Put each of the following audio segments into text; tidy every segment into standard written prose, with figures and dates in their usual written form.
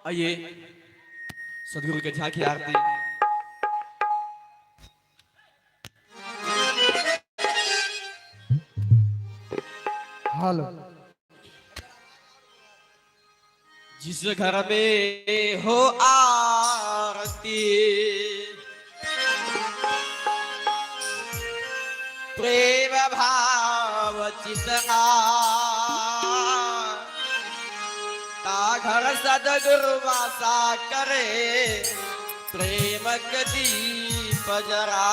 आइए सदगुरु के झांकी आरती। हेलो। जिस घर में हो आरती, प्रेम भाव चितना, ता घर सदगुरु वासा करे, प्रेम दीप जरा।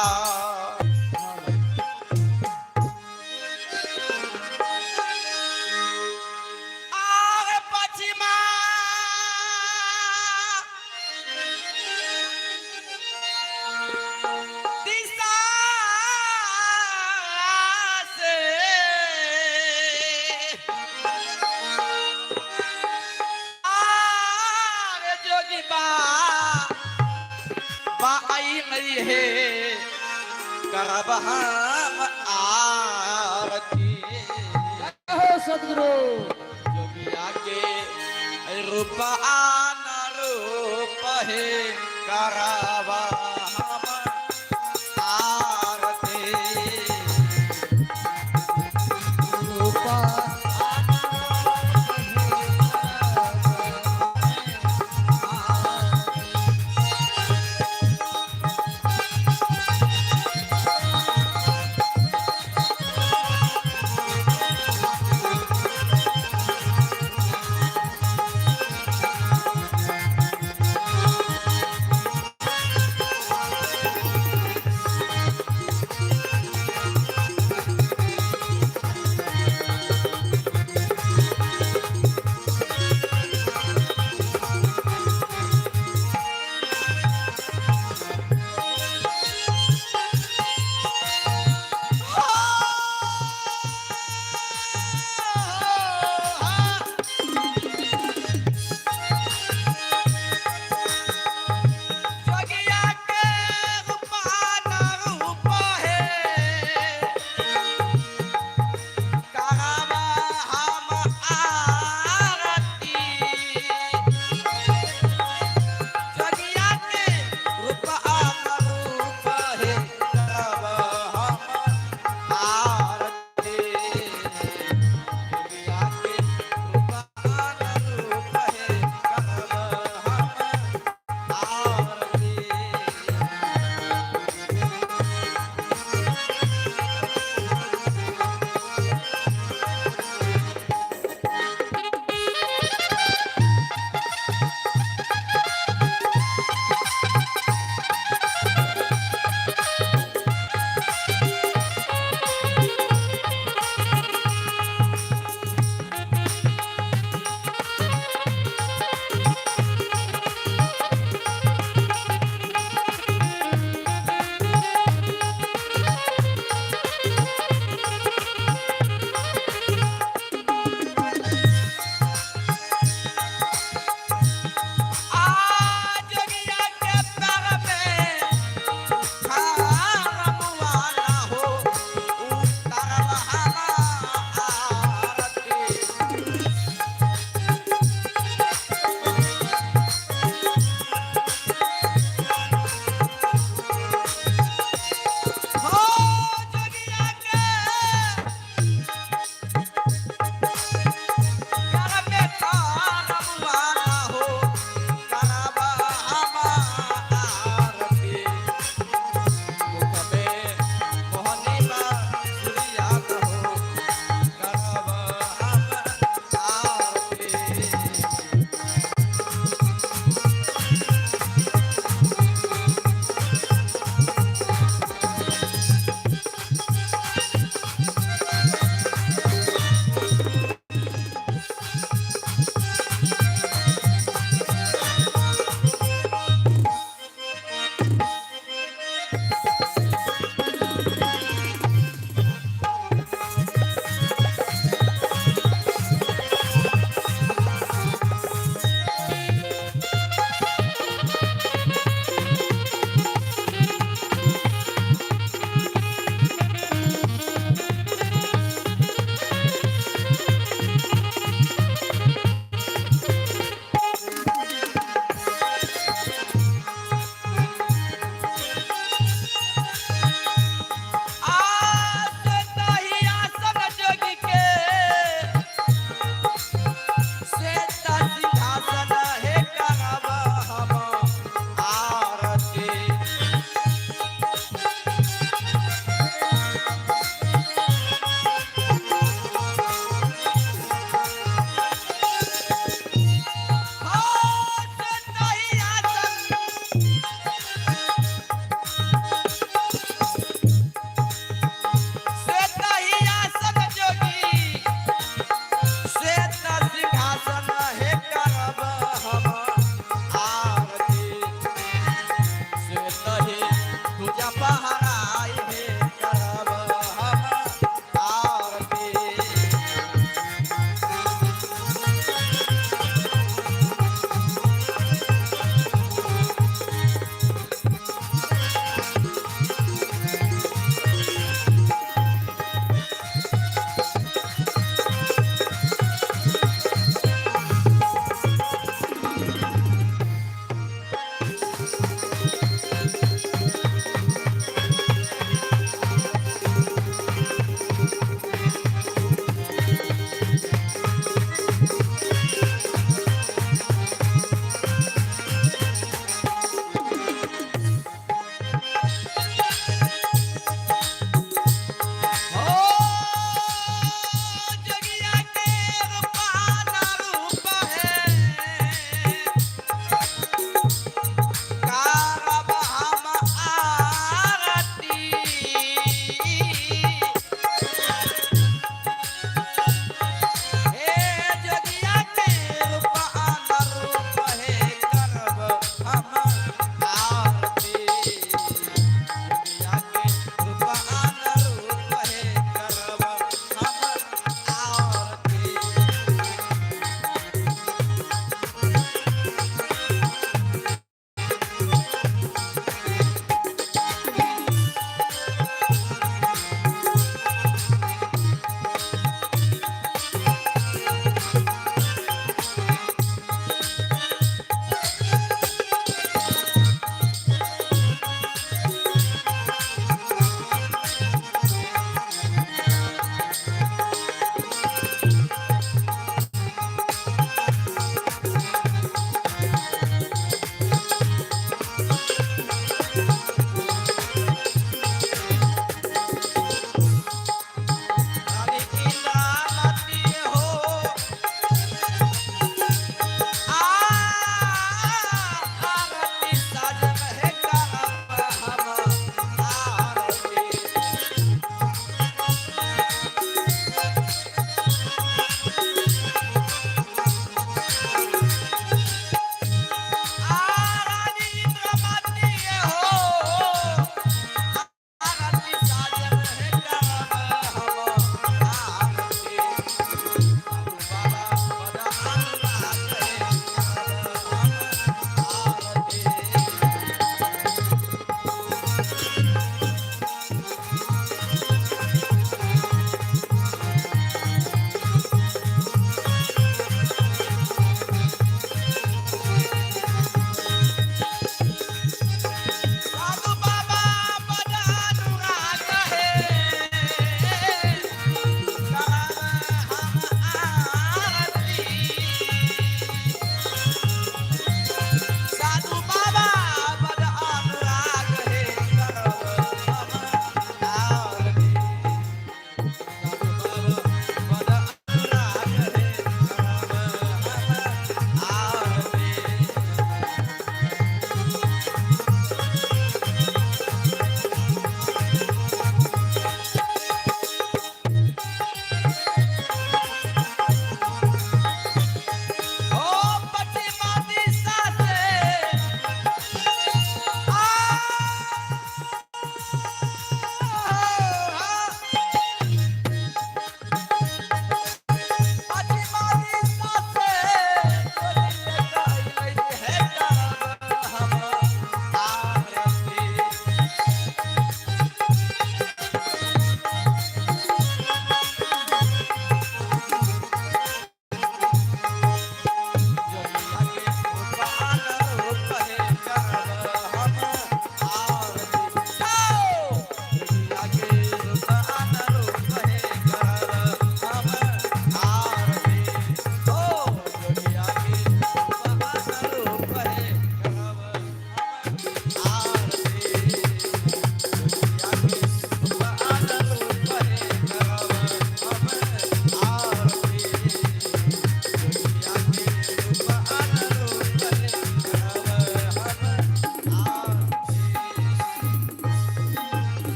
है करब हम आरती। हो सदगुरु। जोगिया के रूप आना रूप है, करब हम आरती। रूपा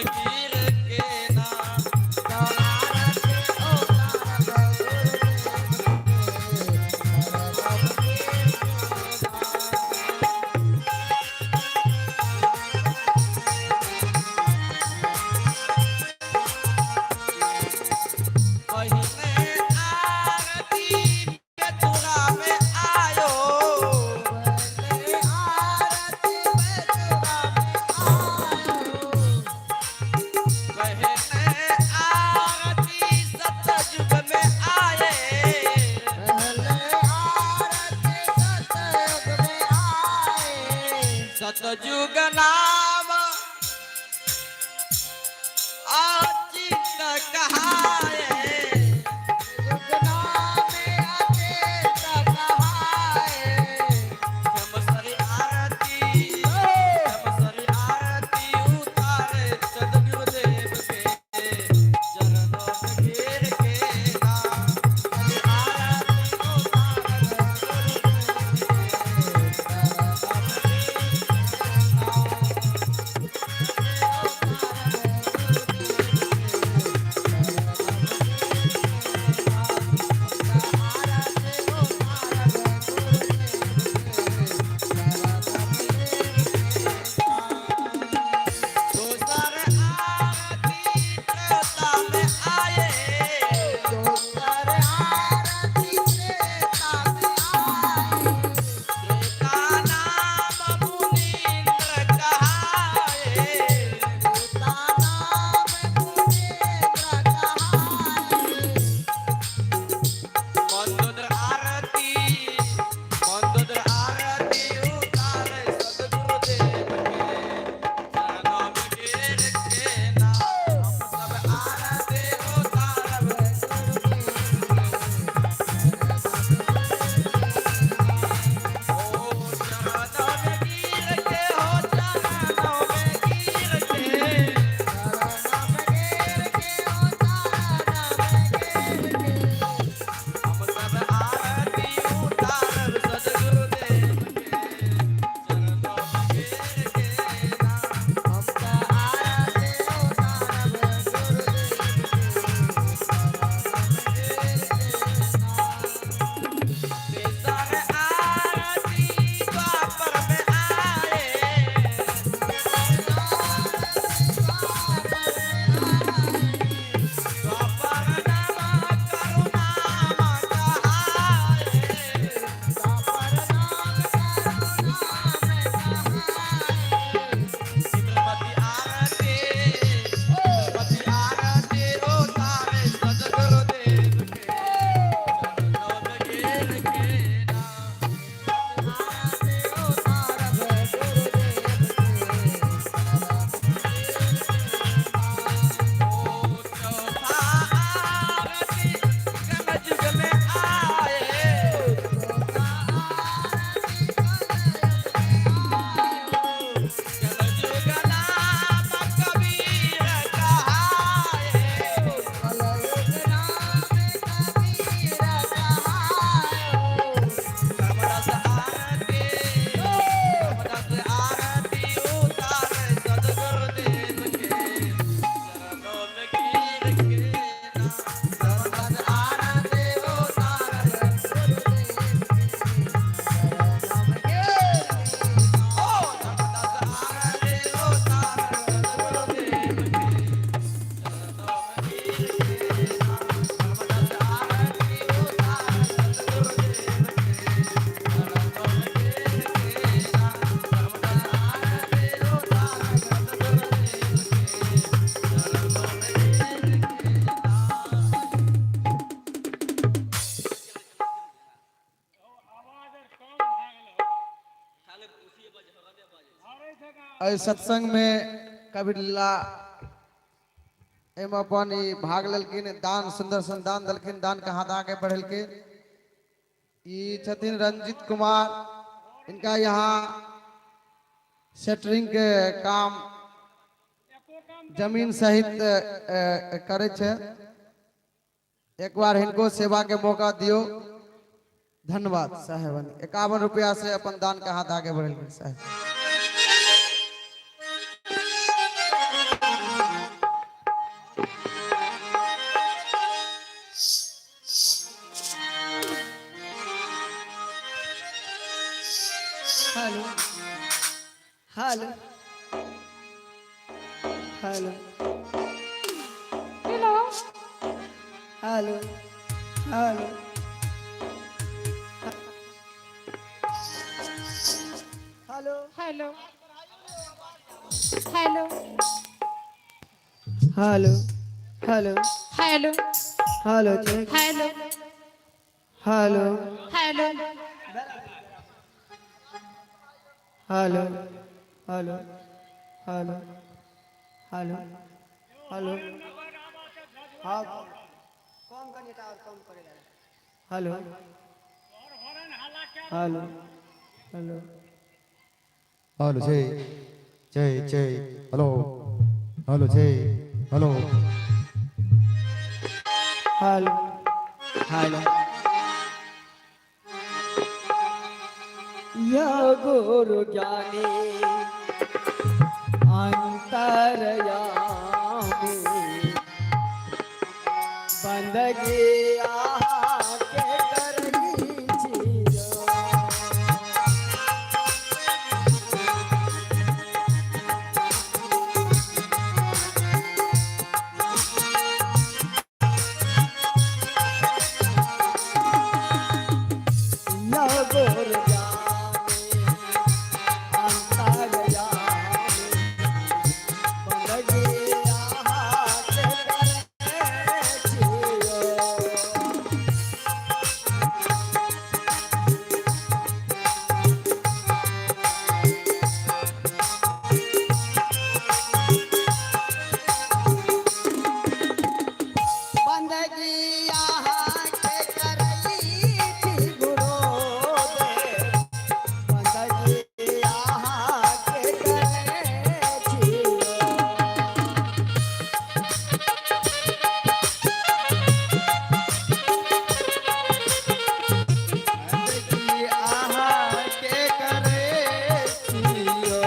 में गिर के ना। पहले आरती बेतुरा में आयो। पहले आरती सतयुग में आए। सतयुग नाम अचिंत कहाए। खेमसरी आरती, खेमसरी आरती उतारे सदगुरुदेव के चरणों में गिर के ना। दोसर आरती त्रेता में आए। त्रेता नाम मुनीन्द्र कहाए। मंदोदर आरती, मंदोदर आरती उतारे सदगुरुदेव के चरणों में गिर के ना। हम सब आरती उतारब ओ चरणों में गिर के, हो चरणों में गिर के। हम सब आरती उतारब सदगुरुदेव के चरणों में गिर के ना। तेसर आरती द्वापर में आए। द्वापर नाम करुणाम कहाए। इंद्रमती आरती, इंद्रमती आरती उतारे सदगुरुदेव के चरणों में गिर के ना। ओ चौथा आरती कलयुग में आए। कलयुग नाम कबीर कहाए। धर्मदास आरती, धर्मदास आरती उतारे सदगुरुदेव के चरणों में गिर के ना। धर्मदास आरती उतारे, ओ धर्मदास आरती उतारे सदगुरुदेव के चरणों में गिर के ना। धर्मदास आरती उतारे सदगुरुदेव के चरणों में गिर के ना। धर्मदास आरती उतारे सदगुरुदेव के चरणों में गिर के ना। एहि सत्संग में कबीर लीला एहिमे अपन ई भाग लेलखिन, दान सुंदर सुंदर दान देलखिन, दान के हाथ आगे बढ़ेलखिन। ई छथिन रंजित कुमार, इनका यहाँ सेटरिंग के काम जमीन सहित करै छै। एक बार हिनको सेवा के मौका दियो। धन्यवाद साहेब। 51 रुपया से अपन दान के हाथ आगे बढ़ेलखिन साहेब। Hello hello hello hello hello hello hello hello hello hello hello check hello hello hello hello hello hello hello hello हाँ हेलो हेलो हेलो हेलो जय जय जय हेलो हेलो जय हेलो हेलो हेलो। या गुरु ज्ञानी अंतरयामी बंदगी आके करनी छियो। या गुरु ज्ञानी अंतरयामी बंदगी आके करनी छियो। बंदगी आके करई छी गुरुदेव बंदगी आके करे छियो। बंदगी अहाँ के करे छियो।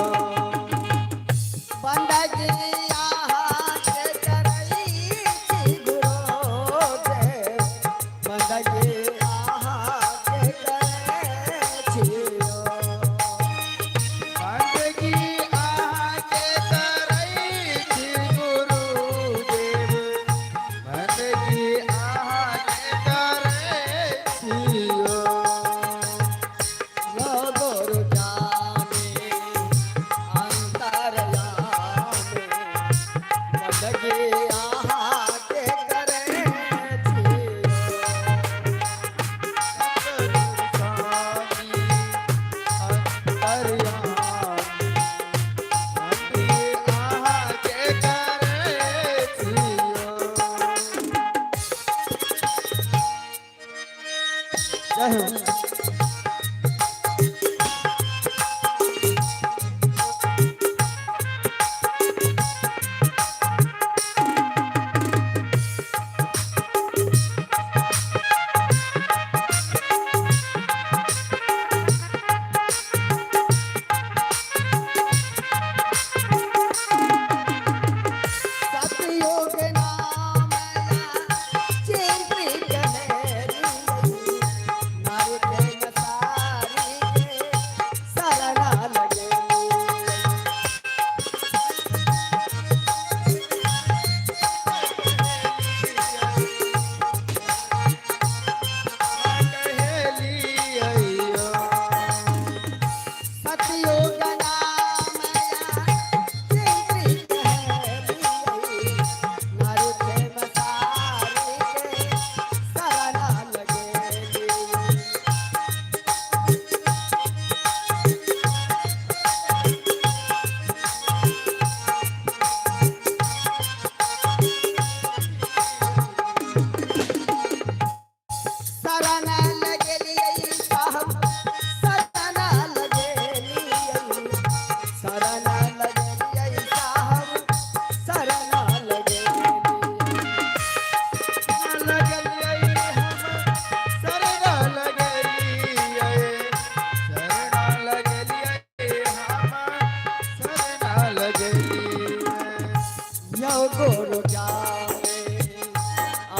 बंदगी आके करई छी गुरुदेव बंदगी आके करे छियो। बंदगी अहाँ के करै छी गुरुदेव बंदगी अहाँ के करै छियो। यो गुरु जाने अंतरयामी बंदगी आके करे छियो। स्वामी अंतर्यामी बंदगी अहाँ के करै छियो। जय हो। सतयुग नाम चिंत्री कहेली नारी प्रेम सारी के शरणा लगेली। सतयुग नाम चिंत्री कहेली नारी प्रेम सारी के शरणा लगेली। शरण लगेलियै साहब शरण लगेलियै शरण लगेलियै साहब शरण लगेलियै। यो गुरु ज्ञाने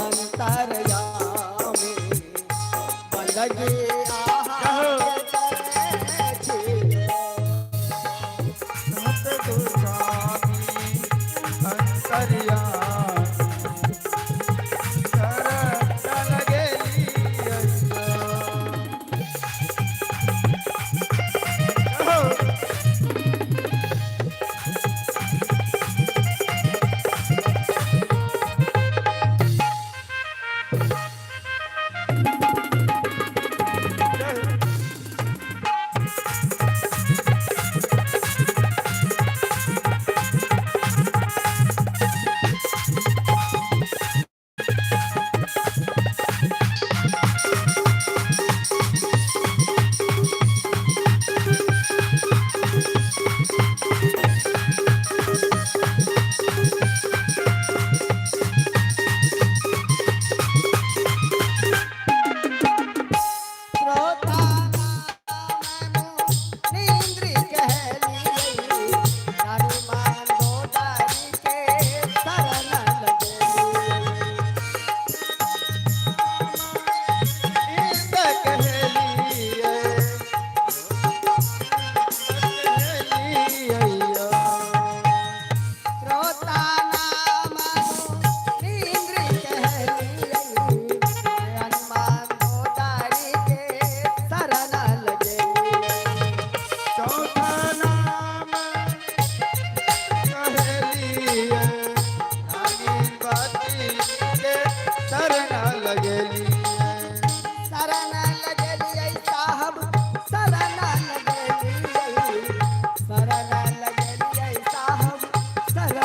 अंतरयामी बंदगी आहा के करे छियो।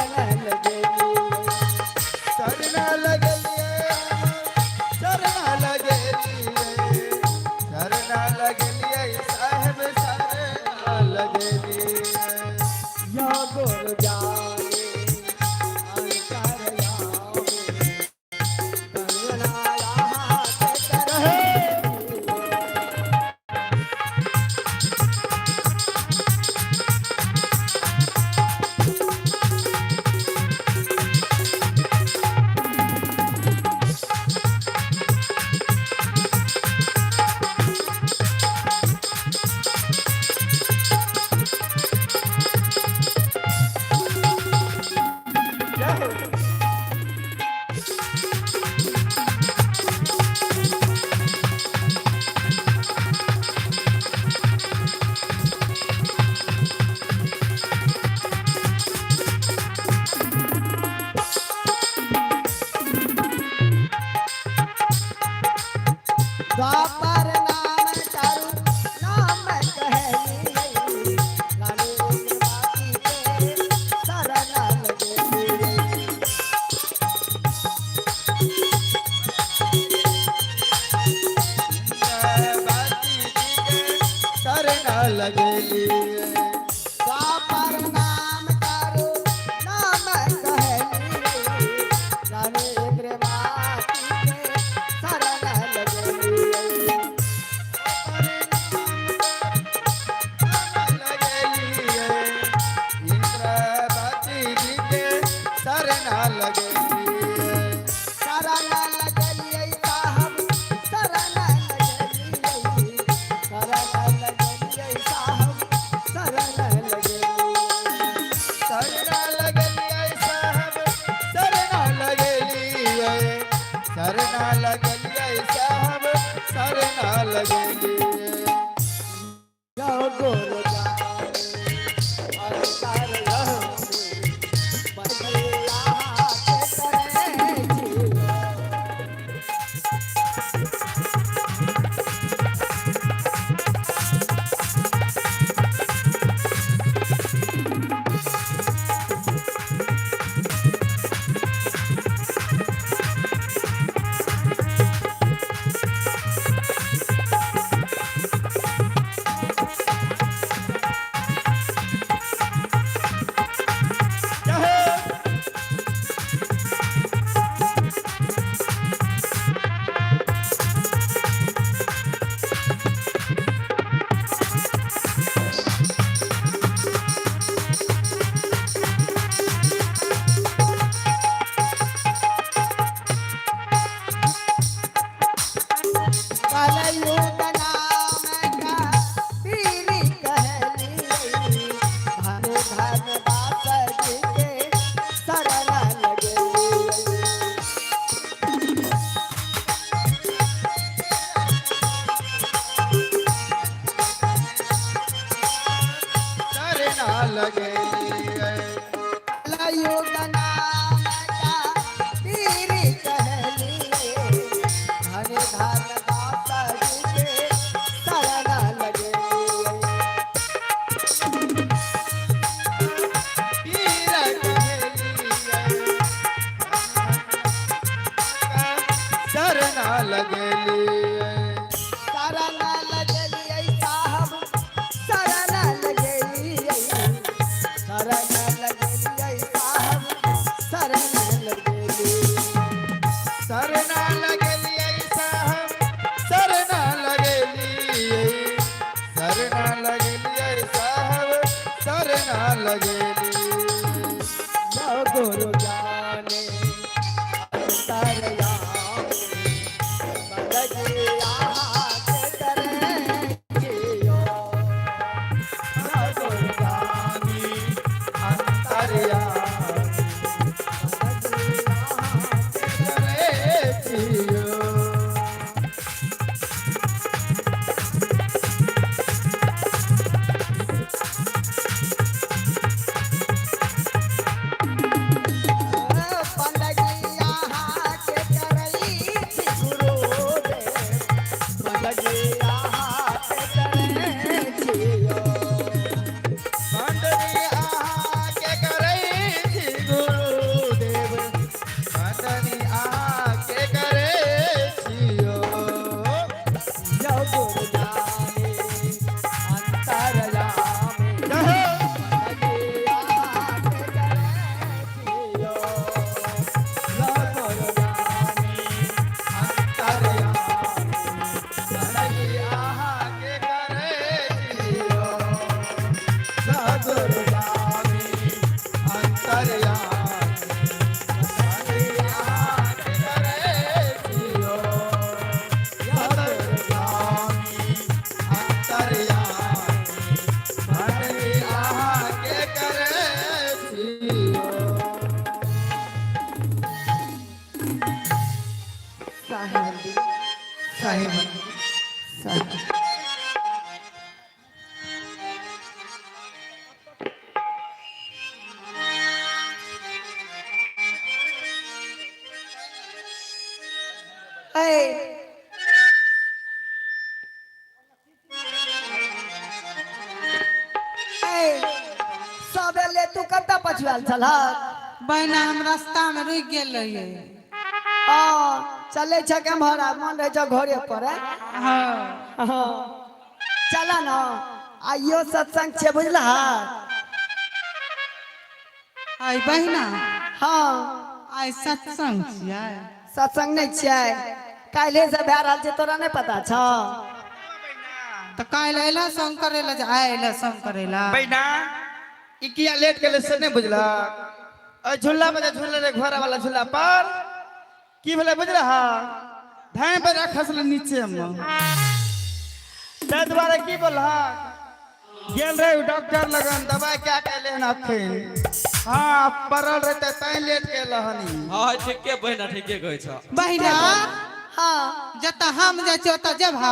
शरण लगेलियै। शरण लगलियै, शरण लगलियै, शरण लगलियै साहेब, शरण लगलियै। यो गुरु जाने अंतर यामे, कंगना हाथ करे। द्वापर नाम चारु नाम कहलियै, रानी इंद्रवती के शरण लगेलियै। बाती जी के शरण लगलियै। द्वापर नाम चारु नाम कहलियै, रानी इंद्रवती के शरण लगेलियै। लगलियै, इंद्रवती जी के शरण लगलियै। शरण लगलियै साहब, शरण लगलियै, शरण लगलियै साहब, शरण लगलियै। शरण लगलियै साहब, शरण लगलियै, शरण लगलियै साहब, शरण लगलियै। यो गुरु जाने अंतर यामे, बंदिया हाथ करे जियो। कलयुग नाम का पीर कहलियै, धन धन दास जी के शरण लगलियै। शरण लगलियै। कलयुग नाम का पीर कहलियै, धन धन दास जी के शरण लगलियै। पीर कहलियै, शरण लगलियै। शरण लगलियै साहब, शरण लगलियै, शरण लगलियै साहब, शरण लगलियै। शरण लगलियै साहब, शरण लगलियै, शरण लगलियै साहब, शरण लगलियै। यो गुरु जाने अंतर यामे, बंदगिया हाथ करे जियो। यो गुरु जाने अंतर्यामी बंदगिया हाथ करे जियो। करे। चाही। ऐ ऐ सबेले तू कतऽ पछुआल छलहक? बहिना, हम रास्ता में रुकि गेल रहियै। हँ, चलै छ केम्हर आ मन रहै छ घरे पर, ऐ? हाँ। हँ, चल न, आइयो सत्संग छै, बुझलह? आइ बहिना। हँ। आइ सत्संग छियै? सत्संग नहि छियै? काल्हि से भए रहल छै, तोरा नहि पता छौ? तऽ काल्हि अयला संग करै लए, जे आइ अयला संग करै लए। बहिना, ई किया लेट गेलै से नहि बुझलक? एहि झूला पर जे झूले रहे, घोड़ा वाला झूला पर, की भेलै बुझलह? धाइ पर खसलै नीचे मे। ताहि दुआरे की बोलहक, गेल रहे डॉक्टर लगन, दवाइ क्या कैले हन अखन। हाँ, पड़ल रहते तैं लेट गेल हन। हाँ, ठीके बहिना, ठीके कहै छ। बहिना। हँ। जतऽ हम जाइ छियै ओतऽ जेबह?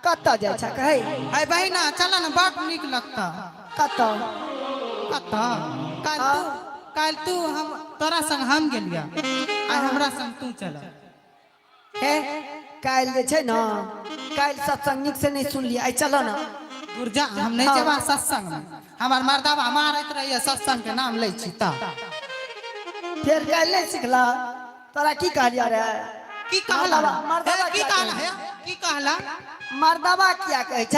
कतऽ जाइ छ, कहै? आइ बहिना, चल ने, बड नीक लगतऽ। कतऽ? कतऽ? काल्हि तू हम तोरा संग हम गेलियै, आइ हमरा संग तू चल। हे, काल्हि जे छै ने, काल्हि सत्संग नीक से नहि सुनलियै। आइ चल ने। दुर्जा, हम नहि जेबा सत्संग में, हमर मर्दाबा मारैत रहैया सत्संग के नाम लै छी तऽ। फेर काल्हि नहि सिखला? तोरा की कहलियै रे? की कहला? मर्दाबा हे, की किया कहला? कहै? हे, की कहला? मर्दाबा किया कहै छ?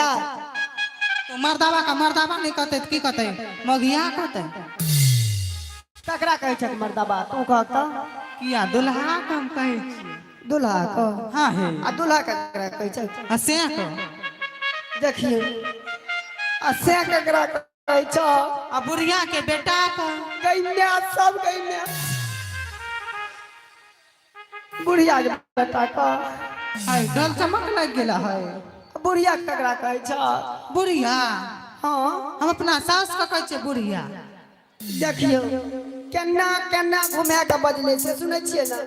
तो मर्दाबा का मर्दाबा नहि कहतै तऽ की कहतै? मगिया कहतै? ककरा कहै छ मर्दाबा? तू कह तऽ। किया, दुल्हा के हम कहै छियै। दुल्हा कह? हाँ हे। आ दुल्हा ककरा कहै छ? आ से कह। देखियौ, आ से ककरा कहै छ? आ बुढ़िया के बेटा के। गैन्या, सब गैन्या। बुढ़िया के बेटा कह। हाय, डल चमक लागि गेल है। बुढ़िया ककरा कहै छ? बुढ़िया? हाँ। हम अपना सास के कहै छियै बुढ़िया। देखियौ, केना केना घुमा के बजले से सुनै छियै ने?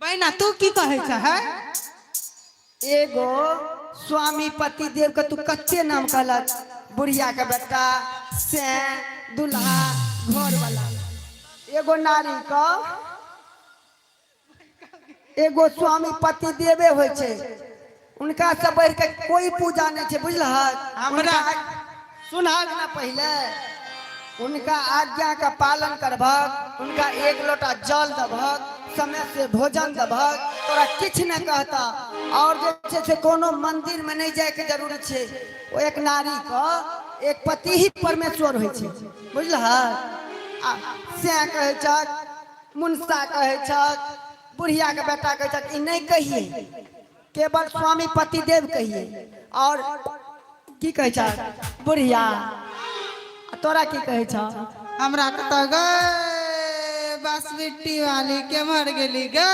बहिना, तू की कहै छ है? एगो स्वामी पति देव के तू कते नाम कहलक, बुढ़िया के बेटा से, दुल्हा, घर वाला। एगो नारी के एगो स्वामी पति देवे होइ छै, उनका से बढ़ के कोई पूजा नहीं छै, बुझलहक? सुनहक ना पहिले। उनका आज्ञा का पालन करबहक, उनका एक लोटा जल दबहक, समय से भोजन दबहक, तोरा किछु नहि कहता। और जे छै से कोनो मंदिर में नहीं जायके जरूरत छै। ओ एक नारी के एक पति ही परमेश्वर होइ छै, बुझलहक? आ से कहै छक, मुनसा कहै छक, बुढ़िया के बेटा कहै छक, ई नहि कहिए, केवल स्वामी पति देव कहिए। और की कहै छक? बुढ़िया। आ तोरा की कहै छ? हमरा कतऽ गए बस बिट्टी वाली, केम्हर गेली गे?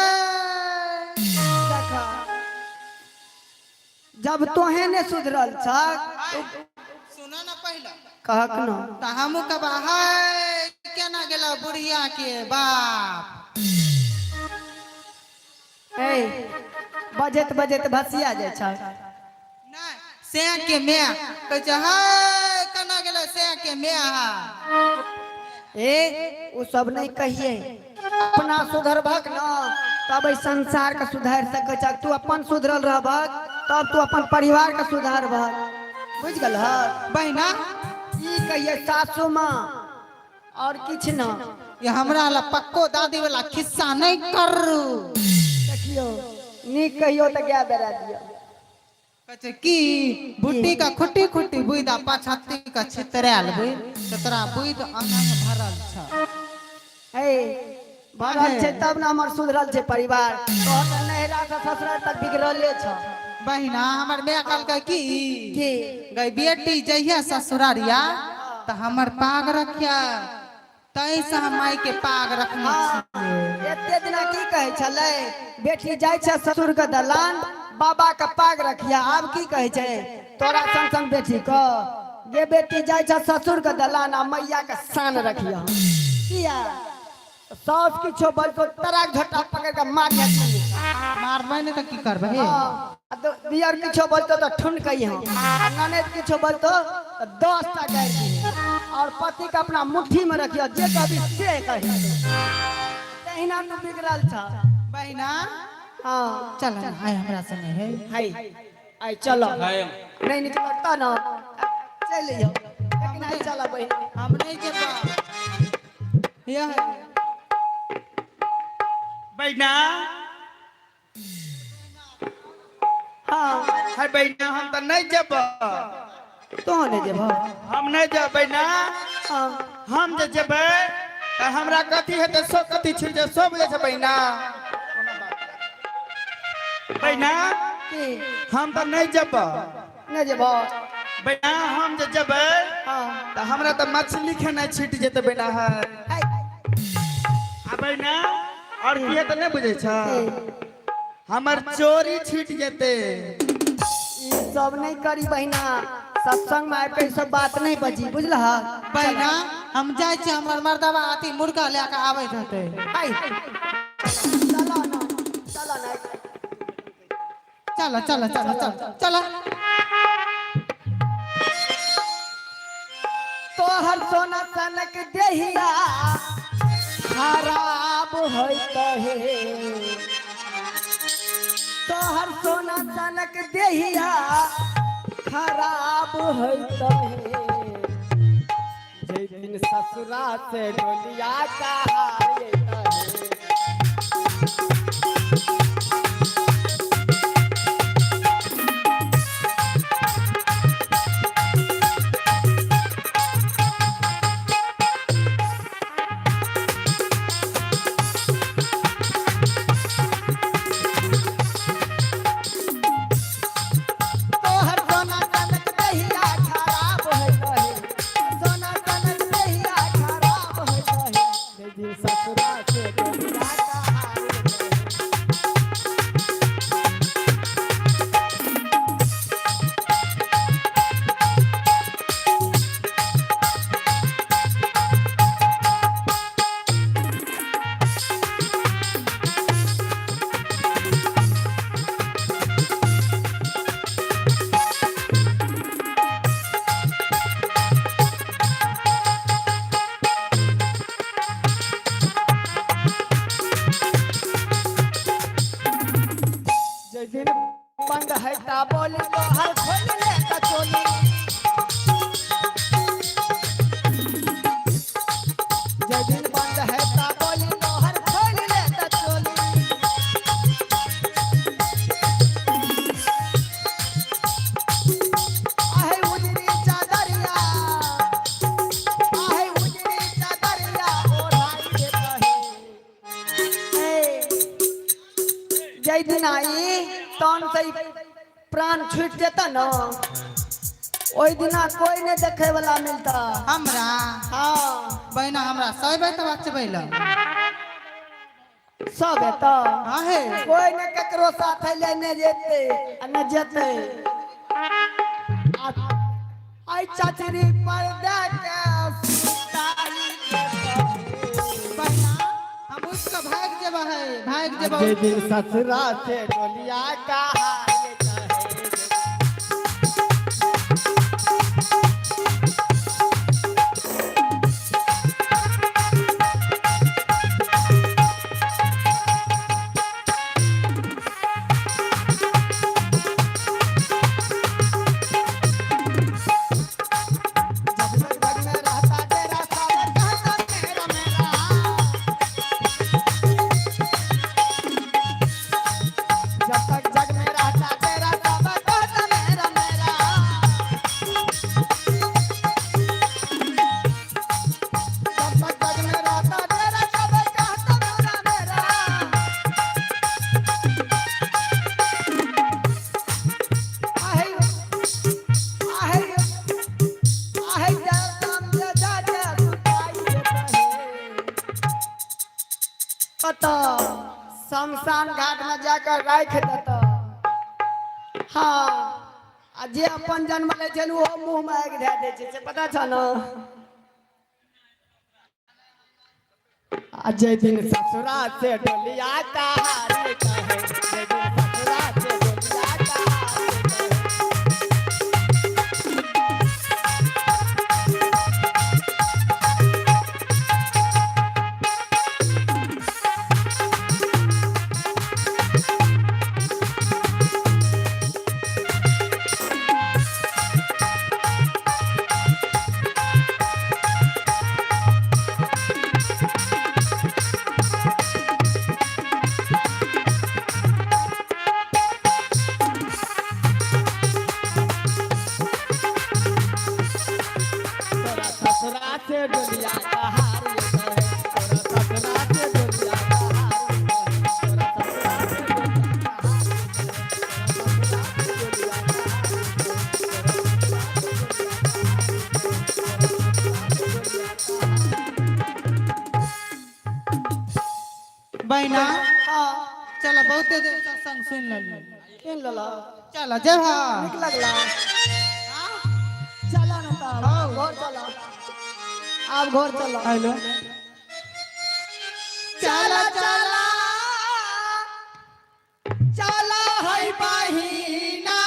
देख, जब तोहे ने सुधरल छक। सुनो न पहिले। कहक न। तऽ हमहूँ कहबा, हाय, केना गेला बुढ़िया के बाप? ए, बजैत बजैत भसिया जाइ छ। नहि, से के my कहै छै, हाय, केना गेला से के my? ए, ओ सब नहीं कहिए। अपना सुधरबहक न, तब एहि संसार के सुधारि सकै छ। तू अपन सुधरल रहबहक, तब तू अपन परिवार के सुधारबहक, बुझि गेलह? बहिना। ई कहिए सासू माँ, और किछु न। ये हमरा ला पक्को दादी वाला खिस्सा नहीं करू। देखियौ, नीक कहियो तऽ गाय बेरा दियौ। कहै छै की, भुट्टी का खुट्टी खुट्टी बुइद आ पछत्ती का छितरायल बुइद तऽ तोरा बुइद अनंग भरल छ। ए, भरल छै तब ने हमर सुधरल छै परिवार। तोहर तऽ नैहरा से ससुराल तक बिगड़ले छ। बहिना, हमर माय कहलकै की? की? गई बेटी, जहिया ससुरारिया तऽ हमर पाग रखिया, तै से हम माय के पाग रखने छियै। एते दिना की कहै छलै? बेटी जाइ छै ससुर के दलान, बाबा के पाग रखिया। आब की कहै छै तोरा संग संग बेटी के? जे बेटी जाइ छै ससुर के दलान, आ मैया के शान रखिया। किया? साउस किछो बजतो, तराक झोटा पकड़ के मारिया। मारबै ने तऽ की करबै हे? हाँ, आ दियर किछो बोलतो तो ठुन कही हम, आ ननद किछो बोलतो तो 10 टा गारि दिहे, और पति के अपना मुट्ठी में रखियो, जे कभी से कही। तहिना तू बिगड़ल छ। बहिना। हाँ। चल ना, आइ हमरा संगे हे। हाय, आइ चलो। हाय। नहीं निक लगता ना, चल लियो, लेकिन आइ चलो बहिन। हम नहीं जेबा यह। बहिना। हाँ। है बहिना, हम तऽ नहीं जेब। तो नहीं जेबो? हम नहीं जेब बहिना। हाँ। हम जे जेबै तऽ हमरा कथी हेतै? सो कथी छिड़ जे सो बुझै छै बहिना, बहिना। की? हम तऽ नहीं जेब। नहीं जेबो? बहिना, हम जे जेबै तऽ हमरा तऽ मछली खेनाइ छूटि जेतै बहिना है। हाय। आ बहिना, आओर की हेतै नहि बुझै छ? हमर चोरी छूटि जेतै। ई सब नहीं करी बहिना, सत्संग में आबि के ई सब बात नहीं बजी, बुझलह? बहिना, हम जाइ छी, हमर मर्दबा अथी मुर्गा लए कऽ आबैत हेतै। हाय, चलो ना, चलो ना। चलो चलो चलो चलो चलो। तोहर सोना सनक देहिया खराब होइत हे, तोहर सोना सनक देहिया खराब होइत हे, जै दिन ससुरा से डोलिया कहार हे। तोहर सोना सनक देहिया खराब होइत हे, सोना सनक देहिया खराब होइत हे, जै दिन ससुरा से डोलिया कहार हे। जै दिन बंद है ता बोली तोहर खोल ले ता चोली, जै दिन बंद है ता बोली तोहर खोल ले ता चोली। आहे उजरी चादरिया, आहे उजरी चादरिया ओढ़ाई देता है। ए, जै दिन आई तहन से ई प्राण छूट जेता न, ओहि दिना कोई नहीं देखे वाला मिलता। हमरा? हाँ। बहिना, हमरा सहेबै तऽ बचबै लए। सब एतऽ। हाँ हे। कोई ने ककरो साथ लेने जेते आ न जेते। आई चचरी पर दे के सुताई देता। बहिना, हम उठि कऽ भागि जेबै है, भागि जेबै। जे दिन ससुरा से डोलिया कहा। जब तक जग में रहता तेरा सावर कहता मेरा मेरा, जब तक जग में रहता तेरा सावर कहता मेरा मेरा, जब तक जग में रहता तेरा सावर कहता मेरा मेरा। आहे आहे आहे जा जा जा जा सुताई देता है। कतऽ शमशान घाट में जाकर राखि देता। हाँ, आ जे अपन जन्म लै छै ओहो मुँह में आगि धए दै छै, से पता छ न? आ जै दिन ससुरा से डोलिया कहारी। है, जय दिन ससुरा से डोलिया कहार जेतै है। तोरा ससुरा से डोलिया कहार जेतै है, तोरा ससुरा से डोलिया कहार जेतै है, तोरा ससुरा से डोलिया कहार जेतै है, तोरा ससुरा से डोलिया कहार जेतै है, तोरा ससुरा से डोलिया कहार जेतै है, तोरा ससुरा से डोलिया कहार जेतै है। बहिना हाँ, चलो बहुते देर सत्संग सुन लेली। सुन लेलऽ। चलो जय हो। नीक लगला। चला ना तब घर चला, आब घर चला। हेलो चला चला चला है बहिना,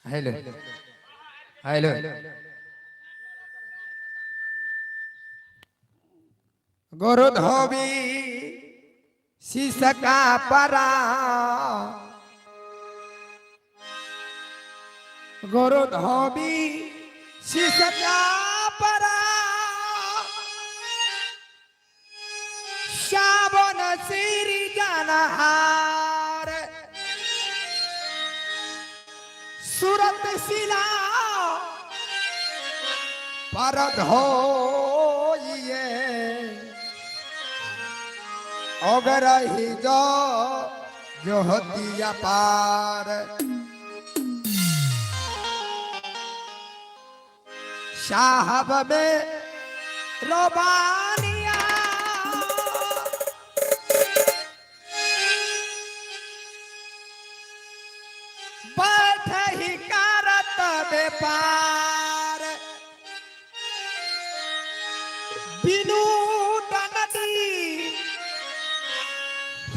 हेलो हेलो गुरु धोबी शीशका परा, गुरु धोबी शीशका परा, श्यावन सिरी जानहार, सूरत शिला पर धोइए, अगर ही जो जो होतिया पार। साहब में रोबानिया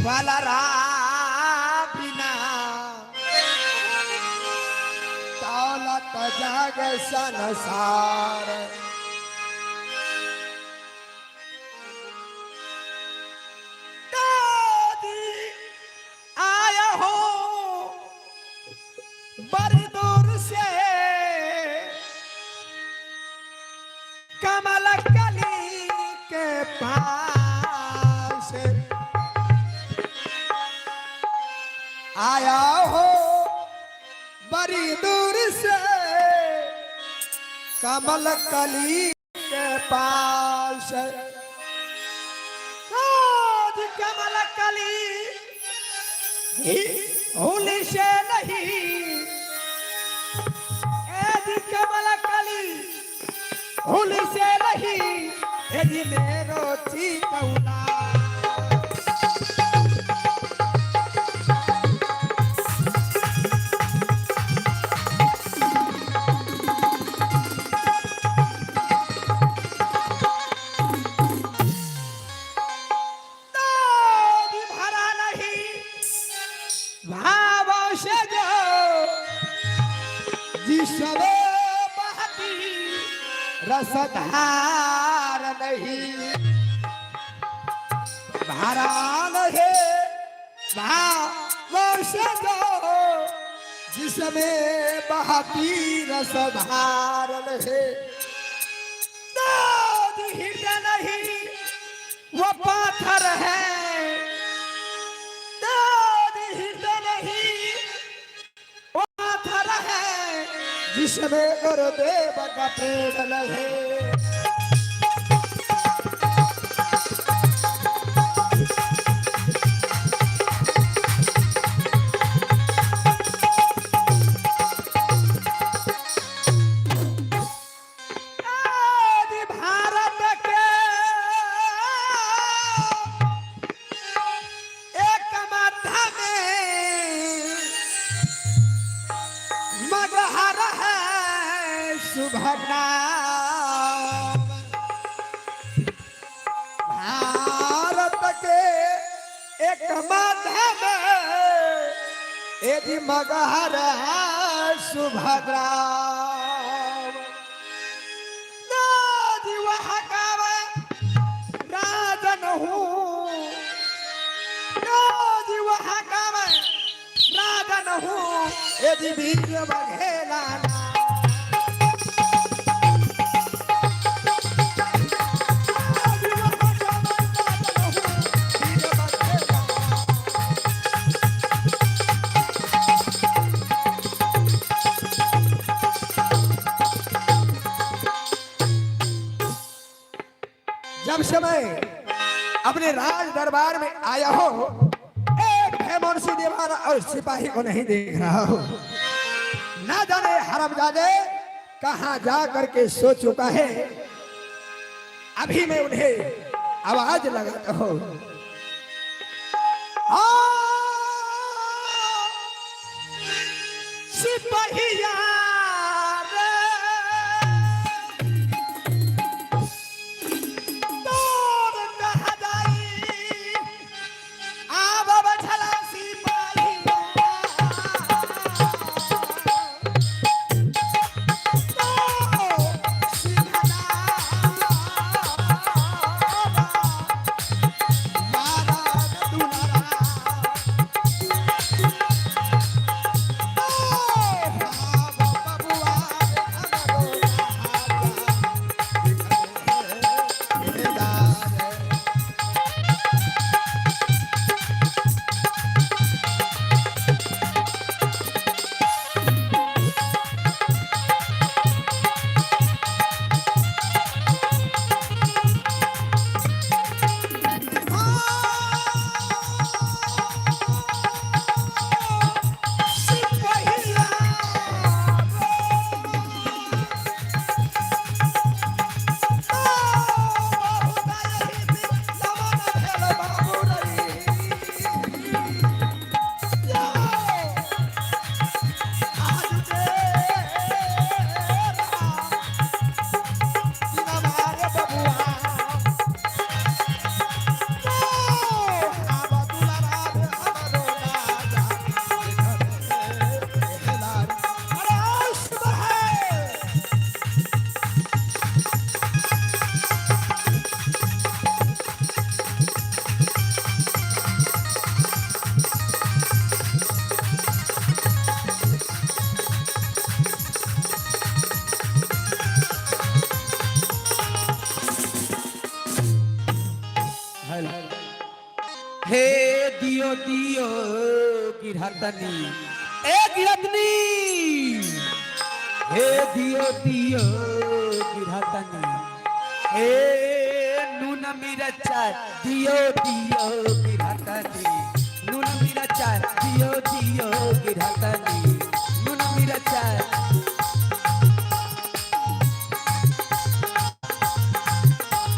फलरा बिना दौलत जग संसार। दादी आया हो बड़ी दूर से कमल कली के पास, आया हो बड़ी दूर से कमल कली के पास। आज कमल कली होली से नहीं, आज कमल कली होली से नहीं, यदि मेरो चितौला। दाद भरा नहीं भाव से जो जिसमें बहती रसधार नहीं, भरा नहीं भाव से जो जिसमें बहती रसधार नहीं। दाद हृदय नहीं वो पाथर है, दाद हृदय नहीं वो पाथर है, जिसमें गुरुदेव का प्रेम लहे। आदि भारत के एक मध्य में मगहर है सुभद्रा। भारत के एक मध्य में यदि मगहर है सुभद्रा। दादी वहाँ गावे राजन हूँ, दादी वहाँ गावे राजन हूँ, यदि वीर बघेला ना। दादी वहाँ गावे राजन हूँ, वीर बघेला ना। जब समय अपने राज दरबार में आया हो, एक हेमंशी दीवान और सिपाही को नहीं देख रहा हो। ना जाने हरामजादे कहाँ जा करके सो चुका है। अभी मैं उन्हें आवाज लगाता हूँ। आ, सिपाहिया रे, तोर कहा जाई, आब बछला सिपाहिया। तो सिंहनावा, महाराज दुलारा। ओ हेलो हे दियो दियो गिरहतनी ए गिरहतनी हे दियो दियो गिरहतनी हे नून मिरचा दियो दियो गिरहतनी नून मिरचा दियो दियो गिरहतनी नून मिरचा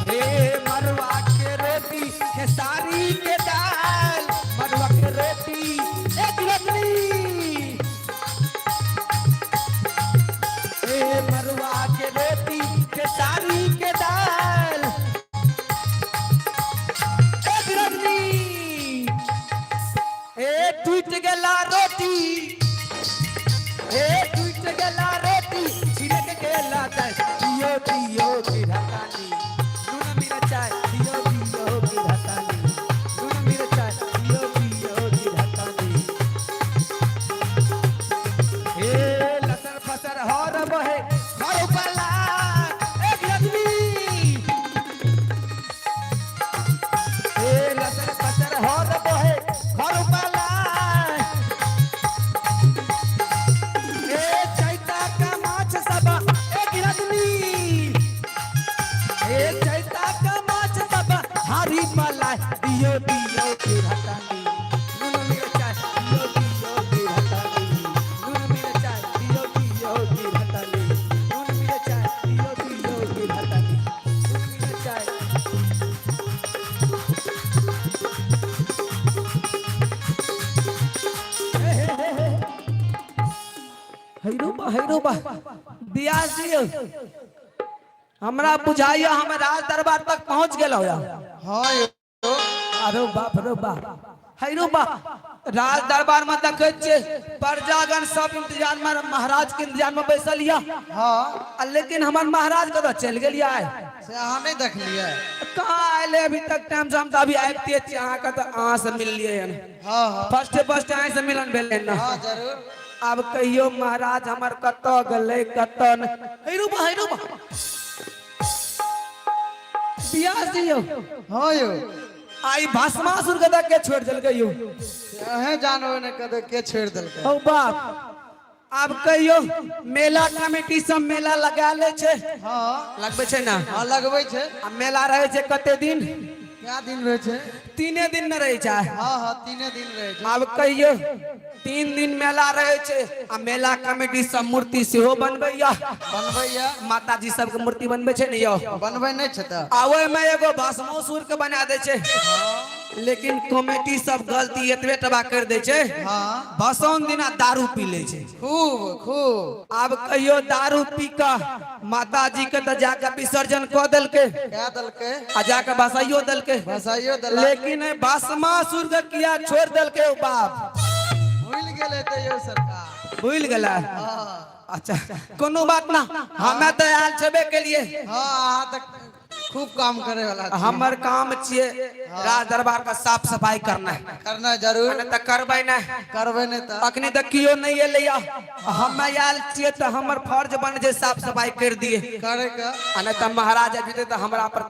हे मरुआ के रोटी खेसारी के दाल मरुआ के रोटी ए गिरहतनी हे मरुआ के रोटी खेसारी के दाल ए गिरहतनी ए टूट गेला रोटी ए टूट गेला रोटी छिड़क गेला दाल दियो दियो गिरहतनी नून मिरचा दियो दियो गिरहतनी नून मिरचा दियो दियो गिरहतनी हे लसर फसर हर बहे घर उपला ए गिरहतनी हे लसर फसर हर बहे घर उपला ए चैता का माछ सब ए गिरहतनी ए चैता का माछ सब हारी मला दियो दियो गिरहतनी नून मिरचा दियो दियो गिरहतनी नून मिरचा दियो दियो गिरहतनी नून मिरचा दियो दियो गिरहतनी नून मिरचा। हैरो बा बियाह जी हमरा बुझाइयो हम राज दरबार तक पहुंच गेलो या। हाँ यौ। अरे बाप रे बाप हैरो बाप राज दरबार में देखै छियै प्रजागण सब इंतजार में महाराज के इंतजार में बैसल या। हाँ आ लेकिन हमर महाराज कतऽ चलि गेल या? से अहाँ नहि देखलियै? कहाँ आयल अभी तक टाइम से? हम तऽ अभी आबिते छियै अहाँके तऽ अहाँ से मिललियै हन। हाँ हाँ फर्स्ट फर्स्ट अहाँ से मिलन भेलै ना। हाँ जरूर। आब कहियो महाराज हमर कतऽ गेलै कतऽ नहि। हैरो बा हैरो बा बियाह दियौ। हाँ यौ। आई भस्मासुर के देख के छोड़ देलकै यौ। से अहें जानबै ने कतऽ के छोड़ि देलकै। हौ बाप आब कहियो मेला कमेटी सब मेला लगा लै छै। हाँ लगबै छै ना? हाँ लगबै छै। आ मेला रहै छै कते दिन? क्या दिन रहै छै? 3 दिन न रहै छै। हाँ हाँ 3 दिन रहै छै। आब कहियो 3 दिन मेला रहै छै आ मेला कमेटी सब मूर्ति सेहो बनबैया। बनबैया। माताजी सबके मूर्ति बनबै छै ने यौ? बनबै नहि छै तऽ? आ ओहिमे एगो भस्मासुर के बना दै छै। लेकिन कमेटी सब गलती एतबे टबा कर दै छै। हाँ भसौन दिना दारू पी लै छै। खूब खूब। आब कहियो दारू पी कऽ माताजी के तऽ जाके विसर्जन कऽ देलकै। कए देलकै। आ जाके भसाइयो देलकै। भसाइयो देलक। लेकिन एहि भस्मासुर के किया छोड़ि देलकै ओ बाप? भूलि गेलै तऽ यौ सरकार। भूलि गेलै? हाँ अच्छा कोनो बात ना, हमे तऽ आयल छेबे केलिए। हाँ अहाँ तऽ खूब काम करे वाला छी। हमर काम छियै राज दरबार का साफ सफाई करना है। करना जरूर। नहि तऽ करबै नहि। करबै नहि तऽ? अखनी तऽ केओ नहि एलैया, हमे आयल छियै तऽ हमर फर्ज बनै छै साफ सफाई कर दिए। करे के। आ नहि तऽ महाराज आबि जेतै तऽ हमरा पर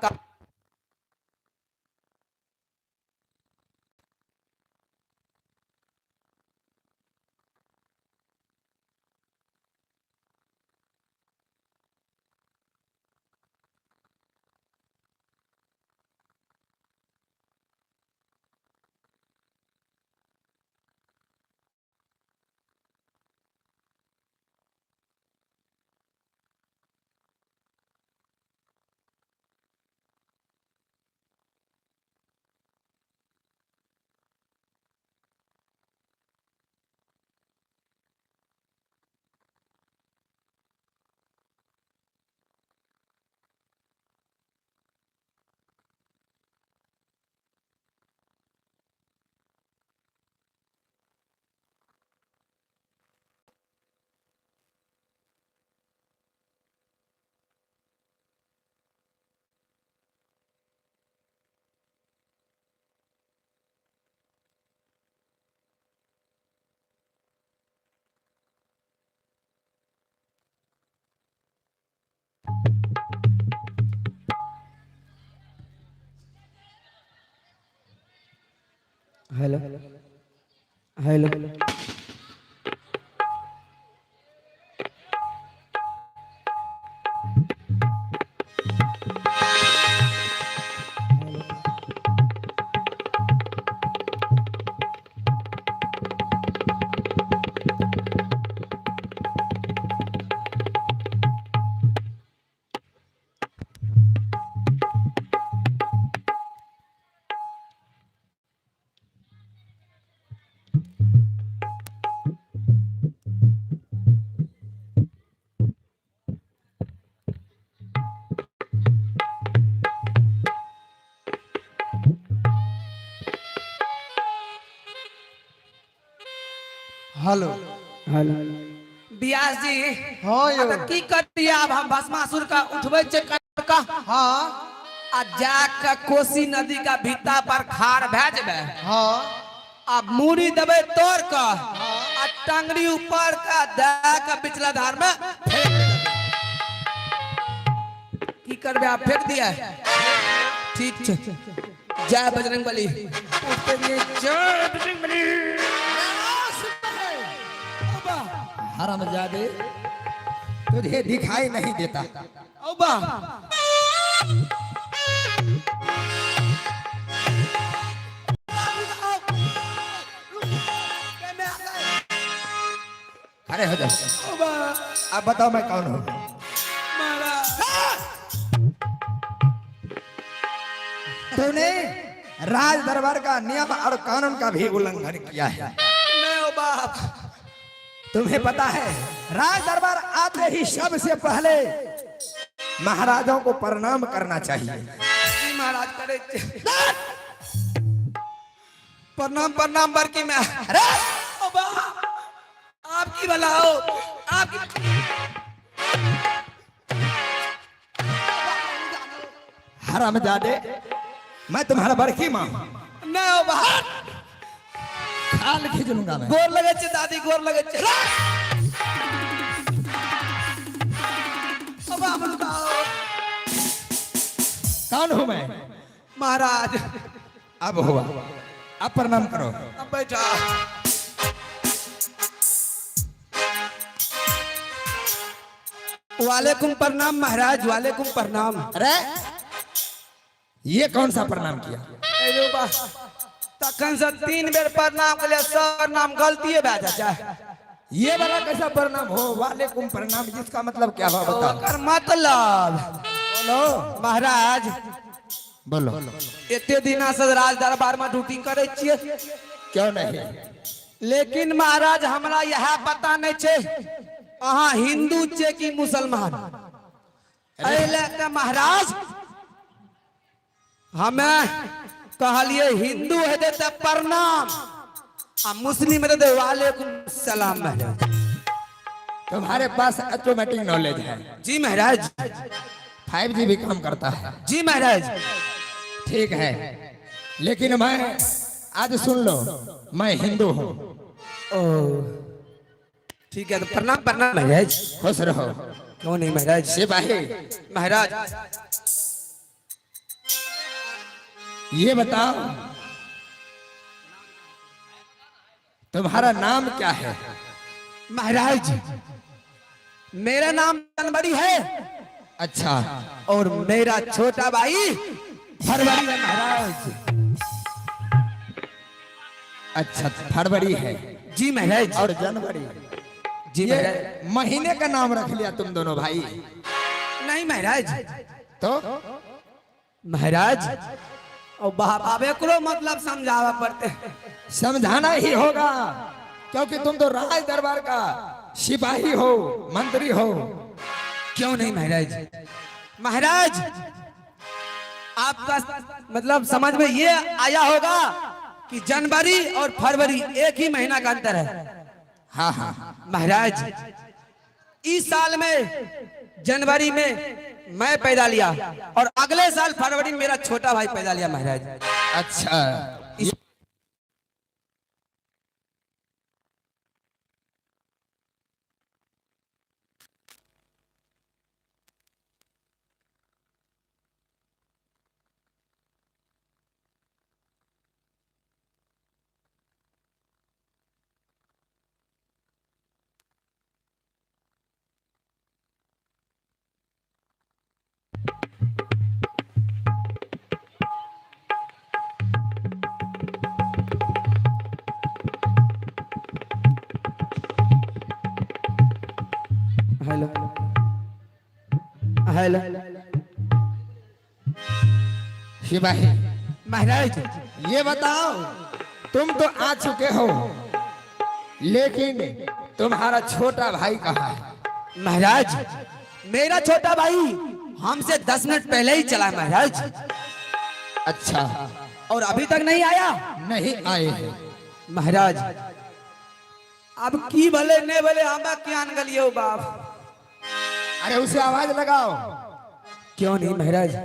Hello hello. Hello hello. Vyas ji. हाँ यौ। आ तऽ की करियै आब हम भस्मासुर का उठबै छै का। हाँ। आ जा के कोसी नदी का भीता पर खाड़ भए जेबै। हाँ। आ मूड़ी देबै तोड़ के आ टंगड़ी ऊपर का दए के पिछला धार में फेंक देबै। की करबै आब फेंक दिया? ठीक छै, जय बजरंग बली। जय बजरंग बली। हरामजादे, तुझे दिखाई नहीं देता। औबा। खड़े हो जाओ। अब बताओ मैं कौन हूँ? तूने राज दरबार का नियम और कानून का भी उल्लंघन किया है। नहीं ओ बाप। तुम्हें पता है राज दरबार आते ही सबसे पहले महाराजों को प्रणाम करना चाहिए। जी महाराज करे। प्रणाम प्रणाम बड़की में। अरे ओ बाप, आपकी भला हो आपकी। हरामजादे, मैं तुम्हारा बड़की माँ हूँ। नहीं ओ बाप। खाल खींच लूंगा मैं। गोर लगे छे दादी, गोर लगे छे। ओ बाप, रुकाओ। कौन हूँ मैं? महाराज। अब हुआ, अब प्रणाम करो। अब बैठा। वालेकुम प्रणाम महाराज, वालेकुम प्रणाम। अरे ये कौन सा प्रणाम किया? अरे बा, तखन से 3 बेर प्रणाम के लिए सब प्रणाम गलतीए भए जाइ छै। ये वाला कैसा प्रणाम हो? वालेकुम प्रणाम, जिसका मतलब क्या हुआ बताओ। ओकर मतलब बोलो महाराज। बोलो। एते दिना से राज दरबार में ड्यूटी करे छियै। क्यों नहीं? लेकिन महाराज हमरा यह पता नहीं छै अहाँ हिंदू छे कि मुसलमान। एहि लए के महाराज हमें कहलिए हिंदू हेतै तऽ प्रणाम आ मुस्लिम हेतै तऽ वालेकुम सलाम महाराज। तुम्हारे पास ऑटोमेटिक नॉलेज है। जी महाराज। 5G भी काम करता है। जी महाराज। ठीक है, लेकिन मैं आज सुन लो, मैं हिंदू हूँ। ओ ठीक है, तो प्रणाम प्रणाम महाराज। खुश रहो। क्यों नहीं महाराज। सिपाही महाराज। ये बताओ तुम्हारा नाम क्या है? महाराज मेरा नाम जनवरी है। अच्छा। और मेरा छोटा भाई फरवरी है महाराज। अच्छा, फरवरी है। जी महाराज। और जनवरी। जी ये महाराज। महीने का नाम रख लिया तुम दोनों भाई। नहीं महाराज। तो महाराज और बाप एकरो मतलब समझावा पड़ते। समझाना ही होगा, क्योंकि तुम तो राज दरबार का सिपाही हो, मंत्री हो। क्यों नहीं महाराज। महाराज आपका मतलब समझ में ये आया होगा कि जनवरी और फरवरी एक ही महीना का अंतर है। हाँ हाँ। महाराज इस साल में जनवरी में मैं पैदा लिया और अगले साल फरवरी में मेरा छोटा भाई पैदा लिया महाराज। अच्छा। हेलो। सिपाही, महाराज, ये बताओ, तुम तो आ चुके हो, लेकिन तुम्हारा छोटा भाई कहाँ है? महाराज, मेरा छोटा भाई हमसे 10 मिनट पहले ही चला है, महाराज। अच्छा। और अभी तक नहीं आया। नहीं आए हैं। महाराज, अब की भले नहीं भले, हमरा क्यान गलियो बाप। अरे, उसे आवाज लगाओ। क्यों नहीं महाराज।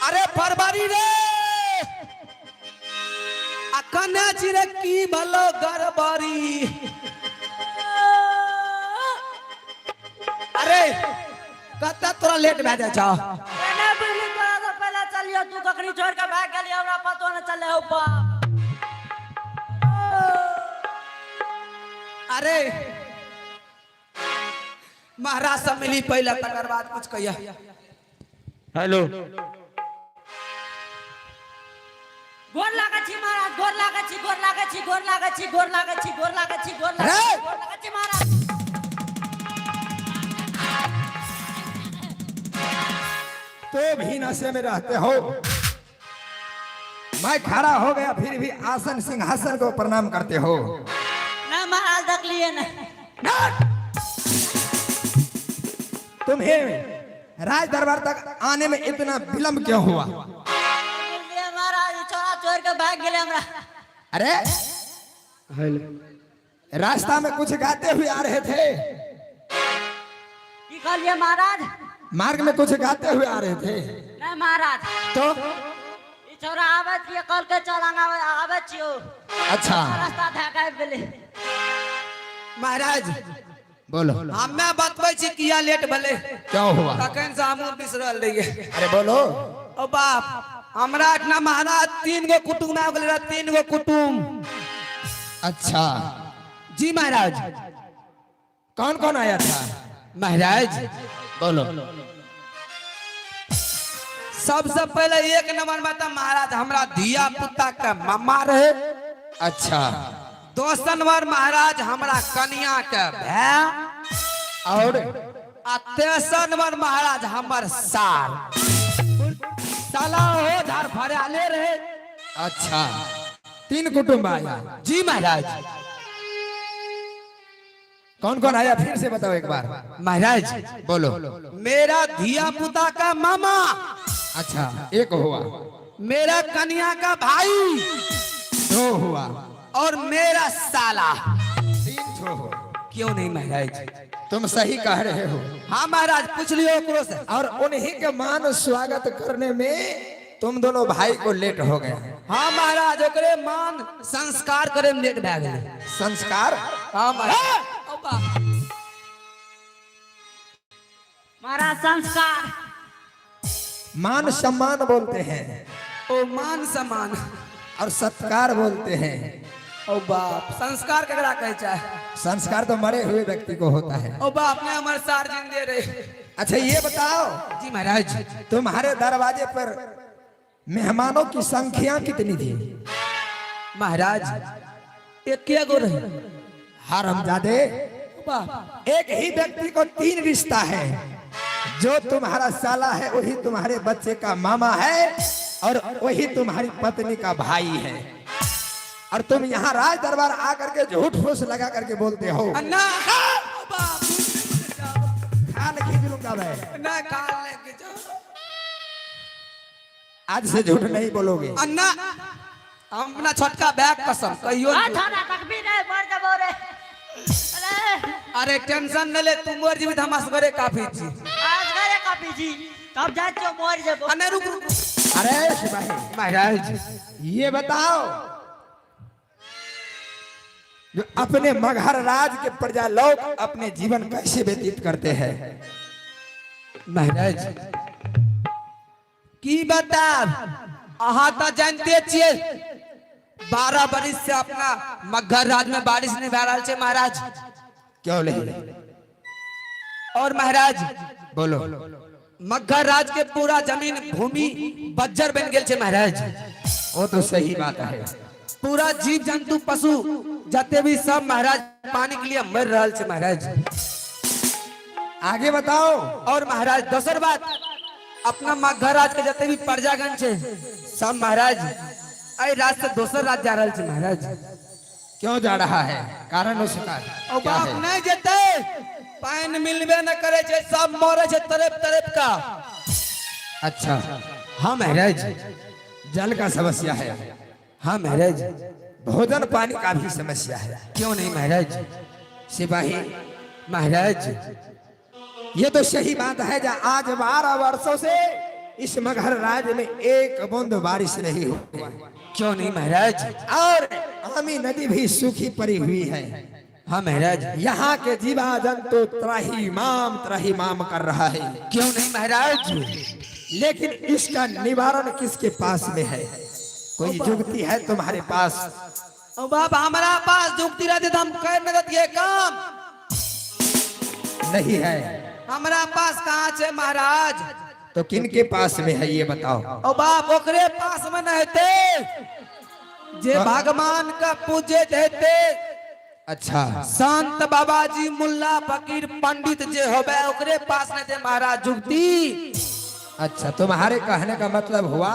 अरे फरवरी रे, आ कन्या छी रे, की भलो गड़बड़ी? अरे, कत्ता तोरा लेट भए जाइ छौ? नहि बुझली, तोरा से पहिले चलियो, तू कखनी छोड़ के भाग गेली, हमरा पतो नहि चले हो बाप। अरे महाराज सब मिली पहले, तकर बाद कुछ कहिया। हेलो। गोर लागै छी महाराज, गोर लागै छी, गोर लागै छी, गोर लागै छी, गोर लागै छी, गोर लागै छी, गोर लागै छी, गोर लागै छी महाराज। तो भी नशे में रहते हो। मैं खड़ा हो गया, फिर भी आसन सिंहासन को प्रणाम करते हो। नहि महाराज, देखलियै नहि। ना! तुम्हें राज दरबार तक आने में इतना विलंब क्यों हुआ? बुझलियै महाराज, ई छोड़ा छोड़ के भाग गेलै हमरा। अरे, रास्ता में कुछ गाते हुए आ रहे थे। की कहलियै महाराज? मार्ग में कुछ गाते हुए आ रहे थे। नहि महाराज। तो? ई छोड़ा आबै छियै, कहलकै चल आगाँ आबै छियौ। अच्छा। रास्ता धए के आबि गेलै। महाराज। बोलो। हमे बतबै छी किया लेट भेलै। क्यों हुआ? तखन से हमहूँ बिसरल रहियै। अरे, बोलो। ओ बाप, हमरा एहिठिना महाराज तीन गो कुटुम आबि गेलै रहए, तीन गो कुटुम। अच्छा। जी महाराज। कौन कौन आया था? महाराज। बोलो। सबसे पहले एक नंबर में तो महाराज हमरा धिया पुता के मम्मा रहे। अच्छा। दोसर नंबर महाराज हमरा कनिया के भाय। और? आ तेसर नंबर महाराज हमर सार, साला हो धार फरियाले रहे। अच्छा, तीन कुटुंब आया। जी महाराज। कौन कौन आया, फिर से बताओ एक बार। महाराज। बोलो। मेरा धिया पुता का मामा। अच्छा, एक हुआ। मेरा कन्या का भाई। दो हुआ। और मेरा साला। तीन ठो हुआ। क्यों नहीं महाराज। तुम सही कह रहे हो। हाँ महाराज, पूछ लियो ओकरो से। और उन्हीं के मान स्वागत करने में तुम दोनों भाई को लेट हो गया। हाँ महाराज, ओकरे मान संस्कार करे में लेट भए गेलै। संस्कार? हाँ महाराज। ओ बाप। महाराज, संस्कार। मान सम्मान बोलते हैं। ओ मान सम्मान। और सत्कार बोलते हैं। ओ बाप, संस्कार ककरा कहै छै? संस्कार तो मरे हुए व्यक्ति को होता है। ओ बाप ने, हमर सार जिंदे रहे। अच्छा, ये बताओ। जी महाराज। तुम्हारे दरवाजे पर मेहमानों की संख्या कितनी थी? महाराज, एके गो रहे। हरामजादे! ओ बाप। एक ही व्यक्ति को तीन रिश्ता है। जो तुम्हारा साला है, वही तुम्हारे बच्चे का मामा है और वही तुम्हारी पत्नी का भाई है और तुम यहाँ राज दरबार आकर के झूठ फूस लगा करके बोलते हो। ना, ओ बाप। खाल खींच लूंगा मैं। ना, खाल लेके जाओ। आज से झूठ नहीं बोलोगे। अन्ना, हम अपना छोटका बैग कसम कहियो आ नहीं। छोड़ा तकबीर रे, मर जबो रे, अरे। अरे, टेंशन न ले, तू मर जीबी त हम असगरे काफी छी। आज घरे काफी जी, तब जाइ छियो, मर जेबो। अने रुक रुक। अरे सिपाही। महाराज। ये बताओ, जो अपने मगहर राज के प्रजा लोग अपने जीवन कैसे व्यतीत करते हैं? महाराज, की बताब, अहाँ तो जानते छियै, 12 बरिस से अपना मगहर राज में बारिश नहीं भए रहल छै महाराज। क्यों नहीं? और महाराज। बोलो। मगहर राज के पूरा जमीन भूमि बज्जर बन गेल छै महाराज। वो तो सही बात है। पूरा जीव जंतु पशु जते भी सब महाराज पानी के लिए मर रहल छै महाराज। आगे बताओ। और महाराज दोसर बात, अपना मगहर राज के जते भी प्रजागण छे सब महाराज एहि राज से दोसर राज जा रहल छे महाराज। क्यों जा रहा है, कारण उसका ओ क्या बाप है? नहीं जेते, पानि मिलबे न करे छे, सब मरे छे तड़प तड़प का। अच्छा हाँ महाराज। जल का समस्या है। हाँ महाराज। भोजन पानी का भी समस्या है। क्यों नहीं महाराज। सिपाही महाराज ये तो सही बात है, जहाँ आज 12 वर्षों से इस मगहर राज्य में एक बूंद बारिश नहीं हुई। क्यों नहीं महाराज। और आमी नदी भी सूखी पड़ी हुई है। हाँ महाराज। यहाँ के जीवा जंतु त्राही माम कर रहा है। क्यों नहीं महाराज। लेकिन इसका निवारण किसके पास में है? कोई जुगती है तुम्हारे पास? ओ बाप हमारा पास जुगती रहते तो हम कर न देतिए काम। नहीं है। हमारा पास कहाँ छे महाराज? तो किनके पास में है ये बताओ। ओ बाप ओकरे पास में न हेते जे भगवान का पूजे हेते। अच्छा संत बाबा जी मुल्ला फकीर पंडित जे होबे ओकरे पास न जे महाराज जुगती। अच्छा, तुम्हारे कहने का मतलब हुआ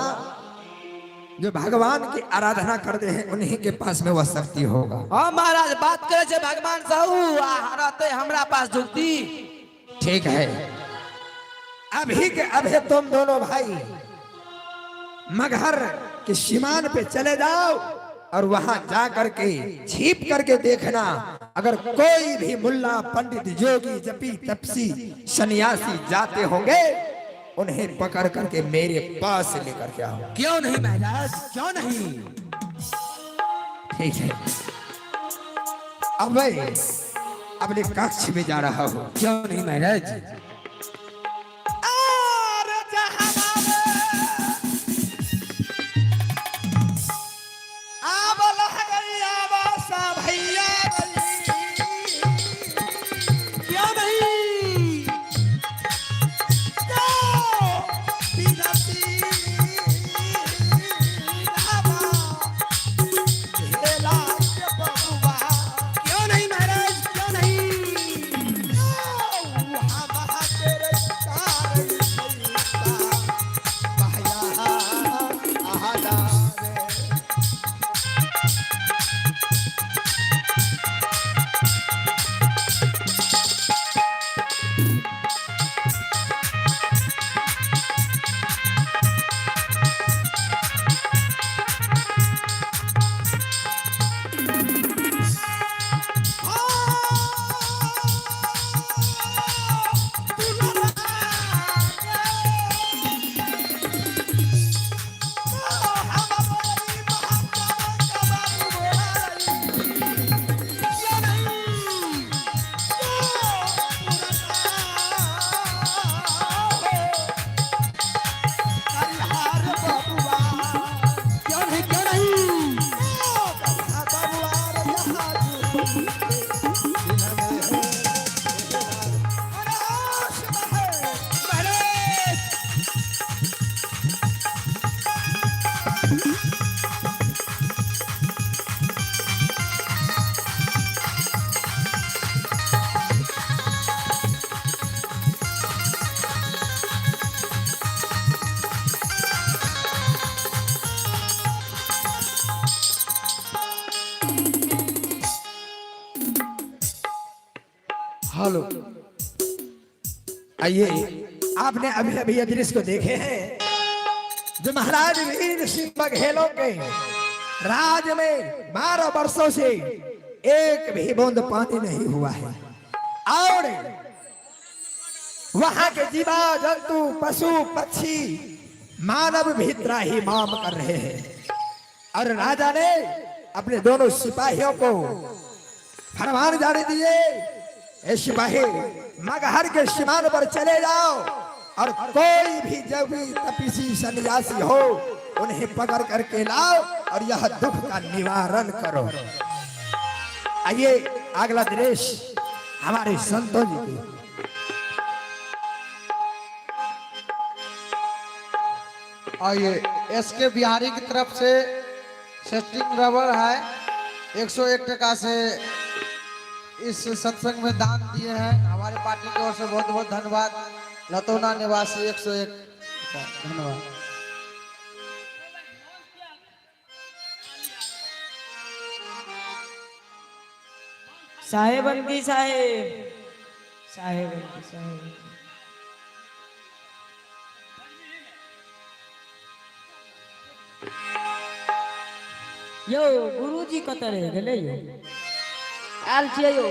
जो भगवान की आराधना करते हैं उन्हीं के पास में वह शक्ति होगा। हाँ महाराज बात करे छे भगवान साहू आ रहते हमरा पास जुगती। ठीक है, अभी के अभी तुम दोनों भाई मगहर के सीमान पे चले जाओ और वहां जा करके छिप करके देखना, अगर कोई भी मुल्ला पंडित जोगी जपी तपसी सन्यासी जाते होंगे उन्हें पकड़ करके मेरे पास लेकर के आओ। क्यों नहीं महाराज, क्यों नहीं। ठीक है, अब मैं अपने कक्ष में जा रहा हूँ। क्यों नहीं महाराज। क्यों नहीं। क्यों नहीं महाराज, क्यों नहीं। क्यों नहीं, क्यों नहीं। महाराज हेलो आइए, आपने अभी अभी ये दृश्य को देखे हैं जो महाराज वीर सिंह बघेलों के राज में 12 वर्षों से एक भी बूंद पानी नहीं हुआ है और वहां के जीवा जंतु पशु पक्षी मानव भी त्राही माम कर रहे हैं। और राजा ने अपने दोनों सिपाहियों को फरमान जारी दिए, ए सिपाही मगहर के सीमान पर चले जाओ और कोई भी जब भी तपस्वी सन्यासी हो उन्हें पकड़ करके लाओ और यह दुख का निवारण करो। आइए अगला दृश्य हमारे संतों जी के। आइए एस के बिहारी की तरफ से सेटिंग रबर है 101 टका से इस सत्संग में दान दिए हैं, हमारे पार्टी की ओर से बहुत बहुत धन्यवाद। लतौना निवासी 101, धन्यवाद। साहेबंदी साहेब, साहेबंदी साहेब। यौ गुरुजी कतऽ रहि गेलै यौ? आयल छियै यौ।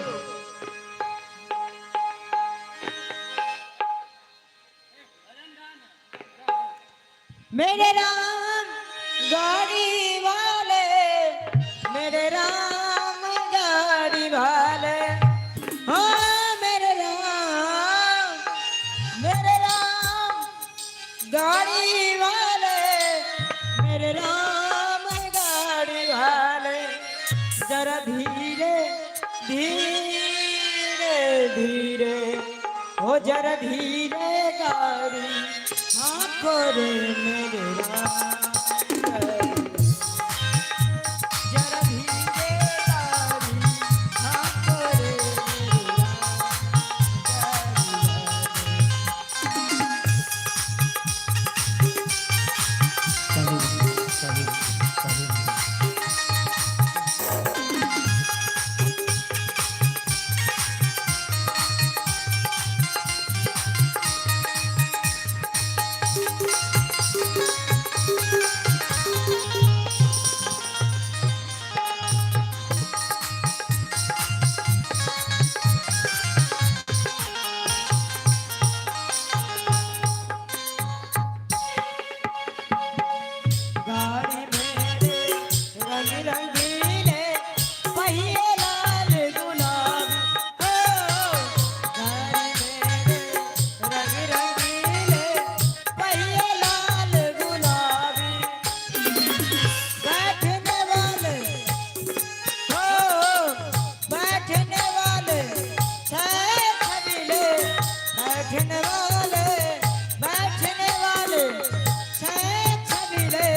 मेरे राम गाड़ी वाले, मेरे राम गाड़ी वाले, हाँ मेरे राम, मेरे राम गाड़ी वाले, मेरे राम गाड़ी वाले, जरा धीरे धीरे धीरे हो, जरा धीरे गाड़ी हाँ करे मेरे राम, जरा धीरे गाड़ी हाँ करे मेरे राम गाड़ी वाले। गाड़ी मेरे रंग रंगीले, पहिए लाल गुलाबी, हो गाड़ी मेरे रंग रंगीले, पहिए लाल गुलाबी, बैठने वाले, हो बैठने वाले छह छबीले, बैठने वाले, बैठने वाले छह छबीले,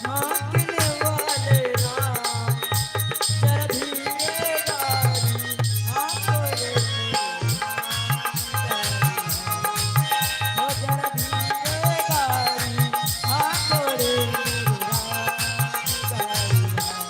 हाँकने वाले राम, जरा धीरे गाड़ी हाँको रे हो, जरा धीरे गाड़ी हाँको रे मेरे राम गाड़ी वाले।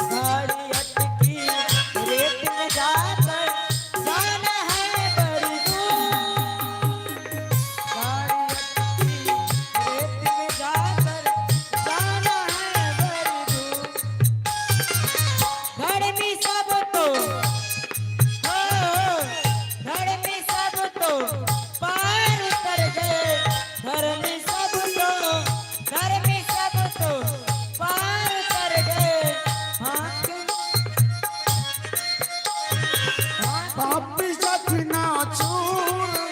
गाड़ी अटकी रेत में जाकर जाना है बड़ी दूर, गाड़ी अटकी रेत में जाकर जाना है बड़ी दूर, धर्मी सब तो, हो धर्मी सब तो पार उतर गए, धर्मी सब तो, धर्मी सब तो पार उतर गए, हाँ पापी सखना चूर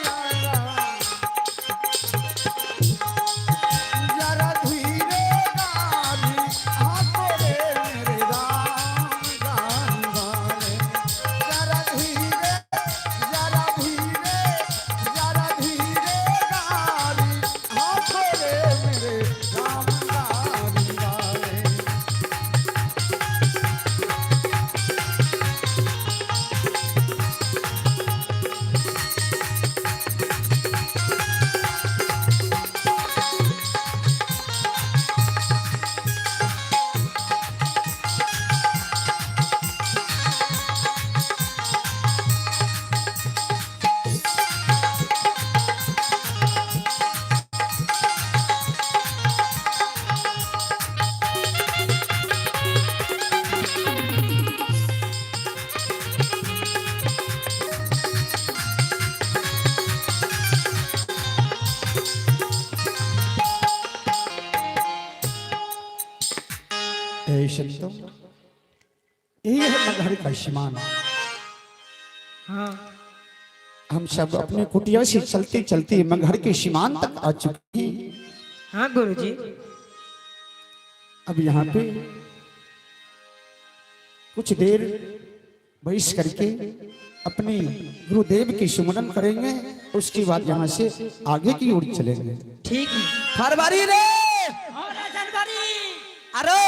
लगा, जरा धीरे गाड़ी हाँको रे मेरे राम गाड़ी वाले, जरा धीरे, जरा धीरे, जरा धीरे गाड़ी हाँको रे मेरे राम गाड़ी वाले। हे संतों, यही है मगहर का सीमान। हाँ हम सब अपने कुटिया से चलते चलते मगहर के सीमान तक आ चुके हैं। हाँ गुरुजी। अब यहाँ पे कुछ देर बैठ करके अपने गुरुदेव की सुमरन करेंगे, उसके बाद यहाँ से आगे की ओर चलेंगे। ठीक। फरवरी रे। हाँ रे जनवरी। अरे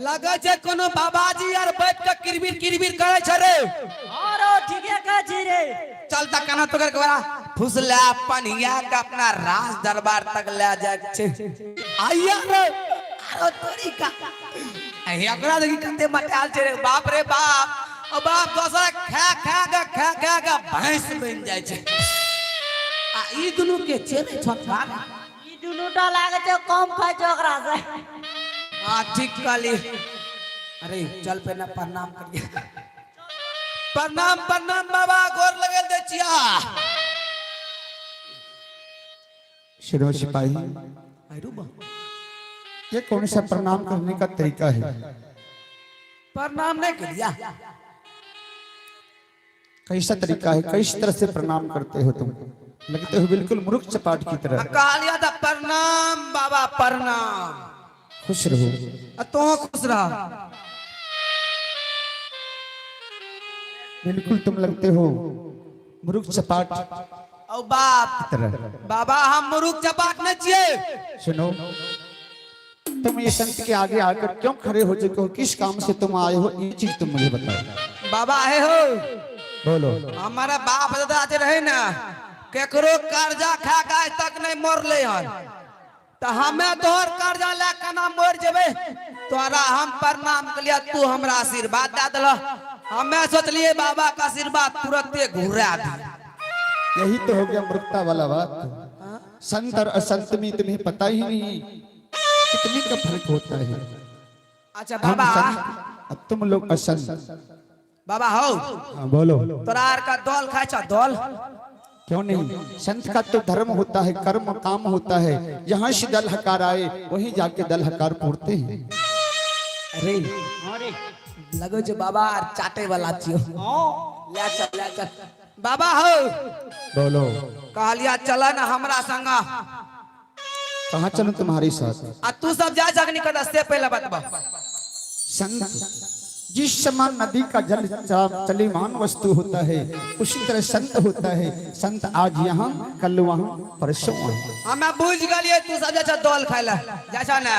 लगे छै कोनो बाबाजी आर बैठ के किरबिर किरबिर करे छै रे। हाँ रो ठीके कहै छी रे। चल त कना पकड़ के बड़ा फुसला पनिया के अपना राज दरबार तक ले जाय छै। आइया रे अरे तोरी का एकरा देखी कते मटाल छै रे। बाप रे बाप, ओ बाप दोसरा खा खा के खा खा के भैंस बनि जाइ छै। आ ई दुनू के चेरे छोटका ई दुनू टा लागै छै कम खाइ छै ओकरा से। हाँ ठीक कहली। अरे चल पे ना प्रणाम करिए। प्रणाम प्रणाम बाबा, गोर लगल दै छिया। सुनो सिपाही, ये कौन सा प्रणाम करने का तरीका है? प्रणाम नहीं करिया। कैसा तरीका है, किस तरह से प्रणाम करते हो तुम? लगते हो बिल्कुल मूर्ख चपाट की तरह। कहलिया था प्रणाम बाबा प्रणाम। खुश रहो। तो खुश रहा। बिल्कुल तुम लगते हो मूर्ख चपाट औ बाप तरह। बाबा हम मूर्ख चपाट नहीं छिए। सुनो, तुम ये संत के आगे आकर क्यों खड़े हो चुके हो, किस काम से तुम आए हो, ये चीज तुम मुझे बताओ। बाबा आए हो। बोलो। हमारा बाप दादा आते रहे ना, केकरो कर्जा खा के आज तक नहीं मरले हन, तो हमें तोहर कर्जा ले के ना मर जेबे। तोरा हम प्रणाम के लिए तू हमरा आशीर्वाद दे दिल। हमें सोचलिए बाबा का आशीर्वाद तुरंते घुरा दी। यही तो हो गया मूर्खता वाला बात। संत और असंत में तुम्हें पता ही नहीं कितने का फर्क होता है। अच्छा हम बाबा, संत, अब तुम लोग असंत। बाबा हो। हाँ बोलो। तोरा आर का दल खाए छ दल? क्यों नहीं, संत का तो धर्म होता है, कर्म काम होता है। जहाँ से दल हकार आए वहीं जाके दल हकार पूरते हैं। अरे लगो जो बाबा आर चाटे वाला छियो। ले चल ले चल बाबा हो। बोलो। कहलिया चल ना हमरा संगा। कहाँ चलूं तुम्हारे साथ? आ तू सब जा सकनी कदा से पहले बतबा। संत जिस समान नदी का जल चलीमान वस्तु होता है, उसी तरह संत होता है। संत आज यहाँ, कल वहाँ, परसों वहाँ। हमें बुझ गलिए तू सब जा दल खाए ला जा छा ना।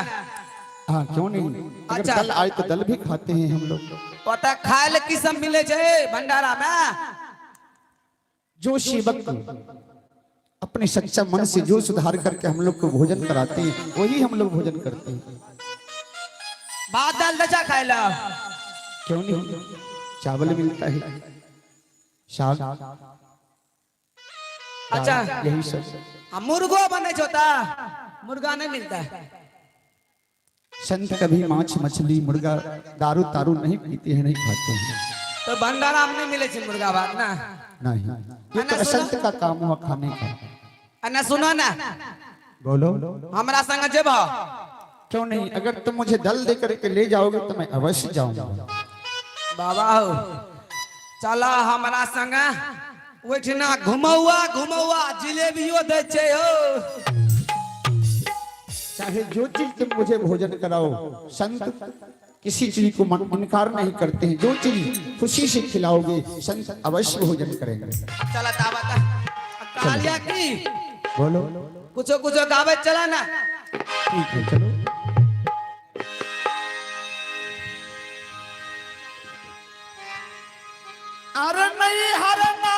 हाँ क्यों नहीं, अगर अच्छा। दल आए तो दल भी खाते हैं हम लोग। ओता खाए ले की सब मिले छे भंडारा में? जो सेवक अपने सच्चा मन से जो सुधार करके हम लोग को भोजन कराते हैं, वही हम लोग भोजन करते हैं। भात दाल दचा खाए ला? क्यों नहीं, चावल मिलता है, साग, अच्छा। यही सब। आ मुर्गो बने छोता, मुर्गा नहीं मिलता है। संत कभी माछ मछली मुर्गा दारू तारू नहीं पीते हैं, नहीं खाते हैं। तो भंडारा में नहीं मिले छे मुर्गा भात ना? नहीं, ये तो असंत का काम हुआ खाने का। अन्ना सुनो ना। बोलो। हमरा संग जेब? क्यों नहीं, अगर तुम मुझे दल दे करके ले जाओगे तो मैं अवश्य जाऊंगा। बाबा हो चला हमरा संग ओहिठिना घुमौआ घुमौआ जिलेबियो दै छै हो। चाहे जो चीज तुम मुझे भोजन कराओ, संत किसी चीज को इनकार नहीं करते हैं। जो चीज खुशी से खिलाओगे संत अवश्य भोजन करेंगे। चला ताबा ता कहलिया की बोलो। कुछो कुछो गावे चला ना। ठीक है चलो। अरे नहीं हरना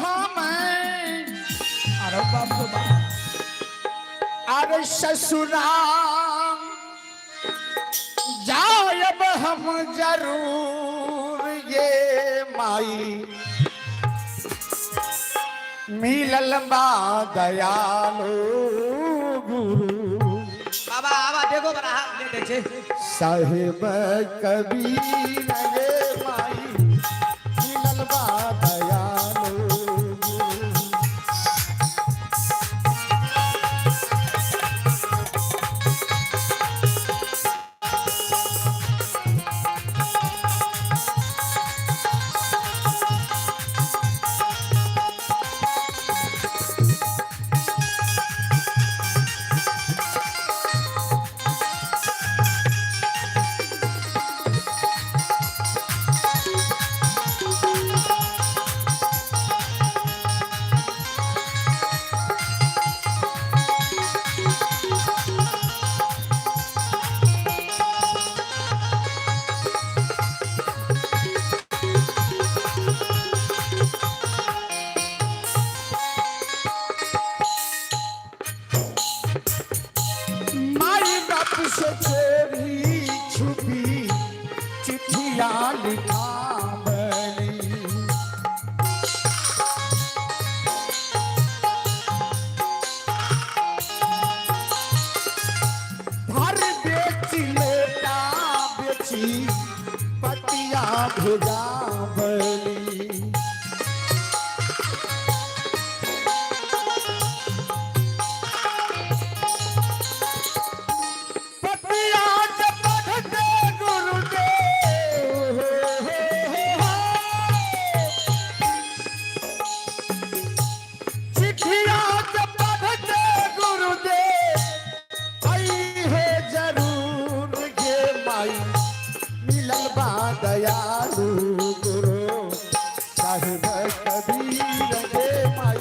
हमें, अरे बाप रे बाप, अरे ससुराल जायब हम जरूर ये माई, मिलल बा दयालु गुरु। बाबा आबा देखो बड़ा हाथ ले दे छे। साहेब कबीर रे माई, मिलल बा दयालु गुरु। साहिब कबीर के माई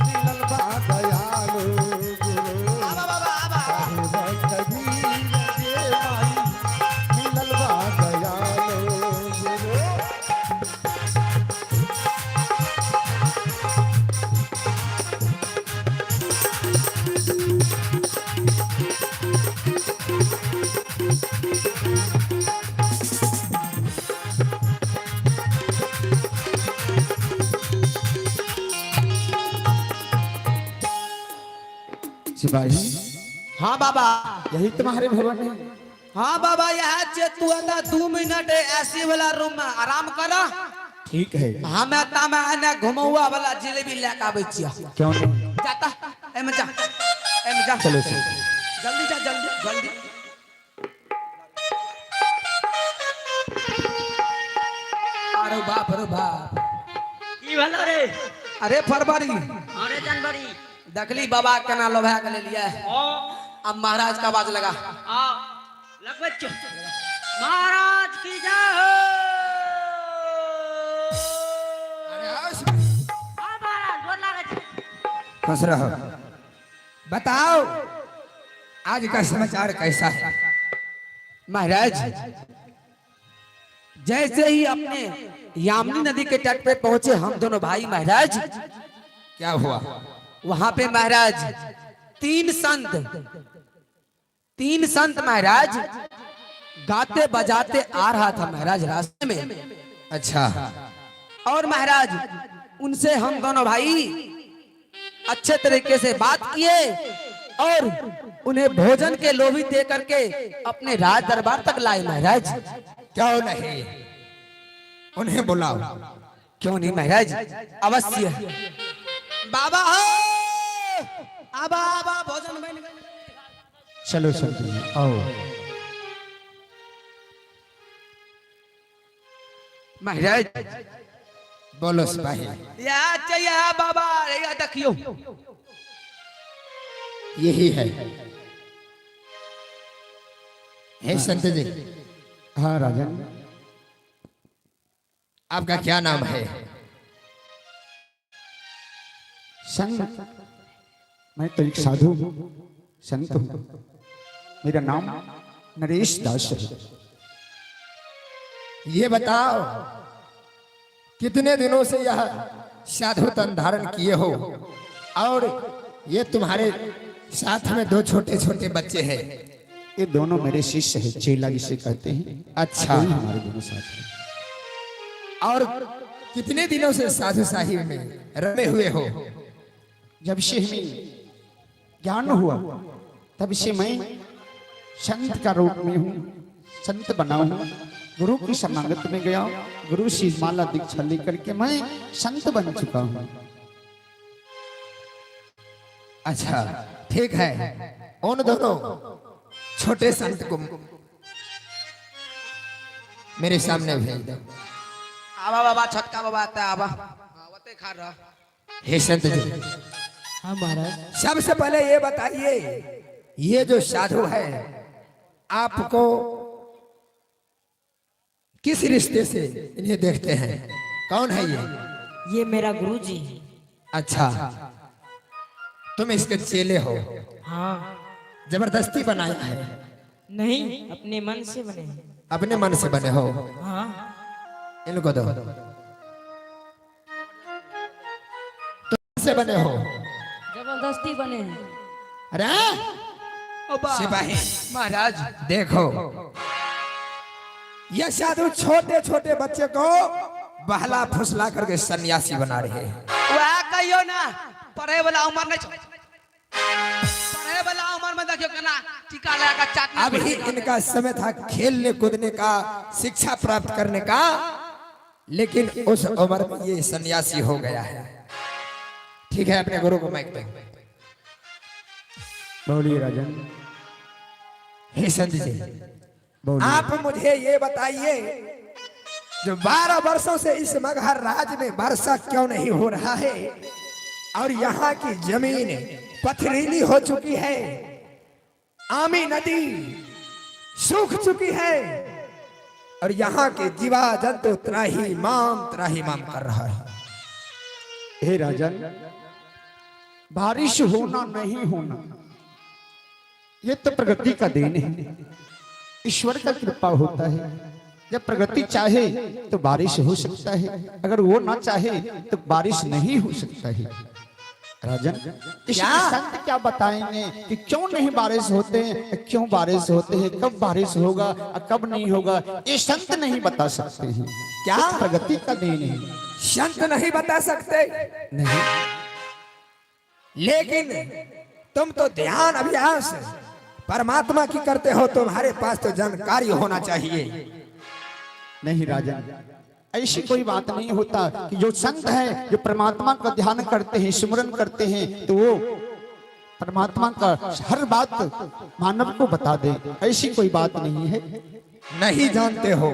मिलल बा दयालु गुरु। साहिब कबीर के माई मिलल बा दयालु गुरु। सिपाही, हाँ बाबा। यही तुम्हारे भवन है? हाँ बाबा, यह चेतु आता 2 मिनट ऐसी वाला रूम में आराम करा। ठीक है। हम एता में एने घुमौआ वाला जिलेबी लेके आबै छियै। क्यों नहीं। जाता एमे जा, एमे जा। चलो चलो, जल्दी जा, जल्दी जल्दी। अरे बाप रे बाप, की भेलो रे? अरे फरवरी। अरे जनवरी। देखली बाबा केना लोभा के लेलियै। ओ अब महाराज का आवाज लगा। आ लगबै छियौ। महाराज की जय हो। अरे आओ सिपाही। हाँ महाराज, गोर लागै छी। खुश रहो। बताओ आज का समाचार कैसा है? महाराज, जैसे ही अपने यामिनी नदी के तट पे पहुंचे हम दोनों भाई महाराज, क्या हुआ? वहां पे महाराज तीन संत महाराज गाते बजाते आ रहा था महाराज रास्ते में। अच्छा। और महाराज उनसे हम दोनों भाई अच्छे तरीके से बात किए और उन्हें भोजन के लोभी दे करके अपने राज दरबार तक लाए महाराज। क्यों नहीं, उन्हें बुलाओ। क्यों नहीं महाराज, अवश्य। बाबा हो, आबा आबा, भोजन बन गेल। चलो संत जी आओ। महाराज बोलो सिपाही। यह चाहिए है बाबा, यह देखियो। यही है। हे संत जी। हाँ राजन। आपका क्या नाम है? संत, मैं तो एक साधु हूँ, संत हूँ। मेरा नाम नरेश दास है। ये बताओ कितने दिनों से यह साधु तन धारण किए हो और ये तुम्हारे साथ में 2 छोटे छोटे बच्चे हैं? ये दोनों मेरे शिष्य हैं, चेला जिसे कहते हैं। अच्छा। वही हमारे दोनों साथ हैं। और कितने दिनों से साधु साहिब में रमे हुए हो? जब से हमें ज्ञान हुआ तब से मैं संत का रूप में हूँ, संत बना हूँ। गुरु की शरणागत में गया, गुरु से माला दीक्षा लेकर के मैं संत बन चुका हूँ। अच्छा ठीक है, उन दोनों छोटे संत को मेरे सामने भेज दो। आबा बाबा, छोटका बाबा आता आबा। हाँ, ओते खा रहा। हे संत जी। हाँ महाराज। सबसे पहले ये बताइए, ये जो साधु है आपको किस रिश्ते से इन्हें देखते हैं? कौन है ये? ये मेरा गुरुजी है। अच्छा, तुम इसके चेले हो? हाँ। जबरदस्ती बनाया है? नहीं, अपने मन से बने हैं। अपने मन से बने हो? हाँ। इनको दो। तुम से बने हो? जबरदस्ती बने हैं। अरे सिपाही महाराज देखो, यह साधु छोटे छोटे बच्चे को बहला फुसला करके सन्यासी बना रहे हैं। वह कहियो ना, पढ़े वाला उम्र नहीं, पढ़े वाला उम्र में देखियो केना टीका लगा के चाटना। अभी इनका समय था खेलने कूदने का, शिक्षा प्राप्त करने का, लेकिन उस उम्र में ये सन्यासी हो गया है। ठीक है, अपने गुरु को माइक दो। बोलिए राजन। हे संत जी, बोलिए। आप मुझे ये बताइए, जो 12 वर्षों से इस मगहर राज में वर्षा क्यों नहीं हो रहा है और यहाँ की जमीन पथरीली हो चुकी है, आमी नदी सूख चुकी है, और यहाँ के जीवा जंतु त्राही माम कर रहा है। हे राजन, बारिश होना नहीं होना ये तो प्रगति का then है, ईश्वर का कृपा होता है। जब प्रगति चाहे तो बारिश हो सकता है, अगर वो ना चाहे तो बारिश नहीं हो सकता है। राजन, इसमें संत क्या बताएंगे कि क्यों नहीं बारिश होते हैं, क्यों बारिश होते हैं, कब बारिश होगा और कब नहीं होगा, ये संत नहीं बता सकते हैं। क्या? ये प्रगति का then है। संत नहीं बता सकते? नहीं। लेकिन तुम तो ध्यान अभ्यास परमात्मा की करते हो, तुम्हारे पास तो जानकारी होना चाहिए। नहीं राजन, ऐसी कोई बात नहीं होता कि जो संत है, जो परमात्मा का ध्यान करते हैं, स्मरण करते हैं, तो वो परमात्मा का हर बात मानव को बता दे, ऐसी कोई बात नहीं है। नहीं जानते हो?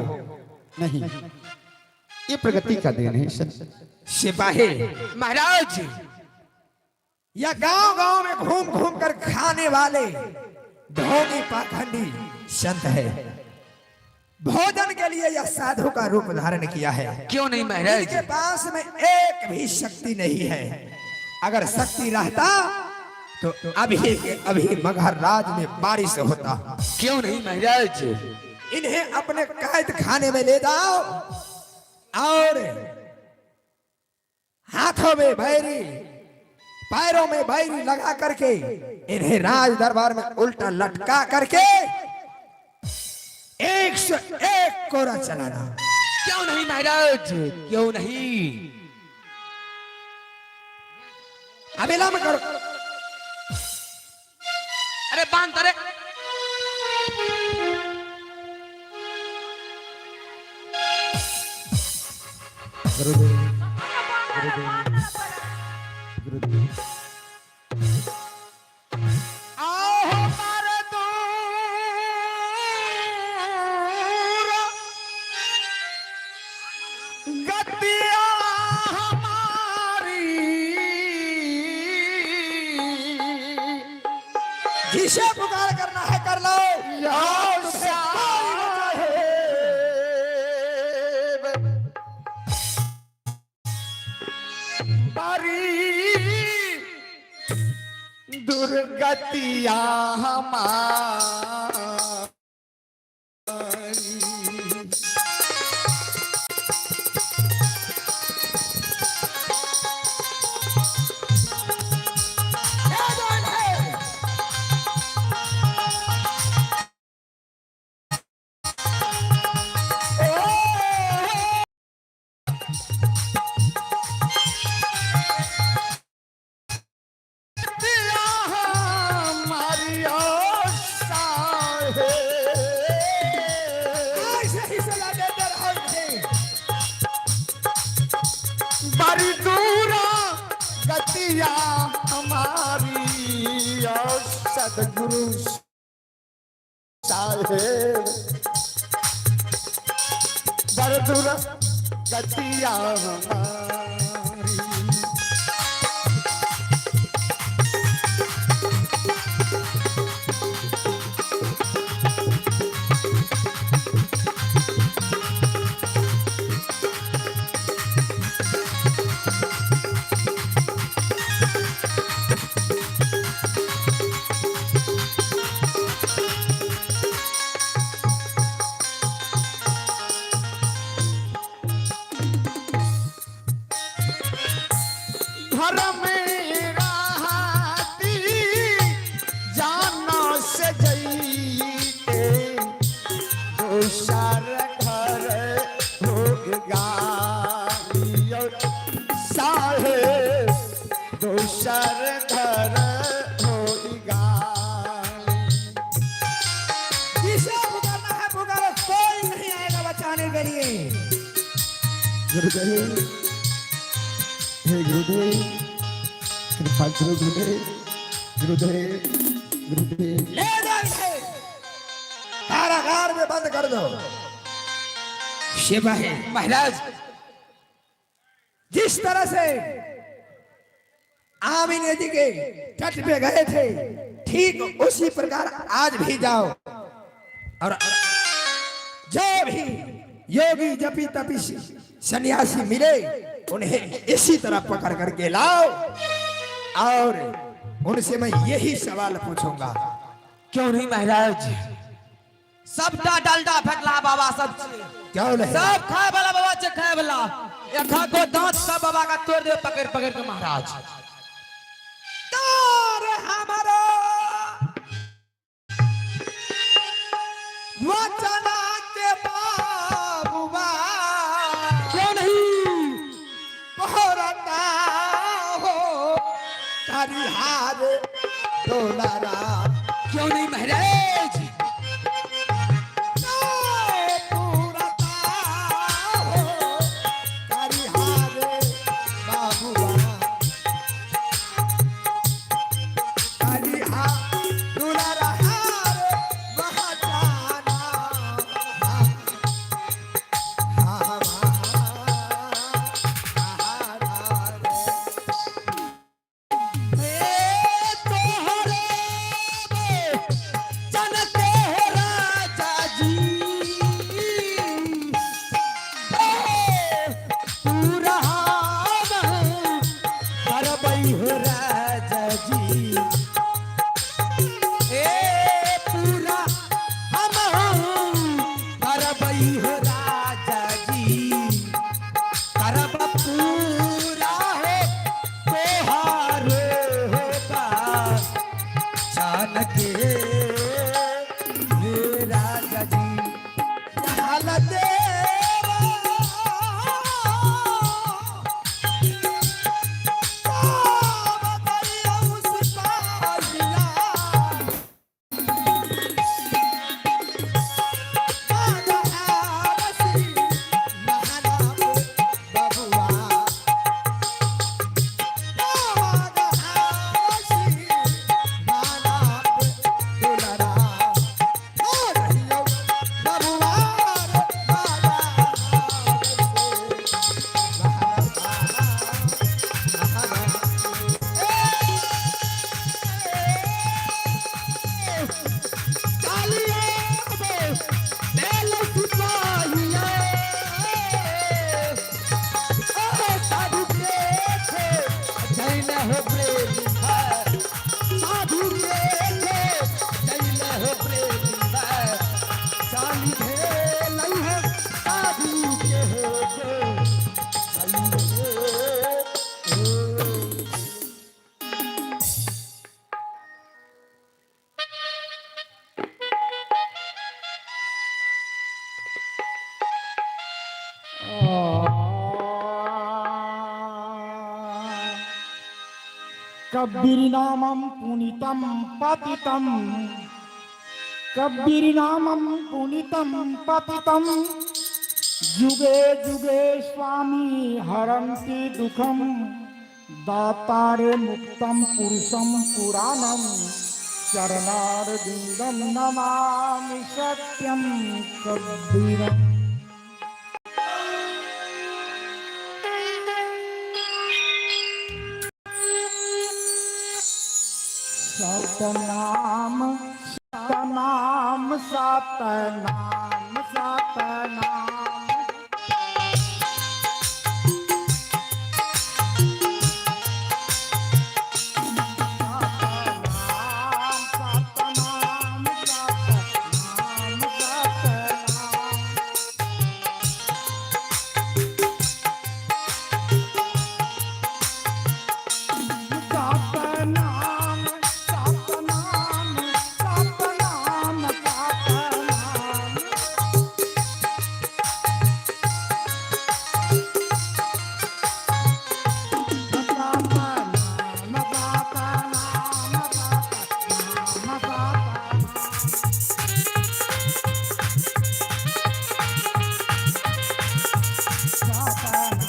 नहीं, ये प्रगति का then है सर। सिपाही महाराज, या गांव गांव में घूम घूम कर खाने वाले ढोंगी पाखंडी संत है। भोजन के लिए यह साधु का रूप धारण किया है। क्यों नहीं महाराज? इनके पास में एक भी शक्ति नहीं है। अगर शक्ति रहता तो अभी के अभी मगहर राज में बारिश होता। क्यों नहीं महाराज? इन्हें अपने कैद खाने में ले जाओ और हाथों में बैरी, पैरों में बैरी लगा करके इन्हें राज दरबार में उल्टा लटका करके 101 कोरा चलाना। क्यों नहीं महाराज, क्यों नहीं? अविलंब करो। अरे बांध, अरे गुरुदेव, गुरुदेव, आओ मार दूर गतिया हमारी, जिसे पुकार करना है कर लो। या तुमसे कोई बचा साहेब बड़ी दुर्गतिया हमारी। ले जाओ इन्हें। गतिया हमारी ओ साहेब, ऐसे ही सजा देते रहो इन्हें। बड़ी दूरा गतिया हमारी ओ सदगुरु साहेब, बड़ी दूरा गतिया हमारी। घर में रहती जाना से जईते, दूसर घर हो गालियो साहेब, दूसर घर हो गाली। जिसे पुकारना है पुकारो, कोई नहीं आएगा बचाने के लिए। गुरुदेव, हे गुरुदेव, कृपा करो गुरुदेव, गुरुदेव, गुरुदेव। ले जाओ इन्हें, कारागार में बंद कर दो। सिपाही महाराज, जिस तरह से आमी नदी के तट पे गए थे, ठीक उसी प्रकार आज भी जाओ और जो भी योगी जपी तपी सन्यासी मिले, उन्हें इसी तरह पकड़ करके लाओ और उनसे मैं यही सवाल पूछूंगा। क्यों नहीं महाराज, सबटा डालडा फेटला बाबा सब छै। क्यों नहीं? सब खाए वाला बाबा छै, खाए वाला एखा को दांत सब बाबा का तोड़ दे पकड़ पकड़ के महाराज। तार हमारा वचना के बाबुआ क्यों नहीं पहरता हो करिहार डोलारा। क्यों नहीं महाराज? पूरता हो करिहार बाबुआ करिहार दुलारा हार वहचाना तोहरे जनते हो राजा जी, पूरा करबई हो राजा जी, ए पूरा हम करबई हो राजा जी, करब पूरा हो तोहार होगा जान के हे राजा जी। हालत कबीरनामं पुनीतं पतितं, कबीरनामं पुनीतं पतितं, जुगे जुगे स्वामी हरन्ति दुःखं, दातारे मुक्तं पुरुषं पुराणं, चरणारविन्दं नमामि सत्यं कबीरम्। सतनाम सतनाम सतनाम सतनाम। सतनाम सतनाम सतनाम। सतनाम सतनाम सतनाम सतनाम। सतनाम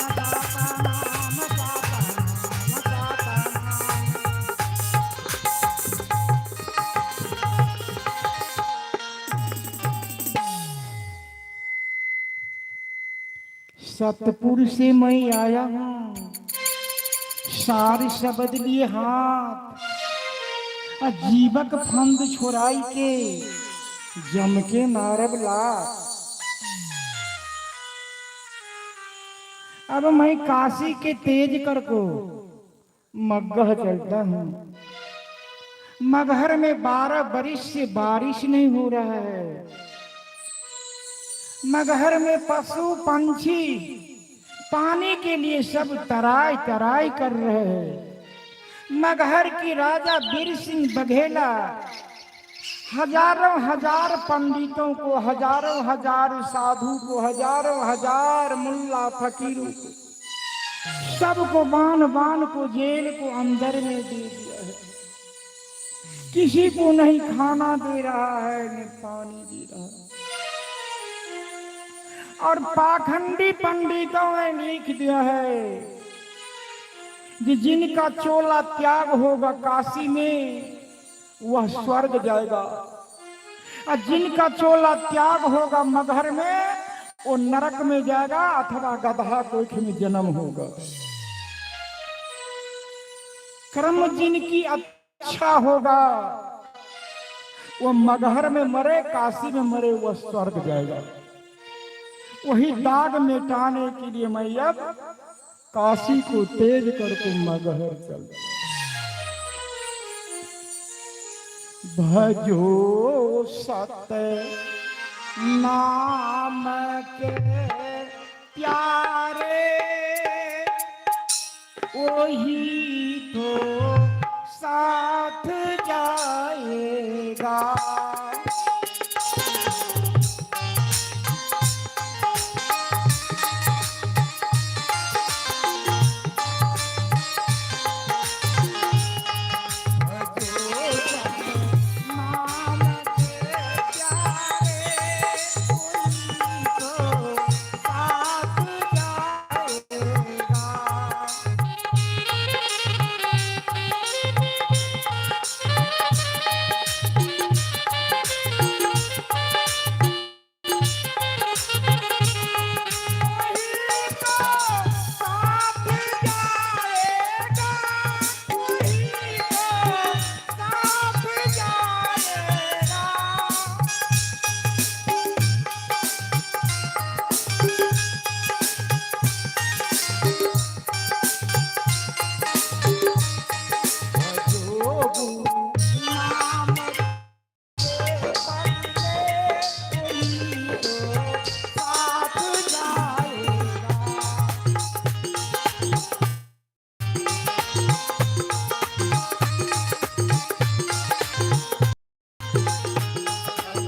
सतनाम सतनाम सतनाम। सतपुर से मैं आया हूँ, सार शब्द लिए हाथ, आ जीवक फंद छोड़ाई के जम के मारब लात। अब मैं काशी के तेज कर को मगह चलता हूँ। मगहर में 12 बरिस से बारिश नहीं हो रहा है। मगहर में पशु पंछी पानी के लिए सब तराई तराई कर रहे हैं। मगहर की राजा वीर सिंह बघेला हजारों हजार पंडितों को, हजारों हजार साधु को, हजारों हजार मुल्ला फकीरों को, सबको बांध बांध को जेल को अंदर में दे दिया है। किसी को नहीं खाना दे रहा है, न पानी दे रहा है। और पाखंडी पंडितों ने लिख दिया है कि जिनका चोला त्याग होगा काशी में वह स्वर्ग जाएगा, और जिनका चोला त्याग होगा मगहर में वो नरक में जाएगा अथवा गधा कोख में जन्म होगा। कर्म जिनकी अच्छा होगा वो मगहर में मरे, काशी में मरे, वह स्वर्ग जाएगा। वही दाग मिटाने के लिए मैं अब काशी को तेज करके मगहर चल। भजो सत नाम के प्यारे, वही तो साथ जाएगा। नाम के प्यारे, वही तो साथ जाएगा। वही तो साथ जाएगा, वही तो साथ जाएगा। भजो गुरु नाम के बंदे, वही तो साथ जाएगा।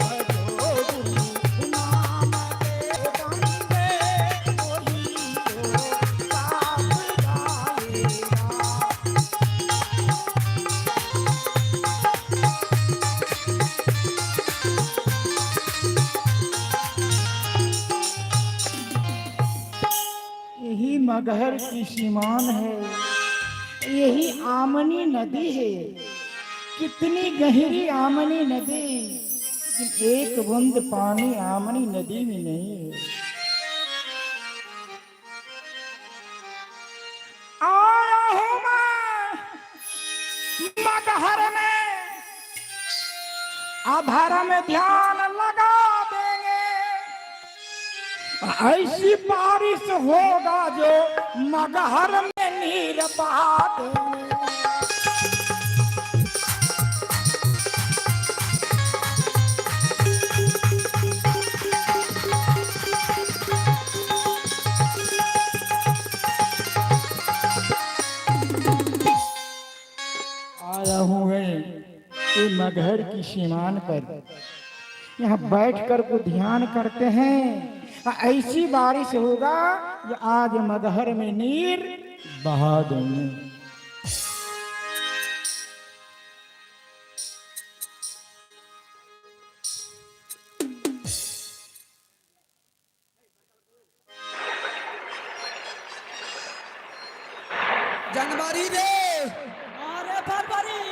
भजो गुरु नाम के बंदे, वही तो साथ जाएगा। यही मगहर की सीमान है, यही आमनी नदी है। कितनी गहरी आमनी नदी, लेकिन एक बूंद पानी आमनी नदी में नहीं है। आया हूं मैं मगहर में, आधार में ध्यान लगा देंगे। ऐसी बारिश होगा जो मगहर में नीर बहा देंगे। आया हूँ मैं ये मगहर की सीमान पर, यहाँ बैठ कर को ध्यान करते हैं। ऐसी बारिश होगा जो आज मगहर में नीर बहा देंगे। जनवरी रे, अरे फरवरी,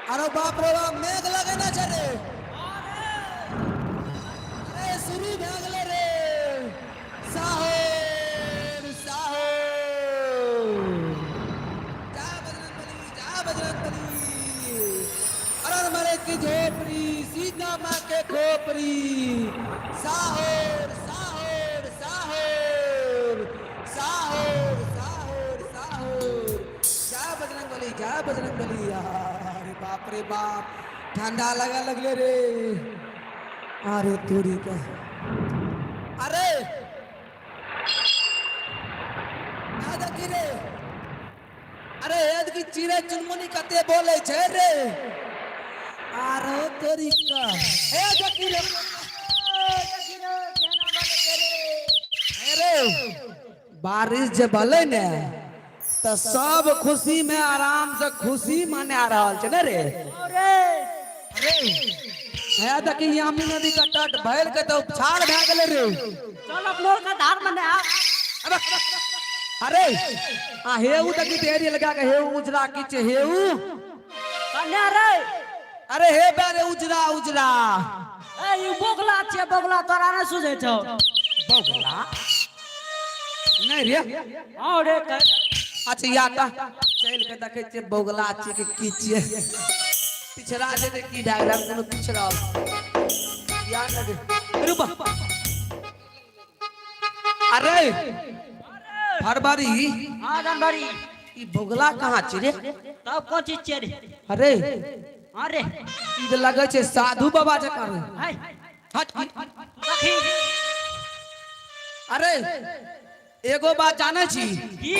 अरे बाप रे बाप, मेघ लगे ना चले, अरे शुरू भए गेलै रे। साहोर साहोर, जा बजरंगबली, जा बजरंगबली। अरे मरे की झोपड़ी, सीता माँ के खोपड़ी। साहोर साहोर साहोर साहोर। जय बजरंगबली। अरे बाप रे बाप, ठंडा लगा लगले रे। अरे तोरी का, अरे आ देखी रे, अरे हे देखी चिड़ै चुनमुनी कते बोलै छै रे। आरो तोरी का, हे देखी रे, अरे बारिश जे भलै ने तऽ सब खुशी में आराम से खुशी मना रहल छै ने रे। अरे हे देखी यामी नदी के तट भरि के तऽ उपछार भए गेलै रे। चल अपनो के धार में नहा। अरे आ हेऊ देखी देरी लगा के हेऊ उजरा की छै हेऊ कन्या रे। अरे हे बारे उजरा उजरा। ए ई बोगला छै, बोगला तोरा नहि सुझै छौ। बोगला नहीं रे। हां रे। अच्छा या का चल के देखै छियै बोगला छियै कि की छियै। पिछड़ा जेतै की भए गेलै, कोनो पिछड़ल या नहि। रुक, अरे फरवरी। हां जनवरी। ई बोगला कहाँ छै रे? तब कोन चीज छियै रे? अरे हां रे। ई तऽ लगै छै साधु बाबा जकाँ रे। है हट देखी। अरे एगो बात जानै छी की?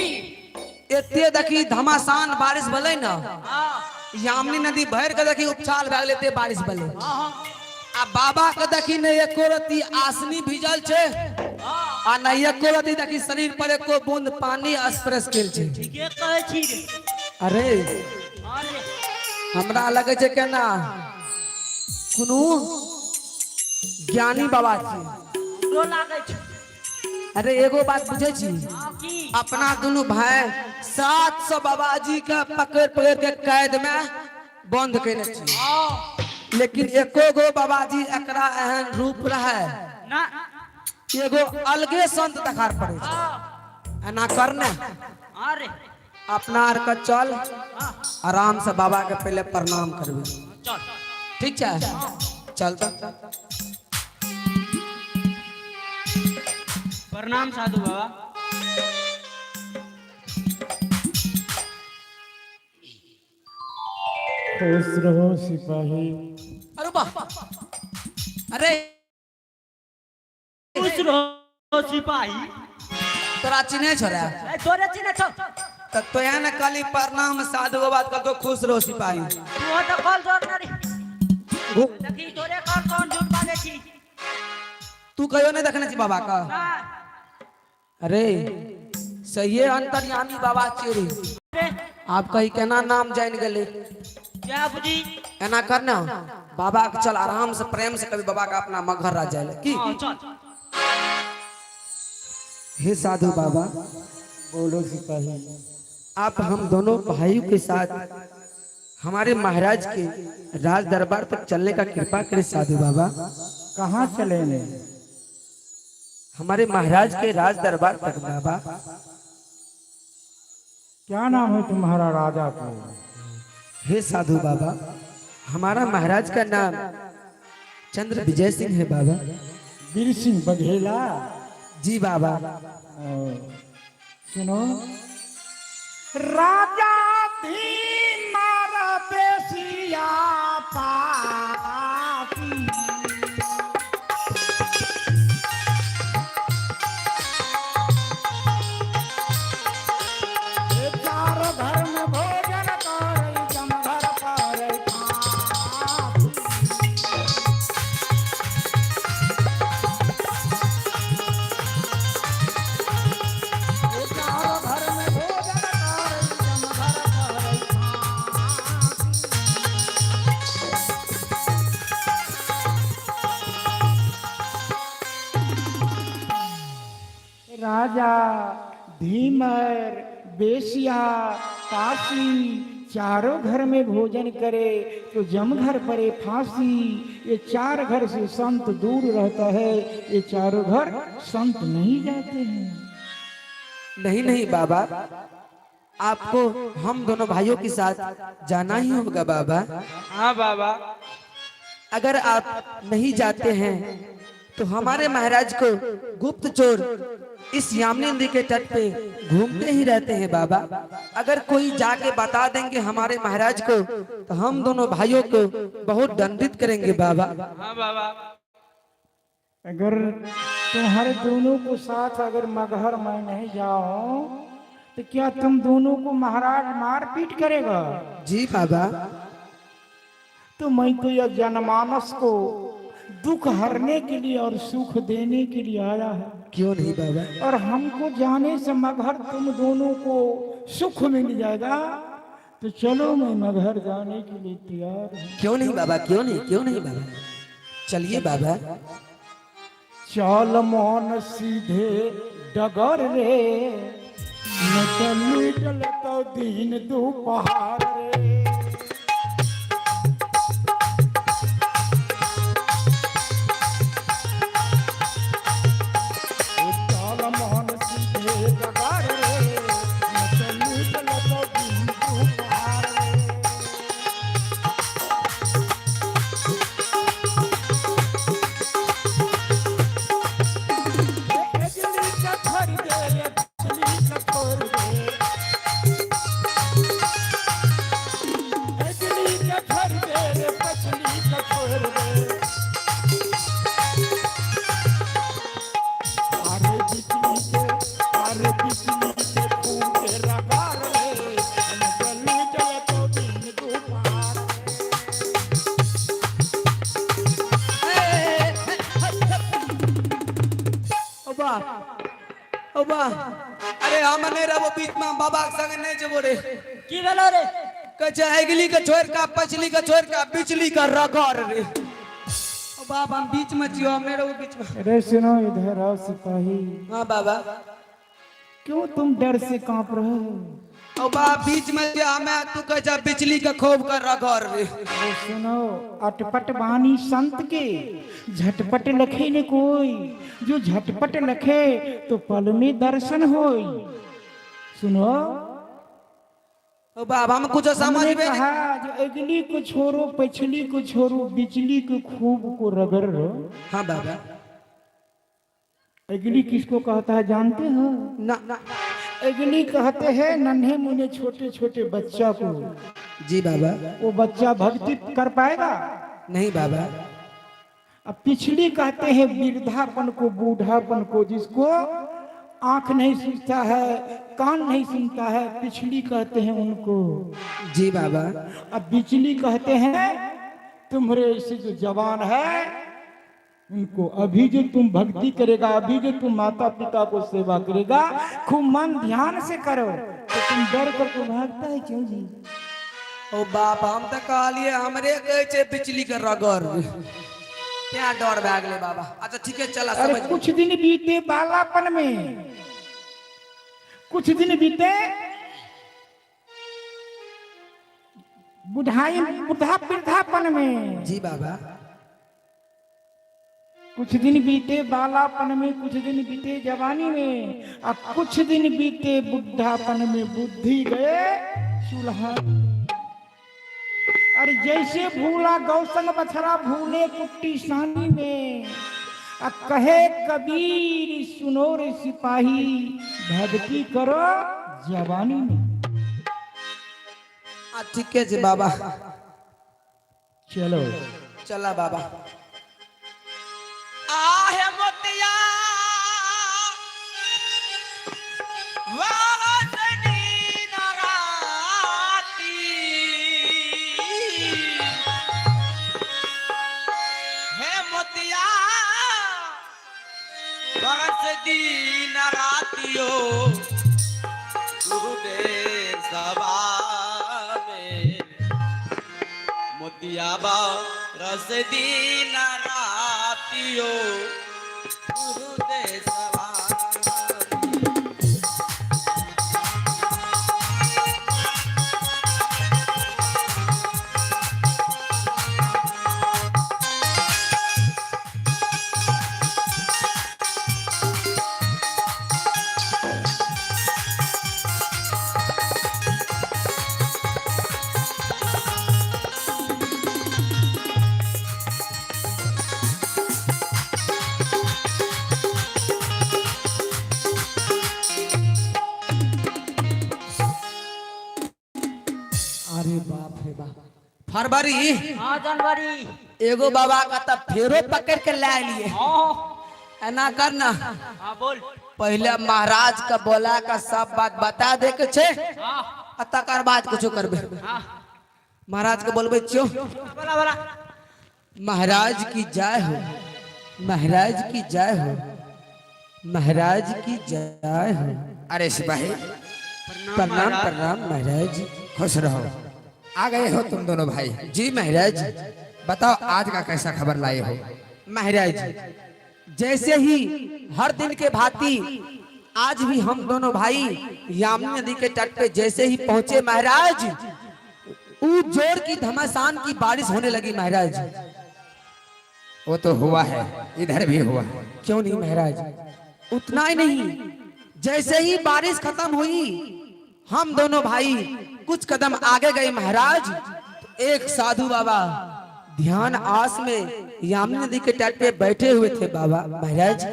एते देखी धमासान बारिश भेलै ने, हां यामिनी नदी भरि के देखी उपछाल भए गेलै, एते बारिश भेलै। हां आ बाबा के देखी ने एको रत्ती आसनी भिजल छै आ ने एको रत्ती देखी शरीर पर एको बूंद पानी स्प्रेस केल छै। ठीके कहै छी रे। अरे हां रे। हमरा लगै छै केना कोनो ज्ञानी बाबा छी। हमरो लागै छै। अरे एगो बात बुझै छी? हां की? अपना दुनू भाई 700 बाबाजी के पकड़ पकड़ के कैद में बंद केने छी, लेकिन एको गो बाबाजी एकरा एहन रूप रहे ना, एगो अलगे संत देखार पड़े छै। एना करने अरे अपना आर के चल आराम से बाबा के पहले प्रणाम करबे। चल ठीक छै, चल तो। प्रणाम साधु बाबा। खुश रहो सिपाही। अरे वाह, अरे खुश रहो सिपाही। तोरा चिन्हे छोरा? ए तोरे चिन्हे छौ। त तोया ने कहली प्रणाम साधु बाबा, कहलको खुश रहो सिपाही। तू तऽ कॉल जोड़ ना रे। देखी तोरे कॉल कौन झूठ बाजै छी। तू कहियो नहीं देखने छी बाबा का? ना। अरे सही अंतर्यामी बाबा छियै रे। आप कहीं केना नाम जान गेले? क्या बुझी? एना करना बाबा के चल आराम से प्रेम से कभी बाबा का अपना मगहर राज जाए की। हां चल। हे साधु बाबा। बोलो सिपाही। आप हम दोनों भाइयों के साथ हमारे महाराज के राज दरबार तक चलने का कृपा करें साधु बाबा। कहाँ चलेंगे? हमारे महाराज के राज दरबार तक बाबा। क्या नाम है तुम्हारा राजा को? हे साधु बाबा, हमारा महाराज का नाम चंद्र विजय सिंह है बाबा। वीर सिंह बघेला? जी बाबा। सुनो, राजा धीमर बेसिया पापी, चार घर में भोजन करे जम घर पर फांसी। चार घर में भोजन करे जम घर पर फांसी। राजा धीमर बेसिया काशी चारों घर में भोजन करे तो जम घर परे फांसी। ये चार घर से संत दूर रहता है, ये चारों घर संत नहीं जाते हैं। नहीं नहीं बाबा, आपको हम दोनों भाइयों के साथ जाना ही होगा बाबा। हाँ बाबा। अगर आप नहीं जाते हैं तो हमारे महाराज को गुप्त चोर इस यामिनी नदी के तट पे घूमते ही रहते हैं बाबा। अगर कोई जाके बता देंगे हमारे महाराज को तो हम दोनों भाइयों को बहुत दंडित करेंगे बाबा। हाँ बाबा। अगर तुम्हारे दोनों को साथ अगर मगहर मैं नहीं जाऊं तो क्या तुम दोनों को महाराज मारपीट करेगा? जी बाबा। तो मैं तो यह जनमानस को दुख हरने के लिए और सुख देने के लिए आया है। क्यों नहीं बाबा? और हमको जाने से मगहर तुम दोनों को सुख मिल जाएगा, तो चलो मैं मगहर जाने के लिए तैयार हूँ। क्यों नहीं बाबा, क्यों नहीं, क्यों नहीं बाबा, चलिए बाबा। चल मोहन सीधे डगर रे, न चली चल तो दिन दोपहर रे। चल मोहन सीधे डगर रे, न चली चल तो दिन दोपहर रे। बिजली का फर दे रे, बिजली का फर दे, बिजली का फर दे रे, बिजली का फर दे। अरे बिजली के, अरे बिजली के फूटे रगार रे, चलू चल तो दिन दोपहर रे। ओ बा, ओ बा, अरे हम नहीं रहबो बीच में, बाबा के संग नहीं जेबो रे। की भेलो रे? कहै छै अगली के छोड़ का पछली के छोड़ का बिजली का रगड़ रे। ओ बाप, हम बीच में छियो, हम नहीं रहबो बीच में। अरे सुनो, इधर आओ सिपाही। हाँ बाबा। क्यों तुम डर से कांप रहे हो? ओ बाप, बीच में जे हमें तू कहै छै बिजली के खूब कर रगड़ रे। अरे सुनो, अटपट बानी संत के झटपट लखे न कोई, जो झटपट लखे तो पल में दर्शन होई। सुनो ओ बाप, हम कुछ हमने समझबे नहीं। कहा जो अगली को छोड़ो पिछली को छोड़ो, बिजली को खूब को रगड़ रो। हाँ बाबा। अगली किसको कहता है जानते हो? ना ना। अगली कहते हैं नन्हे मुन्ने छोटे छोटे बच्चा को। जी बाबा। वो बच्चा भक्ति कर पाएगा? नहीं बाबा। अब पिछली कहते हैं वृद्धापन को, बूढ़ापन को, जिसको आंख नहीं सुनता है, कान नहीं सुनता है, पिछली कहते हैं उनको। जी बाबा। अब बिजली कहते हैं तुम्हारे ऐसे जो जवान है उनको। अभी जो तुम भक्ति करेगा, अभी जो तुम माता पिता को सेवा करेगा, खूब मन ध्यान से करो, तो तुम डर कर को भागता है क्यों जी? ओ बाप, हम तो कहलिए हमरे कहै छै बिजली के रगड़ रे, क्या डर भए गेलै बाबा। अच्छा ठीक है, चला अरे समझ। कुछ दिन बीते बालापन में, कुछ दिन बीते बुढ़ाई बुढ़ा वृद्धापन में। जी बाबा। कुछ दिन बीते बालापन में, कुछ दिन बीते जवानी में, और कुछ दिन बीते बुढ़ापन में, बुद्धि गए चूल्हा। अरे जैसे भूला गौसंग बछड़ा भूले कुट्टी सानी में, आ कहे कबीर सुनो रे सिपाही, भक्ति करो जवानी में। आ ठीक है जी बाबा। चलो चला बाबा। आहे मोतिया वासनी नराती, हे मोतिया बरस दीन रातियो, गुरुदेव सभा में मोतिया बरस दीन रातियो, गुरुदेव सभा में। अरे बाप रे बाप, फरवरी। हाँ, जनवरी। एगो बाबा का तब फेरो पकड़ के लाए लिए। हाँ। ऐना करना। हाँ, बोल। पहले महाराज का बोला का सब बात बता दे के छे। हाँ। आ तकर बाद कुछ करबे। हाँ। महाराज के बोलबे छियो। बोला बोला। महाराज की जय हो, महाराज की जय हो, महाराज की जय हो। अरे सिपाही। प्रणाम प्रणाम महाराज। खुश रहो। आ गए हो तुम दोनों भाई? जी महाराज। बताओ, आज का कैसा खबर लाए हो? महाराज, जैसे ही हर दिन के भांति आज भी हम दोनों भाई यामिनी नदी के तट पे जैसे ही पहुंचे महाराज, ऊ जोर की घमासान की बारिश होने लगी महाराज। वो तो हुआ है, इधर भी हुआ है। क्यों नहीं महाराज, उतना ही नहीं, जैसे ही बारिश खत्म हुई हम दोनों भाई कुछ कदम आगे गए महाराज, तो एक साधु बाबा ध्यान आस में यामिनी नदी के तट पे बैठे हुए थे बाबा महाराज।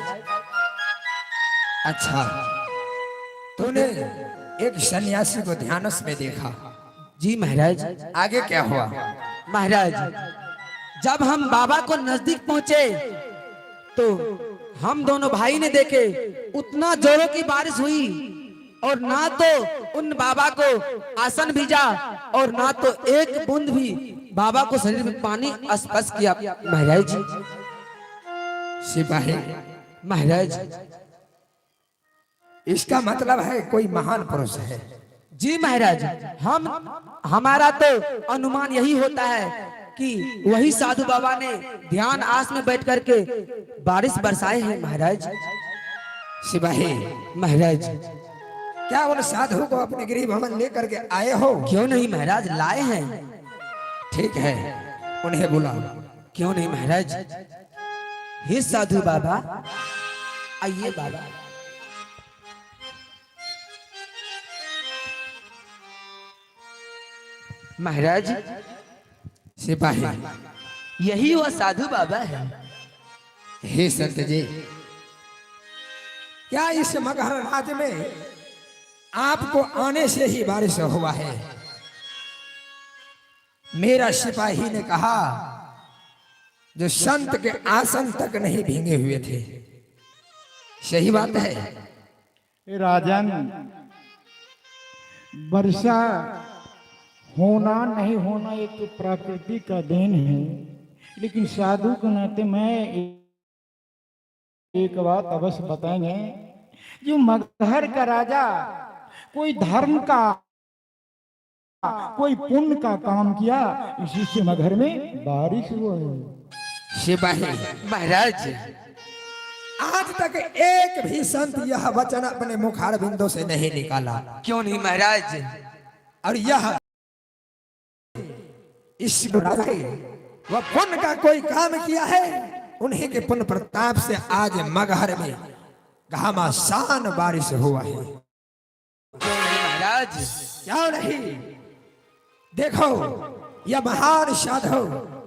अच्छा, तूने एक सन्यासी को ध्यानस में देखा? जी महाराज। आगे क्या हुआ? महाराज, जब हम बाबा को नजदीक पहुंचे तो हम दोनों भाई ने देखे उतना जोरों की बारिश हुई और ना तो उन बाबा को आसन भीजा और ना तो एक बूंद भी बाबा को शरीर में पानी स्पर्श किया महाराज। सिपाही। महाराज। इसका मतलब है कोई महान पुरुष है। जी महाराज, हम हमारा तो अनुमान यही होता है कि वही साधु बाबा ने ध्यान आस में बैठ करके बारिश बरसाए हैं महाराज। सिपाही। महाराज। क्या उन साधु को अपने गृह भवन लेकर के आए हो? क्यों नहीं महाराज, लाए हैं। ठीक है, उन्हें बुलाओ। क्यों नहीं महाराज। हे साधु बाबा, आइए बाबा। महाराज। सिपाही। यही वह साधु बाबा है। हे संत जी, क्या इस मगहर राज्य में आपको आने से ही बारिश हुआ है? मेरा सिपाही ने कहा जो संत के आसन तक नहीं भींगे हुए थे, सही बात है? राजन, वर्षा होना नहीं होना ये तो प्रकृति का then है, लेकिन साधु के नाते मैं एक बात अवश्य बताएंगे, जो मगहर का राजा कोई धर्म का कोई पुण्य का काम किया, इसी से मगहर में बारिश हुआ है। सिपाही। महाराज। आज तक एक भी संत यह वचन अपने मुखार बिंदु से नहीं निकाला। क्यों नहीं महाराज। और यह इस वह पुण्य का कोई काम किया है, उन्हीं के पुण्य प्रताप से आज मगहर में घमासान बारिश हुआ है। क्यों नहीं महाराज। क्यों नहीं, देखो यह महान साधु,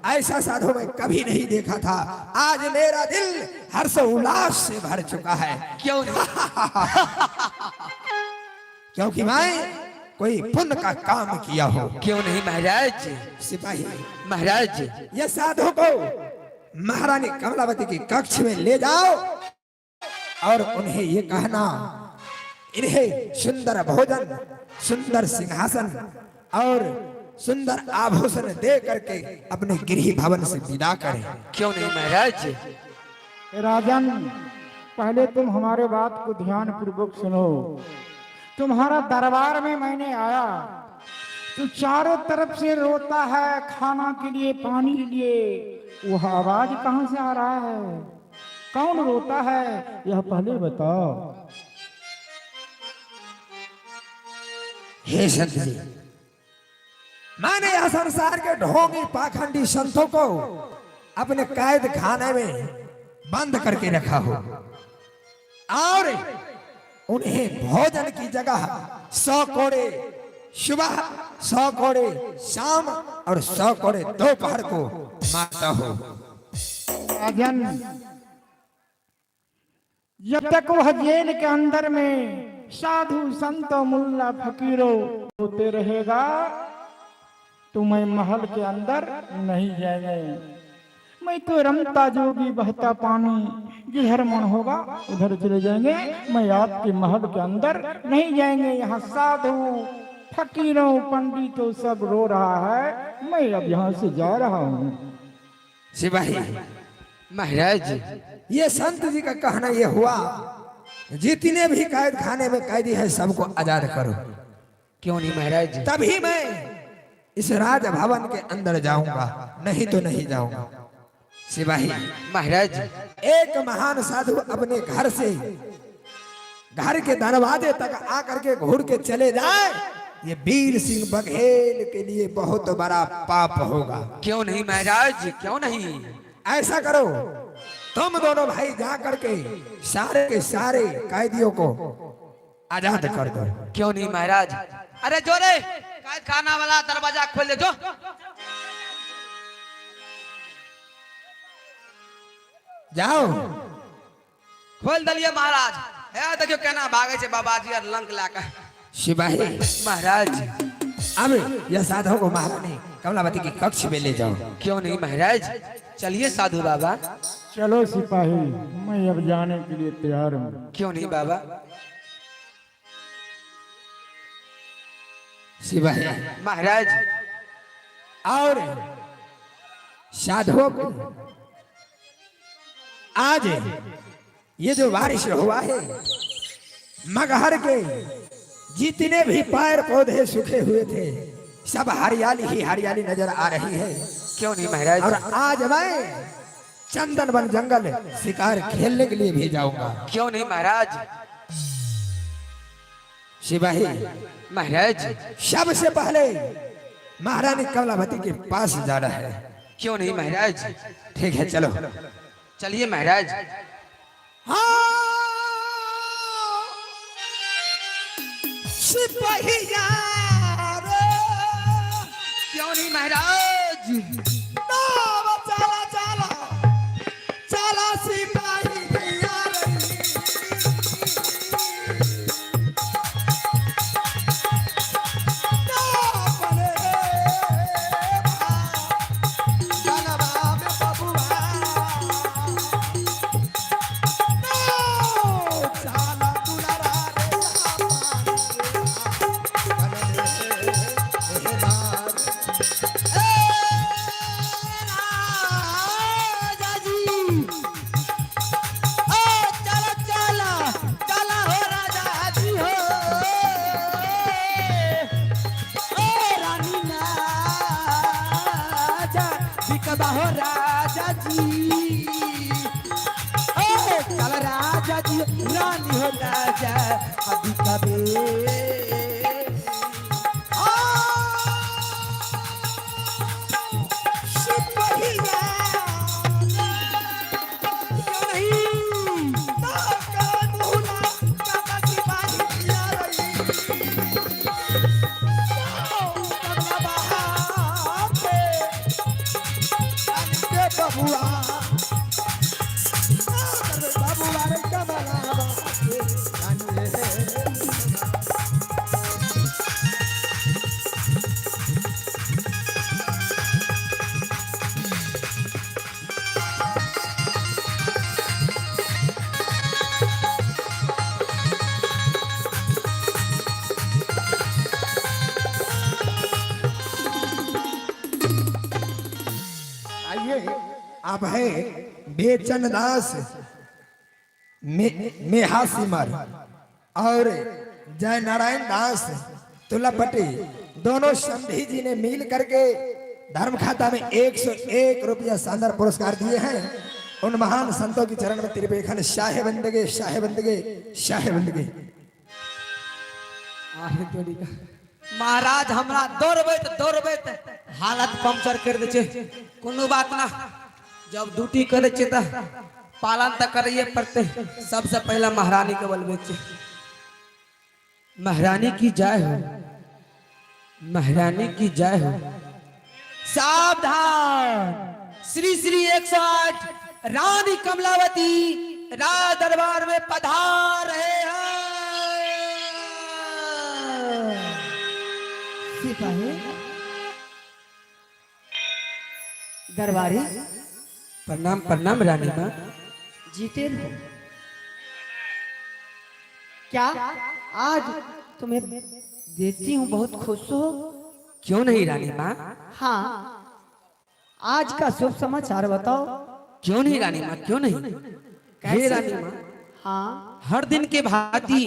ऐसा साधु मैं कभी नहीं देखा था। आज मेरा दिल हर्ष उल्लास से भर चुका है। क्यों नहीं? क्योंकि मैं कोई पुण्य का काम किया हो। क्यों नहीं महाराज। सिपाही। महाराज। ये साधु को महारानी कमलावती के कक्ष में ले जाओ और उन्हें ये कहना, इन्हें सुंदर भोजन, सुंदर सिंहासन और सुंदर आभूषण दे करके अपने गृह भवन से विदा करें। क्यों नहीं महाराज। राजन, पहले तुम हमारे बात को ध्यान पूर्वक सुनो। तुम्हारा दरबार में मैंने आया तो चारों तरफ से रोता है खाना के लिए, पानी के लिए। वह आवाज कहाँ से आ रहा है, कौन रोता है, यह पहले बताओ। हे संत जी, मैंने यह संसार के ढोंगी पाखंडी संतों को अपने कैद खाने में बंद करके रखा हो और उन्हें भोजन की जगह 100 कोड़े सुबह, 100 कोड़े शाम और 100 कोड़े दोपहर को मारता हो। राजन, जब तक वह जेल के अंदर में साधु संत मुल्ला फकीरों होते रहेगा, तो मैं महल के अंदर नहीं जाएंगे। मैं तो रमता जोगी बहता पानी, जिधर मन होगा उधर चले जाएंगे, मैं आपके महल के अंदर नहीं जाएंगे। यहाँ साधु फकीरों पंडितों सब रो रहा है, मैं अब यहाँ से जा रहा हूँ। सिपाही महाराज, ये संत जी का कहना ये हुआ, जितने भी कैद खाने में कैदी है सबको आजाद करो। क्यों नहीं महाराज? तभी मैं इस राजभवन के अंदर जाऊंगा, नहीं तो नहीं जाऊंगा। सिपाही महाराज, एक महान साधु अपने घर से घर के दरवाजे तक आकर के घूर के चले जाए, ये वीर सिंह बघेल के लिए बहुत बड़ा पाप होगा। क्यों नहीं महाराज, क्यों नहीं? ऐसा करो, तुम दोनों भाई जा करके सारे के सारे कैदियों को आजाद कर दो। क्यों नहीं महाराज? अरे जोरे कैद खाना वाला दरवाजा खोल दे जो। जाओ। खोल दलिए महाराज। हे देखियो केना भागे छे बाबाजी और लंक लाके। सिपाही महाराज, अब यह साधु को महारानी कमलावती के कक्ष में ले जाओ। क्यों नहीं महाराज, चलिए साधु बाबा। चलो सिपाही, मैं अब जाने के लिए तैयार हूँ। क्यों नहीं बाबा? सिपाही महाराज, और साधुओं को आज ये जो बारिश हुआ है, मगहर के जितने भी पेड़ पौधे सूखे हुए थे सब हरियाली ही हरियाली नजर आ रही है। क्यों नहीं महाराज? और आज मैं चंदन वन जंगल शिकार खेलने के लिए भी जाऊंगा। क्यों नहीं महाराज? सिपाही महाराज, सबसे पहले महारानी कमलावती के पास जाना है। क्यों नहीं महाराज? ठीक है, चलो चलिए महाराज। हाँ सिपाहिया रे, क्यों नहीं महाराज? नाव चला चला चला सिपाहिया रे। नाव रे बनवा में बबुआ, नाव चला दुलारा रे राजा जी, ओ चलो चलो चलो हो राजा जी हो, ओ रानी नाजा बिकबा हो राजा जी, ओ चल राजा जी रानी हो राजा अभी कबे। सिपाहिया क्यों नहीं? आइए, आप है बेचन दास मेहा सिमर और जय नारायण दास तुलापट्टी, दोनों संधि जी ने मिल करके धर्म खाता में 101 रुपया शानदार पुरस्कार दिए हैं। उन महान संतों की चरण में त्रिपेखन शाहे बंदगे शाहे बंदगे शाहे बंदगे। महाराज, हमरा दौड़बैत दौड़बैत हालत पंक्चर कर दै छै। कोनो बात ना, जब ड्यूटी करै छियै तऽ पालन तऽ करैए पड़तै। सबसे पहले महारानी के बोलबै छियै, महारानी की जय हो, महारानी की जय हो। सावधान, श्री श्री 108 रानी कमलावती राज दरबार में पधार रहे हैं। सिपाही, दरबारी। प्रणाम प्रणाम रानी माँ। जीते रहो। क्या आज तुम्हें देखती हूँ बहुत खुश हो? क्यों नहीं रानी माँ। हाँ, आज का शुभ समाचार बताओ। क्यों नहीं रानी माँ, क्यों नहीं। हे रानी माँ, हाँ, हर दिन के भांति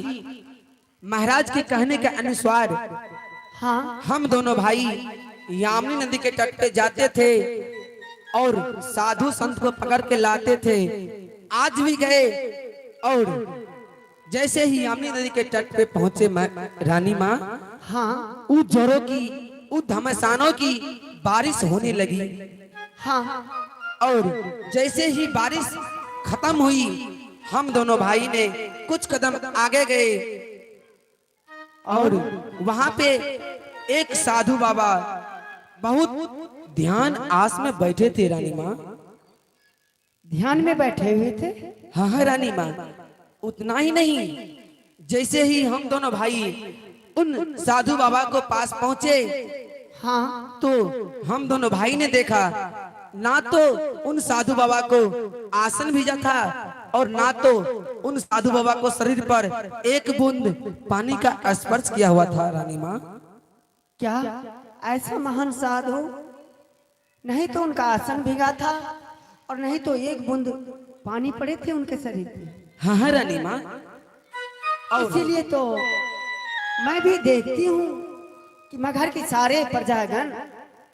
महाराज के कहने के अनुसार हाँ, हम दोनों भाई यामिनी नदी के तट पे जाते थे और साधु संत को पकड़ के लाते थे। आज भी गए और जैसे ही यामिनी नदी के तट पे पहुंचे रानी माँ, हाँ, उस जोरों की, उस घमासानों की बारिश होने लगी। हाँ, और जैसे ही बारिश खत्म हुई, हम दोनों भाई ने कुछ कदम आगे गए और वहां पे एक साधु बाबा बहुत ध्यान आस में बैठे थे रानी माँ। ध्यान में बैठे हुए थे? हाँ हाँ रानी माँ। उतना ही नहीं, जैसे ही हम दोनों भाई उन साधु बाबा को पास पहुंचे, हाँ, तो हम दोनों भाई ने देखा ना तो उन साधु बाबा को आसन भिजा था और ना तो उन साधु बाबा को शरीर पर एक बूंद पानी का स्पर्श किया हुआ था रानी माँ। क्या ऐसा महान साधु, नहीं तो उनका आसन भीगा था और नहीं तो एक बूंद पानी पड़े थे उनके शरीर पे। हाँ हाँ रानी माँ। इसीलिए तो मैं भी देखती हूँ कि मगर के सारे प्रजागण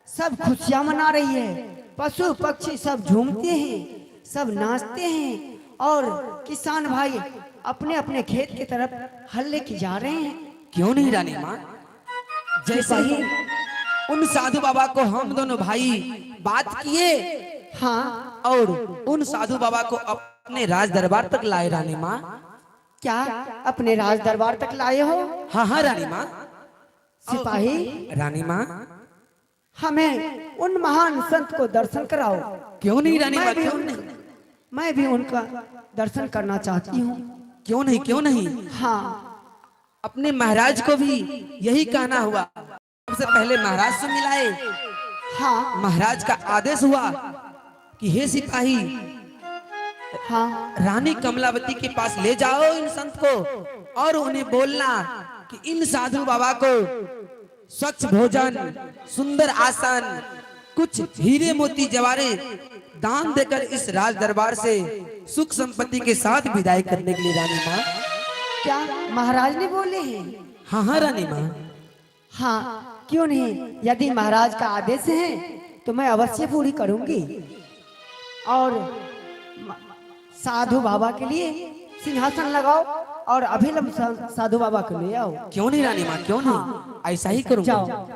सब खुशियां मना रही है, पशु पक्षी सब झूमते हैं, सब नाचते हैं और किसान भाई अपने अपने खेत की तरफ हल लेके जा रहे हैं। क्यों नहीं रानी माँ। जैसे ही उन साधु बाबा को हम दोनों भाई बात किए, हाँ, और उन साधु बाबा को अपने राज दरबार तक लाए रानी माँ। क्या अपने राज दरबार तक लाए हो? हाँ हाँ रानी माँ। सिपाही रानी माँ, हमें उन महान संत को दर्शन कराओ। क्यों नहीं रानी माँ, क्यों नहीं। मैं भी उनका दर्शन करना चाहती हूँ। क्यों नहीं, क्यों नहीं। हाँ, अपने महाराज को भी यही कहना हुआ। सबसे पहले महाराज से मिलाए। हाँ, महाराज का आदेश हुआ कि हे सिपाही, हाँ, रानी कमलावती के पास ले जाओ इन संत को और उन्हें बोलना कि इन साधु बाबा को स्वच्छ भोजन, सुंदर आसन, कुछ हीरे मोती जवारे दान देकर इस राज दरबार से सुख संपत्ति के साथ विदाई करने के लिए रानी माँ। क्या महाराज ने बोले हैं? हाँ हाँ रानी माँ। हाँ, क्यों नहीं, यदि महाराज का आदेश है तो मैं अवश्य पूरी करूंगी। और साधु बाबा के लिए सिंहासन लगाओ और अभिलंब साधु बाबा को ले आओ। क्यों नहीं रानी माँ, क्यों नहीं। हाँ। ऐसा ही करूंगा। जाओ।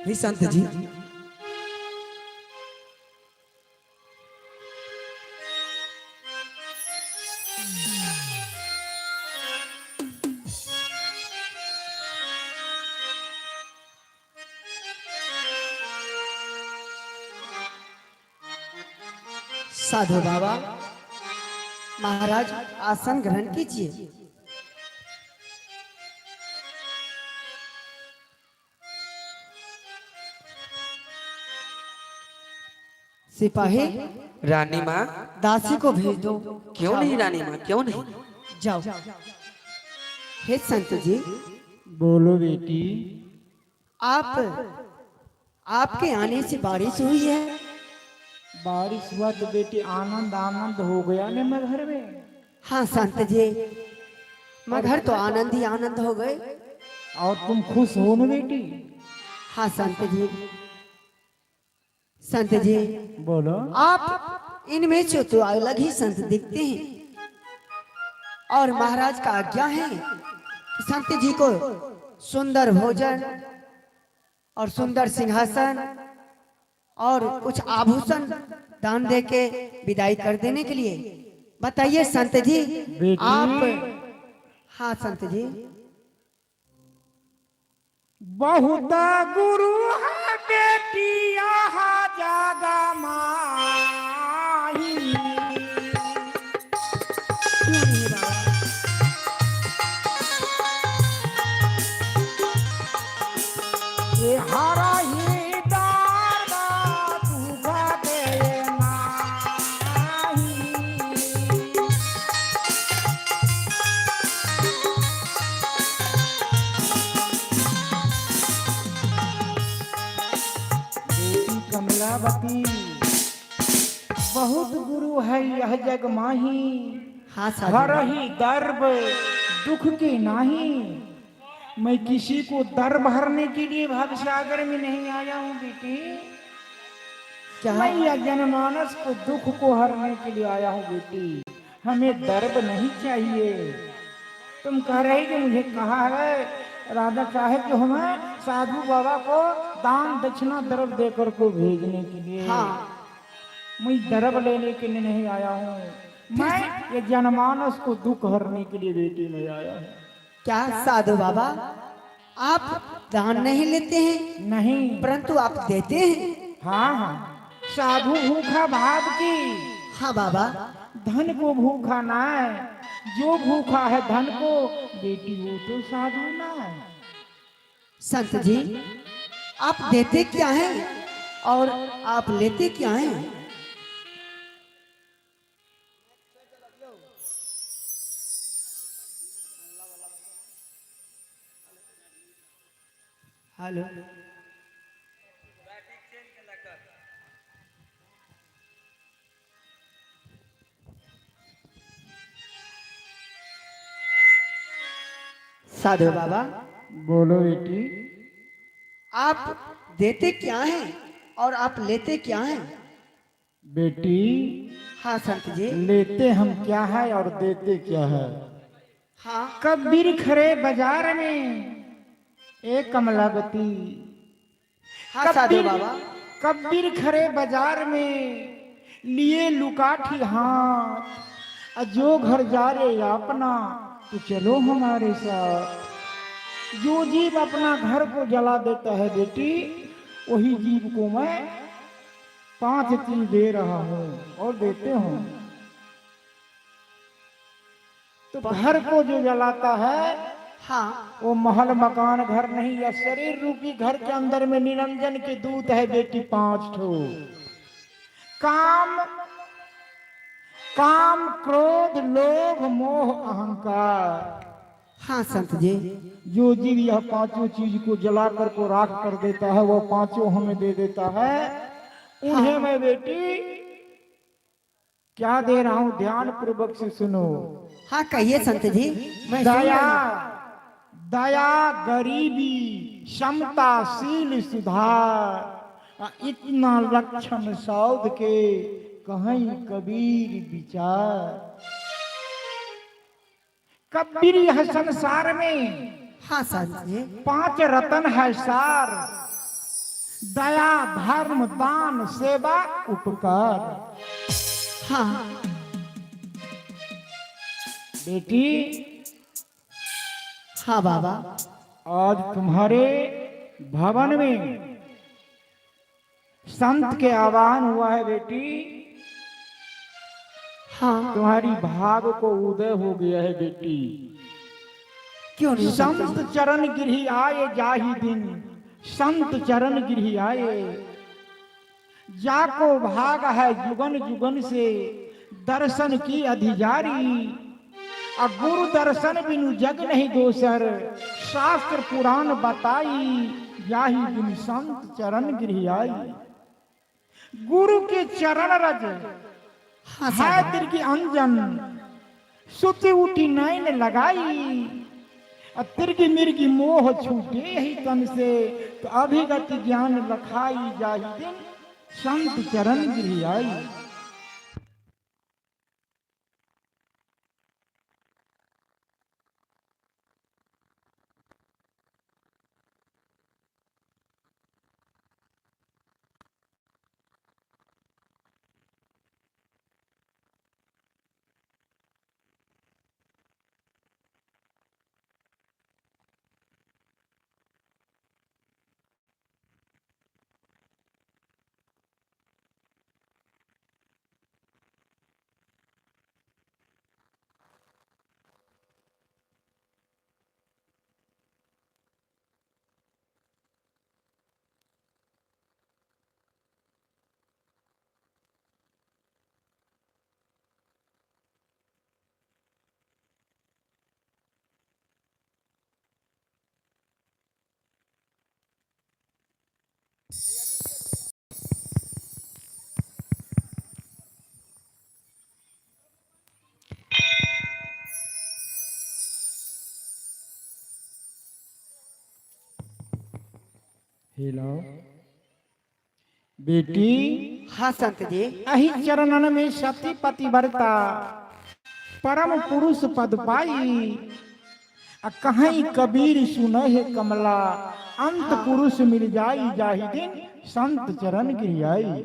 हे संत जी, साधु बाबा महाराज आसन ग्रहण कीजिए। सिपाही रानी माँ, दासी को भेज दो। क्यों नहीं रानी माँ, क्यों नहीं। जाओ। हे संत जी। बोलो बेटी। आप आपके आने से बारिश हुई है। बारिश हुआ तो बेटी आनंद आनंद हो गया ना मगर में। हाँ संत जी, मगर तो आनंद ही आनंद हो गए। और तुम खुश हो ना बेटी? हाँ संत जी। संत जी बोलो। आप इनमें से तो अलग ही संत दिखते हैं और महाराज का आज्ञा है कि संत जी को सुंदर भोजन और सुंदर सिंहासन और कुछ आभूषण दान दे के विदाई कर देने के लिए। बताइए संत जी आप। हाँ संत जी। बहुत गुरु है बेटी यहाँ जागा माही। ये हरा ही कमलावती, बहुत गुरु है यह जग माही। हाँ साधु। हर ही दर्भ दुख के नाही। मैं किसी को दर्भ हरने के लिए भवसागर में नहीं आया हूँ बेटी। क्या? मैं यह जनमानस को दुख को हरने के लिए आया हूँ बेटी। हमें दर्भ नहीं चाहिए। तुम कह रहे कि मुझे कहा है राजा साहेब जो हमें साधु बाबा को दान दक्षिणा द्रव देकर को भेजने के लिए। हाँ। मैं द्रव लेने के लिए नहीं आया हूँ, मैं ये जनमानस को दुख हरने के लिए बेटी में आया हूँ। क्या साधु बाबा, आप दान नहीं लेते हैं? नहीं, परंतु आप देते हैं। हाँ हाँ, साधु भूखा भाव की। हाँ बाबा। धन को भूखा ना है, जो भूखा है धन को बेटी वो तो साधु ना है। संत जी, आप देते क्या हैं और आप लेते क्या हैं? हेलो। साधु बाबा बोलो बेटी। आप देते क्या हैं और आप लेते क्या हैं? बेटी। हाँ संत जी। लेते हम क्या है और देते क्या है? हाँ। कबीर खड़े बाजार में एक कमलावती। हाँ साधु बाबा। कबीर खड़े बाजार में लिए लुकाठी हाथ, जो घर जा रे अपना तो चलो हमारे साथ। जो जीव अपना घर को जला देता है बेटी, वही जीव को मैं 5 चीज दे रहा हूँ और देते हूँ। तो घर को जो जलाता है, हाँ, वो महल मकान घर नहीं, या शरीर रूपी घर के अंदर में निरंजन के दूत है बेटी 5 ठो। काम काम क्रोध लोभ मोह अहंकार। हाँ संत जी। जो जीव यह 5 चीज को जला कर को राख कर देता है, वो 5 हमें दे देता है। उन्हें मैं बेटी क्या दे रहा हूँ, ध्यान पूर्वक से सुनो। हाँ कहिए संत जी। मैं दया, दया गरीबी क्षमता शील सुधार, इतना लक्षण सौद के कहीं कबीर विचार। कबीर यह संसार में, हाँ संत जी, 5 रतन है सार, दया धर्म दान सेवा उपकार। हाँ बेटी। हाँ बाबा। आज तुम्हारे भवन में संत के आह्वान हुआ है बेटी। हाँ। तुम्हारी भाग को उदय हो गया है बेटी। क्यों नहीं? संत चरण गृह आए जाही दिन, संत चरण गृह आए, जाको भाग है जुगन जुगन से दर्शन की अधिकारी। और गुरु दर्शन बिनु जग नहीं दोसर, शास्त्र पुराण बताई, जाही दिन संत चरण गृह आई। गुरु के चरण रज है तिरकी अंजन, सुति उठी नैन लगाई, और तिरकी मिर्गी मोह छूटे ही तन से, तो अभिगत ज्ञान लखाई, जाही दिन संत चरण गृह आई। हेलो बेटी। हाँ संत जी। अही चरणन में सती पतिव्रता परम पुरुष पद पाई, आ कहीं कबीर सुन है कमला, अंत पुरुष मिल जाई जाही दिन संत चरण गिरियाई।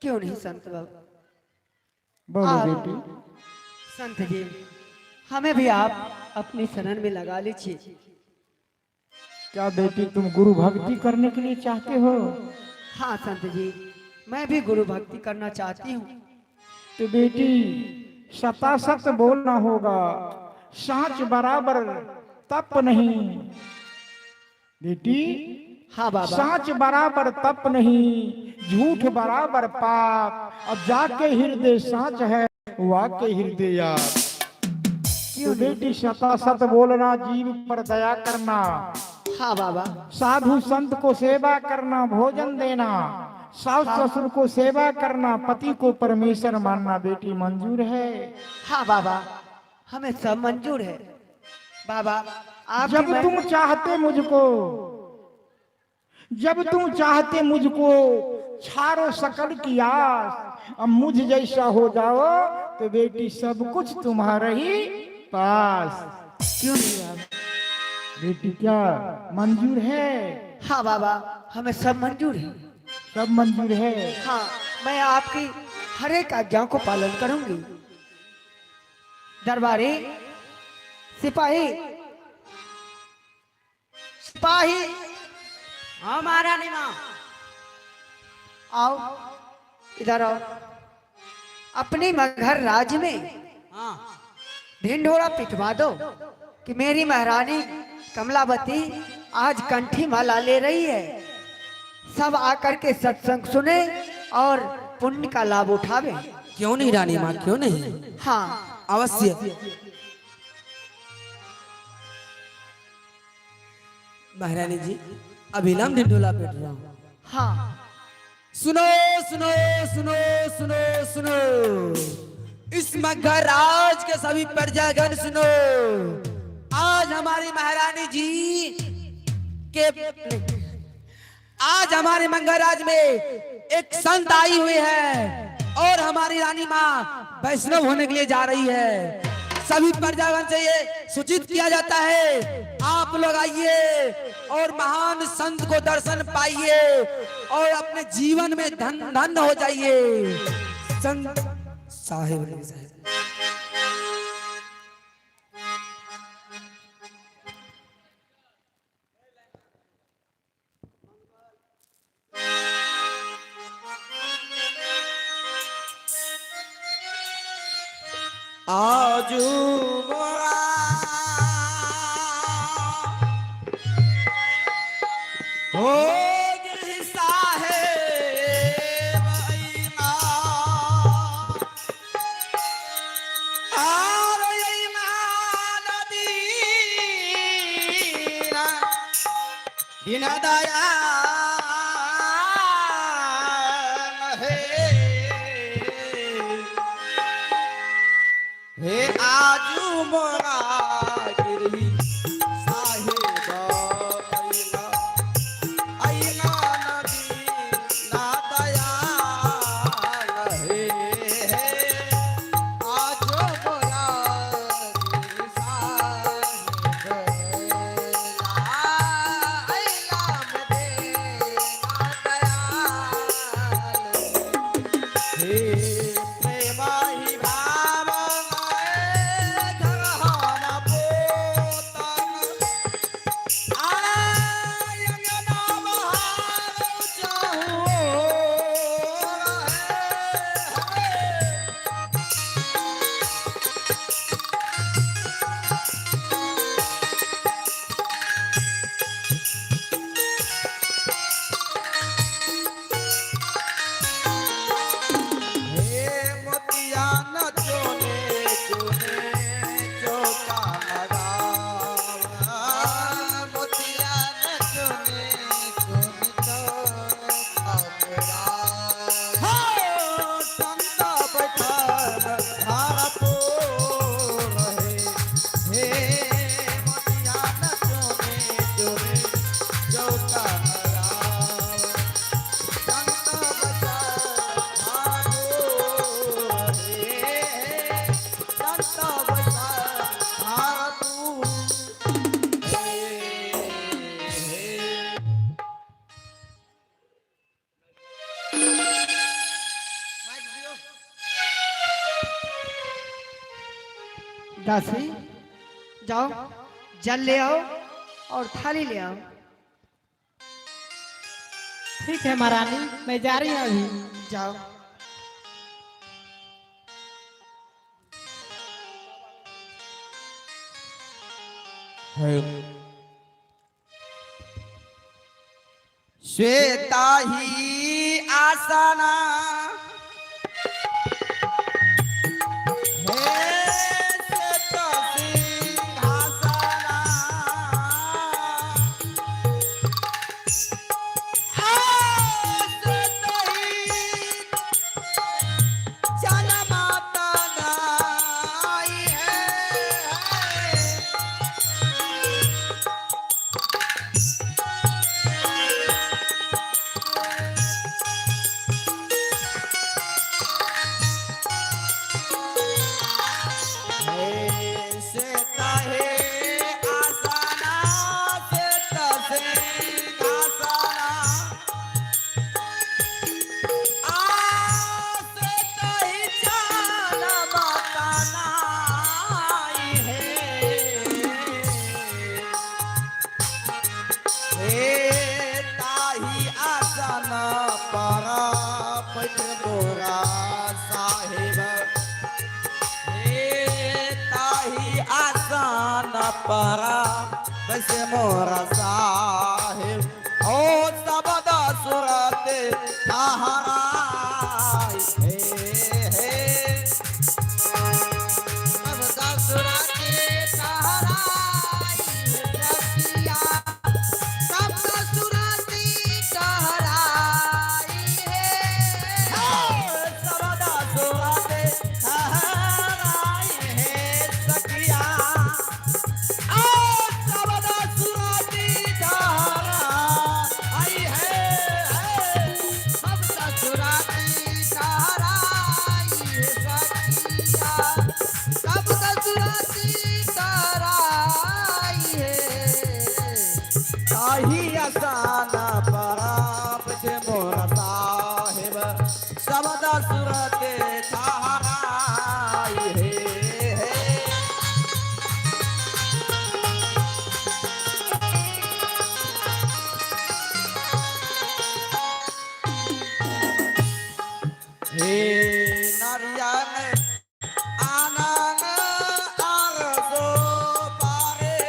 क्यों नहीं संत बाबा। बोलो बेटी। संत जी हमें भी आप अपनी शरण में लगा लीजिए। क्या बेटी तुम गुरु भक्ति करने के लिए चाहते हो? हाँ संत जी, मैं भी गुरु भक्ति करना चाहती हूँ। तो बेटी सतासत बोलना होगा, साँच बराबर तप नहीं। बेटी हाँ बाबा। साँच बराबर तप नहीं, झूठ बराबर पाप, अब जाके हृदय साँच है वाके हृदय आप। तो बेटी सतासत बोलना, जीव पर दया करना। हाँ बाबा। साधु संत को सेवा करना, भोजन देना, सास ससुर को सेवा करना, पति को परमेश्वर मानना, बेटी मंजूर है? हाँ बाबा, हमें सब मंजूर है बाबा। आप जब तुम चाहते मुझको, जब तुम चाहते मुझको छारो सकल की आस, अब मुझ जैसा हो जाओ तो बेटी सब कुछ तुम्हारे ही पास। क्यों नहीं बाबा? बेटी क्या मंजूर है? हाँ बाबा, हमें सब मंजूर है। सब मंजूर है? हाँ, मैं आपकी हर एक आज्ञा को पालन करूंगी। दरबारी सिपाही, सिपाही। हाँ महारानी माँ। आओ इधर आओ। अपनी मगहर राज्य में हाँ ढिंढोरा पिटवा दो कि मेरी महारानी कमलावती आज कंठी माला ले रही है। सब आकर के सत्संग सुने और पुण्य का लाभ उठावे। क्यों नहीं रानी माँ, क्यों नहीं? हाँ अवश्य। महारानी जी अभिलंब ढिंढोला पेट रहा हूँ। हाँ। सुनो सुनो सुनो सुनो सुनो, इस मगहराज के सभी प्रजागण सुनो, आज हमारी महारानी जी के, आज हमारे मंगलराज में एक संत आई हुई है और हमारी रानी माँ वैष्णव होने के लिए जा रही है। सभी प्रजागण से ये सूचित किया जाता है, आप लोग आइए और महान संत को दर्शन पाइए और अपने जीवन में धन धन हो जाइए। संत साहेब साहेब। आजू मोरा हो गिरी साहेब ऐना, आर ऐना नदीना बिना दया हे, हे आजू मोरा गिरी साहेब ऐना, ऐना नदी ना दया हे, हे आजू मोरा गिरी साहेब ऐना, ऐना नदी ना दया हे, प्रेमाही भाव धरहन पोत दासी जाओ, जल ले आओ और थाली ले आओ। ठीक है महारानी, मैं जा रही हूँ अभी। जाओ। श्वेता ही आसना हे श्वेत सिंहासना हा श्वेत ही जनमाता नाई है। श्वेता हे आसना श्वेत सिंहासना आ श्वेत ही जनमाता नाई है। हे ताही आसन पर पैठ गोरा साहेब हे ताही आसन पर बस मोरा साहेब ओ सबद सुरत ठहराई हे हे सबद सुरत ठहराई सखिया शब्द सुरति ठहराई है शब्द सुरति ठहराई है सखिया आ शब्द सुरति ठहराई है शब्द सुरति ठहराई है सखिया शब्द सुरति ठहराई है ताही आसाना पराप छे मोरा साहेब शब्द सुरते ठहराई हे हे। हे नरिया में आनंद आरज़ो पारे।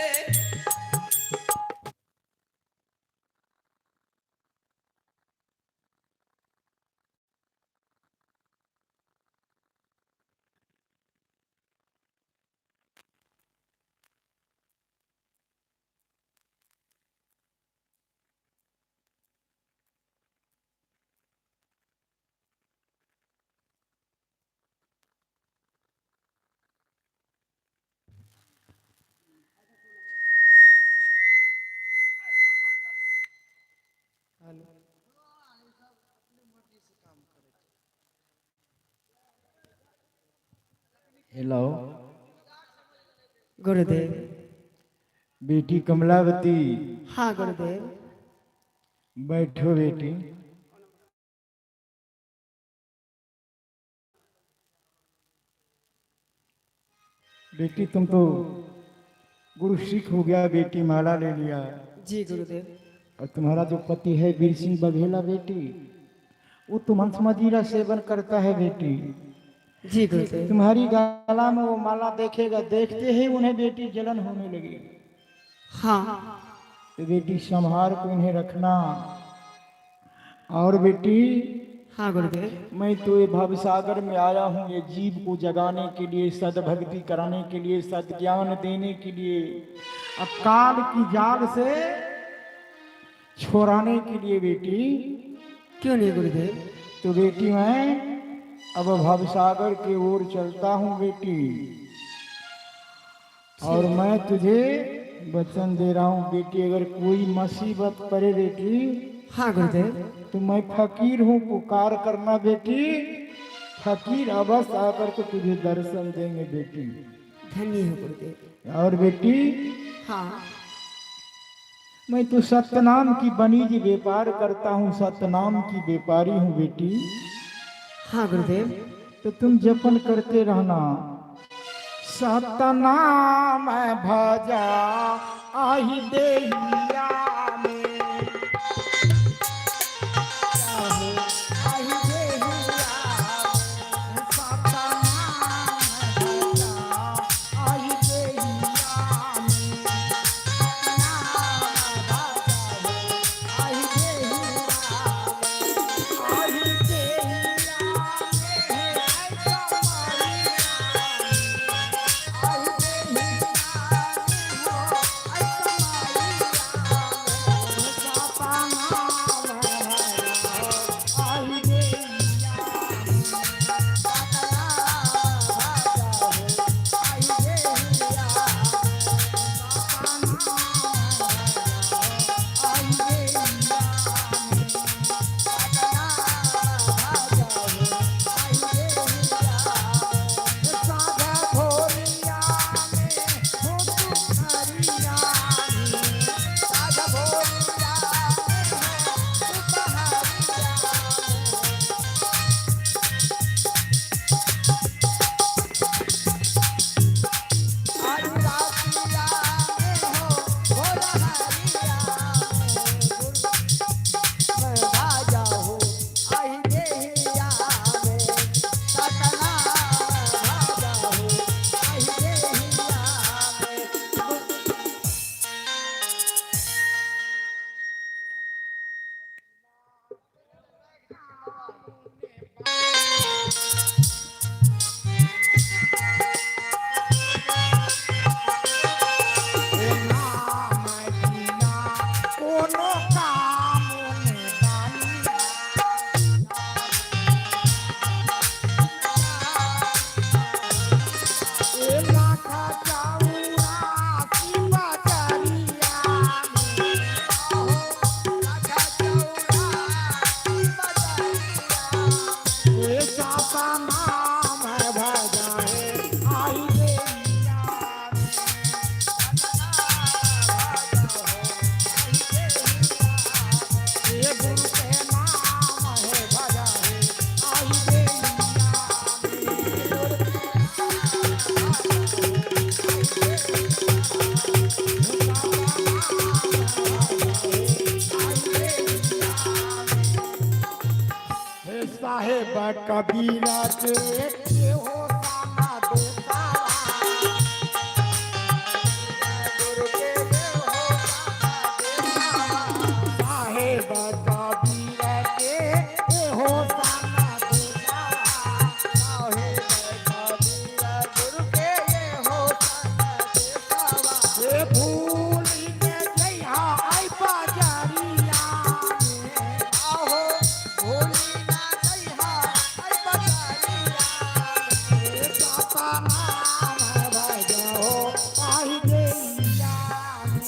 हेलो गुरुदेव। बेटी कमलावती। हाँ गुरुदेव। बैठो बेटी। बेटी तुम तो गुरु सिख हो गया बेटी, माला ले लिया। जी गुरुदेव। और तुम्हारा जो पति है वीर सिंह बघेला बेटी, वो तो मंसमजीरा सेवन करता है बेटी। जी गुरुदेव। तुम्हारी गला में वो माला देखेगा, देखते ही उन्हें बेटी जलन होने लगेगी। हाँ। तो बेटी संभाल को इन्हें रखना। और बेटी। हाँ गुरुदेव। मैं तो ये भवसागर में आया हूँ ये जीव को जगाने के लिए, सद्भक्ति कराने के लिए, सद्ज्ञान देने के लिए, अब काल की जाल से छोड़ाने के लिए बेटी। क्यों नहीं गुरुदेव। तो बेटी मैं अब भवसागर की ओर चलता हूँ बेटी, और मैं तुझे वचन दे रहा हूँ बेटी, अगर कोई मुसीबत पड़े बेटी। हाँ गुरुदेव। तो मैं फकीर हूँ, पुकार करना बेटी, फकीर अवश्य आकर के तुझे दर्शन देंगे बेटी। धन्य हो गुरुदेव। और बेटी। हाँ। मैं तो सतनाम की बनीज व्यापार करता हूँ, सतनाम की व्यापारी हूँ बेटी। हाँ गुरुदेव। तो तुम जपन करते रहना, सतनाम भजा आहि देहिया में। कोनो काम ने बानी। ए लाखा चौरासी बजरिया में, लाखा चौरासी बजरिया में। ए सतनाम भजाए आई देहिया में। ये गुरु के नाम है भजाए आई देहिया में। हे साहेब कबीरा के ये हो सामा देसारा। साहेब कबीरा के ये हो सामा देसारा। साहेब कबीरा गुरु के ये हो सामा देसारा। हे भूल ने जइहा आई बाजारिया में। आहो भूली ना जइहा आई बाजारिया में। सतनाम भजाओ आई देहिया में।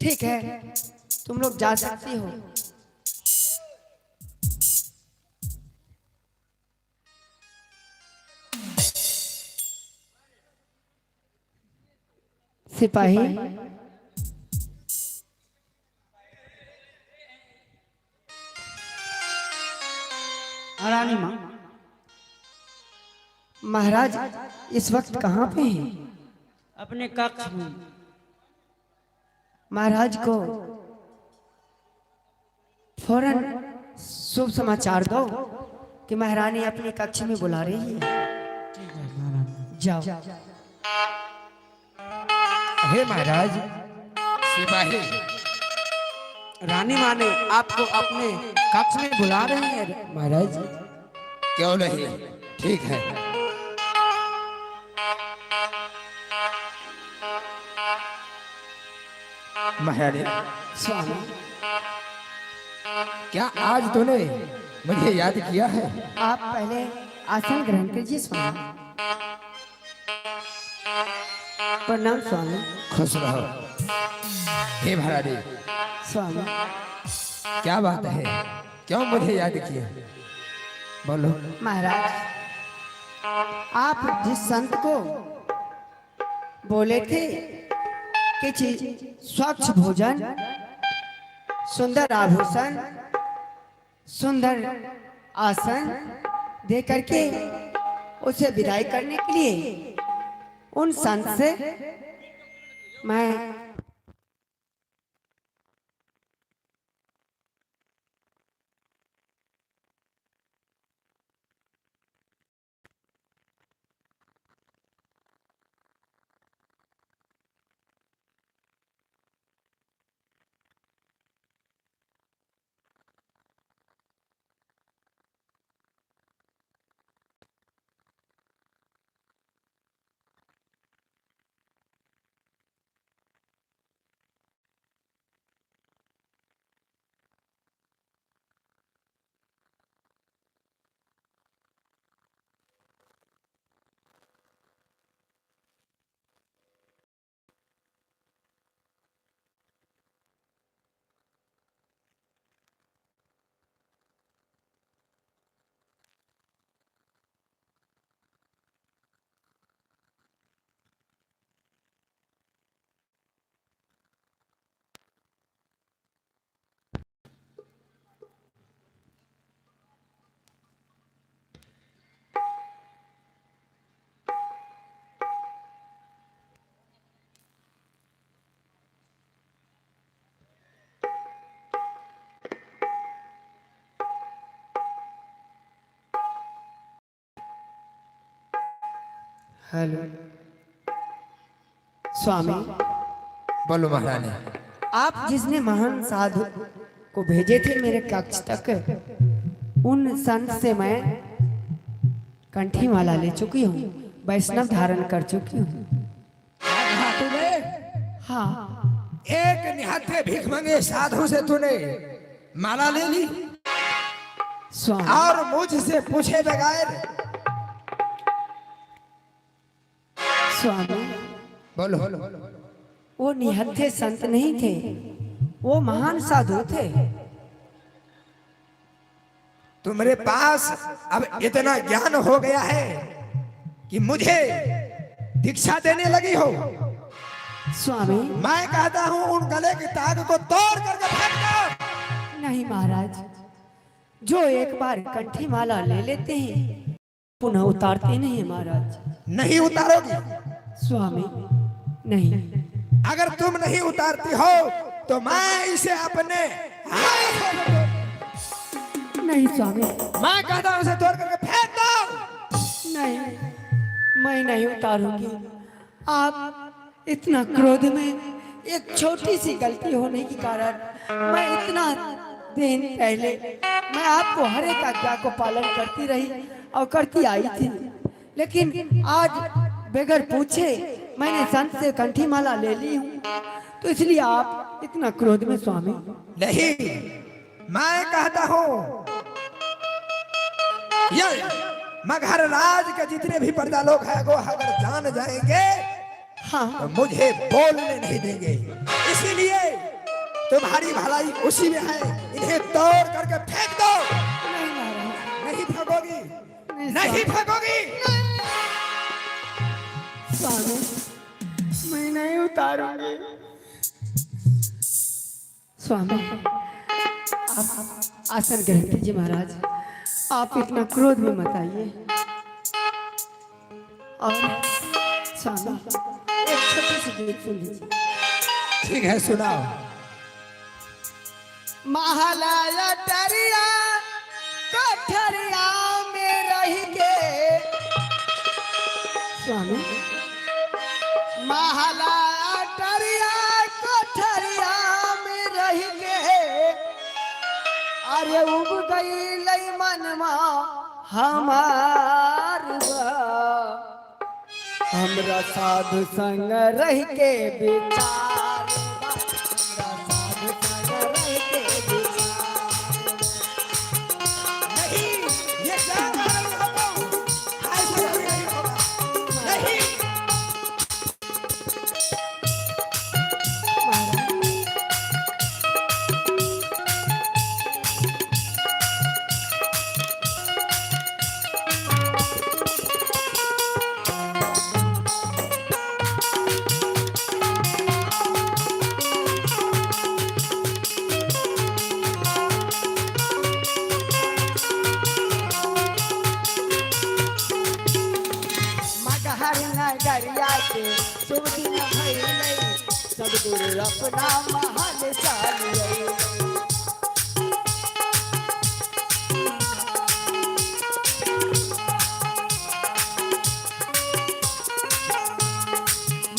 ठीक है, तुम लोग जा सकती हो। सिपाही रानी माँ, महाराज इस वक्त कहाँ पे हैं? अपने कक्ष में। महाराज को फौरन शुभ समाचार दो कि महारानी अपने कक्ष में बुला रही है। जाओ। हे महाराज, सिपाही, रानी माँ ने आपको अपने कक्ष में बुला रही है महाराज। क्यों नहीं, ठीक है। महारानी स्वामी, क्या आज तूने मुझे याद किया है? आप पहले आसन ग्रहण कीजिए स्वामी। प्रणाम स्वामी। खुश रहो। हे भरारी स्वामी, क्या बात है, क्यों मुझे याद किया? बोलो। महाराज, आप जिस संत को बोले थे कि स्वच्छ भोजन, सुंदर आभूषण, सुंदर आसन दे करके उसे विदाई करने के लिए, उन संत से मैं हेलो स्वामी। बोलो महारानी। आप जिसने महान साधु को भेजे थे मेरे कक्ष तक, उन संत से मैं कंठी माला ले चुकी हूँ, वैष्णव धारण कर चुकी हूँ। तूने? हाँ। एक निहत्थे भीख मांगे साधु से तूने माला ले ली स्वामी, और मुझसे पूछे बगैर? स्वामी बोलो। वो निहत्थे संत नहीं थे, वो महान साधु थे। तुम्हारे पास अब इतना ज्ञान हो गया है कि मुझे दीक्षा देने लगी हो। स्वामी, मैं कहता हूँ उन गले के ताग को तोड़ करके फेंक दो। नहीं महाराज, जो एक बार कंठी माला ले लेते हैं पुनः उतारते नहीं महाराज। नहीं उतारोगी? स्वामी नहीं। अगर तुम नहीं उतारती हो तो मैं इसे अपने हाथ से, नहीं स्वामी, मैं कहता हूँ इसे तोड़ करके फेंक दो। नहीं, मैं नहीं उतारूंगी। आप इतना क्रोध में, एक छोटी सी गलती होने के कारण मैं इतना दिन पहले मैं आपको हर एक आज्ञा को पालन करती रही और करती आई थी, लेकिन आज बगैर पूछे मैंने संत से कंठी माला ले ली हूँ, तो इसलिए आप इतना क्रोध में स्वामी। नहीं, मैं कहता हूँ ये मगर राज के जितने भी प्रजा लोग हैं वो अगर जान जाएंगे, हाँ, तो मुझे बोलने नहीं देंगे। इसीलिए तुम्हारी भलाई उसी में है, इन्हें तोड़ करके फेंक दो। नहीं महाराज। नहीं फेंकोगी? नहीं फेंकोगी? स्वामी मैं नहीं उतारूंगी। स्वामी आप आसन ग्रहण कीजिए महाराज, आप इतना क्रोध में मत आइए। और स्वामी एक छोटी सी गीत सुन लीजिए। ठीक है, सुनाओ। महालाया डरिया कठरिया में रह के स्वामी, महला डरिया कठरिया में रह के, अरे उब गई लई मनमा हमार बा। हमरा साधु संग रह के विचार बा। हमरा साधु संग रह के विचार। नहीं, ये क्या कर रही हो तुम? ऐसा कभी नहीं होगा। शुभ दिन भइलै सदगुरु अपना महल चल अइलै।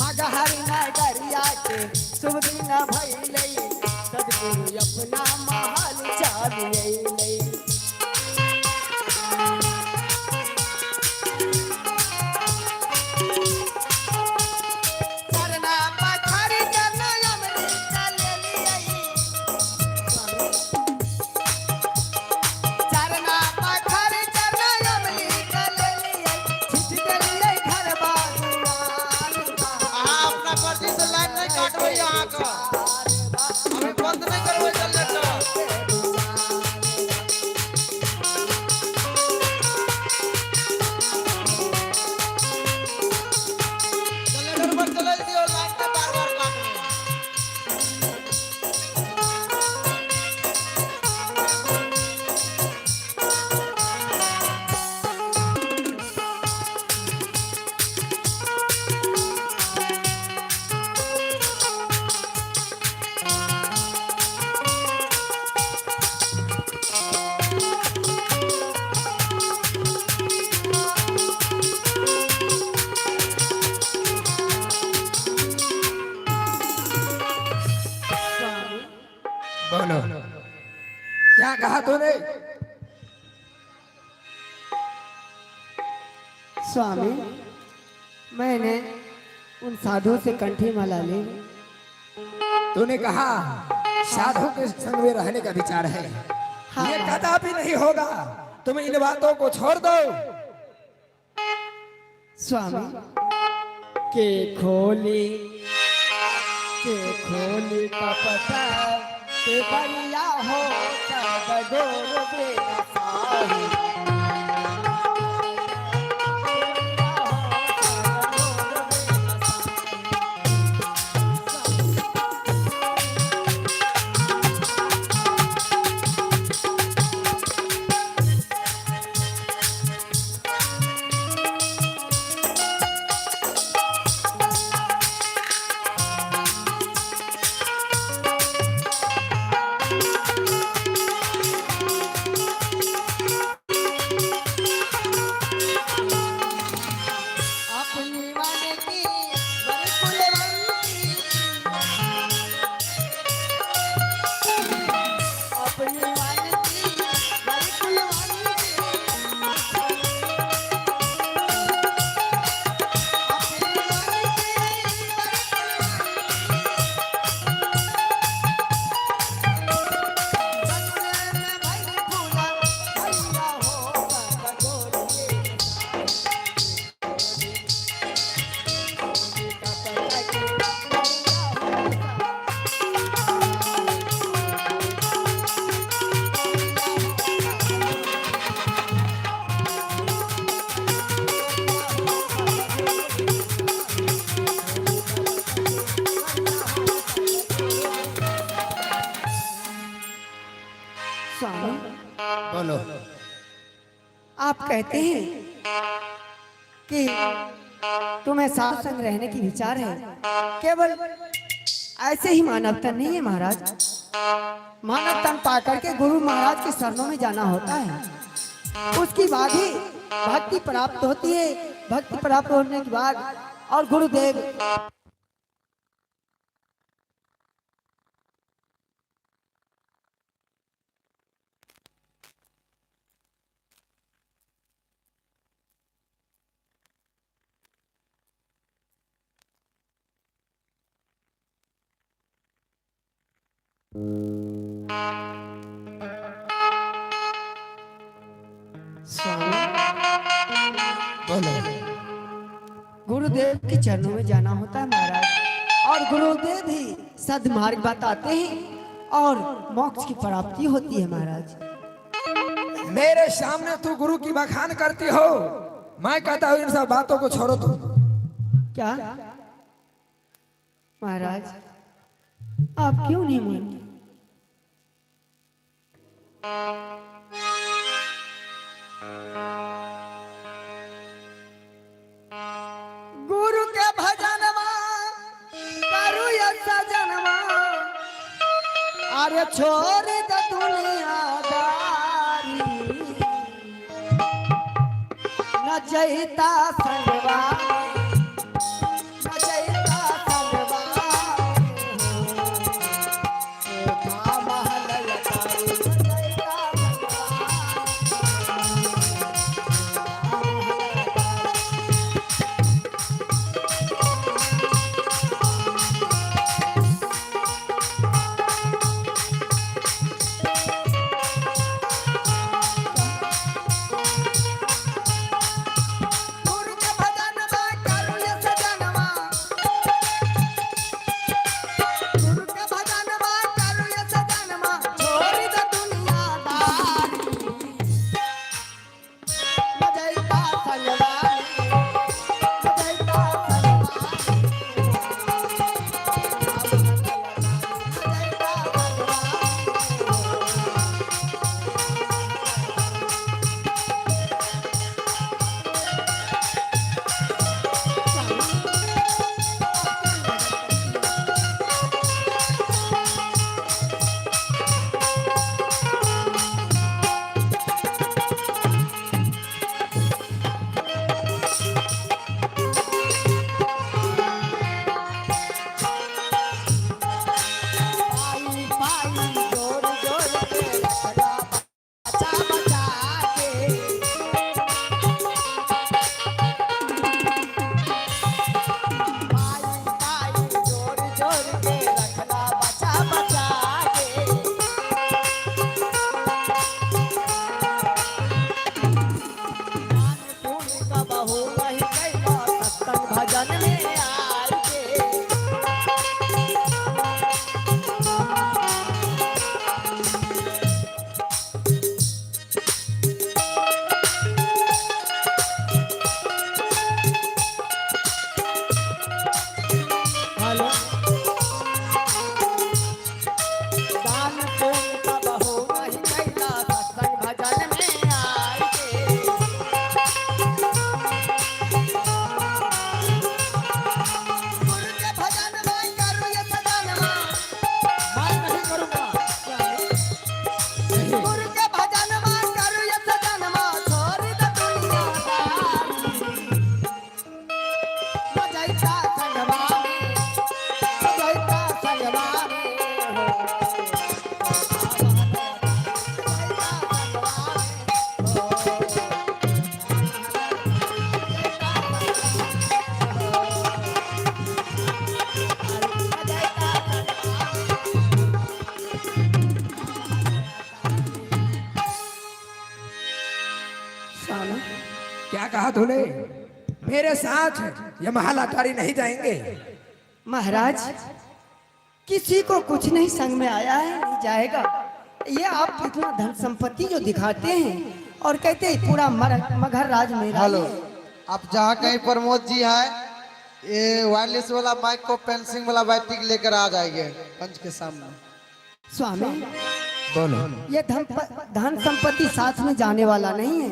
मगहर नगरिया के शुभ दिन भइलै सदगुरु अपना महल चल अइलै। चरना पखारी चरना अमृत लेलियै, चरना पखारी चरना अमृत लेलियै, छिट देलियै घर बार। अहाँ अपना मर्जी से लाइन नहीं काटबै अहाँके, अभी बंद नहीं करबै जनरेटर। जनरेटर पर चलै दियौ, लाइन के बार बार काटबै। बोलो, क्या कहा तूने? स्वामी, मैंने उन साधुओं से कंठी माला ली। तूने कहा साधु के संग में रहने का विचार है। हाँ। ये कदापि नहीं होगा, तुम इन बातों को छोड़ दो। स्वामी, के खोली कपट के बलिया हो सदगुरु बिना साही। अपनी मन की वर कुलवंती, अपनी मन की वर कुलवंती, अपनी मन की वर कुलवंती। सगुन भई फूला भैया हो सदगुरु स्वामी, बोलो। आप कहते हैं कि तुम्हें साधु संग रहने की विचार है, केवल ऐसे ही मानवता नहीं है महाराज। मानव तन पा करके गुरु महाराज के शरणों में जाना होता है, उसकी बाद ही भक्ति प्राप्त होती है। भक्ति प्राप्त होने के बाद और गुरुदेव स्वामी, बोलो। गुरुदेव के चरणों में जाना होता है महाराज, और गुरुदेव ही सदमार्ग बताते हैं और मोक्ष की प्राप्ति होती है महाराज। मेरे सामने तू गुरु की बखान करती हो, मैं कहता हूँ इन सब बातों को छोड़ो तुम। क्या महाराज, आप क्यों नहीं मानते? गुरु के भजनवा अरे छोड़ दे दुनियादारी, न जैता संगवा, न जैता संगवा हो, महल अटारी, न जैता संगवा। गुरु के भजनवा करू ये सजनवा, गुरु के भजनवा करू ये सजनवा, छोड़ दे दुनियादारी, न जैता संगवा, न जैता संगवा, न जैता संगवा। पाई पाई जोर जोर के रखना बचा बचा के, पाई पाई जोर जोर के रखना बचा बचा के, दान पुण्य का बहु नहीं कैला सत्संग भजन में आए के। हेलो, दान पुण्य का बहु नहीं कैला सत्संग भजन में आए के। गुरु के भजन में करू ये सजनवा, मैं नहीं करूंगा। गुरु के भजन में करू ये सजनवा, छोड़ दे दुनियादारी, न जैता संगवा में, न जैता संगवा में हो, जैता संगवा में हो, जैता संगवा में। स्वामी, क्या कहा तूने? मेरे साथ ये महल अटारी नहीं जाएंगे। महाराज, किसी को कुछ नहीं संग में आया है, नहीं जाएगा। ये आप इतना धन संपत्ति जो दिखाते हैं और कहते हैं पूरा मगर राज मेरा ही हेलो, है। आप जहाँ कहीं प्रमोद जी हैं, ये वायरलेस वाला माइक को पेंसिंग वाला बैटरी लेकर आ जाएंगे मंच के सामने। स्वामी बोलो। ये धन धन संपत्ति साथ में जाने वाला नहीं है।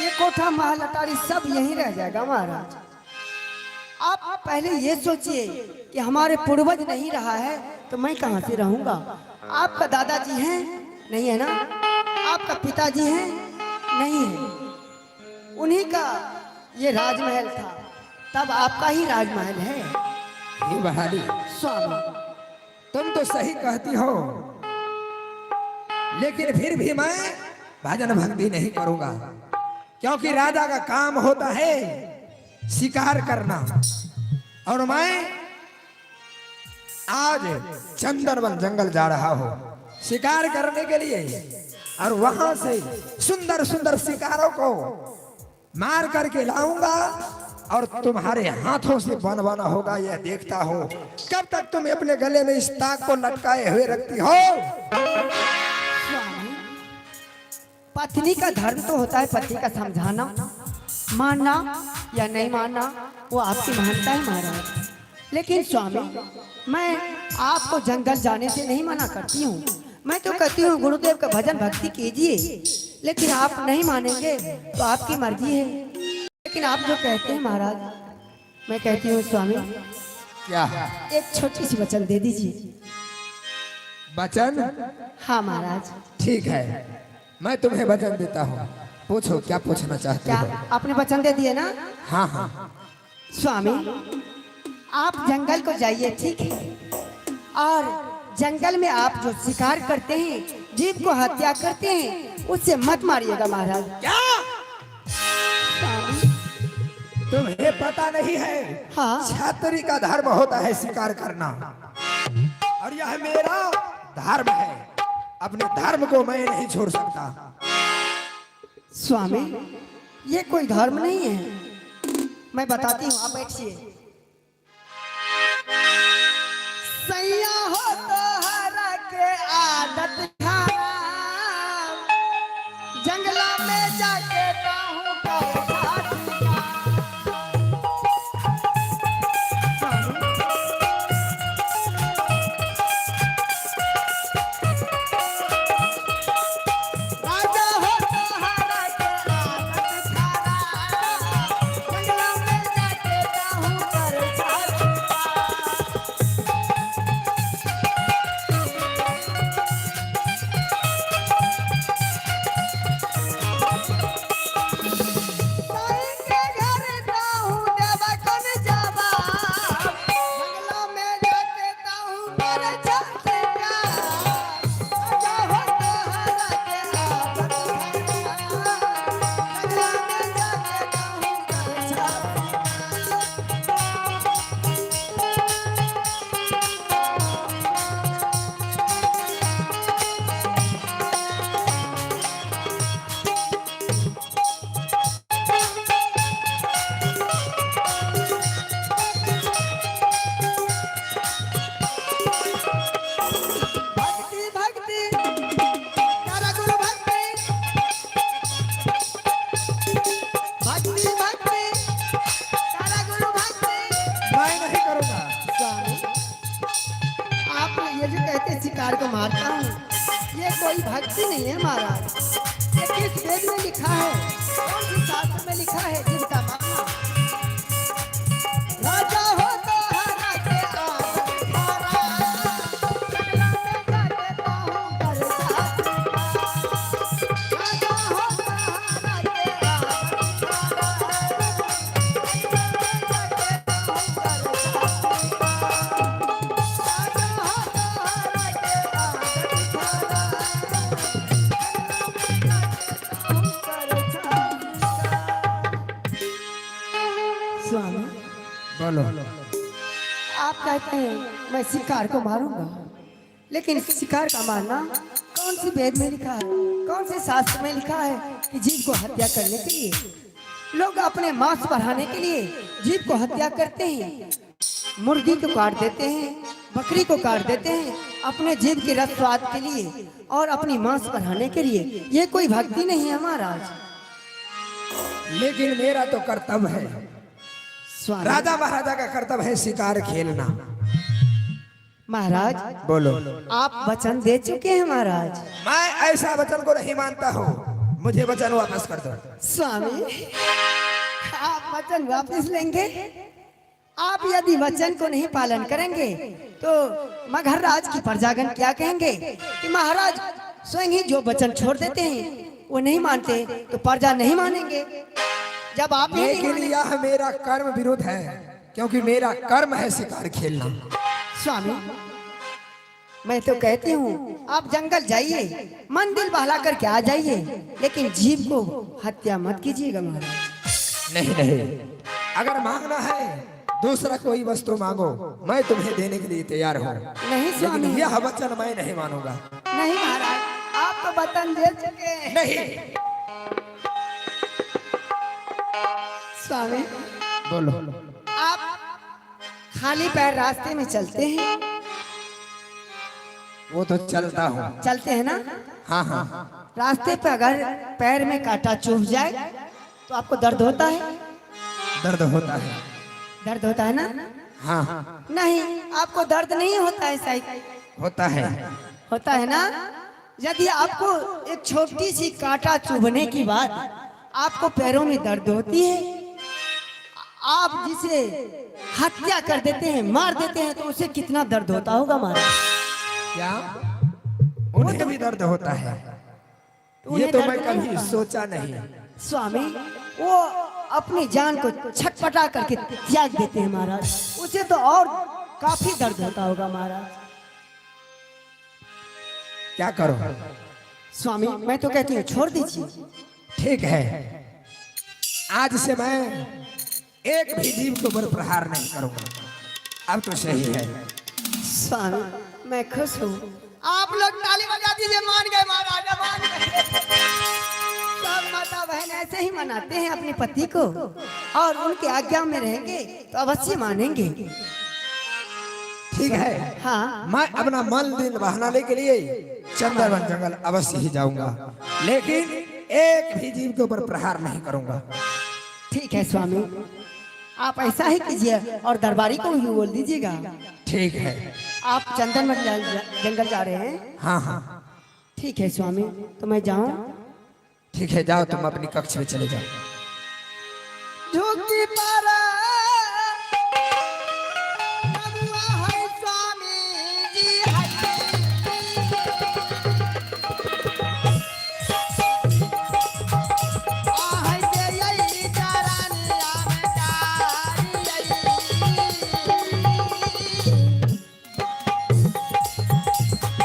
ये कोठा महल अटारी सब यहीं रह जाएगा महाराज। आप पहले ये सोचिए कि हमारे पूर्वज नहीं रहा है तो मैं कहाँ से रहूंगा। आपका दादाजी हैं नहीं है ना, आपका पिताजी हैं नहीं है, उन्हीं का ये राजमहल था, तब आपका ही राजमहल है। ये बहाली स्वामी, तुम तो सही कहती हो, लेकिन फिर भी मैं भजन भक्ति नहीं करूंगा, क्योंकि राजा का काम होता है शिकार करना, और मैं आज चंदनवन जंगल जा रहा हूं शिकार करने के लिए, और वहां से सुंदर सुंदर शिकारों को मार करके लाऊंगा और तुम्हारे हाथों से बनवाना होगा। यह देखता हूं कब तक तुम अपने गले में इस ताक को लटकाए हुए रखती हो। स्वामी, पत्नी का धर्म तो होता है पति का समझाना, मानना या नहीं मानना वो आपकी महानता है महाराज। लेकिन स्वामी, मैं आपको जंगल जाने से नहीं मना करती हूँ, मैं तो कहती हूँ गुरुदेव का भजन भक्ति कीजिए, लेकिन आप नहीं मानेंगे तो आपकी मर्जी है। लेकिन आप जो कहते हैं महाराज, मैं कहती हूँ स्वामी क्या एक छोटी सी वचन दे दीजिए। वचन? हाँ महाराज। ठीक है, मैं तुम्हें वचन देता हूँ। पूछो, क्या पूछना चाहते क्या हो? आपने वचन दे दिए ना? हाँ हाँ। स्वामी, आप जंगल को जाइए, ठीक है, और जंगल में आप जो शिकार करते हैं, जीव को हत्या करते हैं, उससे मत मारिएगा महाराज। क्या तुम्हें पता नहीं है? हाँ। छात्री का धर्म होता है शिकार करना, और यह मेरा धर्म है। अपने धर्म को मैं नहीं छोड़ सकता। स्वामी, ये कोई धर्म नहीं है। मैं बताती हूँ, आप बैठिए। सैया हो तो हरा के आदत खराब, जंगला में जाके कहूँ का राजा हो तो हरा के आदत खराब, जंगला में जाके कहूँ कर छाती। साईं के घर ताहू देवा कौन जवाब, जंगला में जाके ताहू कर छाती का। राजा हो तो हरा के आदत खराब, जंगला में जाके ताहू कर छाती का। भक्ति भक्ति करा गुरु भक्ति, भक्ति भक्ति करा गुरु भक्ति। मैं नहीं करूँगा। स्वामी, आप ये जो कहते हैं शिकार को मारता हूँ, ये कोई भक्ति नहीं है महाराज। ये किस वेद में लिखा है, कौन सी शास्त्र में लिखा है जिनका मारना? राजा हो तो हरा के आदत खराब, जंगला में जाके ताहू कर छाती का। राजा हो तो हरा के आदत खराब, जंगला में जाके ताहू कर छाती का। राजा हो तो हरा के आदत खराब, जंगला में जाके ताहू कर छाती का। स्वामी बोलो। आप कहते हैं मैं शिकार को मारूंगा, लेकिन शिकार का मारना कौन सी वेद में लिखा है, कौन से शास्त्र में लिखा है कि जीव को हत्या करने के लिए? लोग अपने मांस बढ़ाने के लिए जीव को हत्या करते हैं, मुर्गी को काट देते हैं, बकरी को काट देते हैं, अपने जीव के रस स्वाद के लिए और अपनी मांस बढ़ाने के लिए। ये कोई भक्ति नहीं है महाराज। लेकिन मेरा तो कर्तव्य है। स्वामी, राजा महाराजा का कर्तव्य है शिकार खेलना। महाराज बोलो। आप वचन दे चुके हैं महाराज। मैं ऐसा वचन को नहीं मानता हूँ, मुझे वचन वापस कर दो। स्वामी, आप वचन वापस लेंगे? आप यदि वचन को नहीं पालन करेंगे तो मगहर राज की प्रजागण क्या कहेंगे कि महाराज स्वयं ही जो वचन छोड़ देते हैं वो नहीं मानते, तो प्रजा नहीं मानेंगे। जब आप ही नहीं लेकिन मानेंगे। यह मेरा कर्म विरुद्ध है, क्योंकि मेरा कर्म है शिकार खेलना। स्वामी, मैं तो कहती हूँ आप जंगल जाइए, मंदिर बहला करके आ जाइए, लेकिन जीव को हत्या मत कीजिएगा महाराज। नहीं नहीं, अगर मांगना है दूसरा कोई वस्तु मांगो, मैं तुम्हें देने के लिए तैयार हूँ। नहीं लेकिन स्वामी, यह वचन मैं नहीं मानूंगा। नहीं महाराज, आप तो वचन दे चुके हैं। नहीं। स्वामी बोलो। आप खाली पैर रास्ते में चलते हैं? वो तो चलता हूँ। चलते हैं ना? हाँ हाँ। रास्ते पे अगर पैर में कांटा चुभ जाए तो आपको दर्द होता है? दर्द होता है। दर्द होता है ना? हाँ। नहीं, आपको दर्द नहीं होता है शायद। होता है। होता है ना? यदि आपको एक छोटी सी कांटा चुभने की बात आपको पैरों में दर्द होती है, आप जिसे हत्या कर देते हैं, मार देते हैं, तो उसे कितना दर्द होता होगा महाराज? क्या? दर्द होता है। तो ये उन्हें तो दर्द मैं नहीं कभी होता? सोचा नहीं। स्वामी, वो अपनी जान को छटपटा करके त्याग देते हैं महाराज, उसे तो और काफी दर्द होता होगा महाराज। क्या करो स्वामी, मैं तो कहती हूँ छोड़ दीजिए। ठीक है, आज से मैं एक भी जीव के ऊपर प्रहार नहीं करूंगा। अब तो सही है। स्वामी, मैं खुश हूँ। आप लोग ताली बजा दीजिए। मान गए महाराज, मान गए। सब माता बहन ऐसे ही मनाते हैं अपने पति को, और उनकी आज्ञा में रहेंगे तो अवश्य मानेंगे। ठीक है। हाँ, मैं अपना मन दिन बहलाने के लिए चंदनवन जंगल अवश्य ही जाऊंगा, लेकिन एक भी जीव के ऊपर प्रहार नहीं करूंगा। ठीक है स्वामी, आप ऐसा ही कीजिए और दरबारी को भी बोल दीजिएगा। ठीक है। आप चंदनवन जंगल जा रहे हैं? हाँ हाँ। ठीक है स्वामी, तो मैं जाऊं? ठीक है, जाओ तुम अपनी कक्ष में चले जाओ। झुकी पर बबुआ है स्वामी जी है। आहे से यही चरनिया में डारी।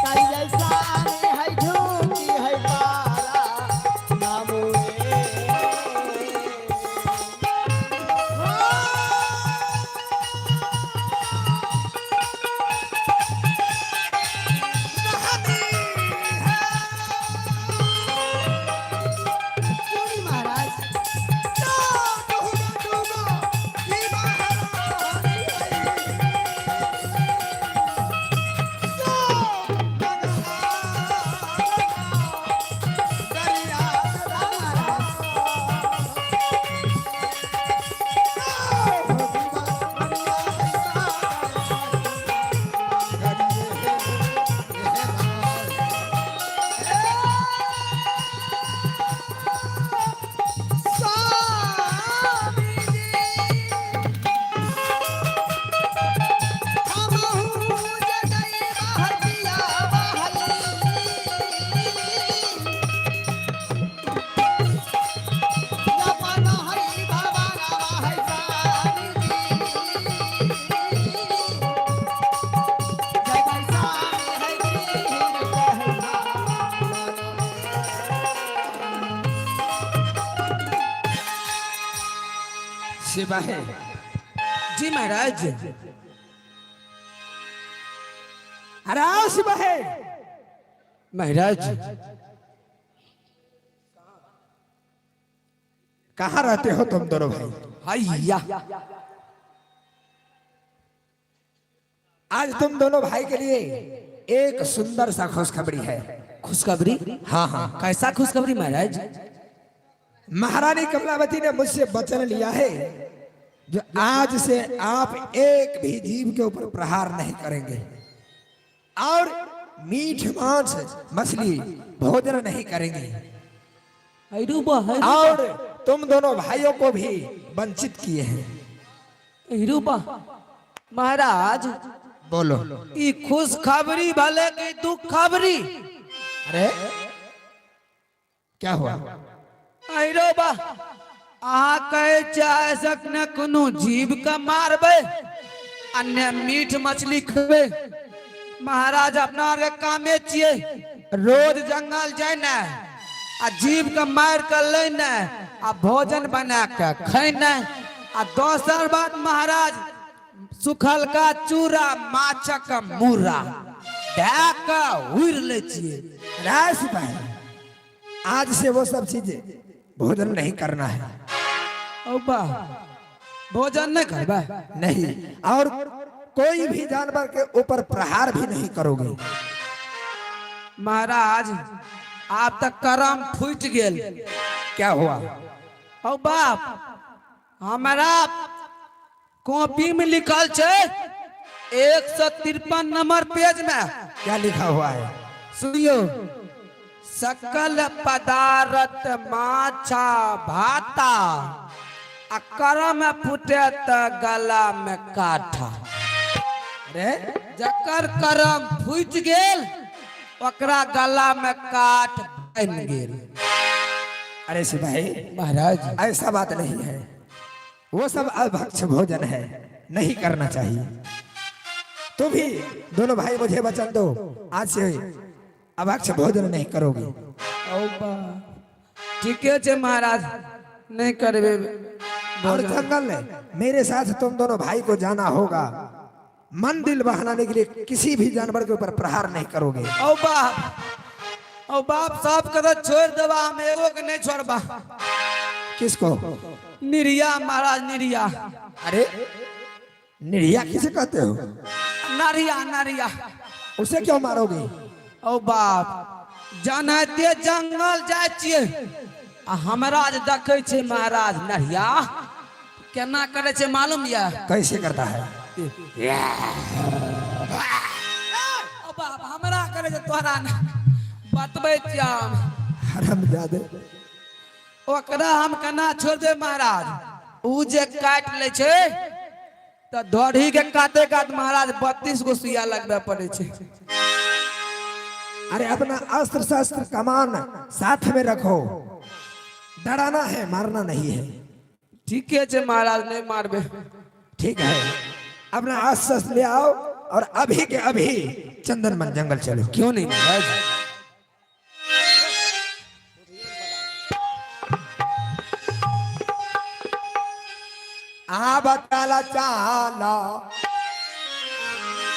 करियै स्वामी है झुकी है पारा नमो। क्यों नहीं महाराज? सिपाही। जी महाराज। अरे आओ सिपाही। महाराज। कहाँ रहते हो तुम दोनों भाई? हैया। आज तुम दोनों भाई के लिए एक सुंदर सा खुशखबरी है। खुशखबरी? हाँ हाँ। कैसा खुशखबरी महाराज? महारानी कमलावती ने मुझसे वचन लिया है जो आज से आप एक भी जीव के ऊपर प्रहार नहीं करेंगे और मीठ मांस मछली भोजन नहीं करेंगे हैरू बा हैरू। और तुम दोनों भाइयों को भी वंचित किए हैं। हैरू बा महाराज। बोलो। ई खुशखबरी भले की दुख खबरी? अरे क्या हुआ? हैरो बा, अहाँ कहे चाहे सक ने कोनो जीव के मारबै आ ने मीट मछली खेबै। महाराज, अपना आर के कामे छियै रोज जंगल जाय ने आ जीव के मार के लैने आ भोजन बना के खैने। आ दोसर बात महाराज, सुखल का चूड़ा माछक मूड़ा दए के उड़ि लै छियै। राय सिपाही, आज से वो सब चीजें भोजन नहीं करना है। औ बा, भोजन नहीं करबै? नहीं, और कोई भी जानवर के ऊपर प्रहार भी नहीं करोगे। महाराज, आब तक करम फूटि गेल। क्या हुआ? औ बाप, हमारा कॉपी में लिखल छै 153 नंबर पेज में। क्या लिखा हुआ है? सुनियो, सकल पदार्थ माछा भाता आ करम फूटे त गला में काठा। अरे जकर करम फूटि गेल ओकरा गला में काट बनि गेल। अरे सिपाही महाराज ऐसा बात नहीं है, वो सब अभक्ष भोजन है, नहीं करना चाहिए। तो भी दोनों भाई मुझे वचन दो, आज से अभक्ष भोजन नहीं करोगे। औ बा, ठीके छै महाराज, नहीं करबे। और जंगल मेरे साथ तुम दोनों भाई को जाना होगा। मन दिल बहलाने के लिए किसी भी जानवर के ऊपर प्रहार नहीं करोगे। औ बाप, औ बाप, सब के तो छोड़ देबा, हम एगो के नहीं छोड़बा। किसको? निरिया महाराज, निरिया। अरे निरिया किसे कहते हो? नारिया, नारिया। उसे क्यों मारोगे? औ बाप, जानते जंगल जाइ छियै आ हमरा जे देखै छै महाराज नरिया केना करै छै मालूम यऽ? कैसे करता है? ओ बाप, हमरा करै छै, तोहरा ने बतबै छियै हम। हरामजादे। ओकरा हम केना छोड़ देब महाराज? उ जे काटि लै छै तऽ दौड़ी के काते कात महाराज 32 गो सुइया लगबे पड़ै छै। अरे अपना अस्त्र शस्त्र कमान साथ में रखो, डराना है, मारना नहीं है। ठीके छै महाराज, नहीं मारबे। ठीक है, अपना अस्त्र शस्त्र ले आओ और अभी के अभी चंदन वन जंगल चलो। क्यों नहीं महाराज? आ बताला चाला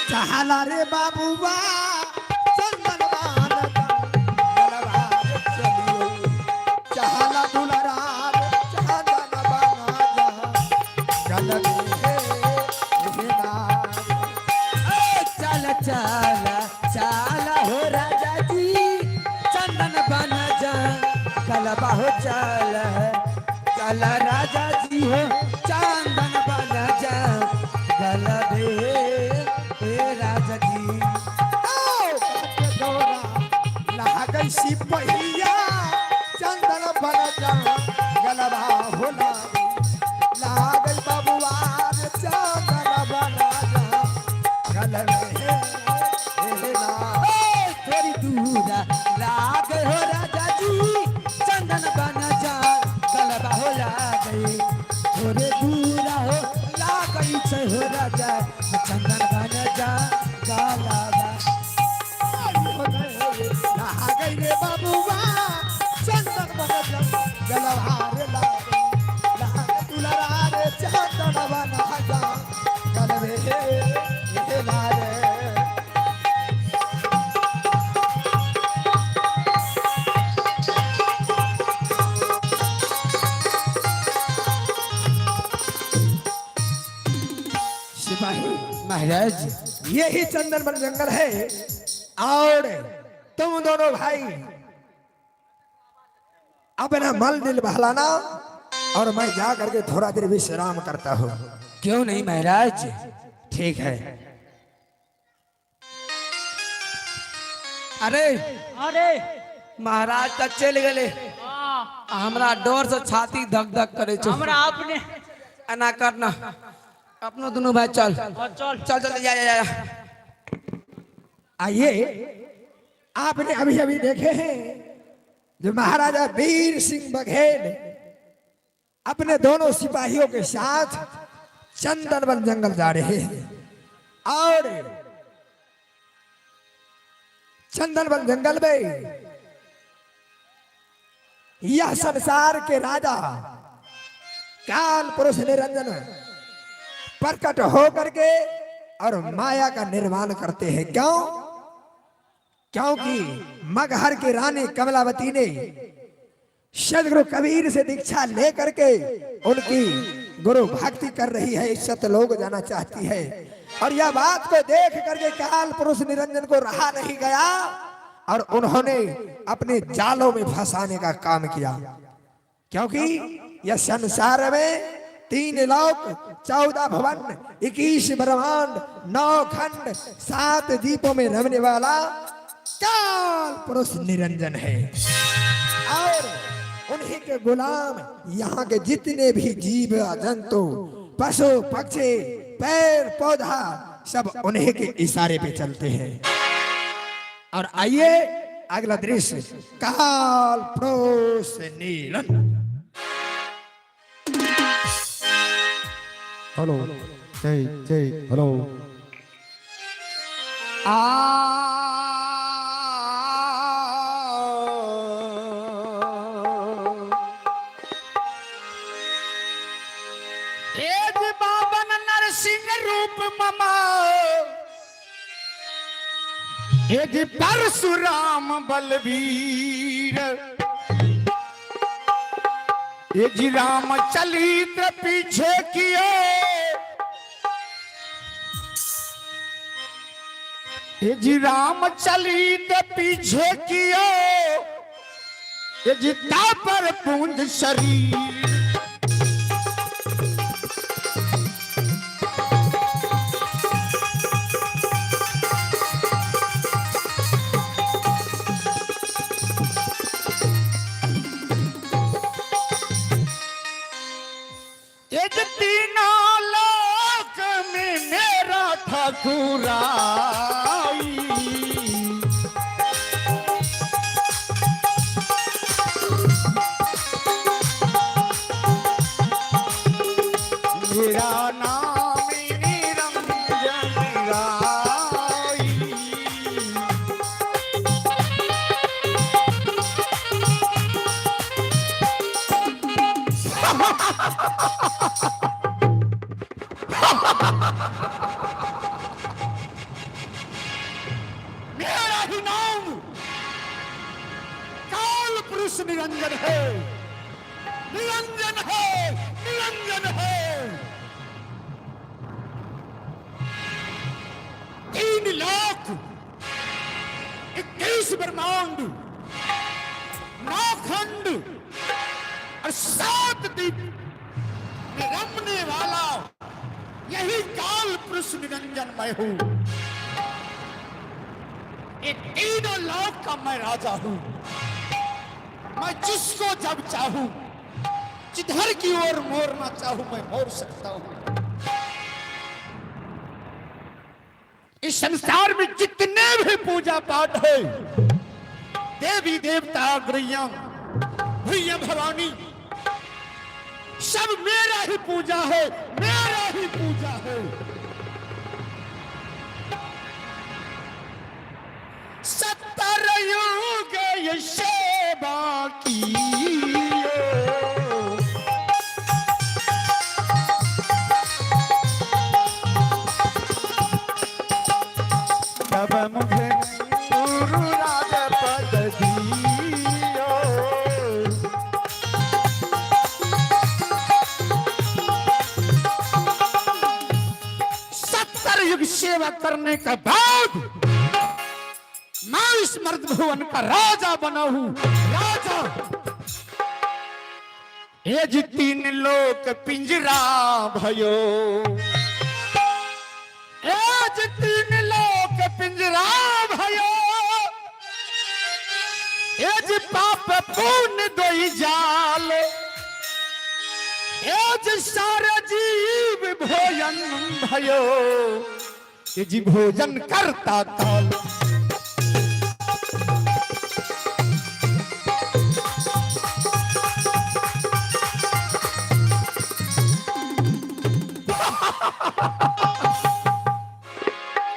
चाला रे बाबूबा चंदन वन जंगलवा रे चलियो, चाला दुलारा रे चंदन वन जंगल रे हे ना। चल चल चल हो राजा जी चंदन बन जा कलबा हो, चल चल राजा जी हो चंदन बन जा गलबे हे राजा जी। लागै सिपहिया चंदन बन गलबा होला, लागल बबुआ रे चंदन बन गलबे हे ना। थोड़ी दूरा लाग हो राजा जी चंदन बन जा गलबा हो लागे, थोड़े दूरा हो लागै छै हो राजा चंदन बन जा गलबा। लागै रे बबुआ चंदन बन गलबा रे लागै, लागै दुलारा रे चंदन बन गलबे हे ना रे। सिपाही महाराज यही चंदन वन जंगल है और तुम दोनों भाई अपना मन दिल बहलाना और मैं जा करके थोड़ा देर विश्राम करता हूँ। क्यों नहीं महाराज? ठीक है। अरे अरे महाराज तऽ चलि गेलै, हाँ, आ हमरा डर से छाती धक धक करे छै। हमरा अपने एना करना, अपनो दुनू भाई चल। हाँ, चल। चल चल जा जा जा। आइए, आपने अभी अभी देखे हैं जो महाराजा वीर सिंह बघेल अपने दोनों सिपाहियों के साथ चंदनवन जंगल जा रहे हैं और चंदनवन जंगल में यह संसार के राजा काल पुरुष निरंजन प्रकट हो करके और माया का निर्माण करते हैं। क्यों? क्योंकि मगहर की रानी कमलावती ने सदगुरु कबीर से दीक्षा लेकर के उनकी गुरु भक्ति कर रही है, सतलोक जाना चाहती है। और यह बात को देख करके काल पुरुष निरंजन को रहा नहीं गया और उन्होंने अपने जालों में फंसाने का काम किया। क्योंकि यह संसार में 3 लोक, 14 भवन, 21 ब्रह्मांड, 9 खंड, 7 द्वीपों में रहने वाला काल पुरुष निरंजन है और उन्हीं के गुलाम यहाँ के जितने भी जीव जंतु पशु पक्षी पेड़ पौधा सब उन्हीं के इशारे पे चलते हैं। और आइए अगला दृश्य, काल पुरुष नीलन। हेलो, जय जय, हेलो। आ एज बाबन नरसिंह रूप ममा, एज परशुराम बलबीर, एज राम चलित्र पीछे किए, एज राम चलित पीछे किए, एज पर पूंज शरीर। एक तीनों लोक में मेरा ठाकुराई, मेरा नाम निरंजन राई। मेरा ही नाम काल पुरुष निरंजन है, निरंजन है, निरंजन है। 3 लाख 21 ब्रह्मांड, 9 खंड और 7 द्वीप में रमने वाला यही काल पुरुष निरंजन मैं हूं। ये तीनों लोक का मैं राजा हूं। मैं जिसको जब चाहूं, जिधर की ओर मोड़ना चाहूं, मैं मोड़ सकता हूं। इस संसार में जितने भी पूजा पाठ है, देवी देवता, गृहम भैया भवानी, सब मेरा ही पूजा है, मेरा ही पूजा है। 70 युग ये सेवा की, तब मुझे गुरु राज पद दियो। 70 युग सेवा करने के बाद मैं इस मर्द भुवन का राजा बना हूं, राजा। ये जी 3 लोक पिंजरा भयो, एज 3 लोक पिंजरा भयो, एज पाप पुण्य दोई जाल, एज सारे जीव भोजन भयो, एज भोजन करता काल।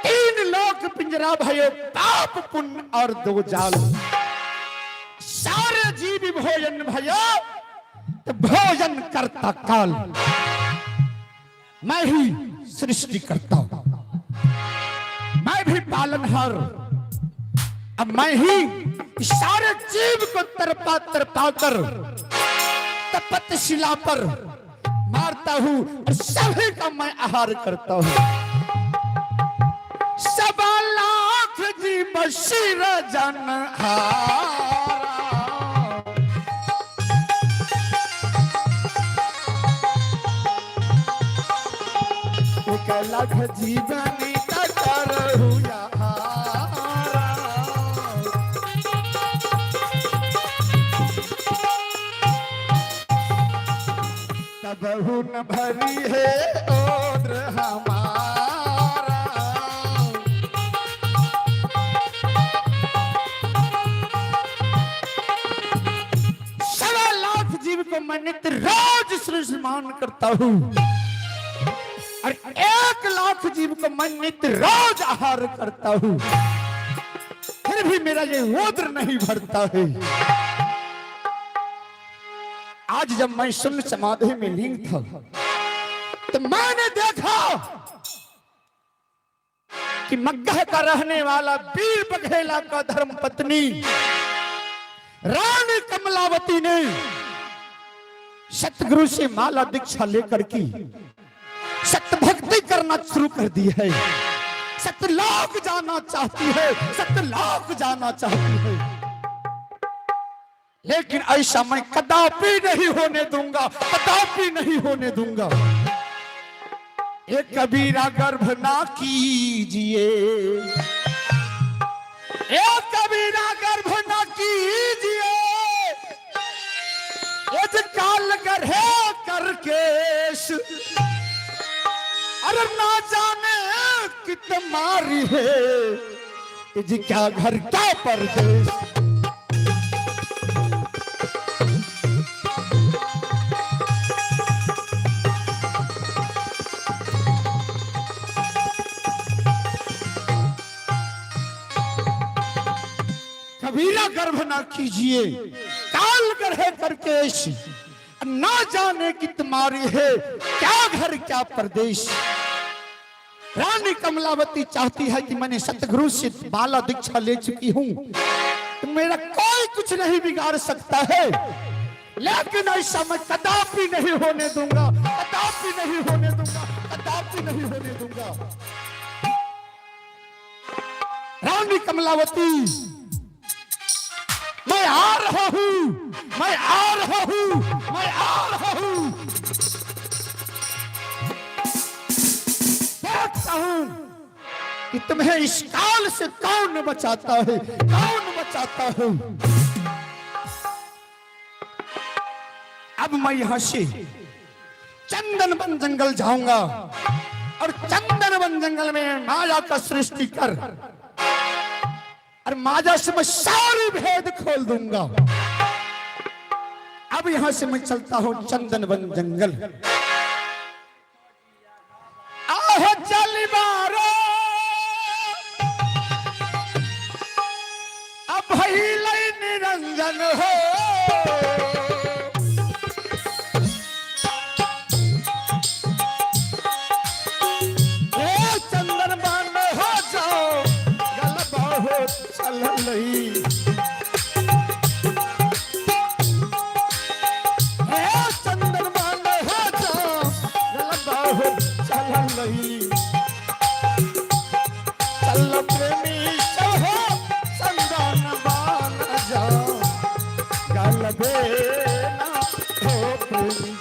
तीन लोक पिंजरा भयो, पाप पुण्य और दो जाल, सारे जीव भोजन भयो, तो भोजन करता काल। मैं ही सृष्टि करता हूं, मैं भी पालनहार, अब मैं ही सारे जीव को तरपा तरपा कर तपत शिला पर मारता हूं और सभी का मैं आहार करता हूं। 1.25 लाख जीव शिर जन हारा, 1 लाख जीवन करहु आहारा। तब हुन भरी है ओद्र हमारा। मैं नित्य रोज सृजमान करता हूँ और 1 लाख जीव को मैं नित्य रोज आहार करता हूँ, फिर भी मेरा ये उदर नहीं भरता है। आज जब मैं शून्य समाधि में लीन था तो मैंने देखा कि मग्गह का रहने वाला वीर बघेला का धर्म पत्नी रानी कमलावती ने सतगुरु से माला दीक्षा लेकर की सतभक्ति करना शुरू कर दी है। सतलोक जाना चाहती है, सतलोक जाना चाहती है। लेकिन ऐसा मैं कदापि नहीं होने दूंगा, कदापि नहीं होने दूंगा। एक कबीरा गर्भ ना कीजिए, एक कबीरा गर्भ ना कीजिए, ये काल गढ़े करकेश, अरे ना जाने कित मारी है जी, क्या घर क्या परदेश। कबीरा गर्भ ना कीजिए, काल गढ़े करकेश, ना जाने कि तुम्हारी है, क्या घर क्या परदेश। रानी कमलावती चाहती है कि मैंने सतगुरु से माला दीक्षा ले चुकी हूं तो मेरा कोई कुछ नहीं बिगाड़ सकता है, लेकिन ऐसा मैं कदापि नहीं होने दूंगा, कदापि नहीं होने दूंगा, कदापि नहीं होने दूंगा। रानी कमलावती, मैं आ रहा हूं, मैं आ रहा हूं, मैं आ रहा हूं। देखता हूं कि तुम्हें इस काल से कौन बचाता है, कौन बचाता है। अब मैं यहां से चंदन वन जंगल जाऊंगा और चंदन वन जंगल में माया का सृष्टि कर और माया से मैं सारी भेद खोल दूंगा। अब यहां से मैं चलता हूं चंदन वन जंगल। आह चल बारो, अब भइलै निरंजन हो। ए चंदन बन हो जाओ गल बहुत चल रही, ए चंदन बन हो जाओ गल बहुत चल रही, चल प्रेमी हो चंदन बन जाओ गल बेना हो प्रेमी।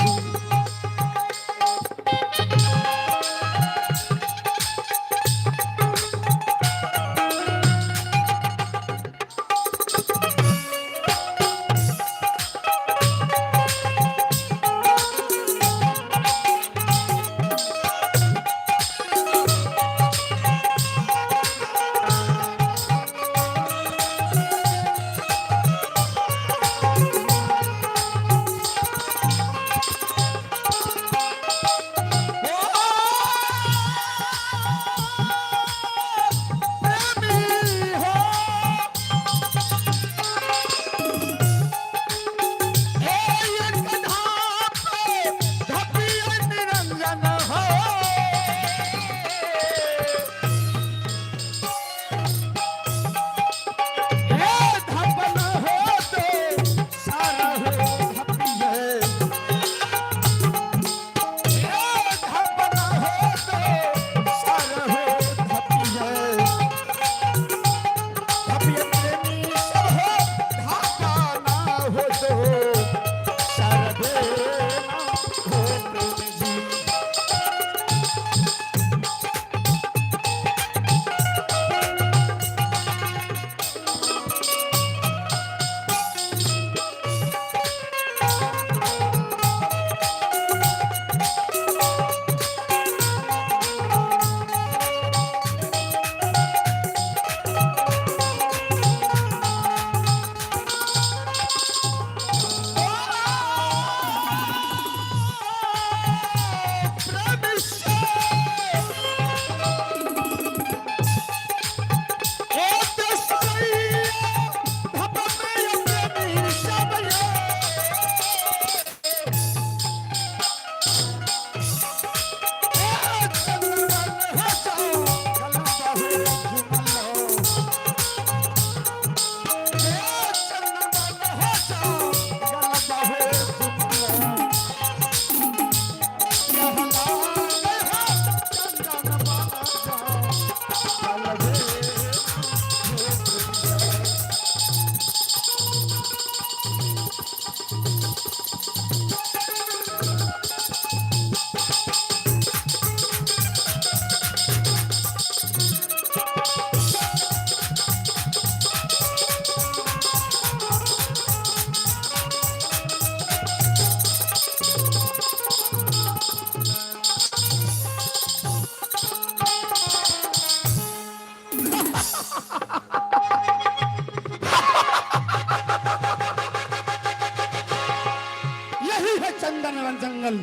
जंगल,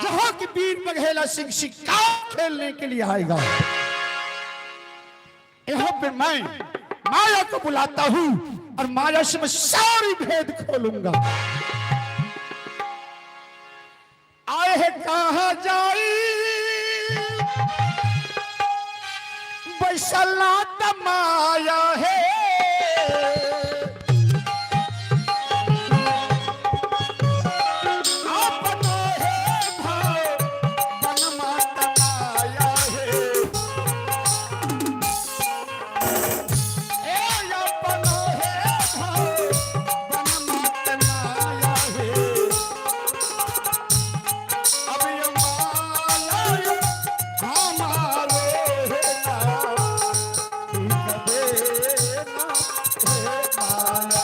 जहां की वीर बघेला सिंह शिकार खेलने के लिए आएगा। यहाँ पे मैं माया को बुलाता हूं और माया से मैं सारी भेद खोलूंगा। आए है कहा जाई बैसला तमाया है, अपनो है भाव बनमा तमाया है, ए अपनो है भाव बनमा तमाया है। अब ये माया हमारे है ना, कबे ना है माया।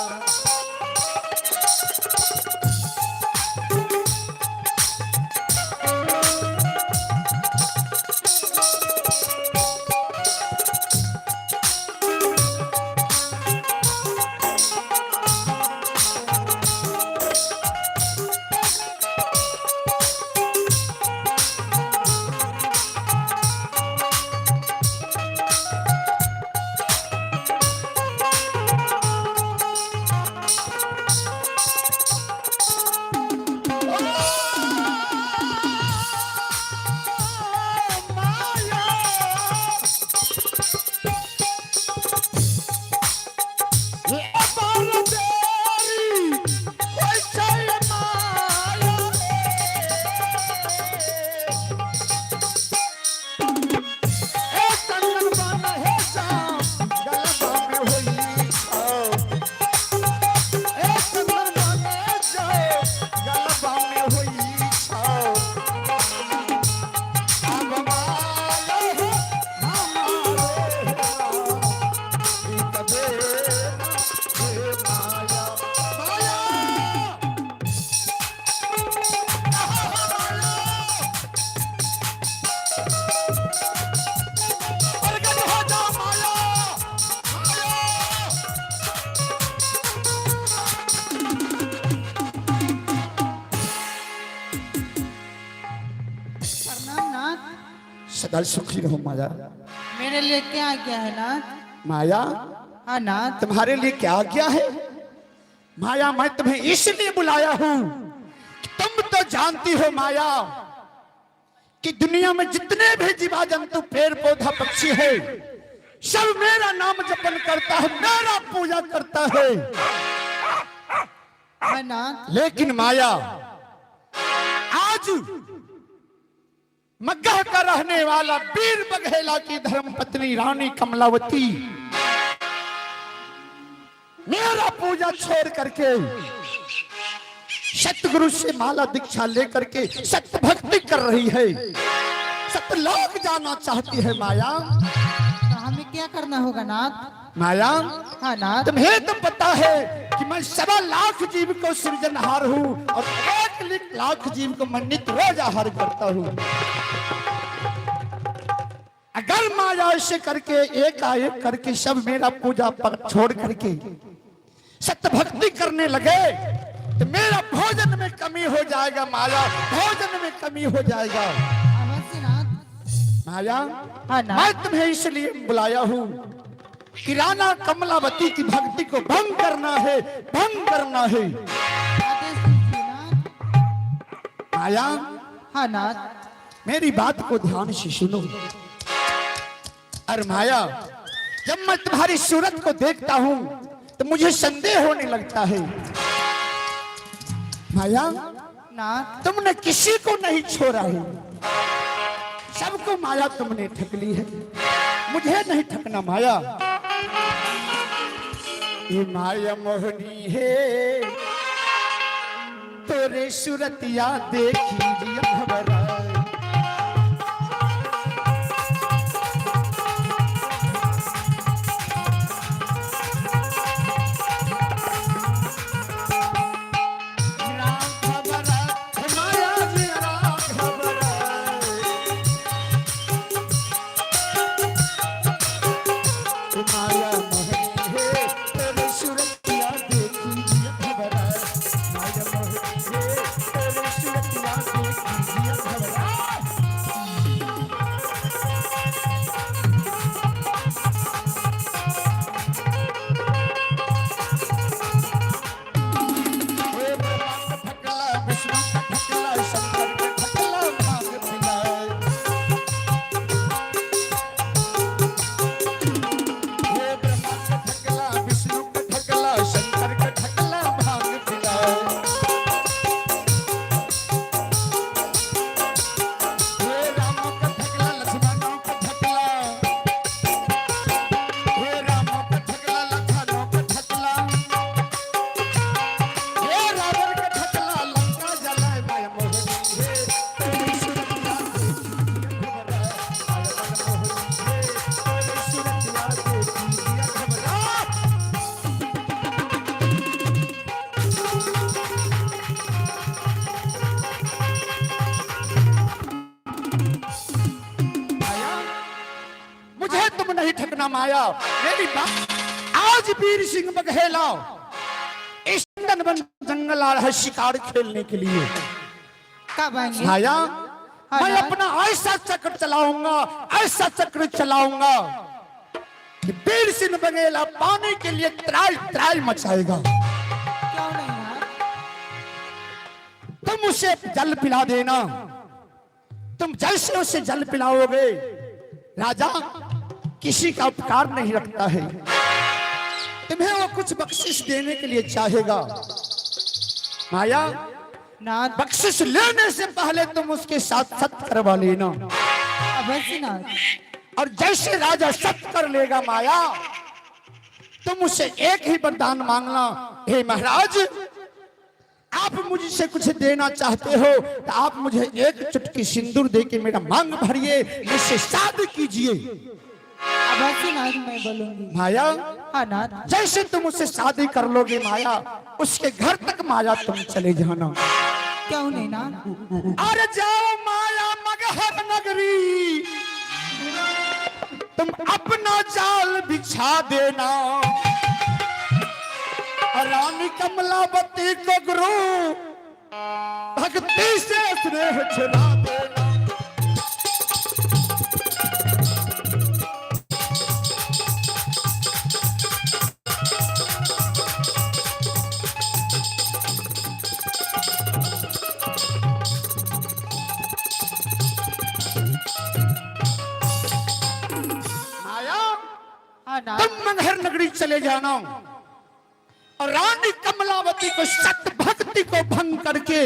प्रणाम नाथ। सदा सुखी रहो माया। मेरे लिए क्या आज्ञा है नाथ? माया, हाँ नाथ। तुम्हारे लिए क्या आज्ञा है माया? मैं तुम्हें इसलिए बुलाया हूं, तुम तो जानती हो माया कि दुनिया में जितने भी जीवा जंतु पेड़ पौधा पक्षी है, सब मेरा नाम जपन करता है, मेरा पूजा करता है। हाँ नाथ। लेकिन माया, आज मग्गह का रहने वाला वीर बघेला की धर्म पत्नी रानी कमलावती मेरा पूजा छोड़ करके सतगुरु से माला दीक्षा लेकर के सत्य भक्ति कर रही है, सतलोक जाना चाहती है माया। तो हमें क्या करना होगा नाथ? माया, हाँ नाथ। तुम्हें तो पता है कि मैं 1.25 लाख जीव को सृजनहार हूँ और 1 लाख जीव को मैं नित्य रोज आहार करता हूँ। अगर माया ऐसे करके एकाएक करके सब मेरा पूजा पर छोड़ करके सत्य भक्ति करने लगे तो मेरा भोजन में कमी हो जाएगा माया, भोजन में कमी हो जाएगा। अवश्य नाथ। माया, हाँ नाथ। मैं तुम्हें इसलिए बुलाया हूँ कि राणा कमलावती की भक्ति को भंग करना है, भंग करना है। आदेश दीजिए नाथ। माया, हाँ नाथ। मेरी बात को ध्यान से सुनो। अरे माया, जब मैं तुम्हारी सूरत को देखता हूं तो मुझे संदेह होने लगता है। माया, नाथ। तुमने किसी को नहीं छोड़ा है, सबको माया तुमने ठक ली है, मुझे नहीं ठकना माया। ये माया मोहनी है, तेरे सूरतिया देखी जिया घबराए। माया जिया घबराए। माया मोहनी है, तेरे सूरतिया देखी जिया घबराए। माया मोहनी है, तेरे माया, मेरी बात। आज वीर सिंह बघेला इस नंदनवन जंगल आ रहा है शिकार खेलने के लिए। कब आएंगे? माया, हाँ मैं ना। अपना ऐसा चक्र चलाऊंगा, ऐसा चक्र चलाऊंगा कि वीर सिंह बघेला पानी के लिए त्राई त्राई मचाएगा। क्यों नहीं नाथ? तुम उसे जल पिला देना। तुम जैसे उसे जल पिलाओगे, राजा किसी का उपकार नहीं रखता है, तुम्हें वो कुछ बख्शिश देने के लिए चाहेगा। माया, नाथ, बख्शिश लेने से पहले तुम उसके साथ सत करवा लेना। अवश्य नाथ। और जैसे राजा सत कर लेगा माया, तुम उसे एक ही वरदान मांगना, हे महाराज आप मुझसे कुछ देना चाहते हो तो आप मुझे एक चुटकी सिंदूर दे के मेरा मांग भरिए, मुझसे शादी कीजिए। अवश्य नाथ, मैं बोलूंगी। माया, हाँ नाथ। जैसे तुम उससे शादी कर लोगे माया, उसके घर तक माया तुम चले जाना। क्यों नहीं नाथ? अरे जाओ माया मगहर नगरी, तुम अपना जाल बिछा देना। रानी कमलावती को गुरु भक्ति से स्नेह छुड़ा देना। माया, हाँ नाथ। तुम मगहर नगरी चले जाना और रानी कमलावती को सत भक्ति को भंग करके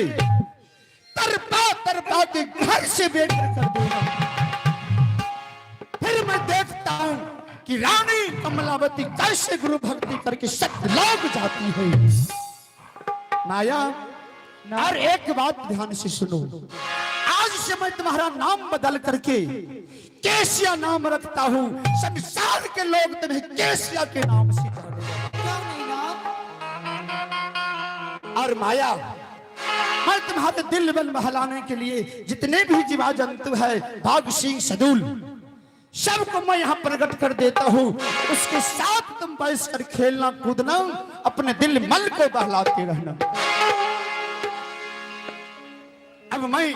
तरपा तरपा के घर से बेघर कर देना। फिर मैं देखता हूं कि रानी कमलावती कैसे गुरु भक्ति करके सतलोक जाती है। माया, और एक बात ध्यान से सुनो, आज से मैं तुम्हारा नाम बदल करके केसिया नाम रखता हूं। संसार के लोग तुम्हें केसिया के नाम से जानेंगे। क्यों नहीं नाथ? और माया, मैं तुम्हारे दिल बल बहलाने के लिए जितने भी जीवा जंतु है, बाघ सिंह सदूल, सबको मैं यहाँ प्रकट कर देता हूँ। उसके साथ तुम बैठ कर खेलना कूदना, अपने दिल मल को बहलाते रहना। अब मैं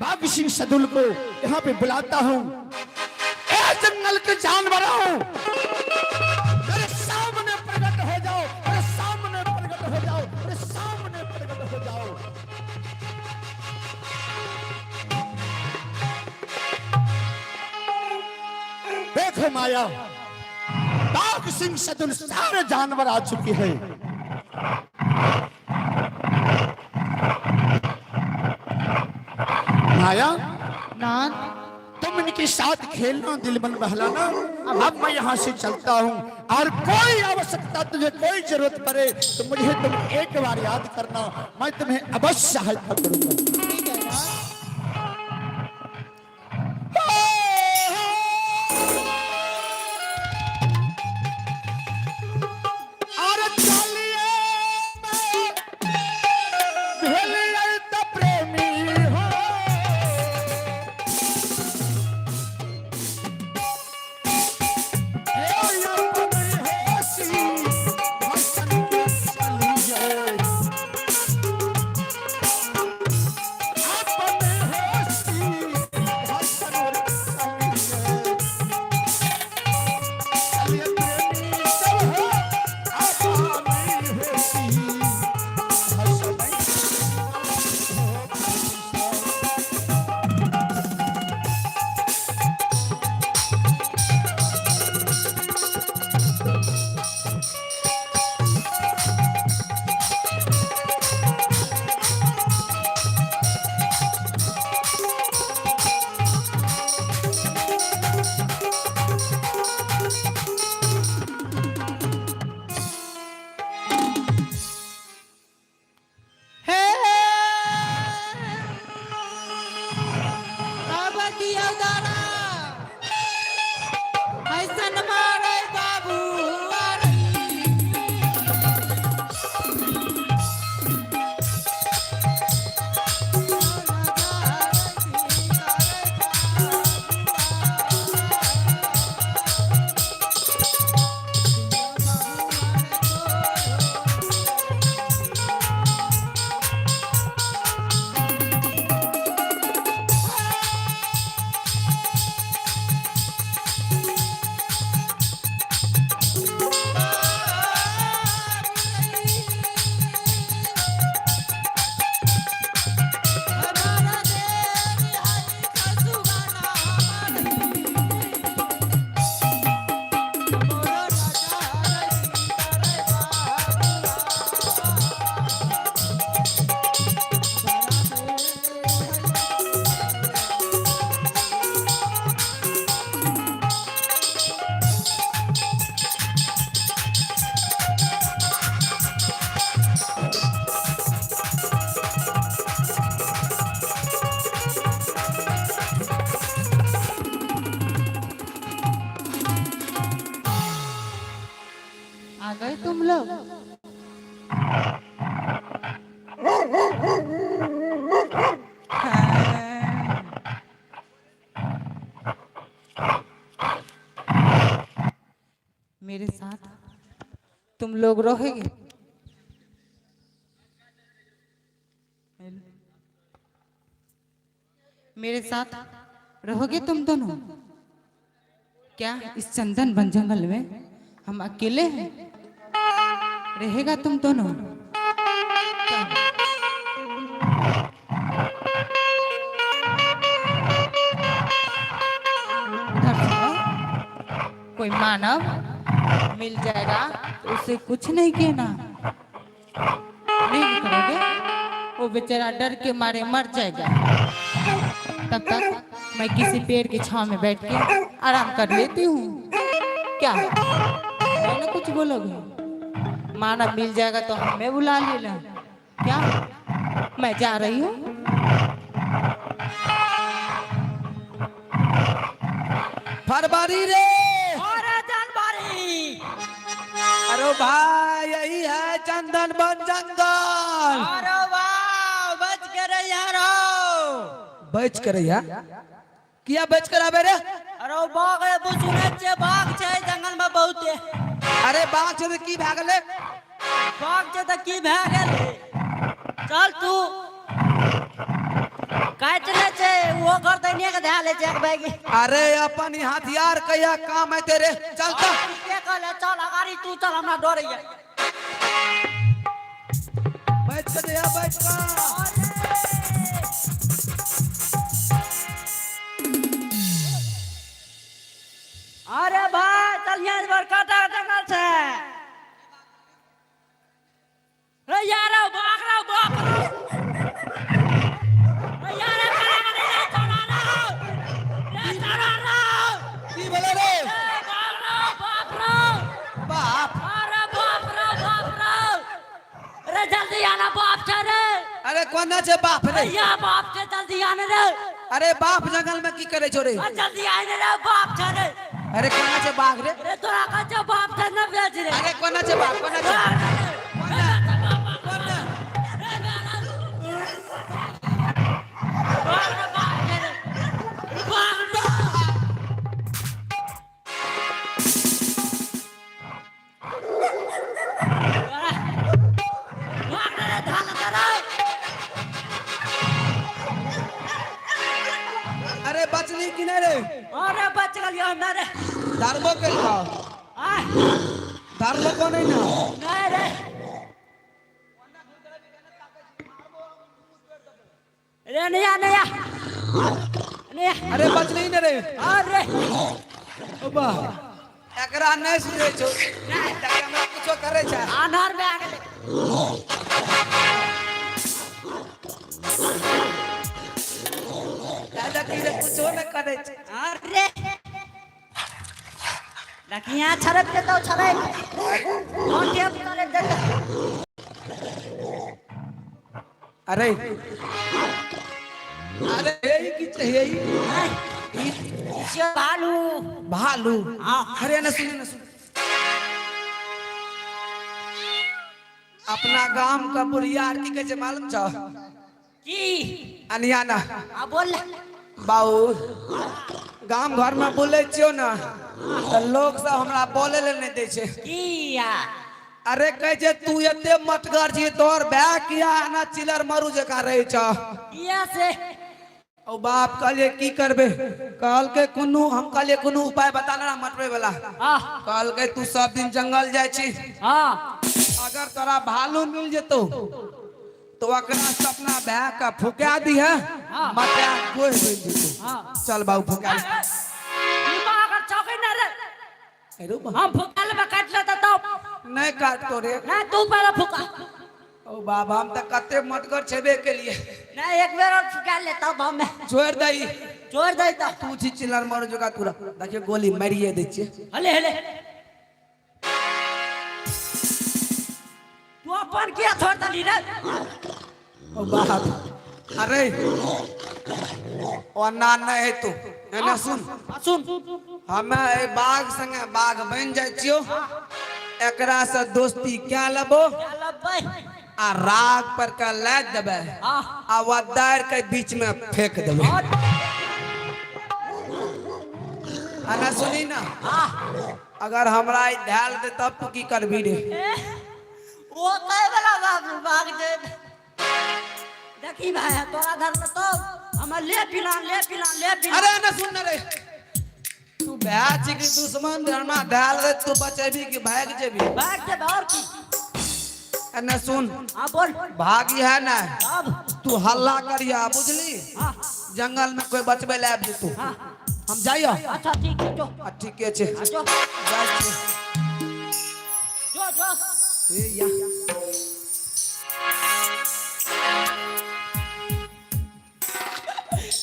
बाघ सिंह सदुल को यहाँ पे बुलाता हूँ। ए जंगल के जानवरों, मेरे सामने प्रकट हो जाओ, मेरे सामने प्रकट हो जाओ, मेरे सामने प्रकट हो जाओ। देखो माया, बाघ सिंह सदुल सारे जानवर आ चुके हैं। माया, नाथ, तुम इनके साथ खेलना, दिल मन बहलाना। अब मैं यहाँ से चलता हूँ और कोई आवश्यकता तुझे कोई जरूरत पड़े तो मुझे तुम एक बार याद करना, मैं तुम्हें अवश्य सहायता करूंगा। ठीक है नाथ। अरे चलिए भेलिए तो प्रेमी हो, ए अपने होशी भसन के चलिए। आ गए तुम लोग। मेरे साथ तुम लोग रहोगे? मेरे साथ रहोगे तुम दोनों? क्या इस चंदन वन जंगल में हम अकेले हैं? रहेगा तुम दोनों? क्या? इधर सुनो, कोई मानव मिल जाएगा तो उसे कुछ नहीं कहना, नहीं करोगे वो बेचारा डर के मारे मर जाएगा। तब तक मैं किसी पेड़ की छांव में बैठ के आराम कर लेती हूँ। क्या नहीं ना कुछ बोलोगे? मानव मिल जाएगा तो हमें बुला लेना। क्या मैं जा रही हूँ? फरवरी रे। अरे जनवरी। अरे भाई यही है चंदन वन जंगल। अरे वाह, बच के रे यारो। बच कर या किया बच कर आबे रे? अरे बाघ रे, सुनै छियै बाघ छै जंगल में बहुते। अरे बाघ छै तऽ की भए गेलै? बाघ छै तऽ की भए गेलै? चल तू काटि लै छै ओहो घर दैनिये के धए लै छै एक बैग। अरे अपन ई हथियार कहिया काम हेतै रे? चल तऽ। के कहले चल अगाड़ी तू चल, हमरा डर होइया। बैठ के जइया, बैठ के। अरे भाई चलिए, बड़का जंगल छै। रे यार बाघ रे, बाप रे। रे यार, करा रे, रे चढ़ा रे, रे चढ़ा रे। की भेलै रे? रे बाप रे, बाप रे। बाप। अरे बाप रे, बाप रे। रे जल्दी आना, बाप छै रे। अरे कोना छै बाप रे? या बाप छै, जल्दी आने रे। अरे बाप जंगल में की करे छौ रे? अरे जल्दी आने रे, बाप छै रे। अरे कोना छै बाघ रे? रे तोरा कहै छै बाप छै न बेच रे। अरे कोना छै बाघ, कोना छै? कोना? कोना? अरे बचली कि नहीं रे? अरे बच गेलियो हमरा रे। धरबो केलकौ? आय। धरलो को नहीं ना? नहीं रे। रे नया नया नया। अरे बचली नहीं रे। अरे ओ बा, एकरा नहीं सुझै छौ। नहीं त हमरा कुछो करै छै। अनहर भए गेलै। दादा की रे कुछो नहीं करै छै। अरे देखिया छड़प देतौ, छड़प आंखे छड़प देतौ। अरे अरे यही की चाहिए? से भालू। भालू? हाँ। अरे ना सुन, ना सुन, अपना गाम का बुढ़िया आर की कहै छै मालूम छौ? की? अनियाना। आ बोल। बाबू, गाम घर में बोलै छियौ ने तऽ लोग सब हमरा बोले ले नहि दै छै। किया? अरे कहै छै तू एते मटगर छी, तोहर भाय किया एना चिलर मरू जकाँ रहै छौ? किया से? ओ बाप, कहलियै की करबै? कहलकै कोनो, हम कहलियै कोनो उपाय बता ना मटबै वाला। हाँ। कहलकै तू सब दिन जंगल जाइ छी। हाँ। अगर तोरा भालू मिल जेतौ तो ओकरा से अपना भाय के फुका दिहे, मटा कोई बनि जेतौ। हाँ। चल बाबू, फुका ले। अगर चौकी ना रे। अरे बा। हम फुका लेबै, काटि लेतै तब। नहीं काटतो रे। नहीं, तू पहले फुका। ओ बाबा, हम तऽ कते मटगर छेबे के लिए। नहीं, एक बेर और फुका ले तब हम। छोड़ दही। छोड़ दही तब। तू छी चिलर मरो जोगा तोरा। देखियो गोली मारिए दै छियै। हले हले, तू अपन किया छोड़ दली रे? ओ बाप, अरे ओना नहीं है तू, एना सुन। सुन। हमे एहि बाघ संगे बाघ बनि जाइ छियौ। एकरा से दोस्ती क्या लेबो क्या लेबै आ राग पर का लाद देबै आ वदार के बीच में फेंक देबै। आना सुनी ना, अगर हमरा ई ढाल दे तब तू की करबी रे? ओ कहे वाला बाप रे भाग दे। देखी भाई तोरा धर में तो हमर ले पिला ले पिला ले पिला। अरे ना सुन ना रे, तू भैया छी कि दुश्मन धर्मा ढाल रे, तू बचेबी कि भाग जेबी? भाग जेबे और की। ना सुन। हाँ बोल। भागी है ना अब तू हल्ला करिया बुझली, जंगल में कोई बचबे ले आबि जेतू। हम जाइयो। अच्छा ठीक है जो। आ ठीके छै। जो। जाइ छी। जो जो। ए या।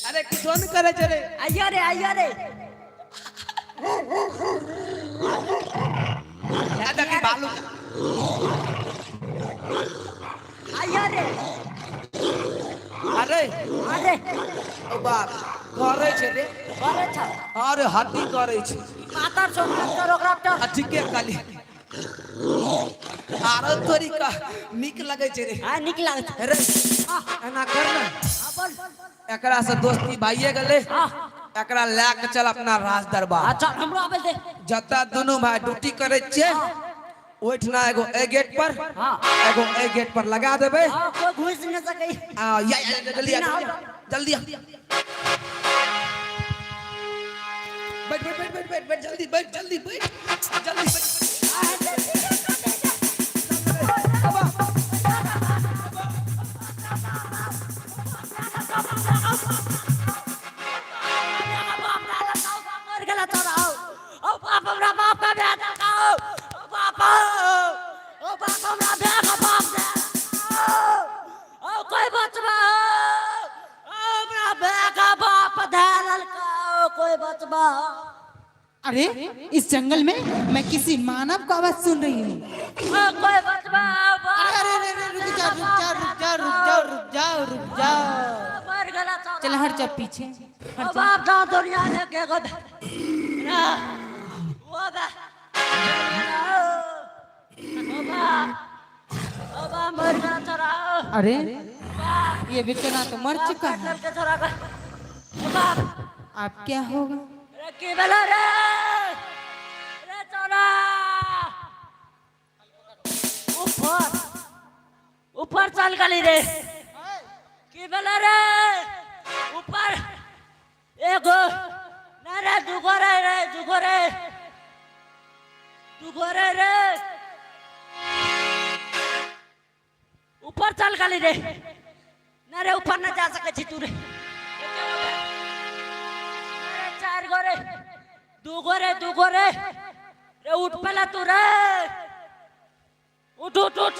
अरे कुछो नहीं करे छे रे। आइयो रे आइयो रे। ए देखी बालू। आइयो रे। अरे। अरे। ओ बाप करे छे रे। करे छे। अरे हड्डी करे छे। पातर छौ पातर ओकरा तो। आ ठीके कहली। आरो तोरी का नीक लगे छे रे। हां नीक लगे छे। रे एना कर ना। हां बोल। एकरा से दोस्ती भाइये गेलै। हां। एकरा लए के चल अपना राज दरबार। अच्छा हमरो आबे दे। जतऽ दुनू भाई ड्यूटी करै छियै ओहिठिना एगो ए गेट पर एगो ए गेट पर लगा देबै। हां कोई घुस नहि सकै। आ या या जल्दी आ जल्दी आ। बैठ बैठ बैठ बैठ बैठ बैठ जल्दी बैठ जल्दी बैठ जल्दी बैठ। अरे इस जंगल में मैं किसी मानव का आवाज सुन रही हूँ। अरे अरे अरे रुक जाओ रुक जाओ रुक जाओ रुक जाओ रुक जाओ रुक जाओ। चल हट जा पीछे। बाप दा दुनिया ने के गो ना वो बा ओ बा ओ बा मर गया छोरा। अरे ये बेचारा तो मर चुका है। अब क्या होगा? रे की बोला रे रे छोरा ऊपर ऊपर चल गली रे। की बोला रे ऊपर एगो ना रे दुगो रे रे दुगो रे दुगो रे रे ऊपर चल गली रे। ना रे ऊपर ना जा सके छी तू रे। चार गो रे दुगो रे दुगो रे रे उठ पहला तू रे उठ उठ उठ।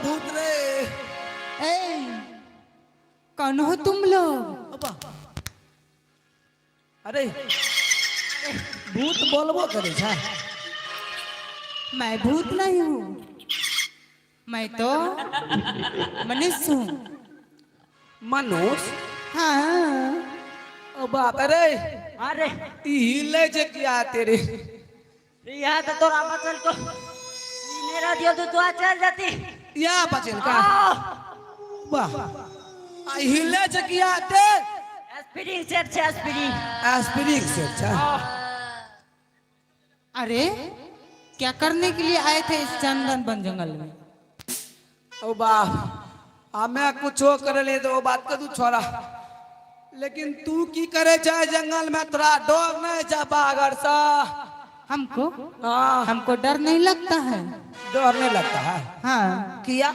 भूत रे। ए, कौन हो तुम लोग? अरे भूत बोलबो करे छे। मैं भूत नहीं हूँ, मैं तो मनुष्य हूँ। मनुष्य? हाँ। ओ बाप रे। अरे ई हिले छे किया तेरे? यहाँ तो तोरा बचल को मेरा दियो तो तू चल जाती। या बचल का? वाह। आ हिले छे किया ते? स्प्रिंग सेट छे स्प्रिंग। स्प्रिंग सेट छे। अरे क्या करने के लिए आए थे इस चंदन वन जंगल में? ओ बाप हमें कुछो करे ले तो वो बात कर तू छोरा, लेकिन तू की करे चाहे जंगल में? तोरा डर नहीं जा बागर सा? हमको? हाँ। हमको डर नहीं लगता है। डर नहीं लगता है? हाँ। किया?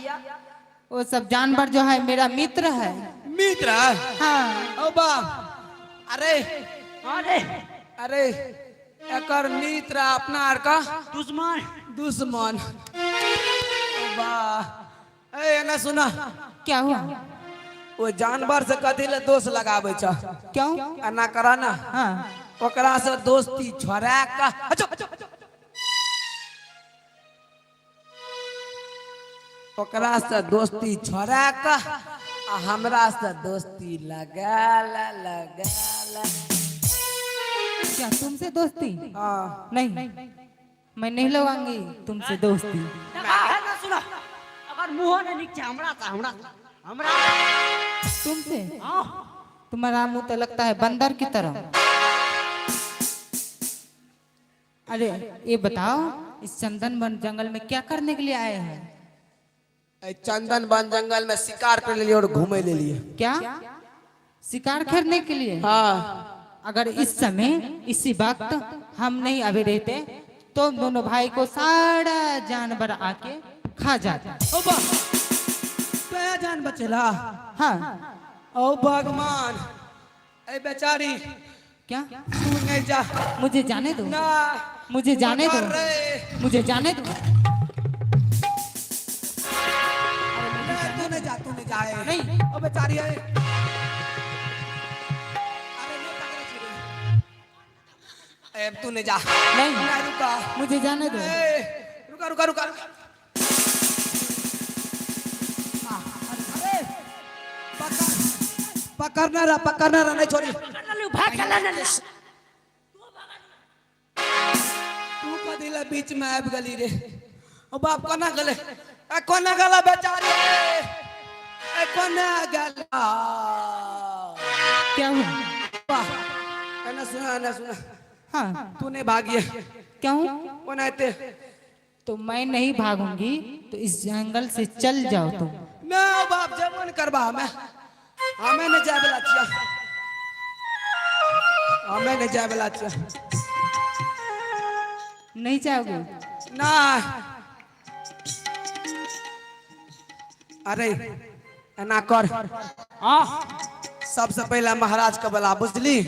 वो सब जानवर जो है मेरा मित्र है। मित्र है? हाँ। ओ बाप। अरे अरे अरे एकर मित्र अपना आर का दुश्मन। दुश्मन। ओ वाह ए एना सुना। क्या हुआ? ओ जानवर से कथी ले दोष लगाबै छ? क्यों? एना करा ना। हाँ। ओकरा से दोस्ती छोड़ा के अच्छा, ओकरा से दोस्ती छोड़ा के आ हमरा से दोस्ती लगा ला लगा ला। क्या तुमसे दोस्ती? हाँ। नहीं, मैं नहीं लगाऊंगी तुमसे दोस्ती। देखा है ना, सुना, अगर मुँहो नहीं नीक छै हमरा से, हमरा से, हमरा। तुमसे? हाँ। तुम्हारा मुंह तो लगता है बंदर की तरह। अरे ये बताओ, इस चंदन वन जंगल में क्या करने के लिए आए हैं? ए चंदन वन जंगल में शिकार कर लिए और घूमे ले लिए। क्या शिकार करने के लिए? हाँ। अगर इस समय इसी वक्त हम नहीं अभी रहते तो दोनों भाई को सारा जानवर आके खा जाता। ओ बा, क्या जान बचेला? हाँ। ओ भगवान, ए बेचारी। क्या? तू नहीं जा। मुझे जाने दो। ना। मुझे जाने दो। अरे। मुझे जाने दो। नहीं, तू नहीं जा, तू नहीं जा। नहीं। ओ बेचारी है। अरे नहीं पकड़े छी रे। ए तू नहीं जा। नहीं। नहीं, रुका। मुझे जाने दो। ए, रुका रुका रुका रुका। अरे पकड़, पकड़ना रहा, पकड़ना रहा, नहीं छोड़ी। भाग चला ना। तू कदी ला बीच में आबि गेली रे? ओ बाप, कोना गेले? ए कोना गेला बेचारी? ए कोना गेला? क्या हुआ? वाह, एना सुना, एना सुना। हाँ। तू नहीं भागिए। क्यों? कोना एते? तो मैं नहीं भागूंगी तो इस जंगल से चल जाओ तुम। ना ओ बाप, जमन करबा हमें, हमें नहीं जाए वाला छिया, हमें नहीं जाए वाला छिया। नहीं जाओगे? ना। अरे एना कर। हाँ। सबसे पहले महाराज के बोला, बुझली?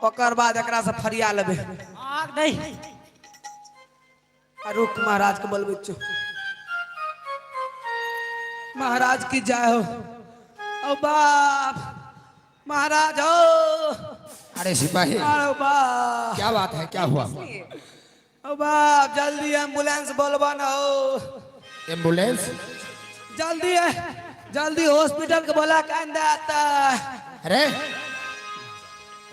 ओकर बाद एकरा से फरिया लेबे। आग नहीं। आ रुक, महाराज के बोलबै छियौ। महाराज की जय हो। ओ बाप, महाराज हो। अरे सिपाही। अरे बाप। क्या बात है, क्या हुआ? ओ बाप, जल्दी एम्बुलेंस बोलबा ना हो। एम्बुलेंस? जल्दी है, जल्दी हॉस्पिटल के बोला के आता। अरे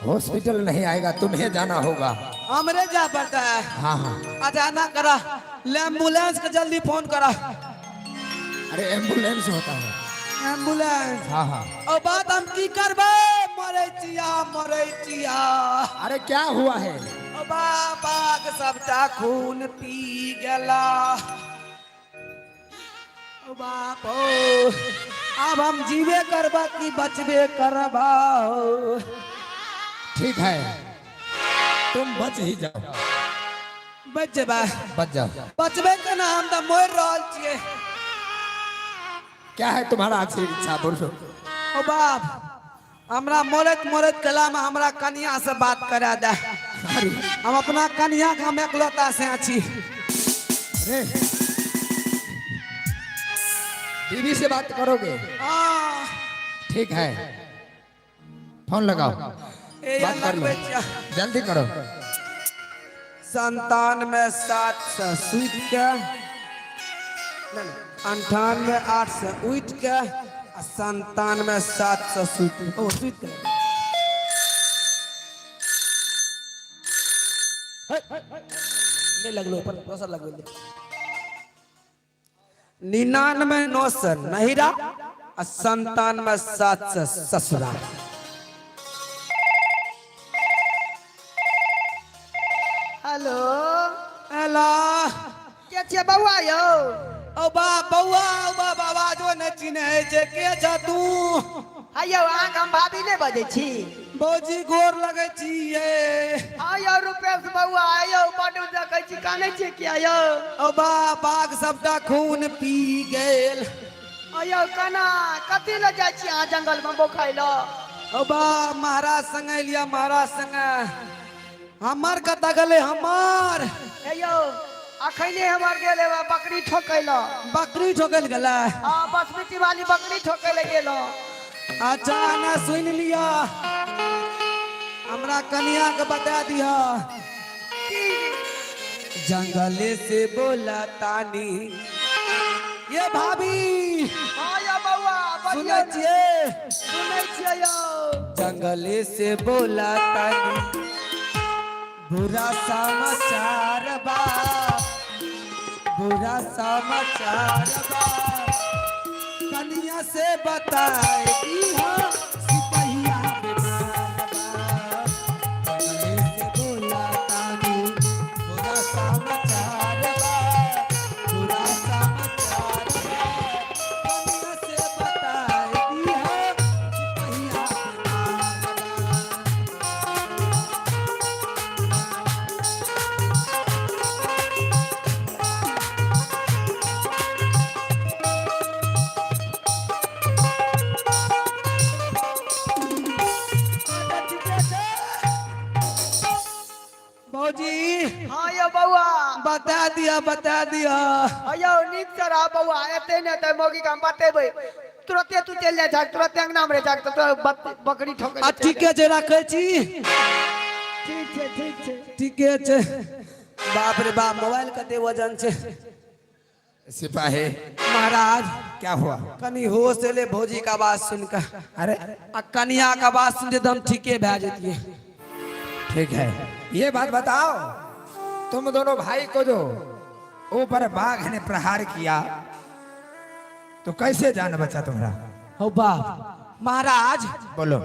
हॉस्पिटल नहीं आएगा, तुम्हें जाना होगा। हमरे जा पड़ता है? हाँ हाँ। अच्छा ना करा ले, एम्बुलेंस के जल्दी फोन करा। अरे एम्बुलेंस होता है। एम्बुलेंस? हाँ हाँ। ओ बात, हम की करबै? मरै छिया, मरै छिया। अरे क्या हुआ है? ओ बाबा के सबटा खून पी गेला। ओ बाप ओ, आब हम जीवे करबा कि बचबे करबा? ठीक है, तुम बच ही जाओ। बच जेबै? बच जाओ। बचबे के ना, हम तऽ मरि रहल छियै। क्या है तुम्हारा आखिरी इच्छा, बोलो। ओ बाप, हमरा मरैत मरैत कला में हमरा कनिया से बात करा दे। अरे। हम अपना कनिया के हम एकलौता से छी। अरे बीवी से बात करोगे? हाँ। ठीक है, फोन लगाओ। ए, बात कर लो। लगबै छियै। जल्दी करो। 97 से सुति के, 98 से उठि के आ 97 से सुति, ओ सुति के। नहीं लगलो पर दोसर लगबे। 99 9 से नहिरा आ 97 7 से ससुरा। हेलो। हेलो। के छियै बौआ यौ? ओ बा बौआ, ओ बा, आवाजो नहि चिन्है छै। के छ तू? है यौ, अहाँके हम भाभी नहि बजै छी? भौजी, गोर लगै छी ये। हाँ यौ रुपेश बौआ, यौ बड्ड देखै छी, कानै छियै किया यौ? ओ बा, बाघ सबटा खून पी गेल। आ यौ, केना कथी लए जाइ छी अहाँ जंगलमे बोखाइ लए? ओ बा, महाराज संगे लिया, महाराज संगे। हमर कतऽ गेलै हमर? हे यौ, अखने हमर गेल हेबा बकरी ठोकै ल। बकरी ठोकै लए गेलै? हाँ, बसबिटी वाली बकरी ठोकै लए गेलो। अच्छा ना सुनि लिअ, हमरा कनिया के बता दिह। जंगले से बोला तानी ये भाभी। हाँ यौ बौआ, सुनै बजियौ ने। छियै? सुनै छियै यौ। जंगले से बोला तानी बुरा समाचार बा, बुरा समाचार बा, कनिया से बताए हो सिपहिया बीमार बा। जंगले से बोला तानी बुरा समाचार बा, बुरा समाचार बा, कनिया से बताए हो सिपहिया बीमार बा। भौजी। हाँ यौ बौआ। बता दिया, बता दिया। हाँ यौ, नीक से रह बौआ, एते ने ते मौगी के हम बतेबै, तुरते तू चलि जाइ छाक, तुरते अंगना मे रहि छाक, तऽ तोरा बकरी ठोकै आ लए चलि ठीके छै, राखै छी। ठीक छै, ठीक छै। ठीके छै। बाप रे बाप, मोबाइल कते वजन छै। सिपाही। महाराज। क्या हुआ? कनी होश एले भौजी का आवाज सुनकर। अरे आ कनिया का आवाज सुनते तऽ हम ठीके भए जतियै। ठीक है, ये बात बताओ, तुम दोनों भाई को जो ऊपर बाघ ने प्रहार किया तो कैसे जान बचा तुम्हारा? हो बाप महाराज। बोलो।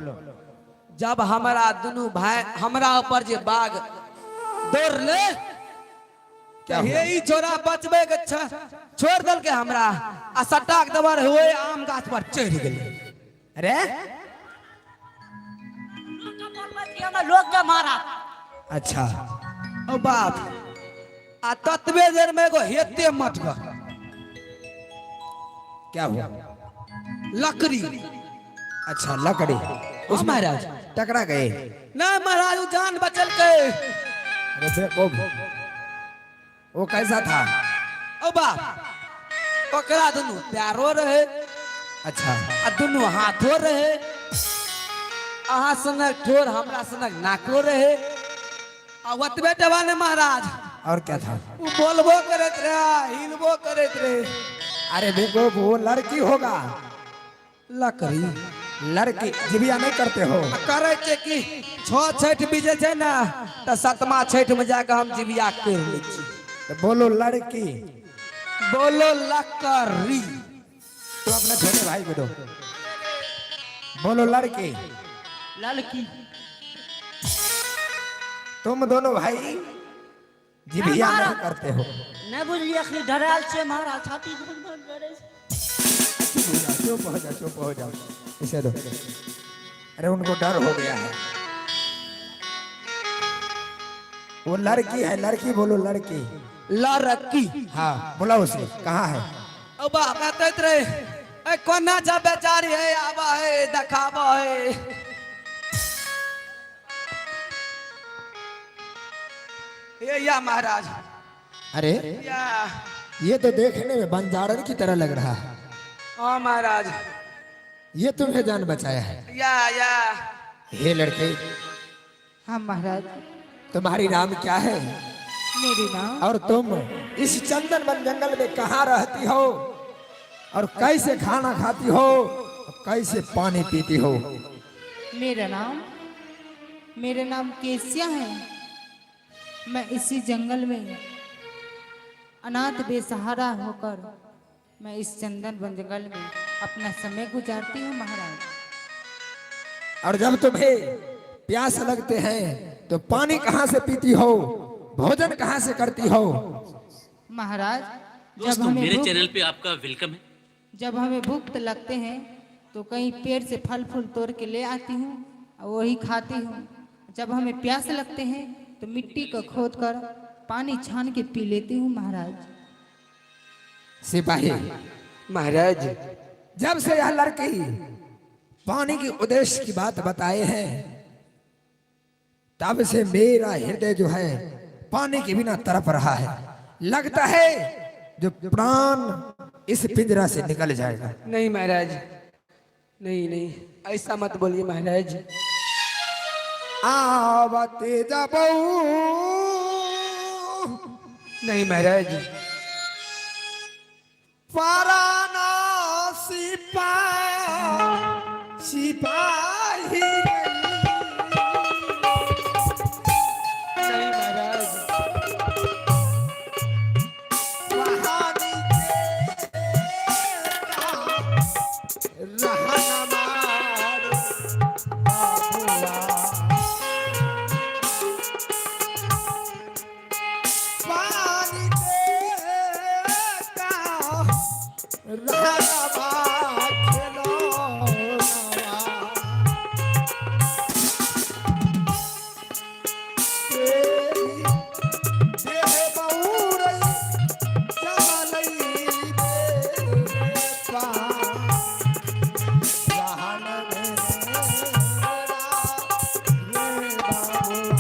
जब हमारा दुनू भाई हमरा ऊपर जे बाघ दौड़ले क्या हे हुआ? ई छोरा बचबे के छोड़ देलकै हमरा आ सट्टा के दबर हुए आम गाछ पर चढ़ि गेलै। अरे लोग के मारा। अच्छा। ओ बाप, आ ततबे देर में एगो हेते मटगर क्या हुआ? लकड़ी। अच्छा, लकड़ी। हाँ महाराज। टकरा गए? नहीं महाराज, वो जान बचल के। अरे बेवकूफ, वो कैसा था? ओ बाप, ओकरा दुनू पैरो रहे। अच्छा। आ दुनू हाथो रहे, अहाँ सनक ठोर हमरा सनक नाको रहे, आ ओतबे टबा ने महाराज। और क्या था? वो बोलबो करत रहे, हिलबो करत रहे। अरे बेवकूफ, वो लड़की होगा। लकड़ी। लड़की जिबिया नहीं करते हो? करै छै कि 6 छठि बीजे छै ने, तऽ 7मा छठि में जाके हम जिबिया कर लै छी। तो बोलो लड़की। बोलो लकड़ी। तो अपने छोटे भाई को दो, बोलो लड़की। लड़की। तुम दोनों भाई जिभिया नहीं करते हो? नहीं बुझलिए, अखनी डरायल छै महाराज, छाती भर डरे छै। चुप हो जाओ, चुप हो जाओ, इसे दो। अरे उनको डर हो गया है। वो लड़की है, लड़की, बोलो लड़की। लड़की। हाँ, बोला उसे, कहाँ है? ओ बाप, कहते रहे ए कोना जा बेचारी है, आबा है, देखाबा है। ये या महाराज। अरे या। ये तो देखने में बंजारन की तरह लग रहा है। हाँ महाराज। ये तुम्हें जान बचाया है? या या। हे लड़के। हाँ महाराज। तुम्हारी नाम क्या है? मेरी नाम और तुम इस चंदन वन जंगल में कहाँ रहती हो और कैसे खाना खाती हो और कैसे पानी पीती हो? मेरा नाम केसिया है। मैं इसी जंगल में अनाथ बेसहारा होकर मैं इस चंदन वन जंगल में अपना समय गुजारती हूँ महाराज। और जब तुम्हें प्यास लगते हैं तो पानी कहाँ से पीती हो, भोजन कहाँ से करती हो? महाराज, जब दोस्तों, हमें मेरे भूख चैनल पे आपका welcome है। जब हमें भूख लगते हैं तो कहीं पेड़ से फल फूल तोड़ के ले आती हूँ और वही खाती हूँ। जब हमें प्यास लगते हैं तो मिट्टी को खोद कर पानी छान के पी लेती हूँ महाराज। सिपाही। महाराज। जब से यह लड़की पानी की उद्देश्य की बात बताए हैं तब से मेरा हृदय जो है पानी के बिना तड़प रहा है। लगता है जो प्राण इस पिंजरा से निकल जाएगा। नहीं महाराज, नहीं नहीं, ऐसा मत बोलिए महाराज। आवते जबऊ। नहीं महाराज। पराना सिपाही नहीं महाराज। कहानी रहना मार बाबुआ। पानी देता रहना खिलौना। तेरी देह बउरई जलई देता रहन मेरा रे बाबुआ।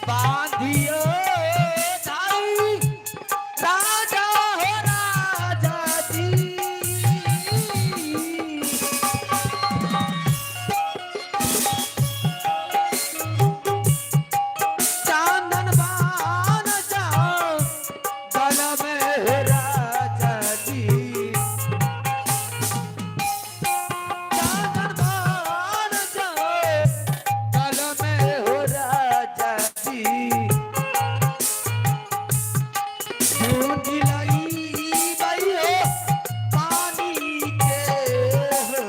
बांधियो धाई राजा हो राजा जी। चांदन बान जाओ गल में राजा जी। चांदन बान जाओ गल में हो राजा जी। ढूंढ लाई बई हो पानी के हो।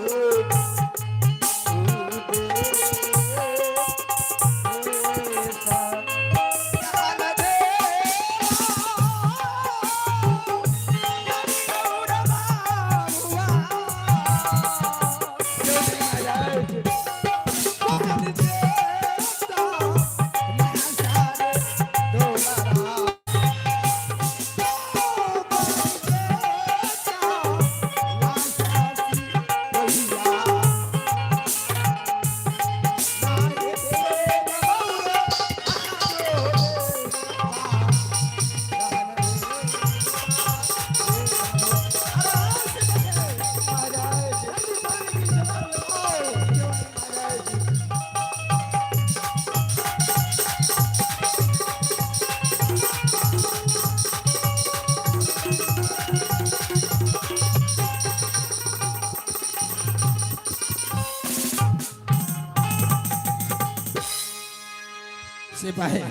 सिपाही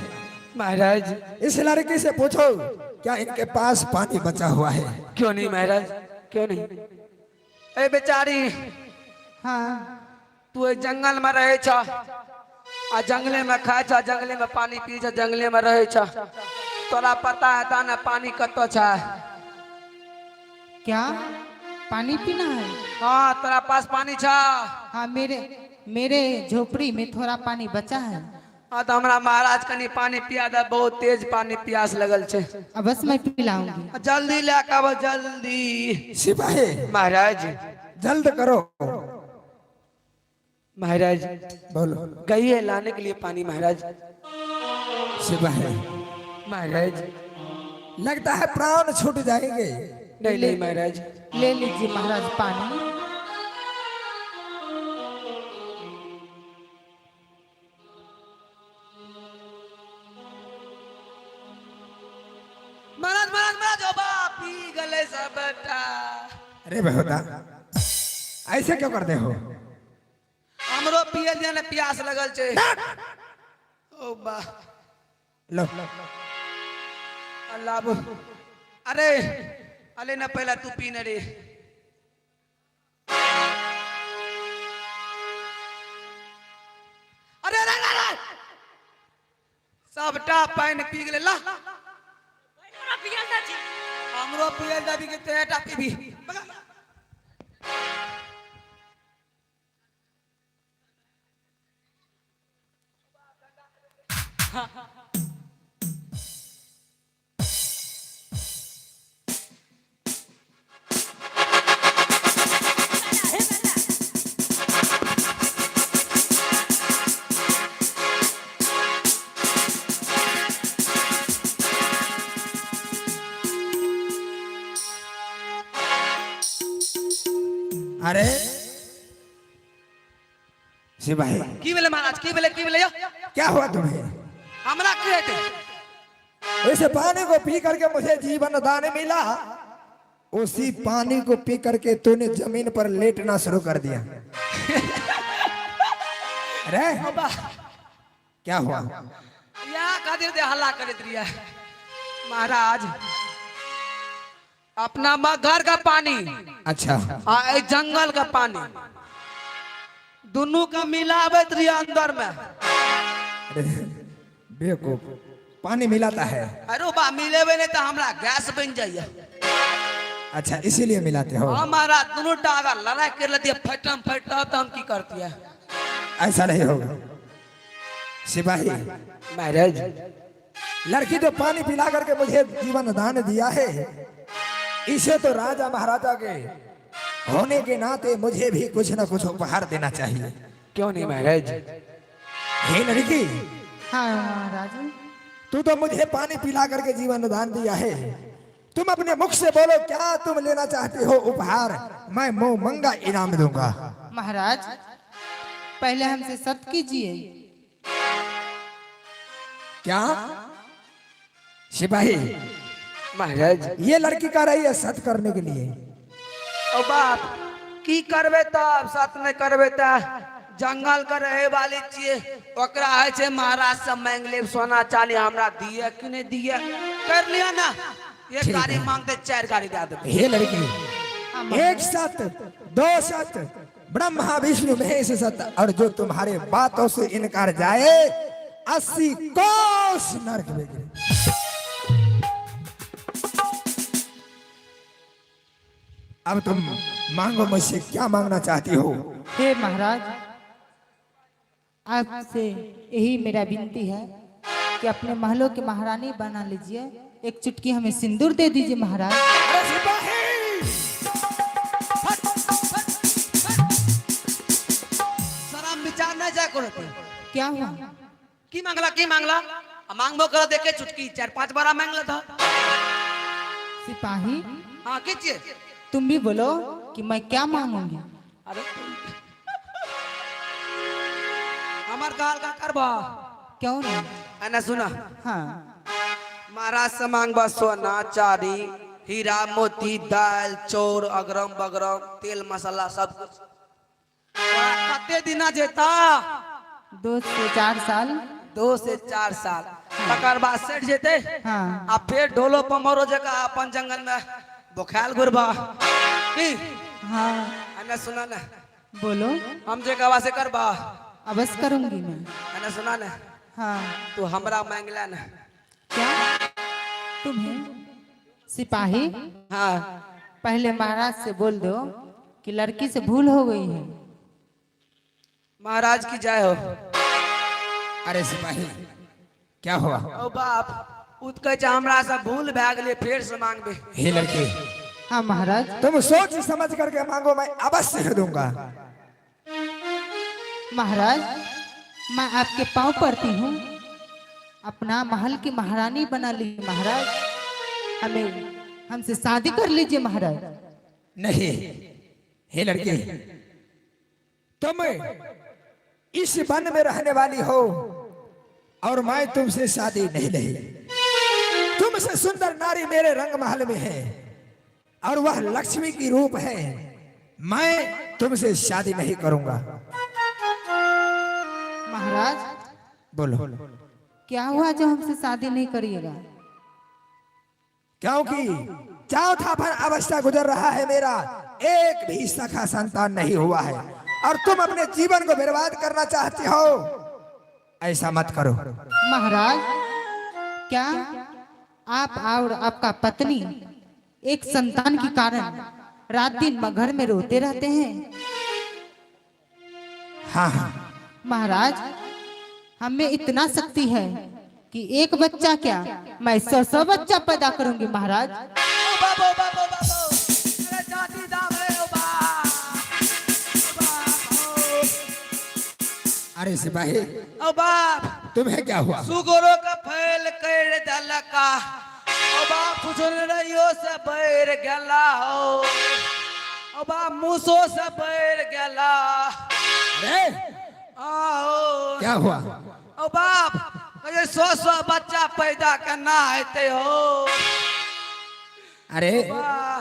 महाराज, इस लड़की से पूछो क्या इनके पास पानी बचा हुआ है? क्यों नहीं महाराज, क्यों नहीं। ए बेचारी, हाँ। तू ए जंगल में रहे छ आ जंगले में खाए छ, जंगले में पानी पी छ, जंगले में रहे छ, तोरा पता है ता ना पानी कतो छ? क्या पानी पीना है? हाँ, तोरा पास पानी छ? हाँ, मेरे मेरे झोपड़ी में थोड़ा पानी बचा है। हाँ तो हमरा महाराज कनी पानी पिया दे, बहुत तेज पानी प्यास लगल छे। अब बस मैं पिलाऊंगी। जल्दी ले के आबो जल्दी। सिपाही महाराज जल्द करो। महाराज बोलो। गई है लाने के लिए पानी महाराज। सिपाही महाराज लगता है प्राण छूट जाएंगे। नहीं नहीं महाराज। ले लीजिए महाराज पानी। महाराज महाराज महाराज ओ बाप पी गले सब बेटा। अरे बेहुदा ऐसे क्यों करते हो? हमरो पियल दिया ने प्यास लगल छे। ओ बा लो अल्लाह बो। अरे अले ना पहला तू पी न रे। अरे अरे अरे, अरे सबटा पानि पी गेलै ला। हमरो पियल दाबी के तेटा पीबी। अरे सिपाही, की भेलै महाराज, की भेलै, की भेलै यौ? क्या हुआ तुम्हें? हमरा की हेतै? इस पानी को पी करके मुझे जीवन दान मिला, उसी पानी को पी करके तूने जमीन पर लेटना शुरू कर दिया। अरे क्या हुआ? या खातिर दे हल्ला करैत रहियै महाराज। अपना घर का पानी अच्छा आ एहि जंगल का पानी दुनू के मिलाबैत रहियै अंदर में। अरे बेवकूफ, पानी मिलाता है? अरे बा, मिलेबै नहीं तो हमरा गैस बन जाइए। अच्छा, इसीलिए मिलाते हो? हाँ महाराज, दुनू टा अगर लड़ाई कर लेती फटम फटता तो हम की करती है? ऐसा नहीं होगा सिपाही। महाराज, लड़की जो पानी पिला करके मुझे जीवन दान दिया है, इसे तो राजा महाराजा के होने के नाते मुझे भी कुछ ना कुछ उपहार देना चाहिए। क्यों नहीं महाराज। हे लड़की। हाँ महाराज। तू तो मुझे पानी पिला करके जीवन दान दिया है, तुम अपने मुख से बोलो क्या तुम लेना चाहते हो उपहार, मैं मुंह मंगा इनाम दूंगा। महाराज, पहले हमसे सत कीजिए। क्या सिपाही? महाराज। ये लड़की कह रही है सत करने के लिए। ओ बाप, की करबै तब? सत नहीं करबै तऽ जंगल के रहे वाली छियै। ओकरा होइ छै महाराज से मांगि लेब सोना चांदी, हमरा दिए कि नहीं दिए? कर लिया ना, एक ठीक गाड़ी है। मांगते चार गाड़ी दे देबै। हे लड़की, एक सत, दो सत, ब्रह्मा विष्णु महेश सत, और जो तुम्हारे बातों से इनकार जाए 80 कोस नरक में गिरे। अब तुम मांगो मुझसे, क्या मांगना चाहती हो? हे महाराज, आपसे यही मेरा विनती है कि अपने महलों की महारानी बना लीजिए, एक चुटकी हमें सिंदूर दे दीजिए महाराज। अरे सिपाही! शरम विचार नहीं जाय करो। क्या हुआ? की मांगला, की मांगला? आ मांगबो कर देखे चुटकी 4-5 बारा मांगला था। सिपाही। हाँ, की छियै? तुम भी बोलो कि मैं क्या मांगूंगी। अरे हमर कहल का करबा? क्यों नहीं? एने सुना। हाँ। महाराज से मांगबा सोना चांदी हीरा मोती दाल चौर अगरम बगरम तेल मसाला सब कुछ। तोरा कते दिना जेता? 2 से 4 साल। 2 से 4 साल, तकर बाद सेठ जेते। हाँ। आ फिर ढोलो पमरो जगह अपन जंगल में बोखाल घुरबा की? हाँ। एने सुना ने। बोलो। हम जे कहबा से करबा? अवश्य करूंगी मैं। एने सुना ने। हाँ। तू हमरा मांगला ने। क्या तुम्हें? सिपाही। हाँ। पहले महाराज से बोल दो कि लड़की से भूल हो गई है। महाराज की जय हो। अरे सिपाही, क्या हुआ? ओ बाप, उत कहै छै हमरा से भूल भए गेलै, फेर से मांगबे। हे लड़की। हाँ महाराज। तुम सोच समझ करके मांगो, मैं अवश्य दूंगा। महाराज, मैं आपके पाँव पड़ती हूँ, अपना महल की महारानी बना लीजिए महाराज, हमें हमसे शादी कर लीजिए महाराज। नहीं, हे लड़की, तुम इस वन में रहने वाली हो और मैं तुमसे शादी नहीं नहीं। तुमसे सुंदर नारी मेरे रंग महल में है और वह लक्ष्मी की रूप है, मैं तुमसे शादी नहीं करूंगा। महाराज। बोलो। क्या हुआ जो हमसे शादी नहीं करिएगा? क्योंकि चौथा पर अवस्था गुजर रहा है मेरा, एक भी सखा संतान नहीं हुआ है और तुम अपने जीवन को बर्बाद करना चाहते हो, ऐसा मत करो। महाराज, क्या आप और आपका पत्नी एक संतान के कारण रात दिन घर में रोते रहते हैं? हाँ हाँ। महाराज, हमें इतना शक्ति है कि एक बच्चा क्या, मैं 100-100 बच्चा पैदा करूंगी महाराज। ओ बाबो बाबो बाबो, अरे चाची दाम रे, ओ बाप, ओ बाप। अरे सिपाही। ओ बाप। तुम्हें क्या हुआ? सुगरो का फैल कर दलका, ओ बाप, कुछ रहियो से बैर गला हो। ओ बाप मूसो से बढ़ि गेला। अरे आओ क्या हुआ? ओ बाप कहियो 100 बच्चा पैदा केना हेतै हो? अरे वाह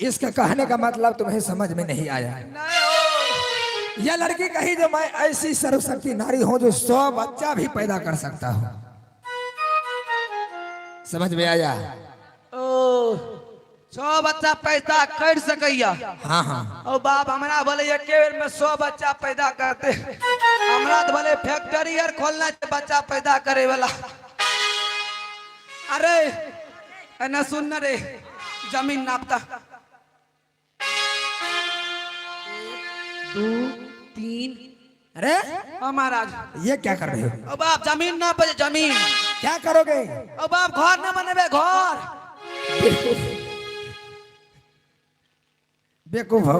इसका कहने का मतलब तुम्हें समझ में नहीं आया। नहीं हो। यह लड़की कही जो मैं ऐसी सर्वशक्ति नारी हूं जो 100 बच्चा भी पैदा कर सकता हूं। समझ में आया? ओ 100 बच्चा पैदा कर सकैया? हाँ हाँ। ओ बाप हमरा भले एके बेर में 100 बच्चा पैदा करते, हमरा तो भले फैक्ट्री आर खोलना छै बच्चा पैदा करे वाला। अरे एना सुन न रे, जमीन नापता 1 2 3। अरे ओ महाराज ये क्या कर रहे हो? ओ बाप जमीन नापे, जमीन। क्या करोगे? ओ बाप घर न बनेबे, घर। बेवकूफ हो,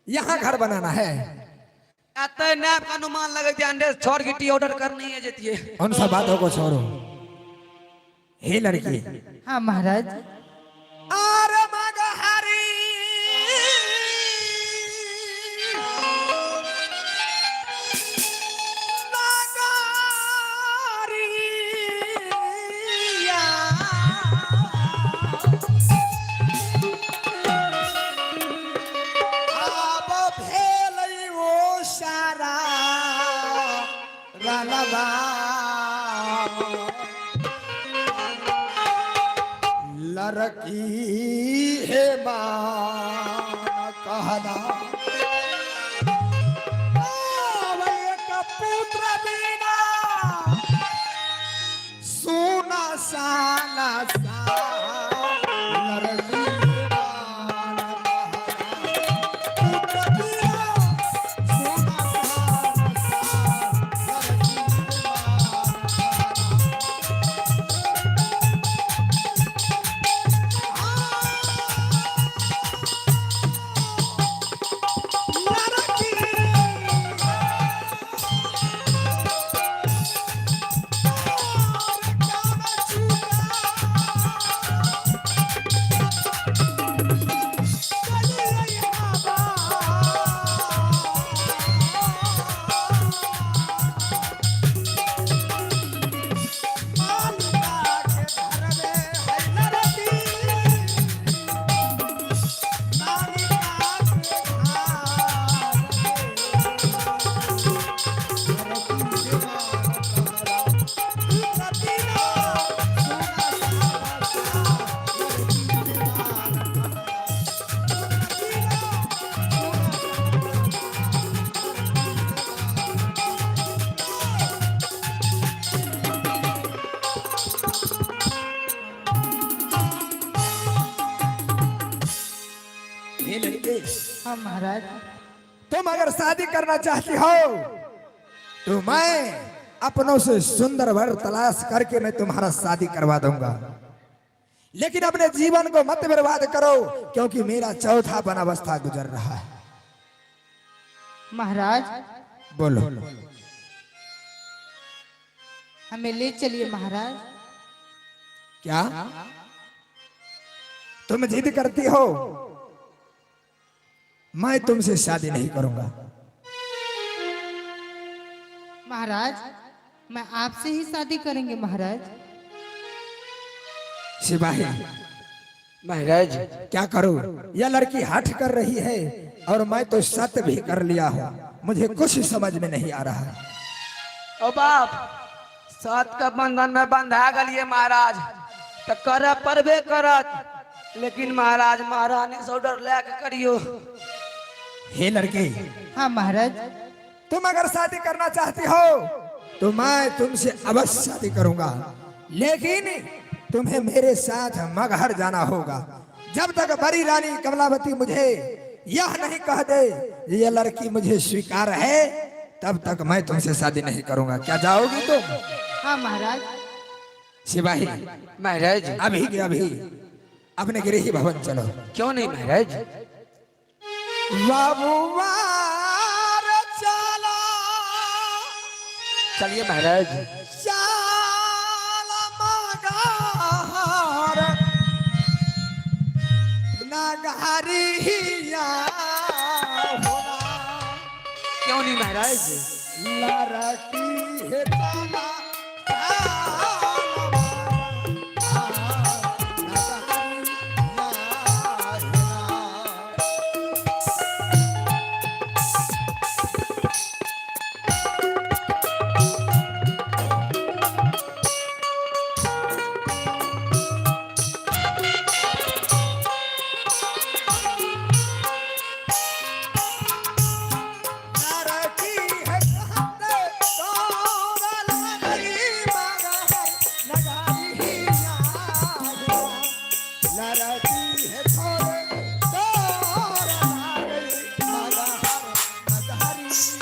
यहाँ घर बनाना है। एते नाप के अनुमान लगे छै अंडे छोड़ गिट्टी ऑर्डर करनी है जतिए। उन सब बातों को छोड़ो। हे लड़की। हाँ महाराज। आरे मगहरी नागरिया, आब भेल ओ सारा रनवा, लड़की हे मां कहना, एक पुत्र बिना सुना साना सा, लड़की हे मान कहना, पुत्र बिना सुना साना सा, लड़की हे मान कहना। हे लड़के। हाँ महाराज। तुम अगर शादी करना चाहती हो तो मैं अपनों से सुंदर वर तलाश करके मैं तुम्हारा शादी करवा दूंगा, लेकिन अपने जीवन को मत बर्बाद करो, क्योंकि मेरा चौथा वनावस्था गुजर रहा है। महाराज। बोलो। हमें ले चलिए महाराज। क्या तुम जिद करती हो? मैं तुमसे शादी नहीं करूंगा। महाराज मैं आपसे ही शादी करेंगे महाराज। सिपाही। महाराज क्या करूं, यह लड़की हठ कर रही है और मैं तो सत्य भी कर लिया हूं, मुझे कुछ समझ में नहीं आ रहा है। ओ बाप सत के बंधन में बंधा गलिए महाराज, तो करे पड़बे करत, लेकिन महाराज महारानी से ऑर्डर ले के करियो। हे लड़की। हाँ महाराज। तुम अगर शादी करना चाहती हो तो मैं तुमसे अवश्य शादी करूंगा, लेकिन तुम्हें मेरे साथ मगहर जाना होगा। जब तक बड़ी रानी कमलावती मुझे यह नहीं कह दे ये लड़की मुझे स्वीकार है, तब तक मैं तुमसे शादी नहीं करूंगा। क्या जाओगी तुम? हाँ महाराज। सिपाही। महाराज। अभी के अभी अपने गृह भवन चलो। क्यों नहीं महाराज? बाबूवार चला। चलिए महाराज। चला मगहर नगरिया होना। क्यों नहीं महाराज? लड़की है ताला लड़की है कहते तोरा लगरी मगहर नगरिया लड़की है थोड़े तोरा लगरी मगहर नगरिया।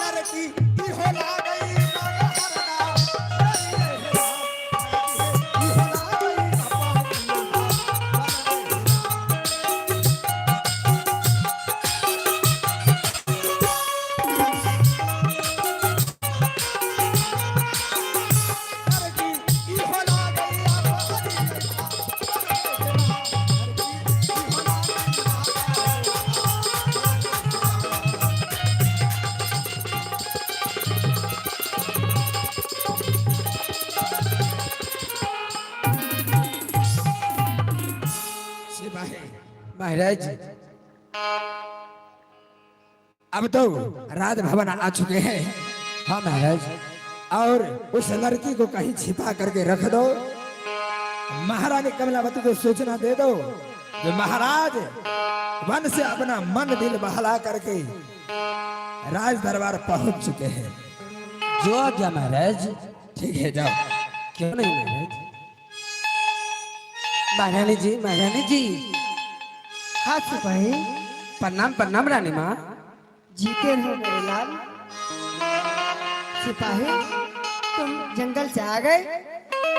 लड़की इहो लागई मगहर ना इहो लागई लड़की इहो लागई सिपाही महाराज, अब तो राजभवन आ चुके हैं। हाँ महाराज। और उस लड़की को कहीं छिपा करके रख दो। महारानी कमलावती को सूचना दे दो कि महाराज वन से अपना मन दिल बहला करके राज दरबार पहुंच चुके हैं। जो आ गया महाराज। ठीक है, जाओ। क्यों नहीं महाराज? महारानी जी, महारानी जी। हाँ सिपाही। प्रणाम प्रणाम रानी माँ। जीते रहो मेरे लाल। सिपाही, तुम जंगल से आ गए?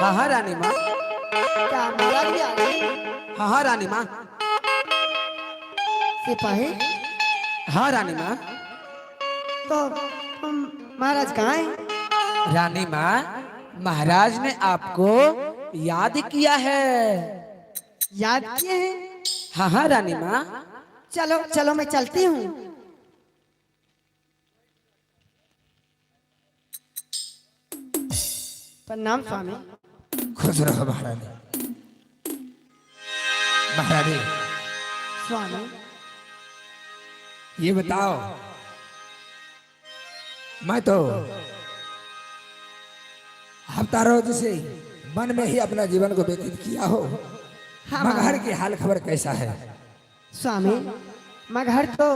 हाँ हाँ रानी माँ। क्या महाराज भी आ गए? हाँ हाँ रानी माँ। सिपाही। हाँ रानी माँ। तो तुम महाराज कहाँ हैं? रानी माँ, महाराज ने आपको याद किया है। याद किए हैं? हाँ हाँ रानी माँ। चलो चलो, मैं चलती हूँ। प्रणाम स्वामी। खुश रहो महारानी। महारानी। स्वामी। ये बताओ, मैं तो हफ्ता रोज से मन में ही अपना जीवन को व्यतीत किया हो। हाँ, मगहर की हाल खबर कैसा है? स्वामी, मगहर तो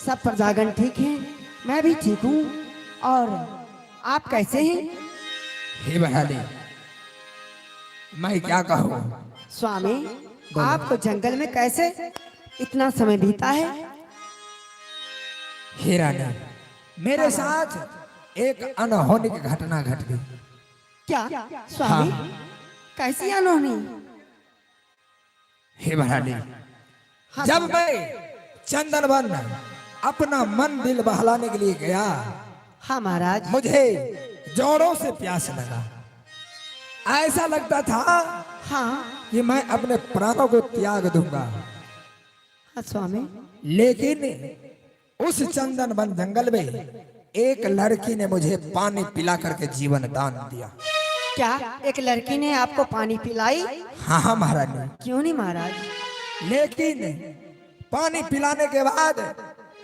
सब प्रजागण ठीक हैं, मैं भी ठीक हूँ, और आप कैसे हैं? हे महारानी, मैं क्या कहूँ? स्वामी, आपको जंगल में कैसे इतना समय बीता है? हे रानी, मेरे साथ एक अनहोनी की घटना घट गई। क्या स्वामी? कैसी अनहोनी? हे महारानी, हाँ, जब मैं चंदनवन अपना मन दिल बहलाने के लिए गया, हाँ महाराज, मुझे जोरों से प्यास लगा। ऐसा लगता था हाँ कि मैं अपने प्राणों को त्याग दूंगा। हाँ स्वामी। लेकिन उस चंदन वन जंगल में एक लड़की ने मुझे पानी पिला करके जीवन दान दिया। क्या एक लड़की ने आपको पानी पिलाई? हाँ हाँ महारानी। क्यों नहीं महाराज? लेकिन पानी पिलाने के बाद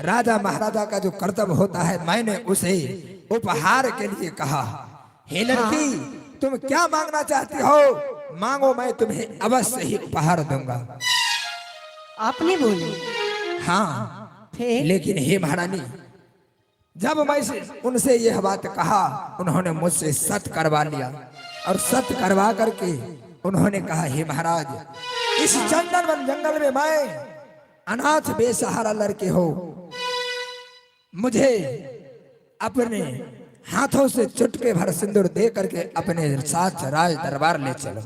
राजा महाराजा का जो कर्तव्य होता है, मैंने उसे उपहार के लिए कहा, हे लड़की, तुम क्या मांगना चाहती हो? मांगो, मैं तुम्हें अवश्य ही उपहार दूंगा। आपने बोले? हाँ। फिर? लेकिन हे महारानी, जब मैं उनसे यह बात कहा, उन्होंने मुझसे सत करवा लिया और सत करवा करके उन्होंने कहा, हे महाराज, इस चंदनवन जंगल में मैं अनाथ बेसहारा लड़के हो, मुझे अपने हाथों से चुटके भर सिंदूर दे करके अपने साथ राज दरबार ले चलो।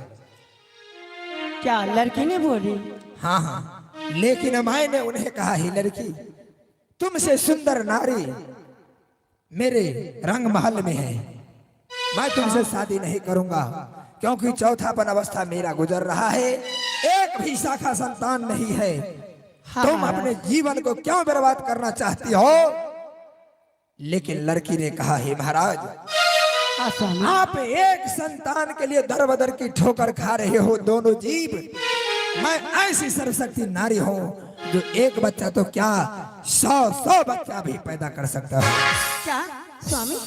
क्या लड़की ने बोली? हाँ हाँ, लेकिन मैंने उन्हें कहा, ही लड़की, तुमसे सुंदर नारी मेरे रंग महल में है, मैं तुमसे शादी नहीं करूंगा, क्योंकि चौथापन अवस्था मेरा गुजर रहा है, एक भी शाखा संतान नहीं है। हाँ तुम महाराज। अपने जीवन को क्यों बर्बाद करना चाहती हो? लेकिन लड़की ने कहा, हे महाराज, हाँ स्वामी, आप एक संतान के लिए दर बदर की ठोकर खा रहे हो दोनों जीव। मैं ऐसी सर्वशक्ति नारी हूँ जो एक बच्चा तो क्या 100-100 बच्चा भी पैदा कर सकता हूँ। क्या स्वामी,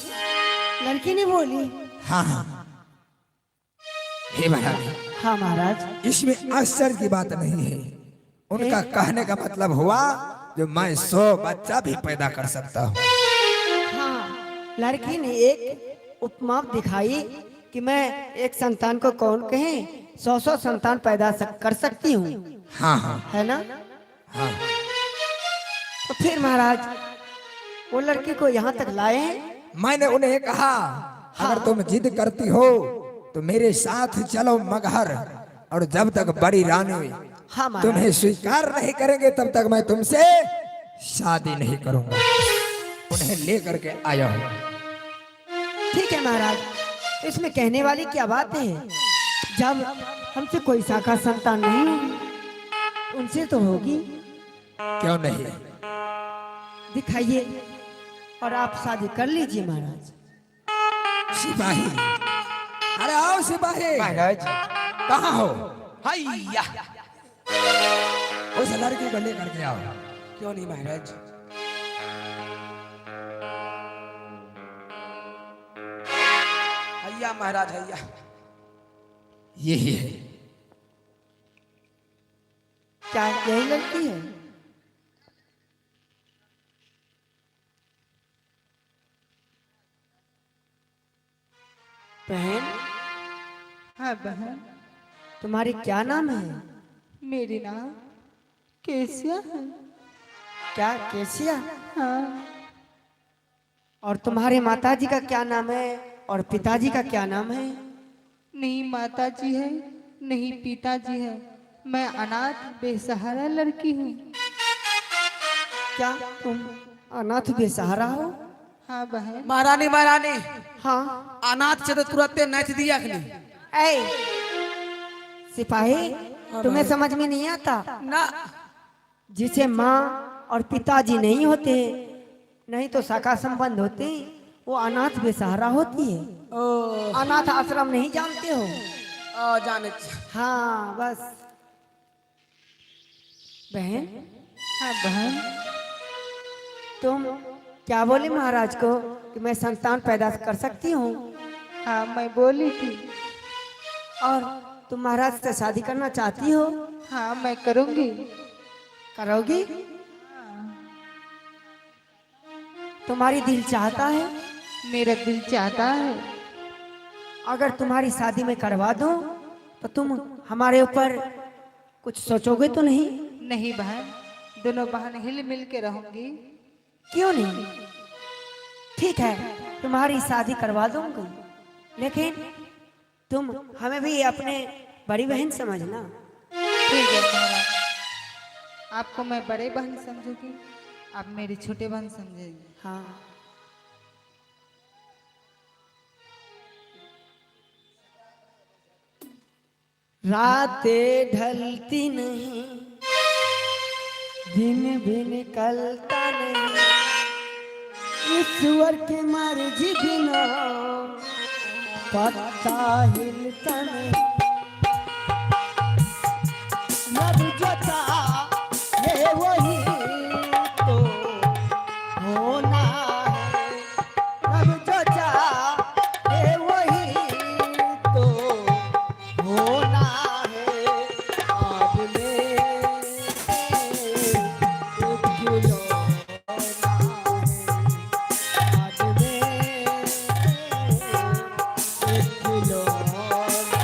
लड़की ने बोली? हाँ हाँ, हे महाराज। हाँ महाराज। इसमें आश्चर्य की बात नहीं है। उनका कहने का मतलब हुआ जो मैं 100 बच्चा भी पैदा कर सकता हूँ। हाँ, लड़की ने एक उपमा दिखाई कि मैं एक संतान को कौन कहे, 100-100 संतान पैदा कर सकती हूँ। हाँ हाँ, है ना? हाँ। तो फिर महाराज वो लड़की को यहाँ तक लाए हैं। मैंने उन्हें कहा, अगर तुम जिद करती हो तो मेरे साथ चलो मगहर, और जब तक बड़ी रानी हाँ महाराज, तुम्हें स्वीकार नहीं करेंगे तब तक मैं तुमसे शादी नहीं करूंगा। उन्हें लेकर के आया हूं। ठीक है महाराज, इसमें कहने वाली क्या बात है? जब हमसे कोई शाखा संतान नहीं होगी, उनसे तो होगी। क्यों नहीं? दिखाइए और आप शादी कर लीजिए महाराज। सिपाही, अरे आओ सिपाही। महाराज। कहाँ हो? हैया। उस लड़की को लेकर के आओ। क्यों नहीं महाराज? हैया महाराज, हैया। यही है। क्या यही लड़की है? बहन। हाँ बहन। तुम्हारी क्या नाम है? मेरी नाम केसिया है। क्या केसिया? हाँ। और तुम्हारे माताजी का क्या नाम है और पिताजी का क्या नाम है? नहीं माताजी है, नहीं पिताजी है, मैं अनाथ बेसहारा लड़की हूँ। क्या तुम अनाथ बेसहारा हो? हाँ बहन। महारानी महारानी। हाँ। अनाथ से तो तुरंत नाच दिया अखनी। ऐ सिपाही, तुम्हें समझ में नहीं आता ना? जिसे माँ और पिताजी नहीं होते, नहीं तो शाखा संबंध होते, वो अनाथ बेसहारा होती है। ओ अनाथ आश्रम नहीं जानते हो? ओ जाने। हाँ बस। बहन। हाँ बहन। तुम क्या बोले महाराज को कि मैं संतान पैदा कर सकती हूँ? हाँ मैं बोली थी। और तुम महाराज से शादी करना चाहती हो? हाँ मैं करूँगी। करोगी? तुम्हारी दिल चाहता है? मेरा दिल चाहता है। अगर तुम्हारी शादी में करवा दूं तो तुम हमारे ऊपर कुछ सोचोगे तो नहीं? नहीं बहन, दोनों बहन हिल मिल के रहूंगी। क्यों नहीं? ठीक है, तुम्हारी शादी करवा दूंगी, लेकिन तुम हमें भी अपने बड़ी बहन समझना। ठीक है महाराज, आपको मैं बड़े बहन समझूंगी, आप मेरी छोटे बहन समझेंगे। हाँ। रातें ढलती नहीं, दिन भी निकलता नहीं, ईश्वर के मर्जी बिना पत्ता हिलता नहीं। रब जो चाहे वही तो होना है, रब जो चाहे वही तो होना है। आज में एक खिलौना है, आज में एक खिलौना है।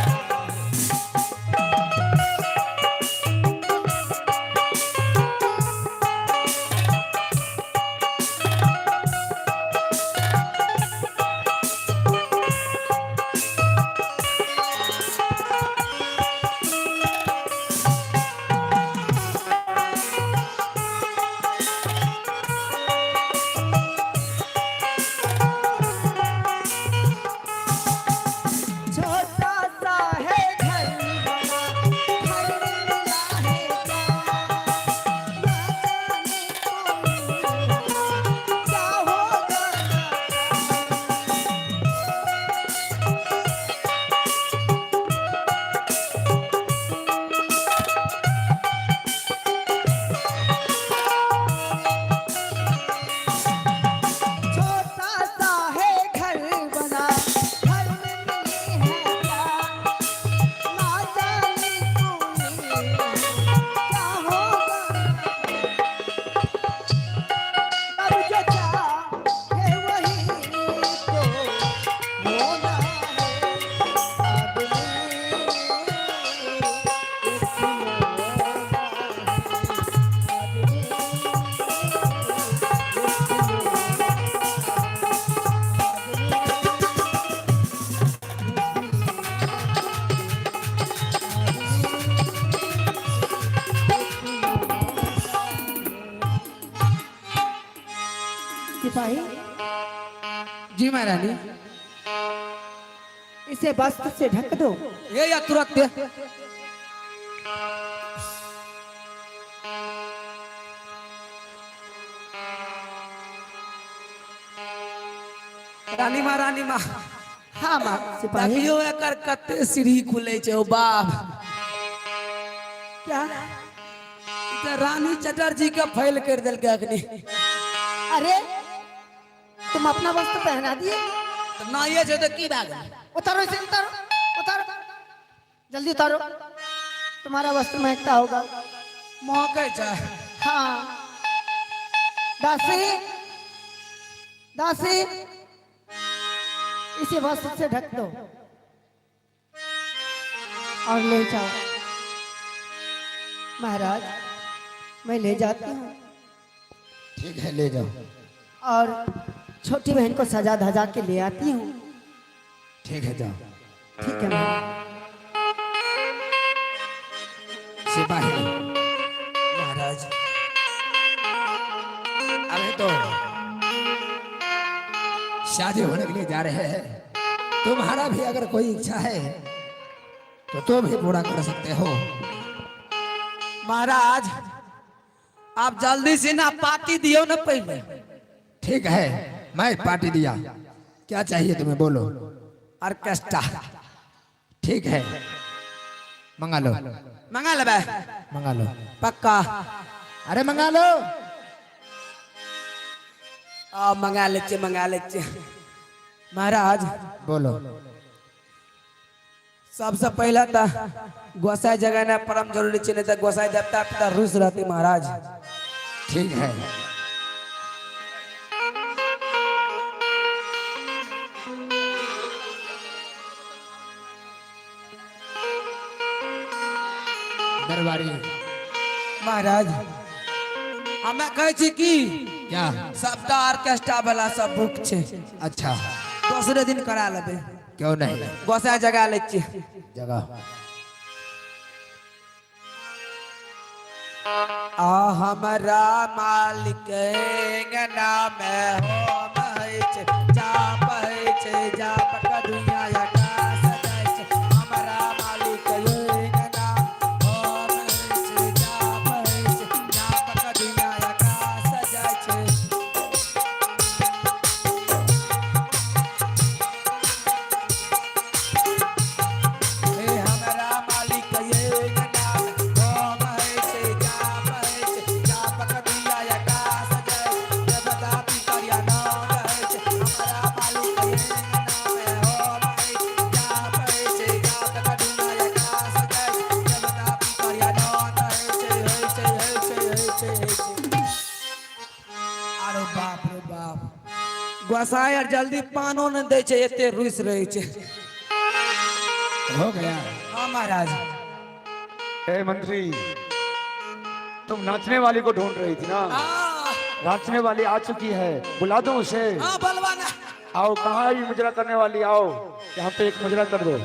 जी महारानी। इसे वस्त्र से ढक दो। ये या तुरंत दे। रानी माँ, रानी माँ। हाँ माँ सिपाही। देखियो एकर कते सीढ़ी खुले छै ओ बाप। क्या? ई तऽ रानी चटर्जी के फैल कर देलकै अखनी। अरे तुम अपना वस्त्र पहना दिए। तऽ नहिये छै तऽ की भए गेलै? उतारो इसे, उतारो, उतारो, जल्दी उतारो। तुम्हारा वस्त्र महकता होगा। महकै छै? हाँ। दासी, दासी, इसे वस्त्र से ढक दो और ले जाओ। महाराज मैं ले जाती हूँ। ठीक है, ले जाओ। और छोटी बहन को सजा धजा के ले आती हूँ। ठीक है, जाओ। ठीक है महाराज। सिपाही। महाराज। अभी तो शादी होने के लिए जा रहे हैं। तुम्हारा भी अगर कोई इच्छा है तो तुम भी पूरा कर सकते हो। महाराज आप जल्दी से ना पार्टी दियो ना पहले। ठीक है, मैं पार्टी दिया। क्या चाहिए तुम्हें बोलो? ऑर्केस्ट्रा। ठीक है, मंगा लो। मंगा लेबै? मंगा लो। पक्का? अरे मंगा लो। आ मंगा लै छियै, मंगा लै छियै महाराज। बोलो। सबसे पहले तऽ गोसाई जगेनाइ परम जरूरी छै, नहीं तऽ गोसाई देवता पिता रुस रहते महाराज। ठीक है। दरबारी। महाराज हमे कहै छी की क्या? सबटा ऑर्केस्ट्रा वाला सब बुक छै। अच्छा। दोसरे दिन करा लेबै। क्यों नहीं। गोसाई जगा लै छियै। जगह। आ हमरा मालिक अंगना में होम होइ छै, जाप होइ छै, जाप के दुनिया आकाश जाइ छै। हमरा मालिक अंगना होम होइ छै, जाप होइ छै, जाप के दुनिया आकाश जाइ छै। हे हमरा मालिक अंगना होम होइ छै, जाप होइ छै, जाप के दुनिया आकाश जाइ छै। देवता पितर आनन्द होइ छै। हमरा मालिक अंगना में होम होइ छै, जाप होइ छै, जाप के दुनिया आकाश जाइ छै। देवता पितर आनन्द होइ छै, होइ छै, होइ छै, होइ छै, होइ छै। अरे बाप रे बाप, गोसाई आर जल्दी पानो नहि दै छै, एते रुसि रहै छै। हो गया? हाँ महाराज। ए मंत्री, तुम नाचने वाली को ढूंढ रही थी ना? हाँ। नाचने वाली आ चुकी है, बुला दो उसे। हाँ, बलवाना। आओ, कहाँ है ये मुजरा करने वाली? आओ, यहाँ पे एक मुजरा कर दो।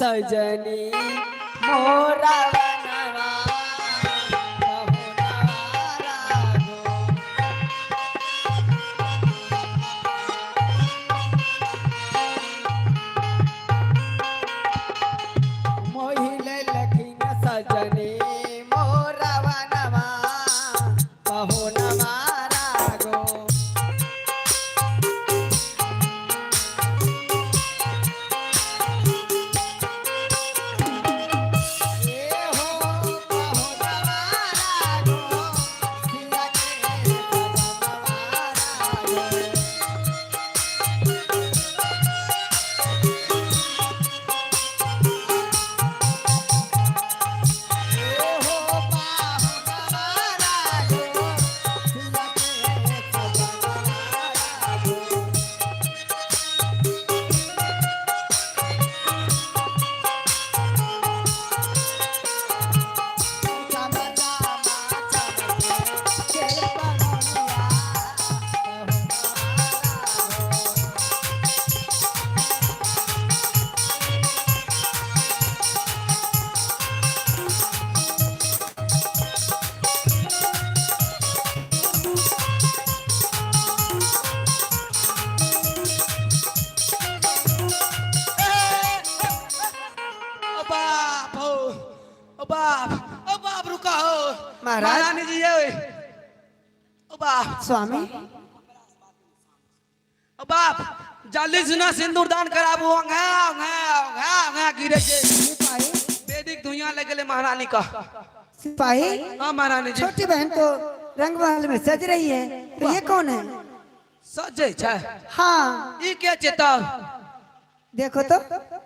सजनी मोरा बनवा मोहिले लखिन सजनी मोरा बनवा कहो नवारा गो। ए हो कहो नवारा गो, सिया के सजनवारा गो। ओ बाप हो, ओ बाप, ओ बाप रुका हो। महाराज। महारानी जी ये ओ बाप। स्वामी। ओ बाप जल्दी सुना सिंदूर दान कराबू। अंगा अंगा अंगा अंगा गिरे छे बेदीक धुइयां लग गेलै महारानी का। सिपाही। हाँ महारानी जी। छोटी बहन तो रंग महल में सज रही है, तो ये कौन है? सजै छै? हाँ। ई के छै तब? देखो तो।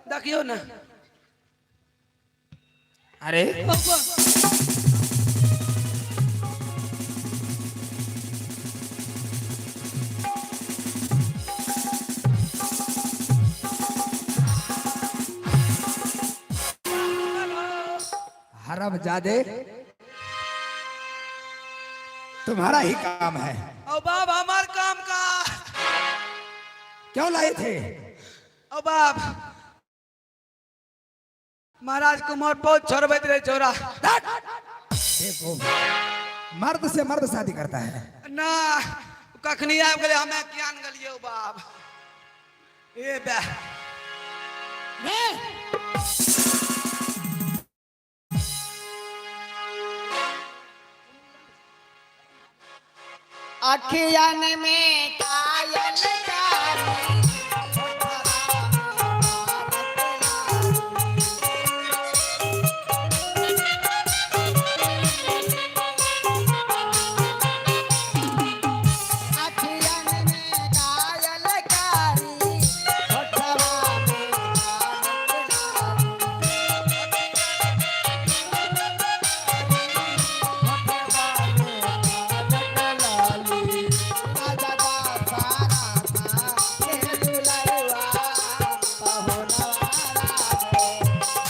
देखियो ना। अरे हरम जादे तुम्हारा ही काम है। ओ बाप हमार काम का। क्यों लाए थे? ओ बाप महाराज कुमार बहुत छोड़बैत रहे छोरा। देखो मर्द से मर्द शादी करता है। ना कखनी आबि गेलै हमे किया ने गेलियै। ओ बाप ए बे। अखियन में कायल कारी, अखियन में कायल कारी, होठवा में पारत लाली। होठवा में पारत लाली। राजा दा सारा था, के दुलरुआ, पहुनवारा गो।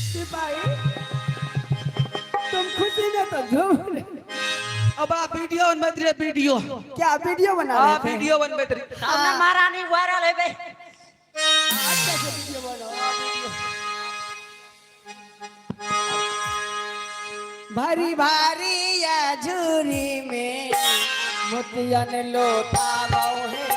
सिपाही तुम खुशी में तो झूम रहे। अब आप वीडियो बनबैत रहियै वीडियो। क्या वीडियो बना हाँ रहे थे? वीडियो बनबैत रहियै। सामने महारानी वायरल हेबै। भारी भारी या झूरी में मोतियन लोटावो हे।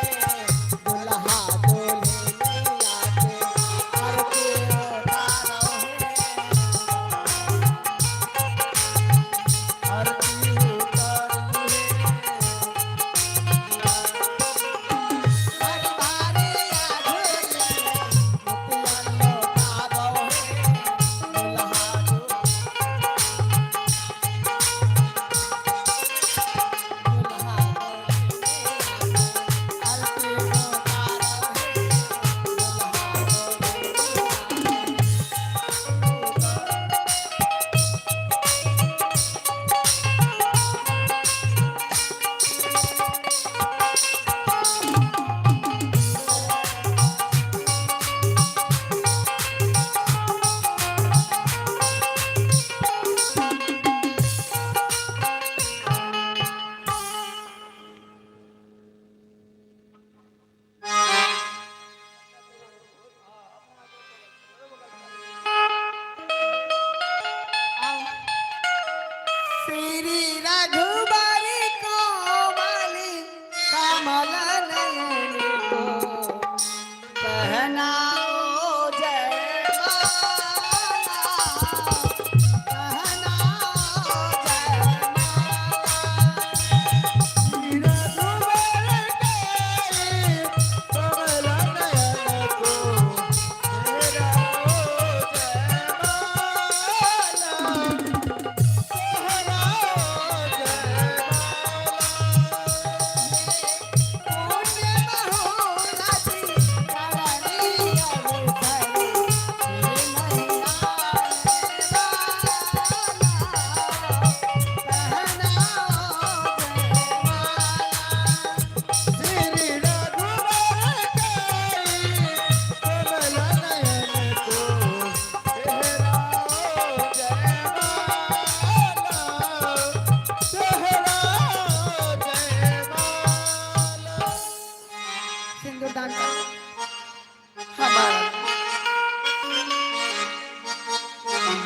सिंदूरदान कर।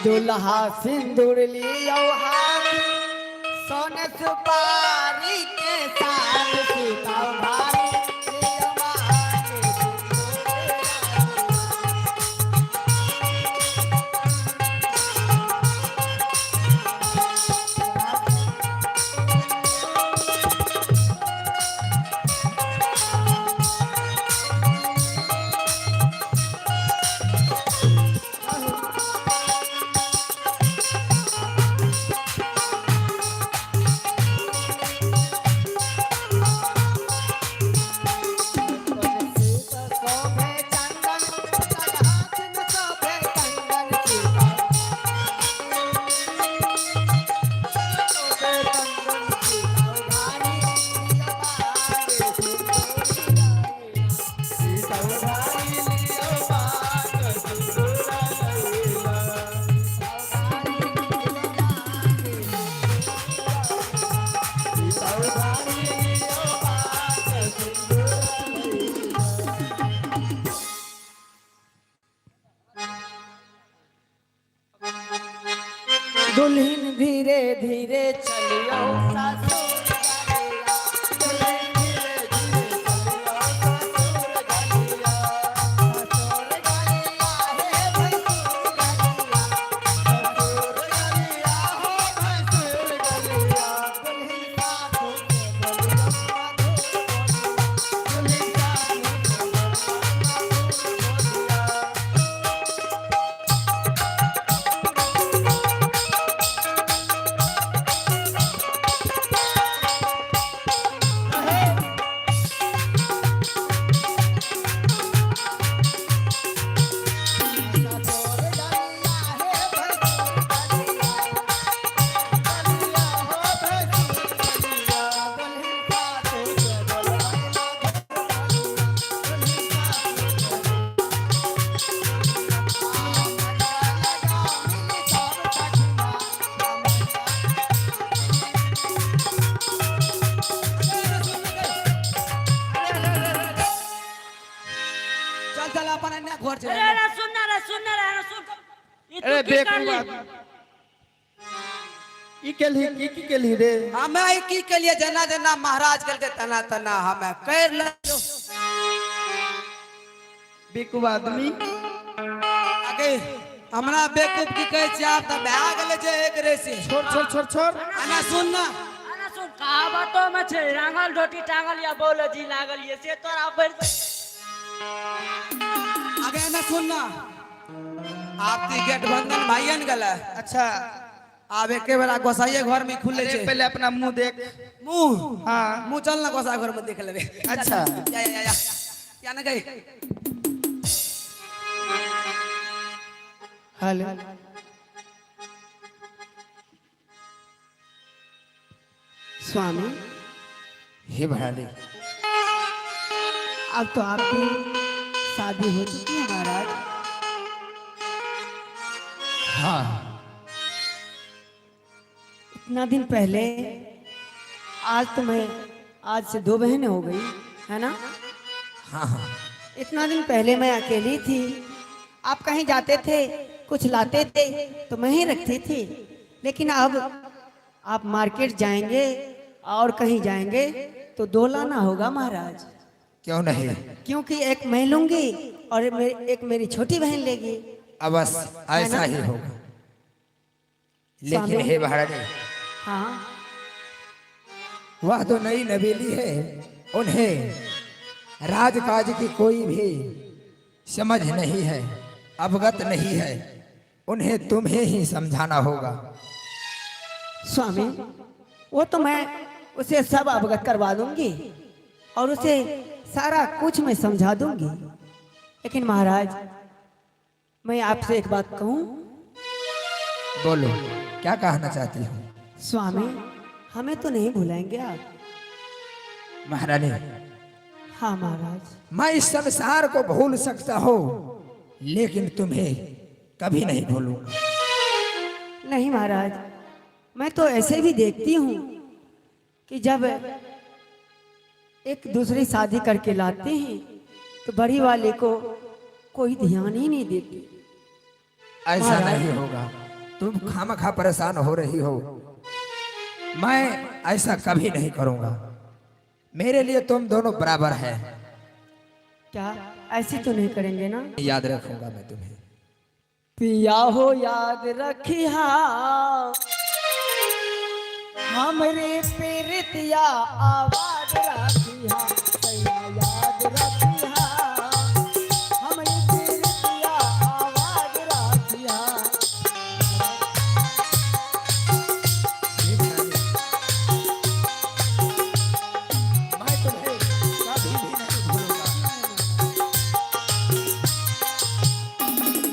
दुल्हा सिंदूर लियो हाथ सोने सुपारी के साथ सीता भाई लियो मांगे शोभे चंदन हाथ में शोभे कंगन सीता शोभे कंगन सीता भाई लियो मांगे सिंदूर दुल्हन धीरे धीरे चलियो ससुर गलिया। दुल्हन धीरे धीरे चलियो ससुर गलिया। ससुर गलिया हे भैंसुर गलिया। ससुर गलिया हो भैंसुर गलिया। दुल्हन सासु के बोलियो मधुर बोलिया। दुल्हन सासु के बोलियो मधुर बोलिया। ससुर गलिया हे भैंसुर गलिया। गलिया हो भैंसुर गलिया। दुल्हन सासु के बोलबै मधुर बोलिया। दुल्हन सासु के लगा मिली सब सखिया। चल चल अपन अन्य घर चल अरे अरे सुन ना रे सुन ना रे अरे सुन ई तू अरे की बेवकूफ करली? आदमी। ई केलही की की केलही रे हमें ई की के लिए जना जना महाराज कल के तना तना हमें कर ले बेवकूफ आदमी आगे हमरा बेवकूफ की कहै छी आप त भए गेलै जे एक रेसी छोड़ छोड़ छोड़ छोड़ ana सुन ना अरे सुन कहावतो में छै रांगल धोती टांगल या बोल जी लागल ये से तोरा भरि आगे ana सुन ना आप ती गठबंधन भाइयन गेलै अच्छा आब एके बेरा गोसाइये घर में खुले अरे छै पहले अपना मुंह देख मुंह हाँ मुंह चल ना गोसाई घर में देख लेबे अच्छा। या या या या ना गई हेलो स्वामी हे भराले अब तो आपकी शादी हो चुकी है महाराज। हाँ इतना दिन पहले आज तो मैं आज से 2 महीने हो गई है ना। हाँ हाँ इतना दिन पहले मैं अकेली थी, आप कहीं जाते थे कुछ लाते थे तो मैं ही रखती थी, लेकिन अब आप मार्केट जाएंगे और कहीं जाएंगे तो 2 लाना होगा महाराज। क्यों नहीं क्योंकि एक मैं लूंगी और एक मेरी छोटी बहन लेगी। अवश्य ऐसा ही होगा। लेकिन स्वामी। हे महारानी, हाँ, वह तो नई नवेली है, उन्हें राजकाज की कोई भी समझ नहीं है, अवगत नहीं है, उन्हें तुम्हें ही समझाना होगा। स्वामी वो तो मैं उसे सब अवगत करवा दूंगी और उसे सारा कुछ मैं समझा दूंगी। लेकिन महाराज मैं आपसे एक बात कहूं। बोलो, क्या कहना चाहती हो? स्वामी हमें तो नहीं भुलाएंगे आप? महारानी। हाँ महाराज। मैं इस संसार को भूल सकता हूँ, लेकिन तुम्हें कभी नहीं भूलूंगा। नहीं महाराज, मैं तो ऐसे भी देखती हूँ कि जब एक दूसरी शादी करके लाते हैं तो बड़ी वाले को कोई ध्यान ही नहीं देती। ऐसा नहीं होगा, तुम खामखा परेशान हो रही हो। मैं ऐसा कभी नहीं करूंगा, मेरे लिए तुम दोनों बराबर हैं। क्या ऐसे तो नहीं करेंगे ना? याद रखूंगा मैं तुम्हें। पिया हो याद रखिया हमरे प्रीतिया आवाज रखिया, सैया याद रखिया हमरे प्रीतिया आवाज रखिया। मैं तुम्हें कभी भी नहीं भूलूंगा।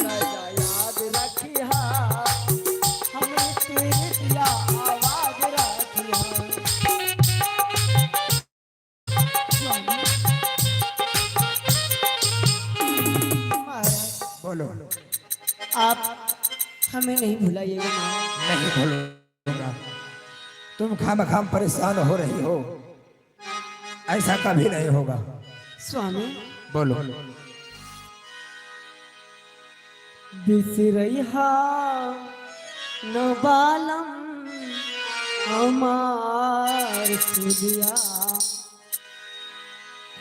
सैया याद रखिया हमरे प्रीतिया आवाज रखिया। महाराज बोलो। आप हमें नहीं भुलाइएगा महाराज। नहीं भूलूंगा, तुम खामखाम परेशान हो रही हो, ऐसा कभी नहीं होगा। स्वामी बोलो। बिसरैहा न बालम हमार सुदिया।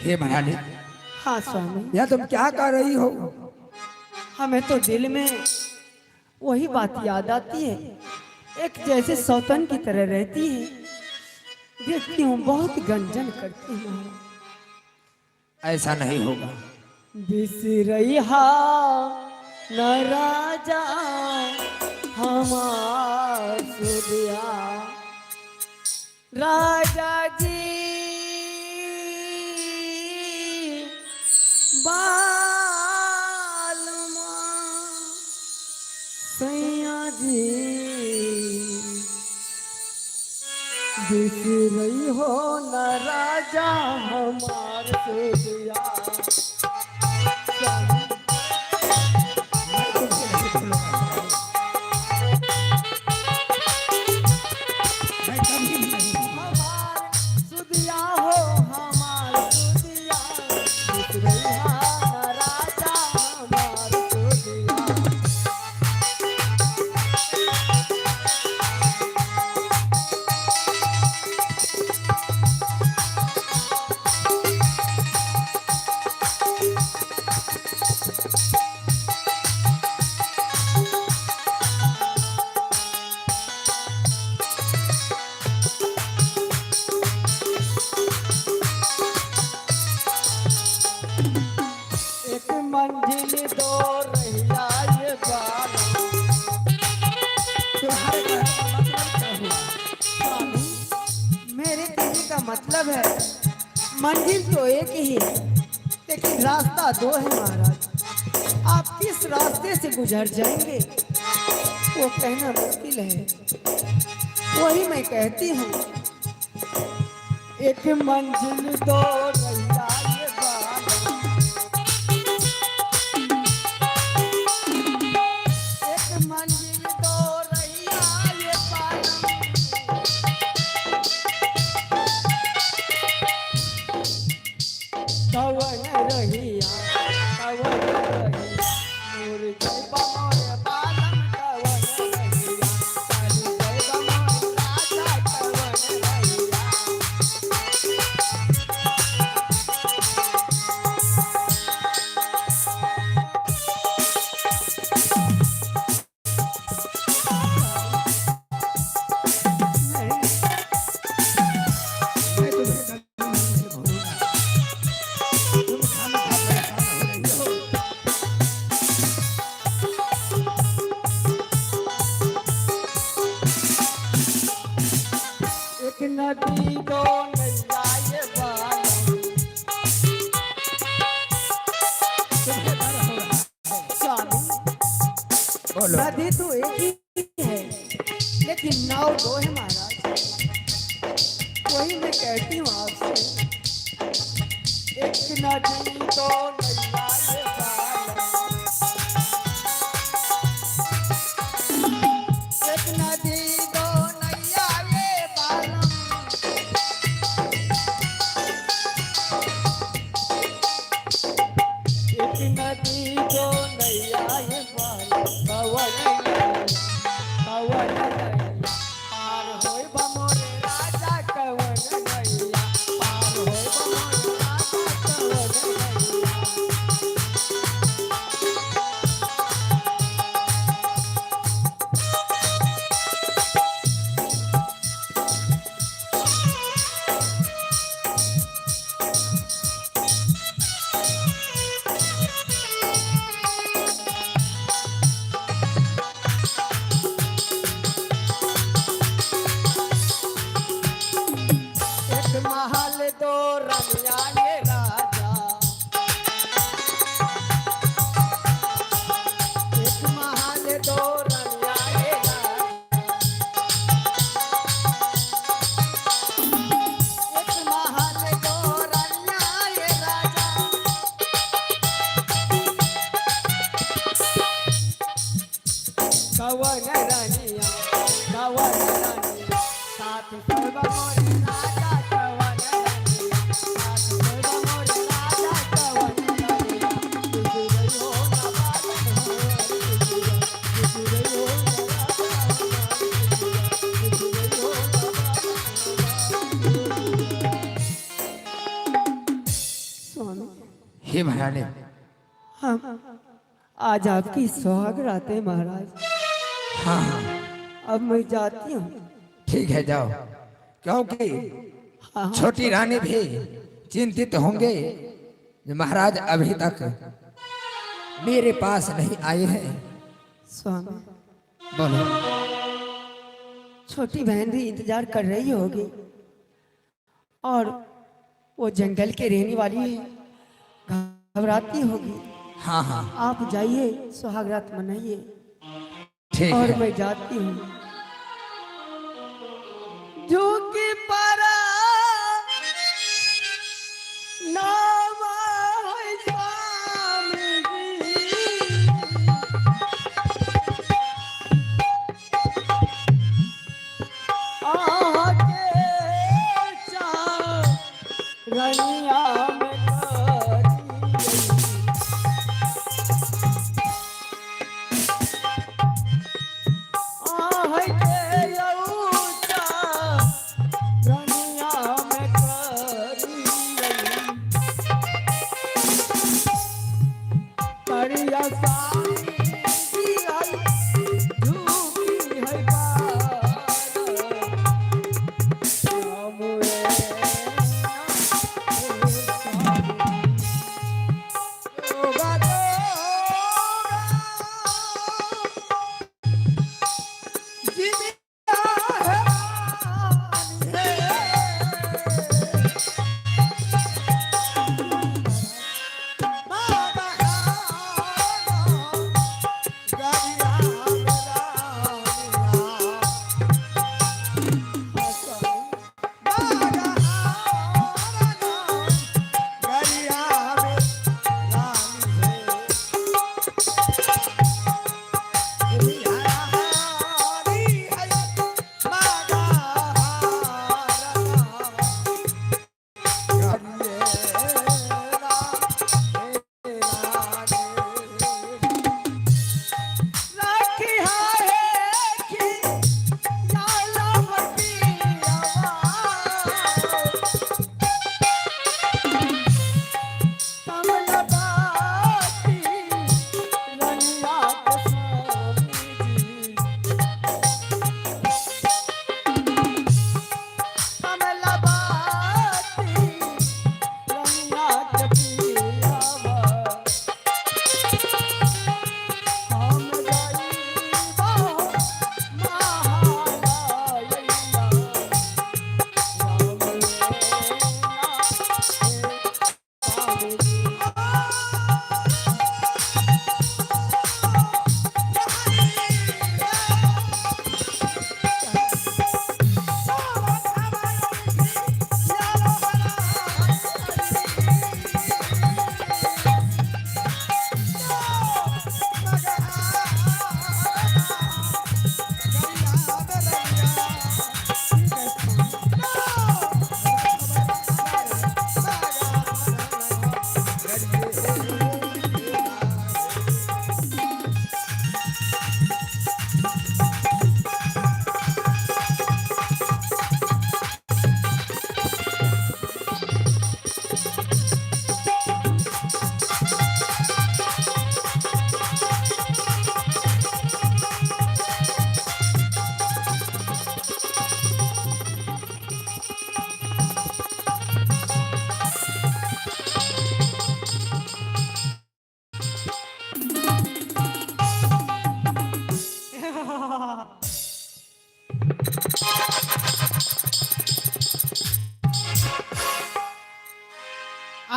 हे महारानी। हाँ स्वामी। यह तुम क्या कर रही हो? हमें तो दिल में वही बात याद आती है, एक जैसे सौतन की तरह रहती है। देखती हूँ बहुत गंजन करती हूँ। ऐसा नहीं होगा। बिसरैहा न राजा हमार सुदिया, राजा जी बालमा सैया जी, बिसरई हो न राजा हमार सुदिया। मैं कभी भी नहीं भूलूंगा। हमार सुदिया हो हमार सुदिया, बिसरैहा न राजा हमार सुदिया। एक मंजिल दो रहिया ये बाला। तुम्हारे कहने का मतलब क्या हुआ? स्वामी मेरे कहने का मतलब है मंजिल तो एक ही है, लेकिन रास्ता दो है महाराज। आप किस रास्ते से गुजर जाएंगे वो कहना मुश्किल है। वही मैं कहती हूँ, एक मंजिल दो रहिया ये बाला। एक मंजिल दो रहिया ये बाला। कवन रहिया कवन रहिया मोर जयबा मोर बालम, कवन रहिया चल जयबा मोर राजा, कवन रहिया। बोलो। नदी तो एक ही है लेकिन नाव दो है महाराज। वही मैं कहती हूँ आपसे, एक नदी तो नैया ये बालम, एक नदी दो नैया ये बालम, एक नदी दो नैया ये बालम, कवन नैया, कवन नैया पार होय बमोरे राजा, कवन नैया पार होय बमोरे राजा, कवन नैया। एक महल दो रमिया ये राजा, एक महल दो रमिया ये राजा, एक महल दो रमिया ये राजा, कवन रनिया, कवन रनिया साथ सोबा मोरे राजा, कवन रनिया साथ सोबा मोरे राजा, कवन रनिया गुजरई हो ना बालन हो, गुजरई हो ना गुजरई हो ना स्वामी। हे महारानी, हम आज आपकी सुहाग रात है महाराज। हाँ हाँ अब मैं जाती हूँ। ठीक है जाओ, क्योंकि हाँ। छोटी रानी भी चिंतित होंगे जो महाराज अभी तक मेरे पास नहीं आए हैं। स्वामी बोलो। छोटी बहन भी इंतजार कर रही होगी और वो जंगल के रहने वाली है, घबराती होगी। हाँ हाँ आप जाइए, सुहाग रात मनाइए। ठीक और है। मैं जाती हूँ। झुकी परा नाम है स्वामी जी, आके रनिया में करी। आह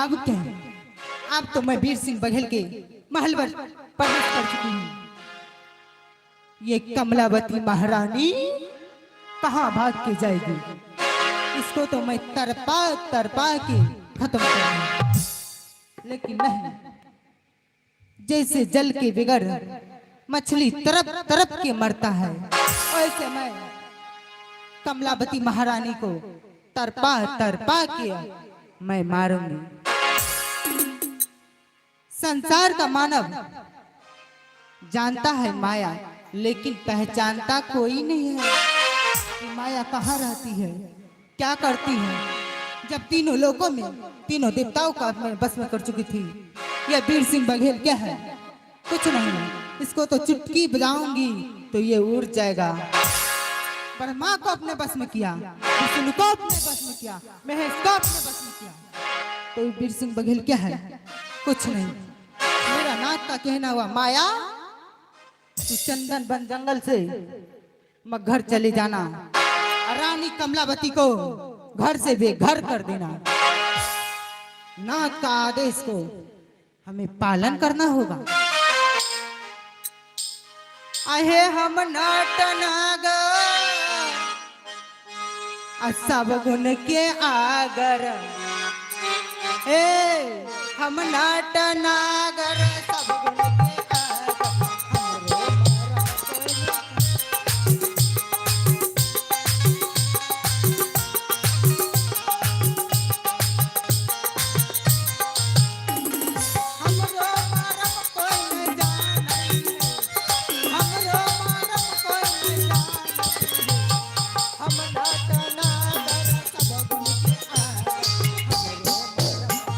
अब क्या है? अब तो मैं वीर सिंह बघेल के महल पर प्रवेश कर चुकी हूँ। ये कमलावती महारानी कहाँ भाग के जाएगी? इसको तो मैं तरपा तरपा के खत्म करूंगी। लेकिन नहीं, जैसे जल के बगैर मछली तरप तरप के मरता है, वैसे मैं कमलावती महारानी को तरपा तरपा के मैं मारूंगी। संसार का मानव जानता है माया, लेकिन पहचानता कोई नहीं है कि माया कहाँ रहती है, क्या करती है। जब तीनों लोकों में तीनों देवताओं का मैं बस में कर चुकी थी, यह वीर सिंह बघेल क्या है? कुछ नहीं है। इसको तो चुटकी बजाऊंगी तो ये उड़ जाएगा। ब्रह्मा को अपने बस में किया, विष्णु को अपने बस में किया, महेश को अपने बस में किया, तो वीर सिंह बघेल क्या है? कुछ नहीं। मेरा नाथ का कहना हुआ, माया तू चंदन बन जंगल से मगर चले जाना, रानी कमलावती को घर से बेघर कर देना। नाथ का आदेश को हमें पालन करना होगा। आहे हम नटनाग सब गुण के आगर, ए हम नटनागर सब गुण के आगर, हमरो मरम। हमरो मरम कोई न जानै है, हमरो मरम कोई न जानै है। हम नटनागर सब गुण के आगर, हमरो मरम कोई।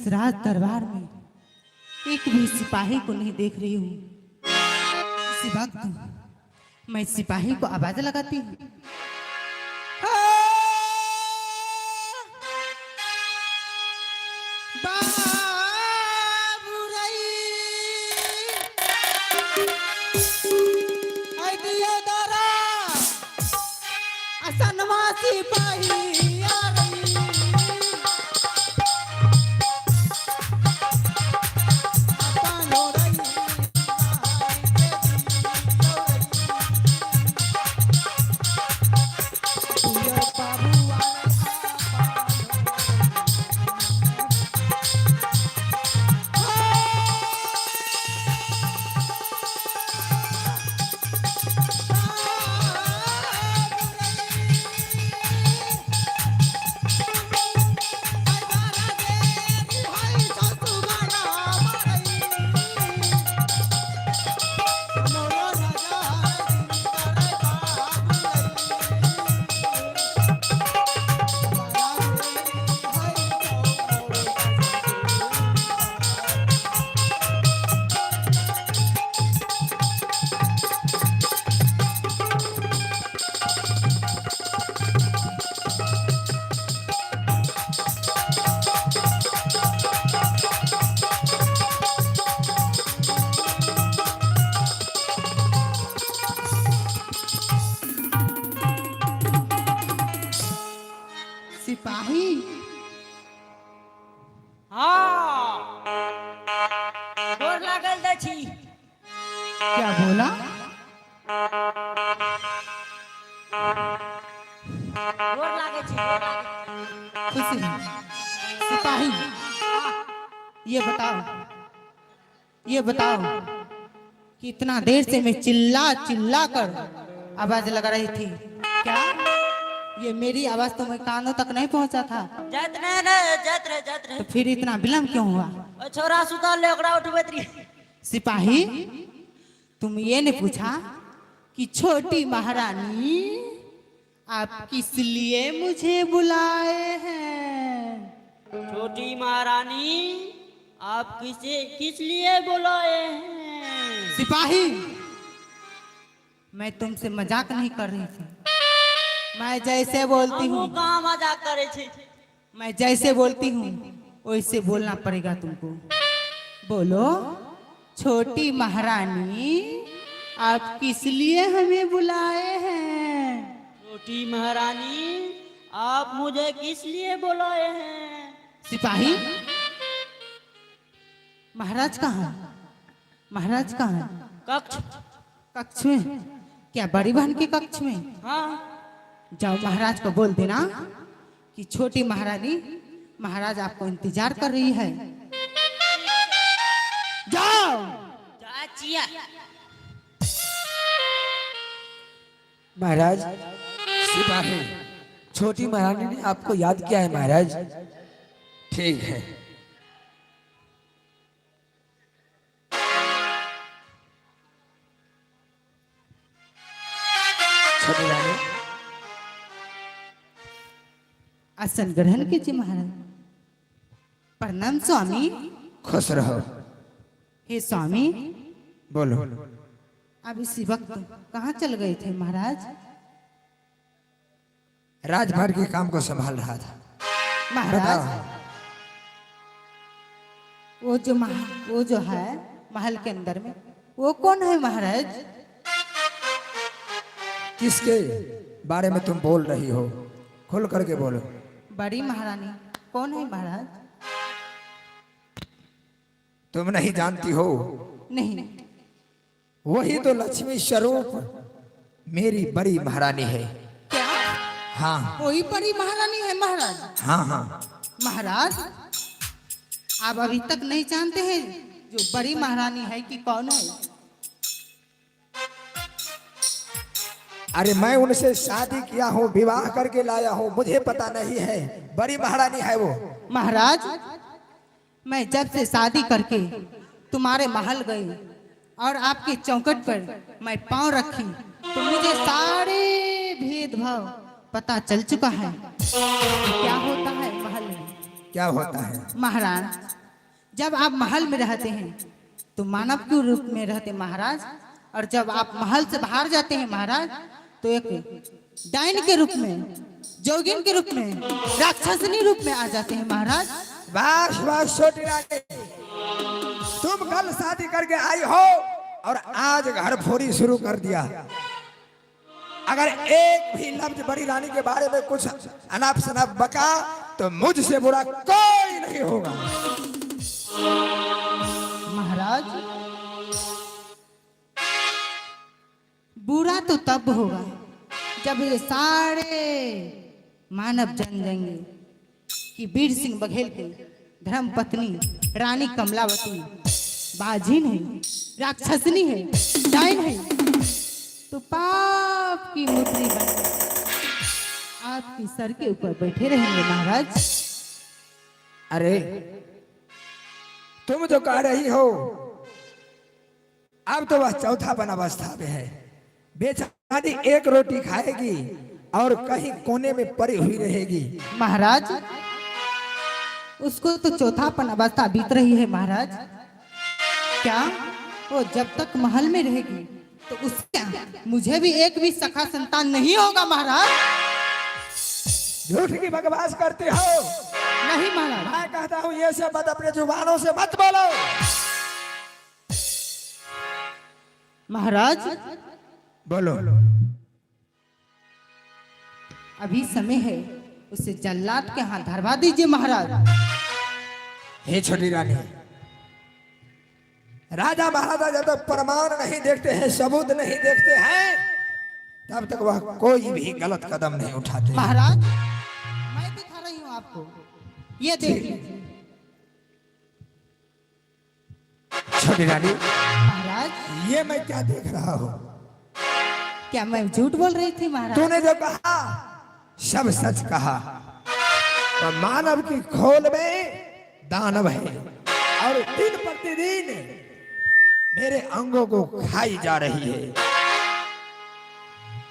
इस राज दरबार में एक भी सिपाही को नहीं देख रही हूँ। इसी वक्त मैं सिपाही को आवाज लगाती हूँ। सिपाही आ रही सिपाही, हाँ, गोर लागल दै छी। क्या बोला? गोर लागै छी, गोर लागै। खुश रहो। सिपाही, ये बताओ, ये बताओ कि इतना देर से मैं चिल्ला चिल्ला कर आवाज लगा रही थी, क्या ये मेरी आवाज तुम्हें कानों तक नहीं पहुंचा था? जाइत नहि नहि, जाइत रहे, जाइत रहे। तो फिर इतना विलंब क्यों हुआ? ओ छोरा सुतल रहे, ओकरा उठबैत रहियै। सिपाही, तुम ये नहीं पूछा कि छोटी महारानी आप किस लिए मुझे बुलाए हैं? छोटी महारानी आप किसे किस लिए बुलाए हैं? सिपाही, मैं तुमसे मजाक नहीं कर रही थी। मैं जैसे बोलती हमहूँ हूँ, कहाँ मजाक करै छी? मैं जैसे बोलती हूँ वैसे बोलना पड़ेगा तुमको। बोलो, छोटी महारानी आप किस लिए हमें बुलाए हैं? छोटी महारानी आप मुझे किस लिए बुलाए हैं? सिपाही, महाराज कहाँ? महाराज कहाँ? कक्ष। कक्ष में? क्या बड़ी बहन के कक्ष में? हाँ। जाओ महाराज को बोल देना कि छोटी महारानी महाराज आपको इंतजार कर रही है। जाओ। चाचिया। महाराज, सिपाही, छोटी महारानी ने आपको याद किया है महाराज। ठीक है। छोटी रानी, आसन ग्रहण कीजिए महाराज। प्रणाम स्वामी। खुश रहो। हे स्वामी। बोलो। अब इसी वक्त कहाँ चल गए थे महाराज? राजभर के काम को संभाल रहा था। महाराज, बताओ। वो जो है महल के अंदर में, वो कौन है महाराज? किसके बारे में तुम बोल रही हो? खुल करके बोलो। बड़ी महारानी कौन है महाराज? तुम नहीं जानती हो? नहीं। वही तो लक्ष्मी स्वरूप मेरी बड़ी महारानी है। क्या? हाँ। वही बड़ी महारानी है महाराज? हाँ हाँ। महाराज, आप अभी तक नहीं जानते हैं जो बड़ी महारानी है कि कौन है? अरे मैं उनसे शादी किया हूँ, विवाह करके लाया हूँ, मुझे पता नहीं है बड़ी महारानी है वो। महाराज, मैं जब से शादी करके तुम्हारे महल गई और आपके चौखट पर मैं पांव रखी तो मुझे सारे भेदभाव पता चल चुका है कि क्या होता है महल में। क्या होता है? महाराज, जब आप महल में रहते हैं तो मानव के रूप में रहते महाराज, और जब आप महल से बाहर जाते हैं महाराज तो एक डायन के रूप में, जोगिन के रूप में, राक्षसनी रूप में आ जाते हैं महाराज। बस बस छोटी रानी, तुम कल शादी करके आई हो और आज घर फोड़ी शुरू कर दिया। अगर एक भी लफ्ज बड़ी रानी के बारे में कुछ अनाप शनाप बका तो मुझसे बुरा कोई नहीं होगा। महाराज, बुरा तो तब होगा जब ये सारे मानव जान जाएंगे कि वीर सिंह बघेल के धर्म पत्नी रानी कमलावती बाजिन है, राक्षसनी है, डायन है, तो पाप की मुद्री बन आपकी सर के ऊपर बैठे रहेंगे महाराज। अरे तुम जो कह रही हो, अब तो वह चौथा बन अवस्था में है। बेचारी एक रोटी खाएगी और कहीं कोने में पड़ी हुई रहेगी। महाराज, उसको तो चौथापन अवस्था बीत रही है महाराज। क्या वो जब तक महल में रहेगी तो उसके मुझे भी एक भी सखा संतान नहीं होगा महाराज। झूठ की बकवास करते हो। नहीं महाराज, मैं कहता हूँ ये सब मत अपने जुबानों से मत बोलो। महाराज बोलो। अभी समय है, उसे जल्लाद के हाथ धरवा दीजिए महाराज। हे छोटी रानी, राजा महाराजा जब तक प्रमाण नहीं देखते हैं, सबूत नहीं देखते हैं, तब तक वह कोई भी गलत कदम नहीं उठाते। महाराज मैं दिखा रही हूँ आपको, ये देख लीजिए। छोटी रानी महाराज, ये मैं क्या देख रहा हूँ? क्या मैं झूठ बोल रही थी महाराज? तूने जो कहा सब सच कहा। तो मानव की खोल में दानव है और दिन प्रतिदिन मेरे अंगों को खाई जा रही है,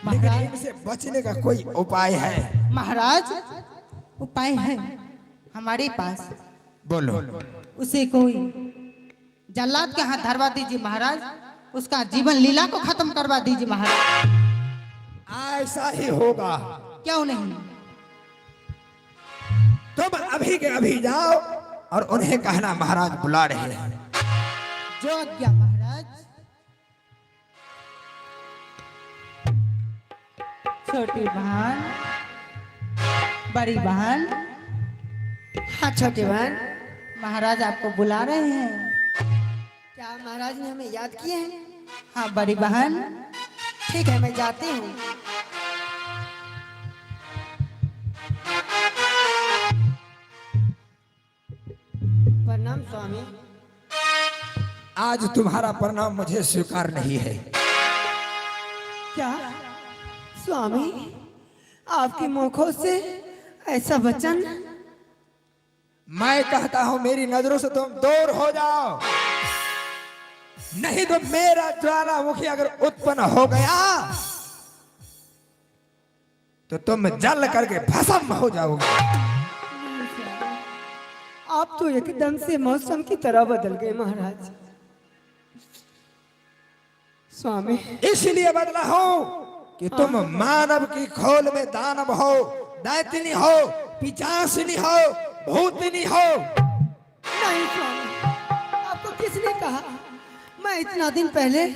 लेकिन इनसे बचने का कोई उपाय है? महाराज उपाय है हमारे पास। बोलो। उसे कोई जल्लाद के हाथ धरवा दीजिए महाराज, उसका जीवन लीला को खत्म करवा दीजिए महाराज। ऐसा ही होगा। क्यों नहीं? तुम अभी के अभी जाओ और उन्हें कहना महाराज बुला रहे हैं। जो आज्ञा महाराज। छोटी बहन, बड़ी बहन। हाँ छोटी बहन। महाराज आपको बुला रहे हैं। क्या महाराज ने हमें याद किए हैं? हाँ बड़ी बहन। ठीक है, मैं जाती हूँ। प्रणाम स्वामी। आज तुम्हारा प्रणाम मुझे स्वीकार नहीं है। क्या स्वामी, आपके मुखों से ऐसा वचन? मैं कहता हूं मेरी नजरों से तुम दूर हो जाओ, नहीं तो मेरा ज्वालामुखी अगर उत्पन्न हो गया तो तुम जल करके भस्म हो जाओगे। आप तो एकदम से मौसम की तरह बदल गए महाराज। स्वामी इसलिए बदला हूं कि तुम मानव की खोल में दानव हो, दैत्यनी हो, पिचासिनी हो, भूतनी हो। नहीं स्वामी, आपको किसने कहा? मैं इतना दिन पहले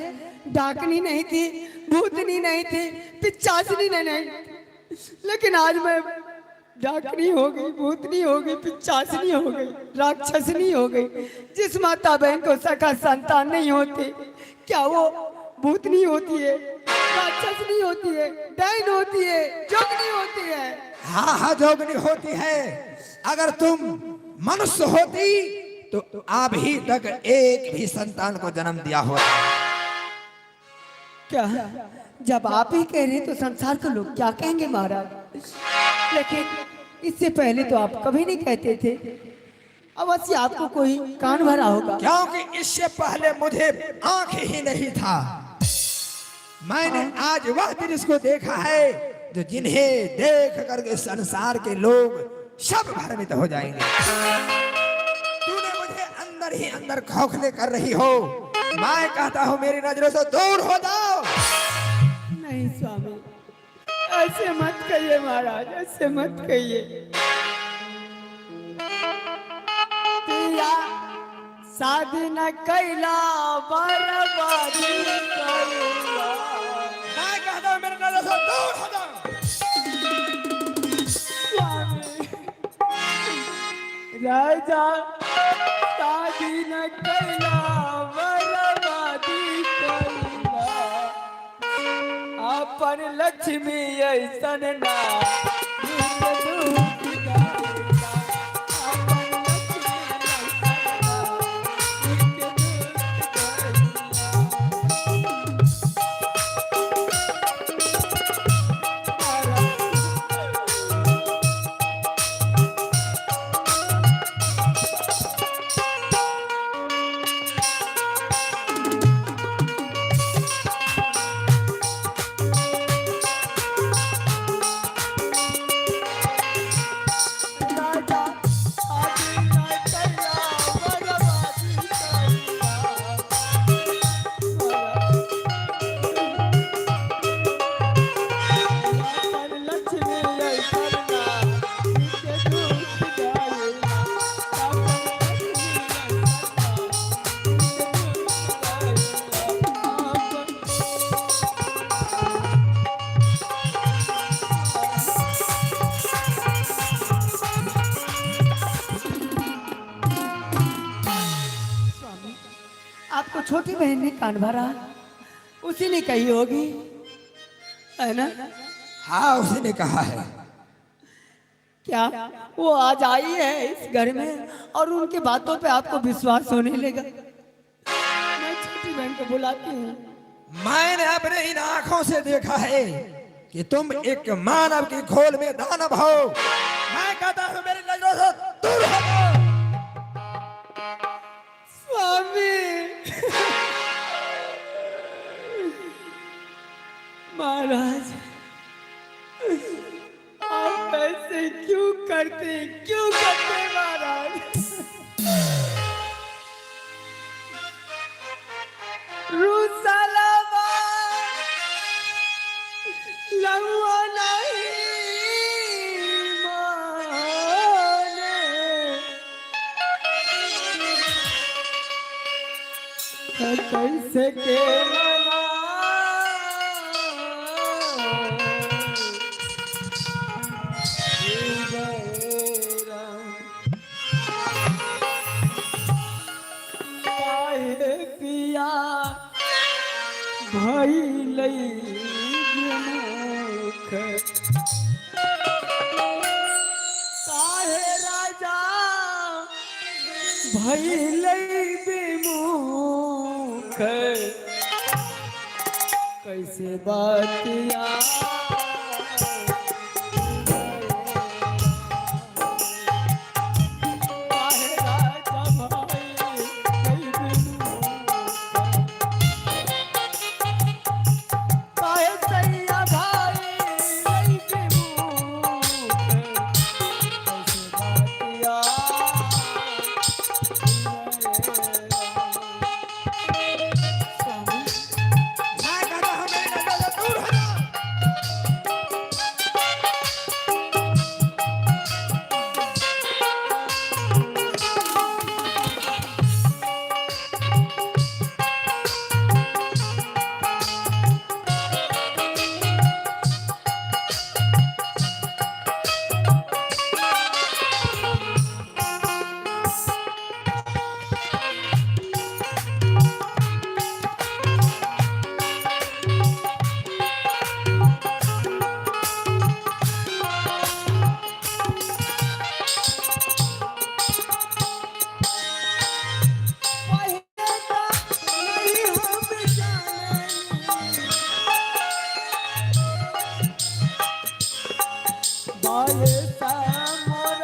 डाकनी नहीं थी, भूतनी नहीं थी, पिचासिनी नहीं, लेकिन आज मैं डाकनी हो गई, भूतनी हो गई, पिचासिनी हो गई, राक्षसनी हो गई। जिस माता बहन को सखा संतान नहीं होती, क्या वो भूतनी होती है, राक्षसनी होती है, डायन होती है, जोगनी होती है? हाँ हाँ जोगनी होती है। अगर तुम मनुष्य होती तो अभी तक एक भी संतान को जन्म दिया होता। क्या जब आप ही कह रहे हैं तो संसार के लोग क्या कहेंगे महाराज? लेकिन इससे पहले तो आप कभी नहीं कहते थे। अवश्य आपको कोई कान भरा होगा। क्योंकि इससे पहले मुझे आंख ही नहीं था। मैंने आज वह दृश्य को देखा है जो जिन्हें देख करके संसार के लोग सब भ्रमित हो जाएंगे। तूने मुझे अंदर ही अंदर खोखले कर रही हो। मैं कहता हूँ मेरी नजरों से दूर हो जाओ। नहीं स्वामी, ऐसे मत कहिए महाराज, ऐसे मत कहिए। पिया शादी न कैला बर्बादी कैला। मैं कहता हूँ मेरी नजरों से दूर हो जाओ। स्वामी राजा शादी न कैला बर्बादी कैला। अपन लक्ष्मी ऐसन ना दुख दुख गाइला। अपन लक्ष्मी ऐसन ना दुख दुख गाइला। राजा आदि न कैला बर्बादी कैला। अपन लक्ष्मी ऐसन ना के दुख गाइला। अपन लक्ष्मी ऐसन ना के दुख गाइला। अपन आपको छोटी बहन ने कान भरा, उसी ने कही होगी, है ना? हाँ, उसी ने कहा है। क्या वो आज आई है इस घर में और उनकी बातों पे आपको विश्वास होने लगा? मैं छोटी बहन को बुलाती हूँ। मैंने अपने इन आंखों से देखा है कि तुम एक मानव की खोल में दानव हो। मैं कहता हूँ मेरी नजरों से दूर हो जाओ। स्वामी महाराज, आप ऐसे क्यों करते, क्यों करते महाराज? रुसलवा लहुआ नहीं माने, कैसे के मना काहे पिया भइलै विमुख, काहे राजा भइलै विमुख, कैसे बतिया काहे राजा भइलै विमुख, काहे सैया भाई विमुख, कैसे बतिया। मैं कहता हूँ मेरी नजरों से दूर हो जाओ। पहिले त नहीं हम जाने बाये मोर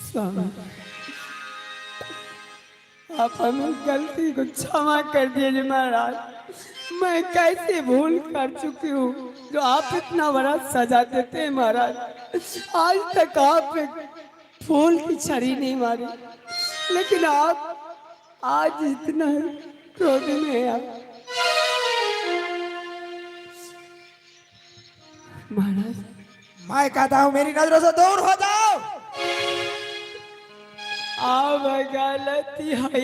स्वामी, आप हमें गलती को क्षमा कर दीजिए महाराज। मैं कैसे भूल कर चुकी हूँ जो आप इतना बड़ा सजा देते हैं महाराज। आज तक आप एक फूल की छड़ी नहीं मारी, लेकिन आप आज इतना क्रोध में हैं आप महाराज। मैं कहता हूँ मेरी नजरों से दूर हो जाओ। अब गलती है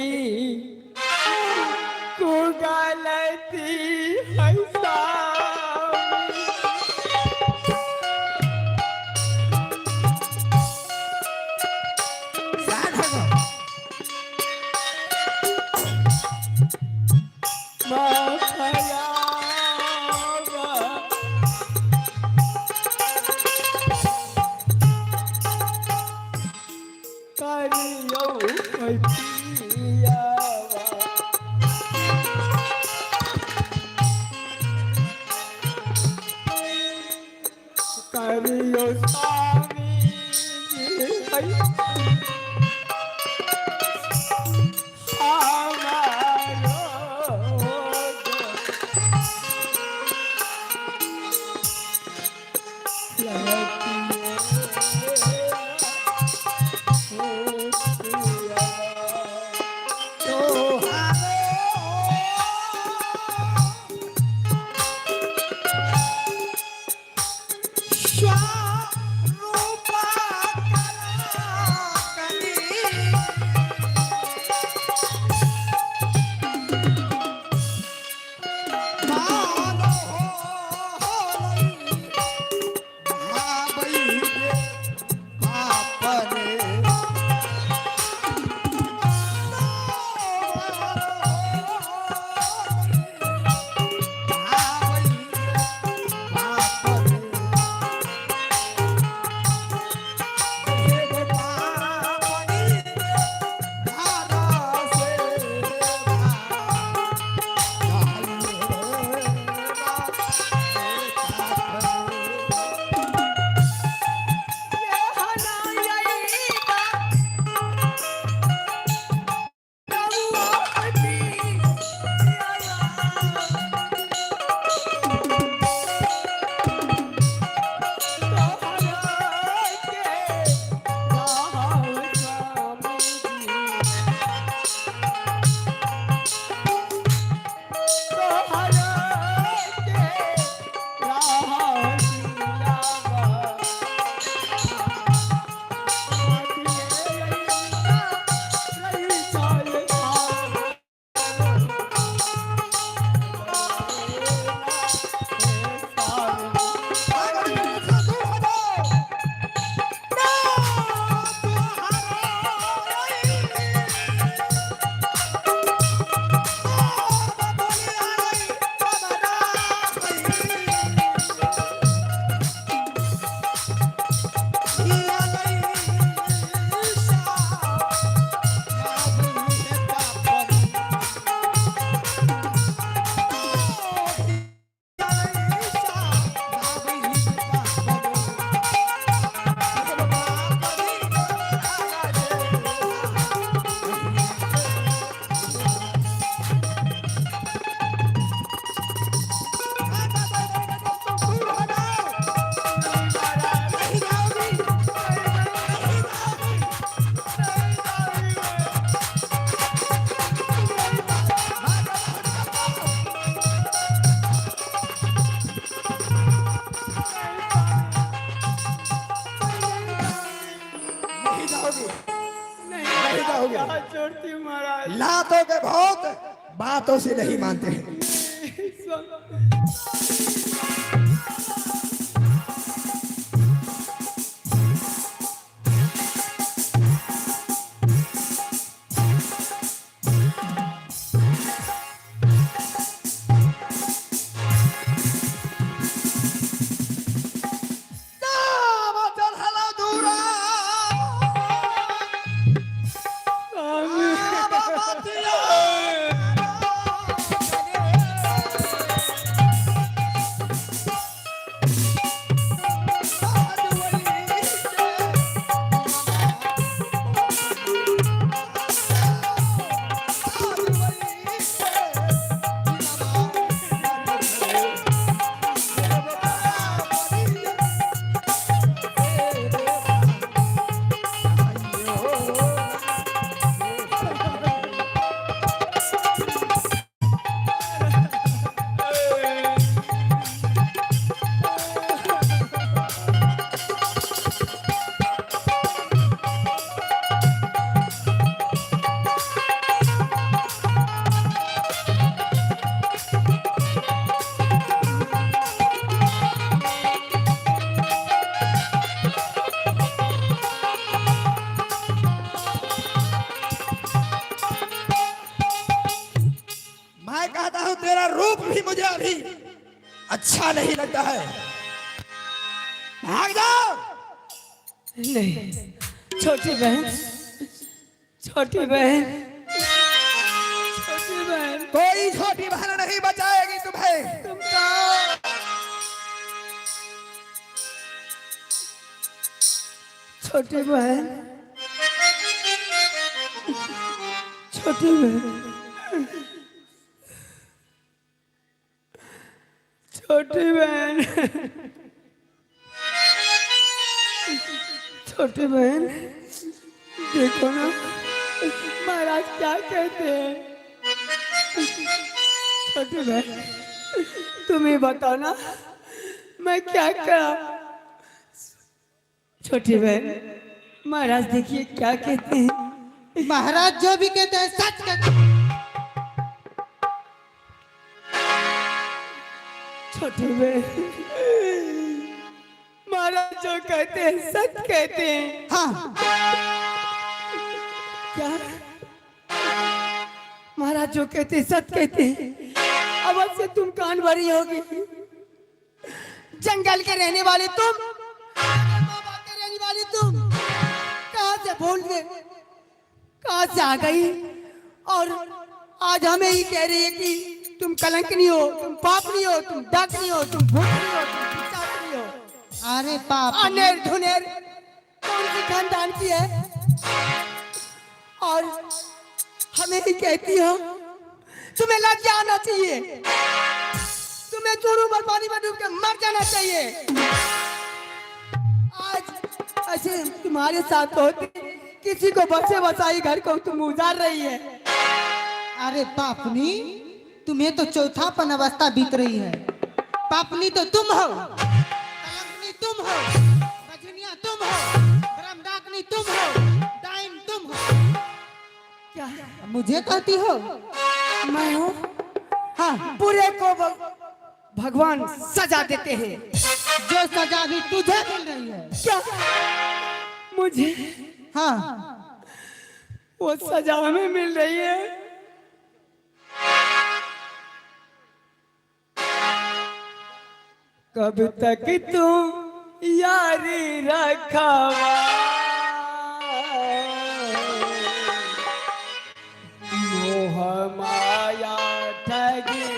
को गलती है स्वामी। शांत हो जाओ। करियो स्वामी महाराज। लातों के बहुत बातों से नहीं मानते हैं। मैं कहता हूं तेरा रूप भी मुझे अभी अच्छा नहीं लगता है, भाग जाओ। नहीं छोटी बहन, छोटी बहन, छोटी बहन, कोई छोटी बहन नहीं बचाएगी तुम्हें। तुम कहाँ? छोटी बहन, छोटी बहन, छोटी बहन, छोटी बहन, देखो ना महाराज क्या कहते हैं। छोटी बहन तुम ही बताओ ना मैं क्या करा। छोटी बहन महाराज देखिए क्या कहते हैं। महाराज जो भी कहते हैं सच कहते हैं। छोटी बहन महाराज जो कहते हैं सच कहते हैं। हाँ क्या महाराज जो कहते हैं सच कहते हैं। अवश्य तुम कान भरी होगी। जंगल के रहने वाले तुम, बाबा के रहने वाली तुम, कहाँ से भूल गए, कहाँ से आ गई और आज हमें ही कह रही है कि तुम कलंकनी हो, तुम पापनी हो, तुम डाकनी हो, तुम भूतनी हो, तुम पिशाचनी हो। अरे पाप अनेर धुनेर कौन सी खानदान की है और हमें ही कहती हो। तुम्हें लज्जा आना चाहिए, तुम्हें चूरू पर पानी में डूब के मर जाना चाहिए। आज ऐसे तुम्हारे साथ होते किसी को बचे बचाई घर को तुम उजाड़ रही है। अरे पापनी, तुम्हें तो चौथापन अवस्था बीत रही है। पापनी तो तुम हो, कलंकनी तुम हो, बजनिया तुम हो, ब्रह्मडाकनी तुम हो, डाइन तुम हो। क्या मुझे कहती हो? मैं हूँ? हाँ। बुरे को भगवान सजा देते हैं। जो सजा भी तुझे मिल रही है। क्या मुझे? हाँ वो सजा हमें मिल रही है। कब तक तू यारी रखवा, मोह माया ठगी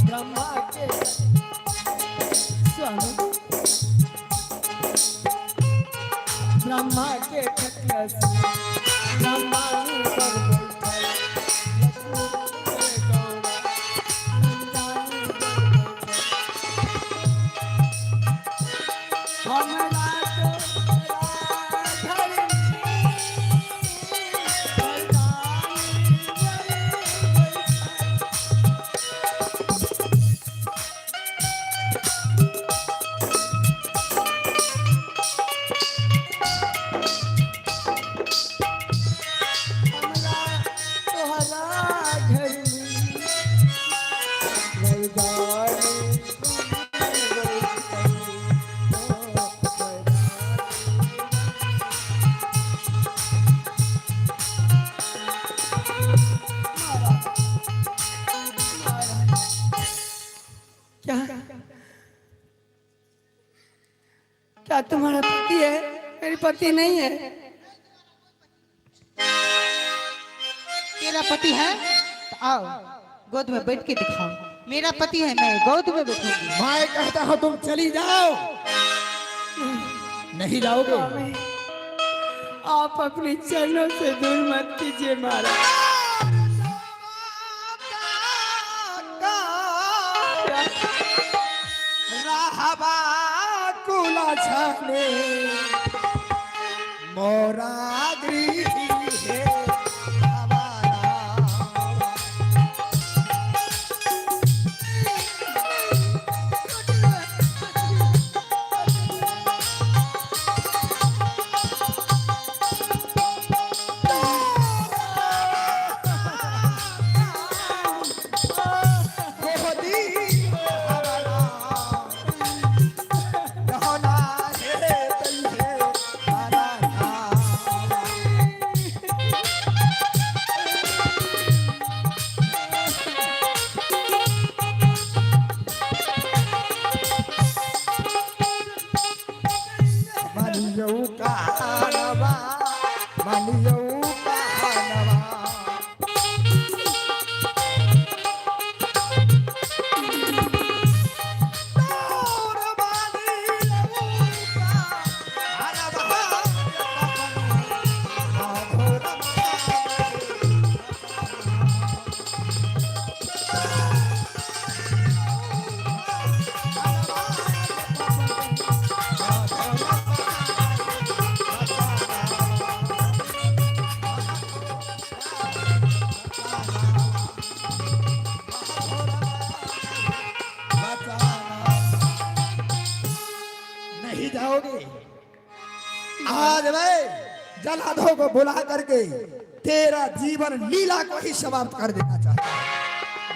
ब्रह्मा के स्वामी, ब्रह्मा के खटिया से ब्रह्मा पर बैठल, लक्ष्मी के गौरा। क्या तुम्हारा पति है? मेरी पति नहीं है। तेरा पति है तो आओ गोद में बैठ के दिखाओ। मेरा पति है, मैं गोद में बैठूंगी। मैं कहता हूँ तुम चली जाओ, नहीं जाओगे? आप अपने चरणों से दूर मत कीजिए महाराज। रहबा कुला छाने मोरा गृह है हमारा। गोदी हमारा दहना हे तैहे हमारा। मानियो कानवा, मानियो कानवा। नहीं जाओगे? आज मैं जलाधों को बुला करके तेरा जीवन लीला को ही समाप्त कर देना चाहता हूं।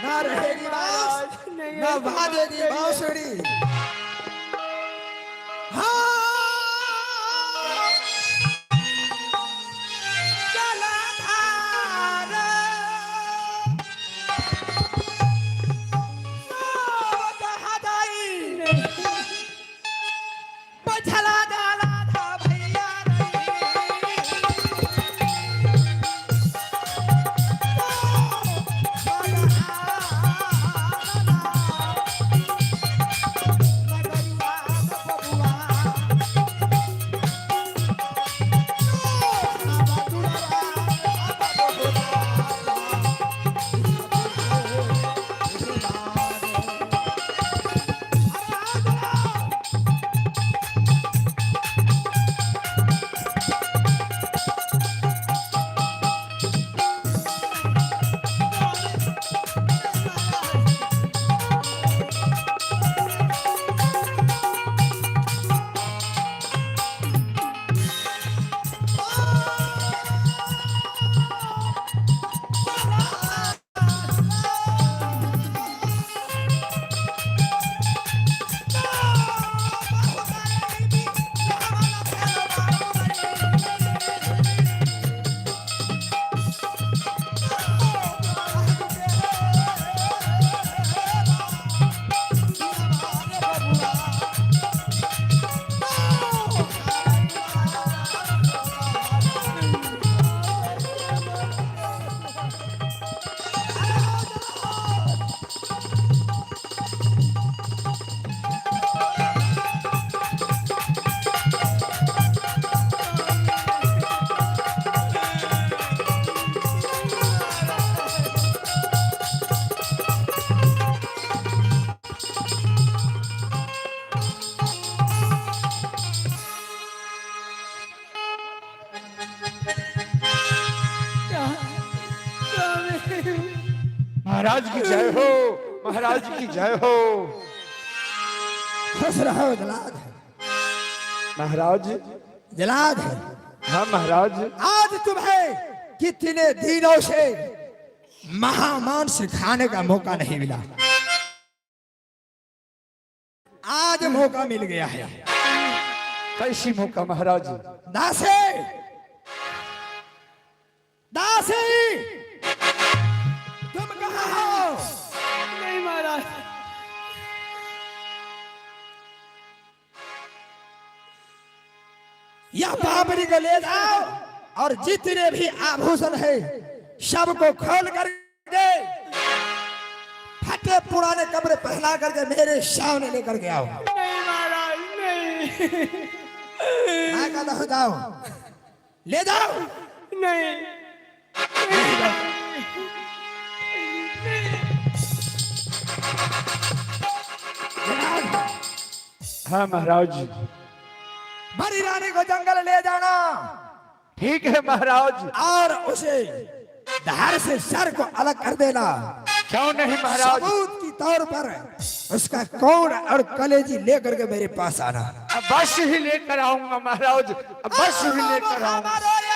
ना रहेगी बांस, ना बाजेगी बांसुरी। हाँ जलाधार, पछला डाला था भैया महाराज की जय हो, महाराज की जय हो। खुश रहो जलाद। महाराज जलाद। हाँ महाराज। आज तुम्हें कितने दिनों से महामांस खाने का मौका नहीं मिला, आज मौका मिल गया है। कैसी मौका महाराज? दासे, दासी, तुम कहाँ हो? नहीं महाराज। या बाबरी को ले जाओ और जितने भी आभूषण है सबको खोल करके फटे पुराने कपड़े पहना करके मेरे सामने लेकर के आओ। नहीं महाराज नहीं। मैं कहता हूँ जाओ, ले जाओ। नहीं। हाँ महाराज। बड़ी रानी को जंगल ले जाना। ठीक है महाराज। और उसे धार से सर को अलग कर देना। क्यों नहीं महाराज। सबूत की तौर पर उसका कौन और कलेजी लेकर के मेरे पास आना। अब बस ही लेकर आऊंगा महाराज, अब बस ही लेकर आऊंगा। महाराज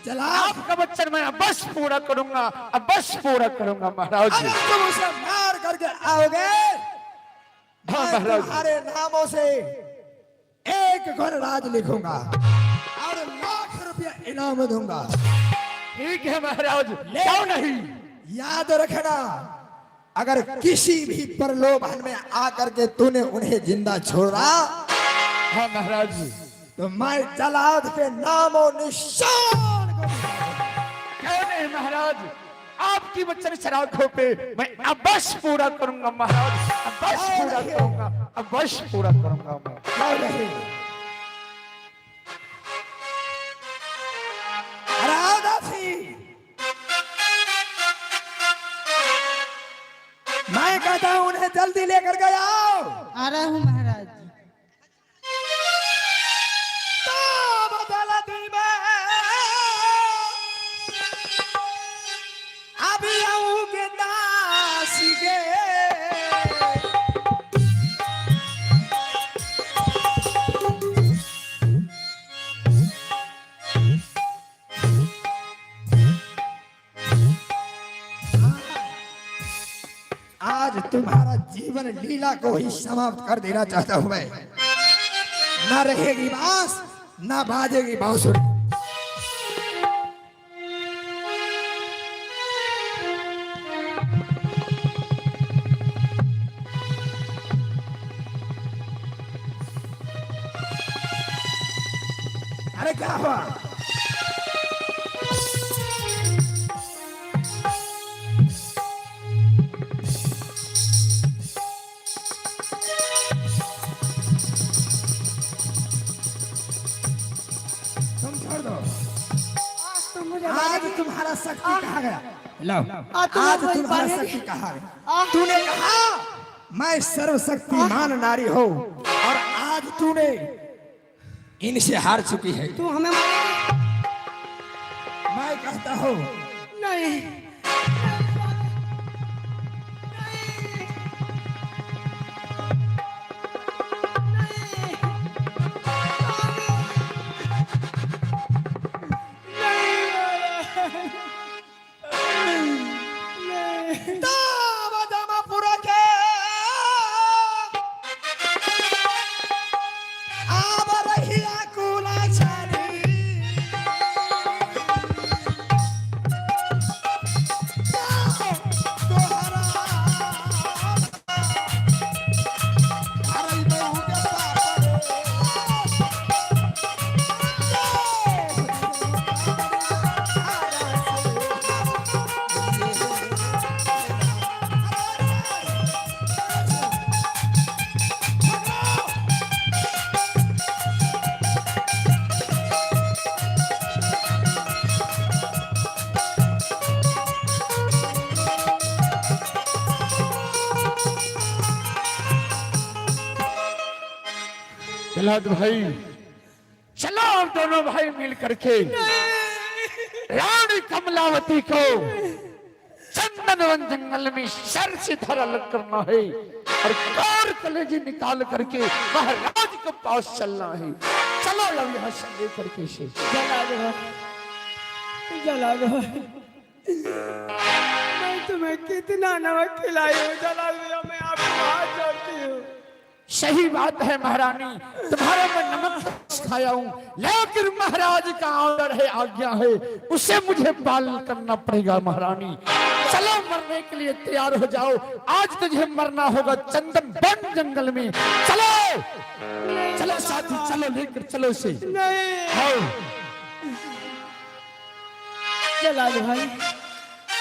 चला। आपका बच्चन मैं अब बस पूरा करूंगा, अब बस पूरा करूंगा महाराज। अगर तुम उसे मार करके आओगे, हाँ मैं महाराज। तुम्हारे नामों से एक राज लिखूंगा और लाख रुपया इनाम दूंगा। ठीक है महाराज, क्यों नहीं। याद रखना, अगर किसी भी प्रलोभन में आकर के तूने उन्हें जिंदा छोड़ा, हाँ महाराज, तो मैं जलाद के नामों निशान को क्यों नहीं महाराज। आपकी बच्चन शराखों पे मैं अब बस पूरा करूंगा महाराज, अब बस पूरा करूंगा, अब बस पूरा करूंगा मैं। क्यों नहीं। अरे आओ दासी, मैं कहता हूं उन्हें जल्दी लेकर गया। आ रहा हूँ महाराज। अभी आऊंगे दासी के। आज तुम्हारा जीवन लीला को ही समाप्त कर देना चाहता हूं मैं। ना रहेगी बांस, ना बाजेगी बांसुरी। अरे क्या हुआ? तुम छोड़ दो। आज तुम्हारा शक्ति कहा गया? लो, आज तुम्हारा शक्ति कहा गया? तूने कहा मैं सर्वशक्तिमान नारी हो, और आज तूने इनसे हार चुकी है। तू हमें मारेगी? मैं कहता हूँ नहीं। तब जमापुर के आब रहिया कुलाचारी। तोहरा हरई बहू के पाप प्रहलाद भाई, चलो अब दोनों भाई मिल करके रानी कमलावती को चंदनवन जंगल में सर से धर अलग करना है और कार कलेजी निकाल करके महाराज के पास चलना है। चलो अब यहाँ से लेकर के से जला दो, जला दो। मैं तुम्हें कितना नमक खिलाई हूँ जला दो, मैं आपको हाथ जोड़ती हूँ। सही बात है महारानी, तुम्हारा मैं नमक खाया हूँ, लेकिन महाराज का ऑर्डर है, आज्ञा है, उसे मुझे पालन करना पड़ेगा। महारानी चलो मरने के लिए तैयार हो जाओ, आज तुझे मरना होगा चंदन वन जंगल में। चलो चलो साथी, चलो लेकर चलो इसे। नहीं। आओ। जला दो भाई।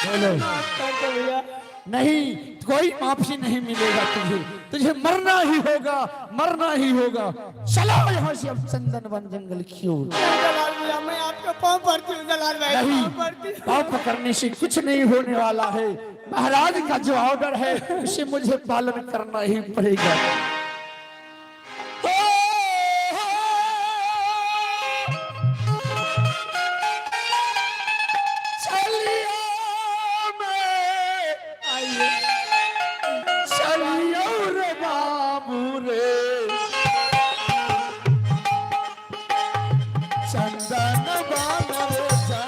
बोलो। माफ कर दो भैया। नहीं, कोई माफी नहीं मिलेगा तुझे, तुझे मरना ही होगा, मरना ही होगा। चलो यहाँ से अब चंदन वन जंगल की ओर। जलाल भैया, मैं आपके पाँव पड़ती हूँ जलाल भाई। नहीं, पाँव पड़ती हूँ। पाँव पकड़ने से कुछ नहीं होने वाला है। महाराज का जो ऑर्डर है उसे मुझे पालन करना ही पड़ेगा। चलियो मैं, चलियो रे बाबू रे, चंदन बाबू रे जा।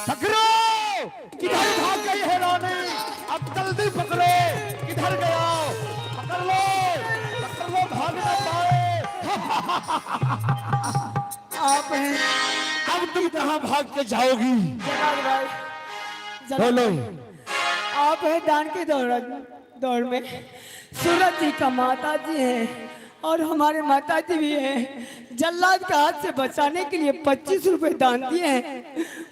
पकड़ो, किधर भाग गई है रानी? अब जल्दी पकड़ो, किधर गया? पकड़ लो, पकड़ लो, भाग ना पाए। आप हैं। अब तुम कहाँ भाग के जाओगी? जलाल भाई, जलाल बोलो। भाई, आप है दान के दौर दौर में सूरज जी का माता जी हैं और हमारे माता जी भी हैं। जल्लाद का हाथ से बचाने के लिए 25 रुपए दान दिए हैं।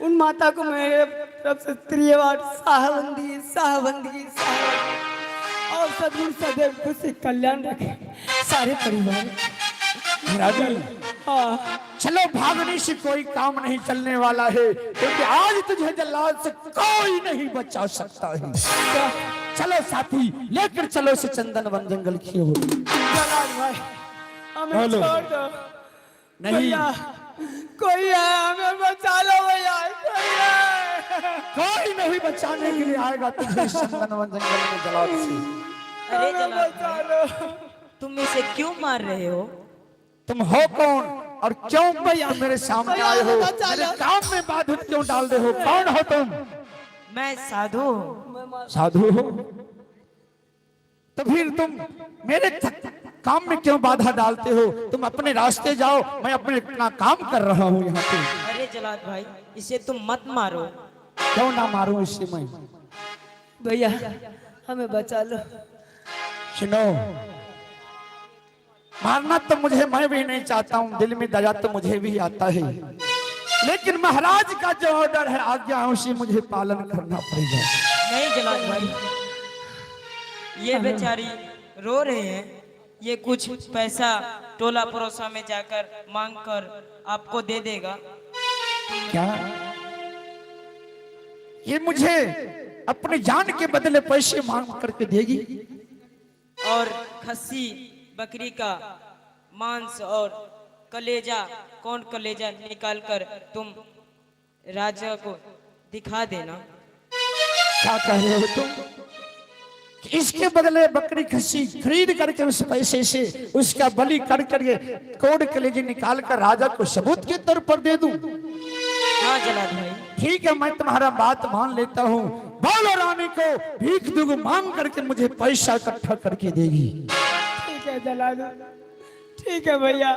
उन माता को मेरे तरफ से त्रिवार साहबंदी साहबंदी साहबंदी और सदगुरु सदैव खुशी कल्याण रखे सारे परिवार। महारानी हाँ चलो, भागने से कोई काम नहीं चलने वाला है, क्योंकि आज तुझे जल्लाद से कोई नहीं बचा सकता है। चलो साथी, लेकर चलो इसे चंदनवन जंगल की ओर। जलाल भाई हमें हेलो। छोड़ दो। नहीं। भैया कोई है, हमें बचा लो भैया, कोई है। कोई नहीं बचाने के लिए आएगा तुझे इस चंदनवन जंगल में जलाद से। अरे हमें जलाल बचा भाई, लो। तुम इसे क्यों मार रहे हो? तुम हो कौन और क्यों भैया मेरे सामने भैया, आए हो? बचा मेरे लो। काम में बाधित क्यों डाल रहे हो? कौन हो तुम? मैं साधु हूँ। साधु हो तो फिर तुम मेरे काम में क्यों बाधा डालते हो? तुम अपने रास्ते जाओ, मैं अपने अपना काम कर रहा हूँ यहाँ पे। अरे जलाल भाई, इसे तुम मत मारो। क्यों ना मारूं इससे मैं? भैया हमें बचा लो। सुनो, मारना तो मुझे मैं भी नहीं चाहता हूँ, दिल में दया तो मुझे भी आता है, लेकिन महाराज का जो ऑर्डर है, आज्ञा है, उसे मुझे पालन करना पड़ेगा। नहीं जलाल भाई, ये बेचारी रो रहे हैं। ये कुछ पैसा टोला पड़ोसा में जाकर मांग कर आपको दे देगा। क्या ये मुझे अपनी जान के बदले पैसे मांग करके देगी? और खस्सी बकरी का मांस और कलेजा, कौन कलेजा निकाल कर तुम राजा को दिखा देना। क्या कह रहे हो तुम? इसके बदले बकरी खस्सी खरीद करके उस पैसे से उसका बलि कर करके कोड कलेजे निकाल कर राजा को सबूत के तौर पर दे दूं? हाँ जलाल भाई। ठीक है, मैं तुम्हारा बात मान लेता हूँ। बोलो रानी को भीख दूंग मांग करके मुझे पैसा इकट्ठा करके देगी। ठीक है जलाल, ठीक है भैया,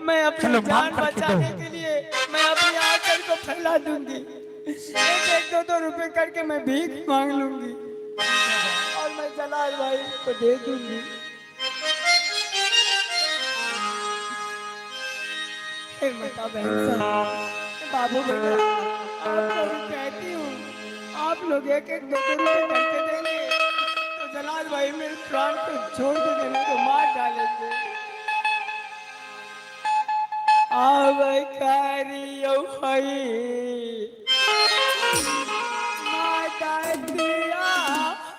मैं अपनी चलो, मांग जान करके दो। बचाने के लिए मैं अपनी आंचल को फैला दूंगी। एक एक दो दो रुपए करके मैं भीख मांग लूंगी और मैं जलाल भाई को दे दूंगी। हे माता बहन साहब, बाबू भैया, आपको भी कहती हूँ, आप लोग एक एक दो दो रुपए करके देंगे तो जलाल भाई मेरे प्राण को छोड़ देंगे, नहीं तो मार डालेंगे। अब करियो हई माता दिया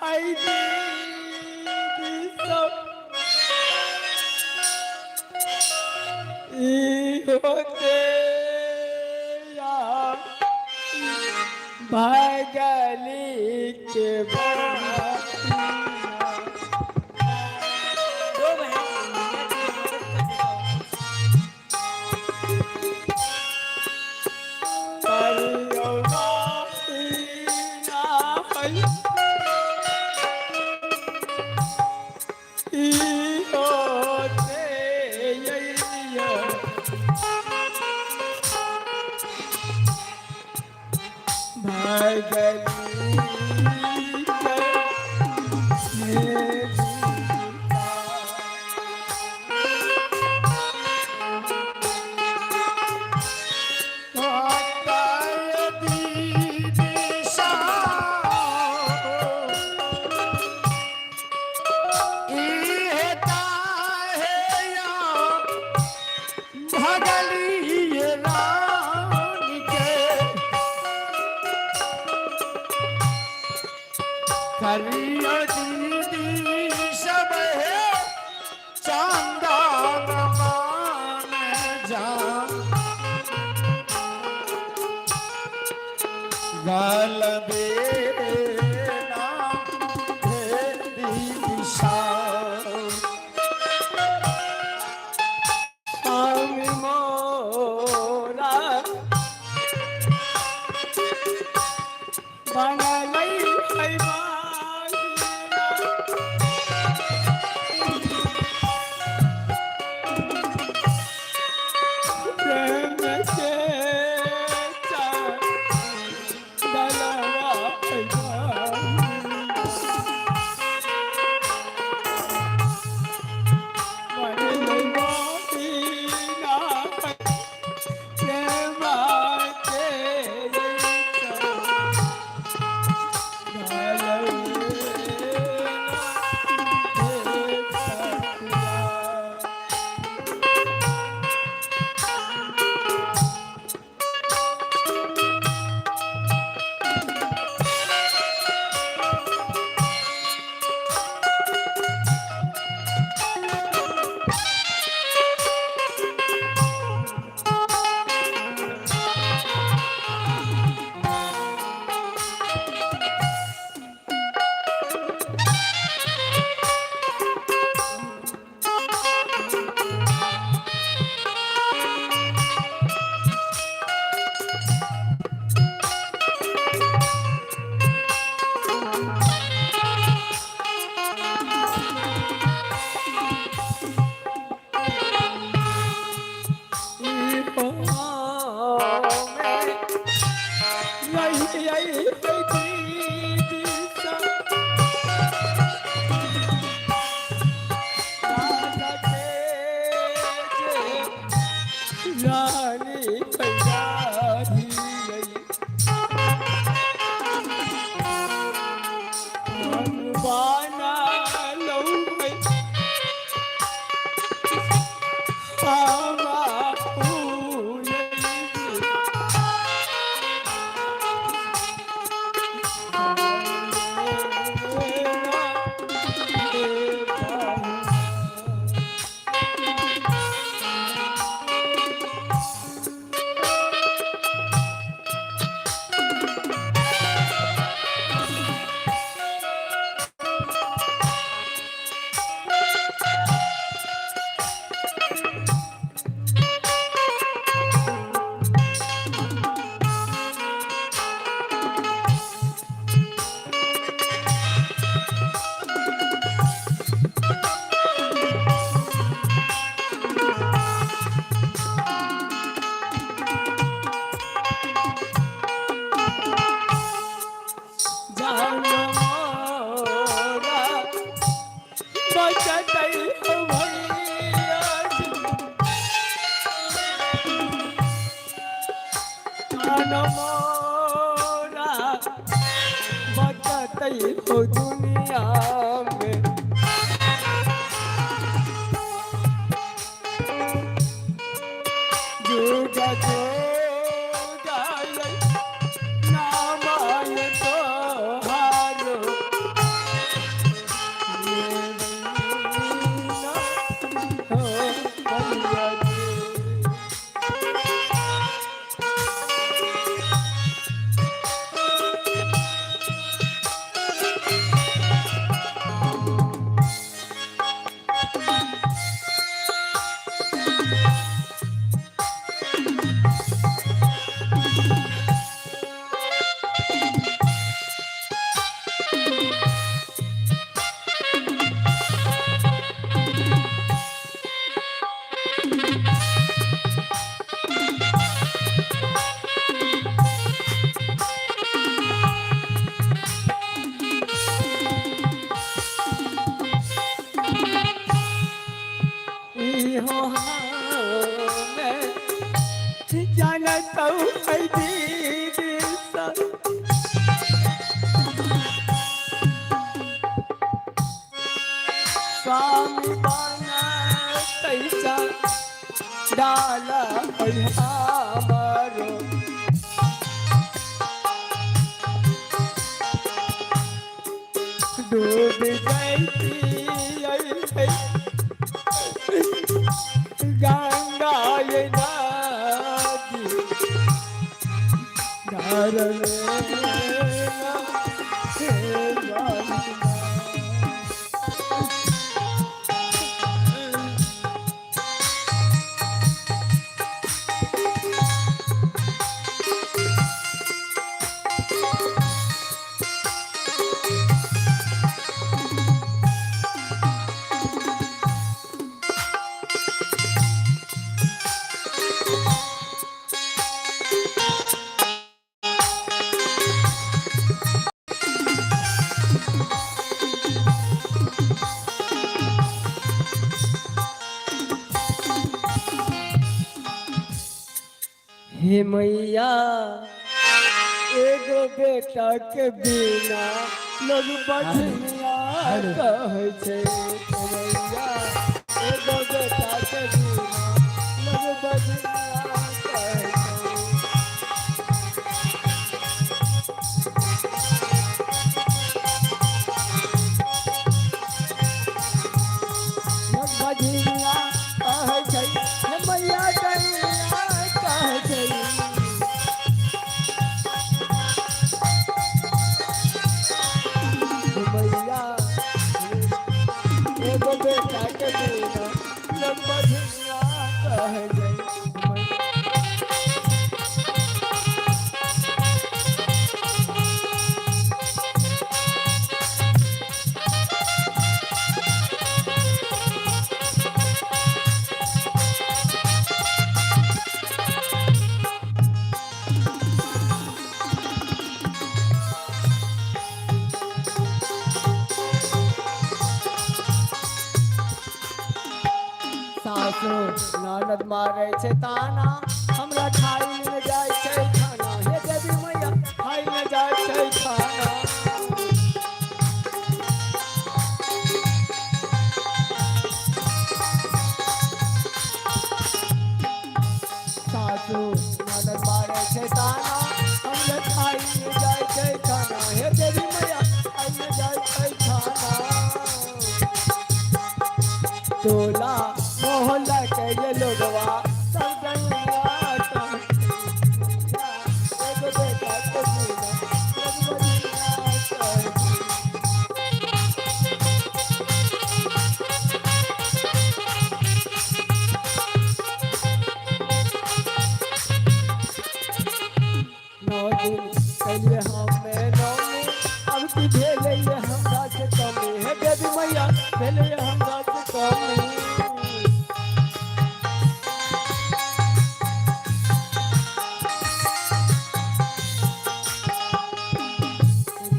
हई दीदी सब ई होते या भागली के बाद। दो बहन, मैं तुम्हें मदद कर देता हूँ। करियो माफी ना हई ई होते यैया भागली के करियो दीदी सब है चांदा मान जा गाल बेना दीदी सा स्वामी मोरा बनलै है बागिना। प्रेम के चंदनवा है बागिना। बचतै हो भैया जी। मोरा बचतै हो दुनिया में। जुग जुग नाम तोहारो हो भैया जी। इहो हमें जानत हूँ दीदी सा। स्वामी बना तैसा डाला हमारो डूब जाती गंगा ये नदी डर लेना हे गंगा। हे मैया एगो बेटा के बिना लोग बचनिया कहै छै। हे मैया एगो बेटा के बिना लोग बचनिया कहै छै। लोग बजनिया कहै छै। हे मैया डैया कहै छै। मैया एगो बेटा के बिना लोग बजनिया कहै छै। सासु ननद मारै छै ताना हमरा खाइ ने जाइ छै खाना। हे देवी मैया खाइ ने जाइ छै खाना। सासु ननद मारै छै ताना हमरा खाइ ने जाइ छै खाना। हे देवी मैया खाइ ने जाइ छै खाना। टोला मोहल्ला के ये लोगवा सब दुनिया का एगो बेटा के बिना लोग बनिया कहै छै। नौ दिन कहिए हमें नौमी अब की भेलै ये हमरा से कमी। हे देवी मैया भेलै ये हमरा से कमी।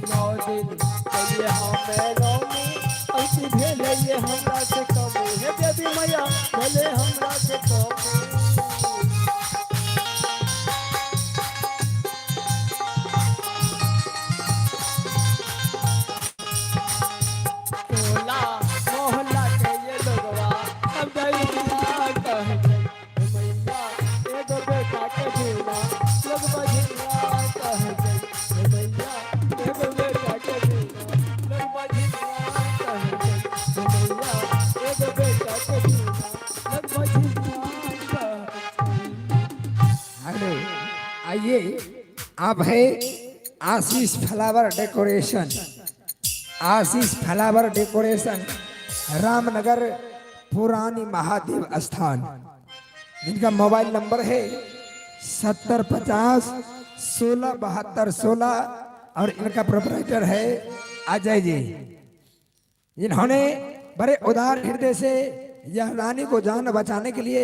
नौ दिन कहिए हमें नौमी अब की भेलै ये हमरा से कमे हे देवी मैया भेलै हमरा से कमे। टोला मोहल्ला के ये लोगवा सब दैया कहै छै, हे मैया एगो बेटा के बिना लोग बझिया कहै छै, हे मैया एगो बेटा के बिना लोग बझिया कहै छै, हे मैया एगो बेटा के बिना लोग बझिया कहै छै। हेलो, आइए आप है Ashish flower decoration, Ashish flower decoration, Ramnagar पुरानी महादेव स्थान, जिनका मोबाइल नंबर है 70 50 16 72 16 और इनका प्रोपराइटर है अजय जी, जिन्होंने बड़े उदार हृदय से यह रानी को जान बचाने के लिए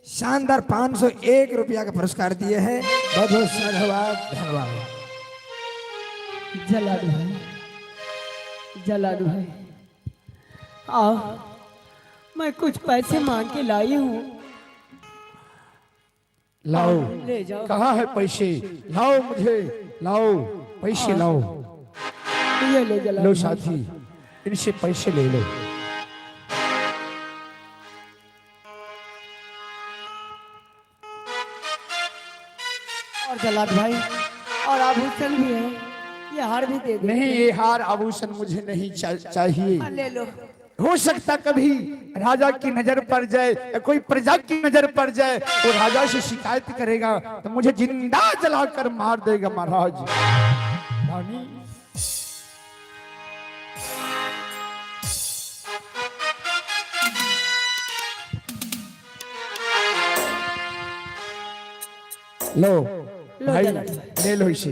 शानदार 501 रुपया का पुरस्कार दिए हैं। बहुत बहुत साधुवाद, धन्यवाद। जलाल भाई, जलाल भाई आओ, मैं कुछ पैसे मांग के लाई हूँ। लाओ, ले जाओ। कहाँ है पैसे? लाओ मुझे, लाओ पैसे, लाओ। ये ले जलाल लो भाई। साथी, इनसे पैसे ले लो। और जलाल भाई और आभूषण भी है, ये हार भी दे दो। नहीं, ये हार आभूषण मुझे नहीं चाहिए। हाँ, ले लो। हो सकता कभी राजा की नजर पड़ जाए या कोई प्रजा की नजर पड़ जाए, वो राजा से शिकायत करेगा तो मुझे जिंदा जलाकर मार देगा महाराज। रानी लो भाई, ले लो इसे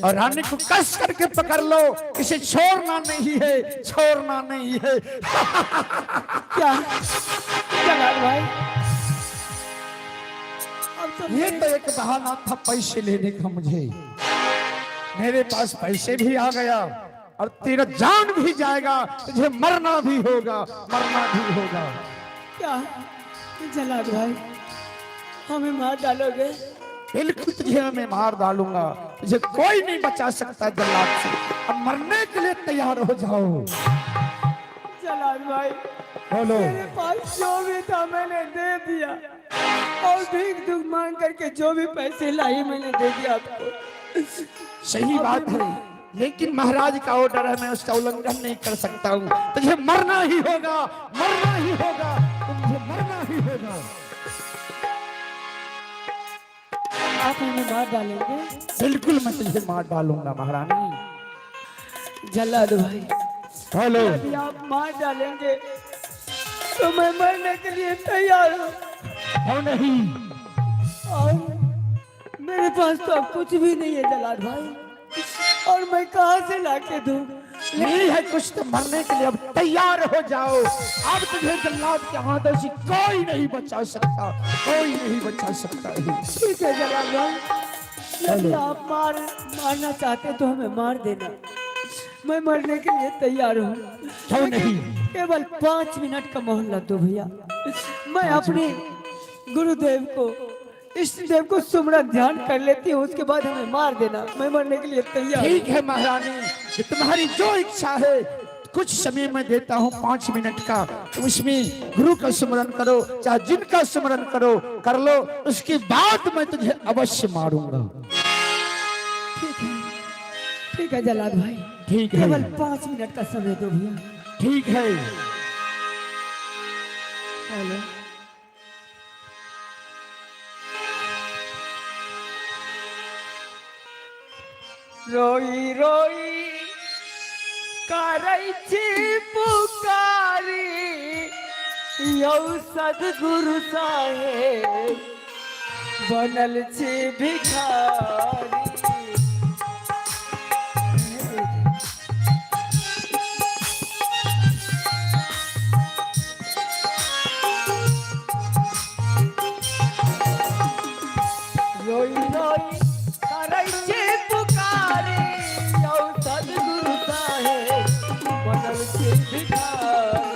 और रानी को कस करके पकड़ लो, इसे छोड़ना नहीं है, छोड़ना नहीं है। क्या जलाल भाई, अब तो ये तो एक बहाना था पैसे लेने का मुझे। मेरे पास पैसे भी आ गया और तेरा जान भी जाएगा, तुझे मरना भी होगा, मरना भी होगा। क्या जलाल भाई, हमें मार डालोगे? बिल्कुल तुझे मैं मार डालूंगा, तुझे कोई नहीं बचा सकता जल्लाद से। अब मरने के लिए तैयार हो जाओ। जलाल भाई बोलो। मेरे पास जो भी था मैंने दे दिया, और भीख दुख मांग करके जो भी पैसे लाई मैंने दे दिया आपको। सही बात है, लेकिन महाराज का ऑर्डर है, मैं उसका उल्लंघन नहीं कर सकता हूँ। तुझे मरना ही होगा, मरना ही होगा, तुझे मरना ही होगा। आप हमें मार डालेंगे? बिल्कुल मैं तुझे मार डालूंगा महारानी। जलाल भाई बोलो। यदि आप मार डालेंगे तो मैं मरने के लिए तैयार हूँ। क्यों नहीं? और मेरे पास तो अब कुछ भी नहीं है जलाल भाई, और मैं कहाँ से ला के दूँ? नहीं है कुछ तो मरने के लिए अब तैयार हो जाओ। अब तुझे जल्लाद के हाथों से कोई नहीं बचा सकता, कोई नहीं बचा सकता है। ठीक है जलाल भाई, यदि आप मारना चाहते तो हमें मार देना, मैं मरने के लिए तैयार हूँ। क्यों नहीं? केवल 5 मिनट का मोहलत दो भैया, मैं अपने गुरुदेव को, इष्ट देव को सुमरन ध्यान कर लेती हूँ, उसके बाद हमें मार देना, मैं मरने के लिए तैयार हूँ। ठीक है महारानी, ये तुम्हारी जो इच्छा है। कुछ समय मैं देता हूँ 5 मिनट का, तुम उसमें गुरु का सुमरन करो, चाहे जिनका सुमरन करो कर लो, उसके बाद मैं तुझे अवश्य मारूंगा। ठीक है, ठीक है जलाल भाई, ठीक है। केवल 5 मिनट का समय दो भैया। ठीक है। हेलो। रोई रोई करै छी पुकारी यौ सदगुरु साहेब, बनल छी भिखारी। रोई रोई करै छी पुकारी यौ सदगुरु साहेब, बनल छी भिखारी।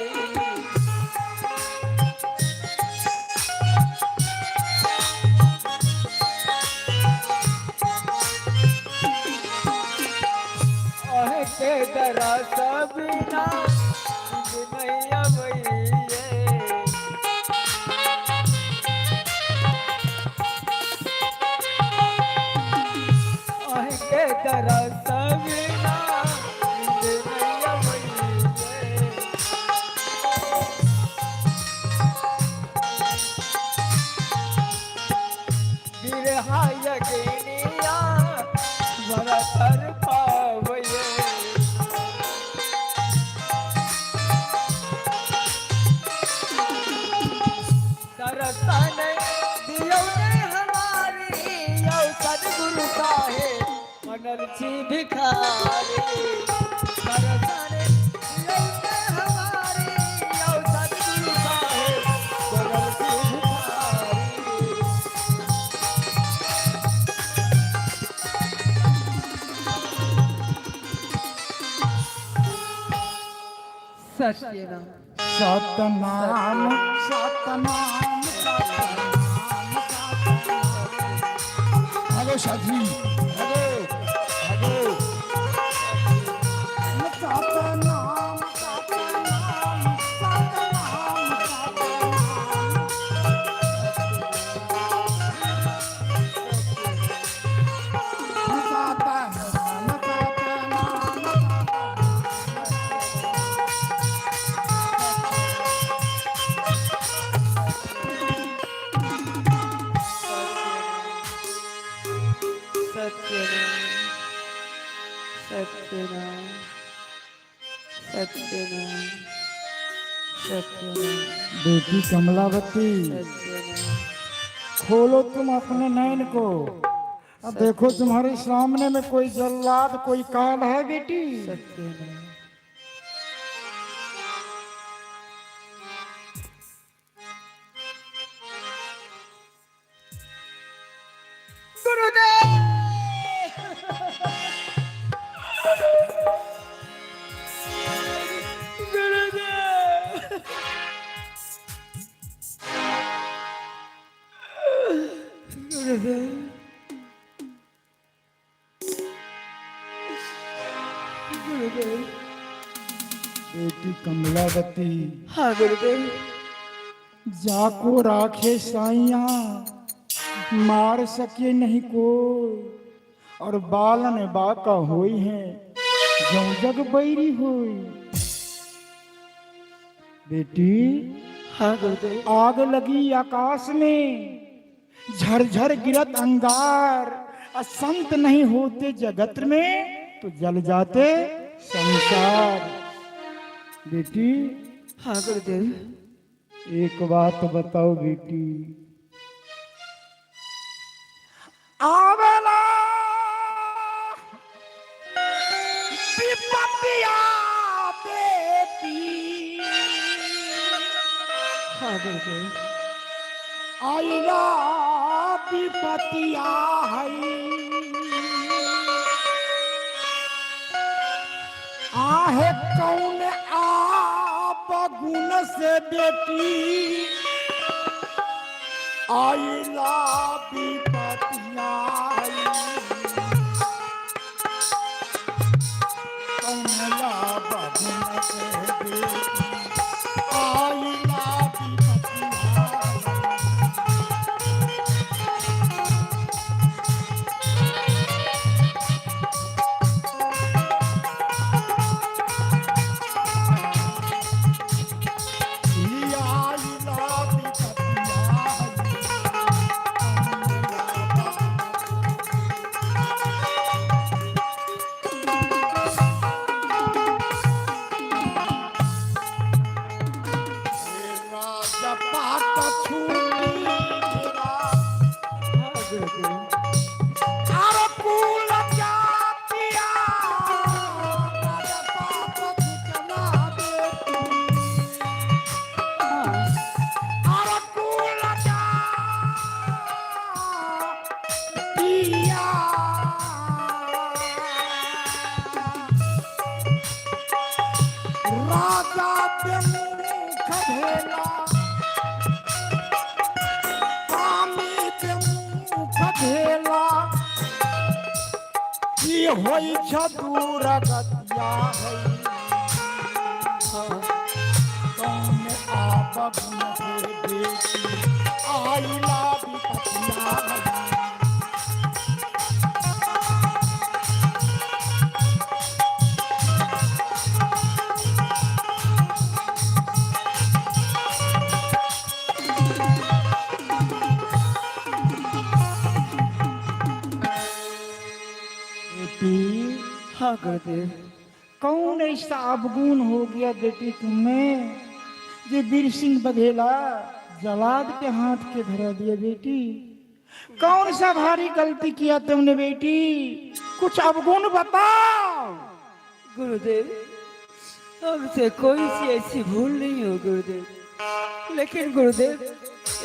बनल छी भिखारी। दर्शन लौटे हमारी यौ सतगुरु साहेब बनल छी भिखारी। सत्य नाम सतनाम सतनाम सतनाम। भागो साथी, भागो भागो। सतनाम सतनाम सतनाम सतनाम। सतनाम सतनाम। सत्य नाम सत्य नाम सत्य नाम सत्य नाम। बेटी कमलावती, खोलो तुम अपने नैन को, अब देखो तुम्हारे सामने में कोई जल्लाद कोई काल है बेटी। सत्य नाम। गुरुदेव गुरुदेव गुरुदेव गुरुदेव। बेटी कमलावती। हाँ गुरुदेव। जाको राखे साइया मार सके नहीं को, और बालन बाका होई है जो जग बैरी होई। बेटी। हाँ गुरुदेव। आग लगी आकाश में, झरझर गिरत अंगार, असंत नहीं होते जगत में तो जल जाते संसार। बेटी। हाँ गुरुदेव। एक बात बताओ बेटी, आवेला विपतिया बेटी। हाँ गुरुदेव। आइला विपतिया है, आहे कौन आप गुण से बेटी आइला विपतिया है। कौन आप गुण से बेटी आइला विपतिया है। राजा बेमुख भेला, स्वामी बेमुख भेला, की होइ छ दूर गतिया है। कौन आप गुण से बेटी आइला विपतिया है। बेटी। हाँ गुरुदेव। कौन ऐसा अवगुण हो गया बेटी तुम्हें जे वीर सिंह बघेला जलाद के हाथ के धरा दिया बेटी। कौन सा भारी गलती किया तुमने बेटी? कुछ अवगुण बताओ। गुरुदेव, हमसे कोई सी ऐसी भूल नहीं हो गुरुदेव, लेकिन गुरुदेव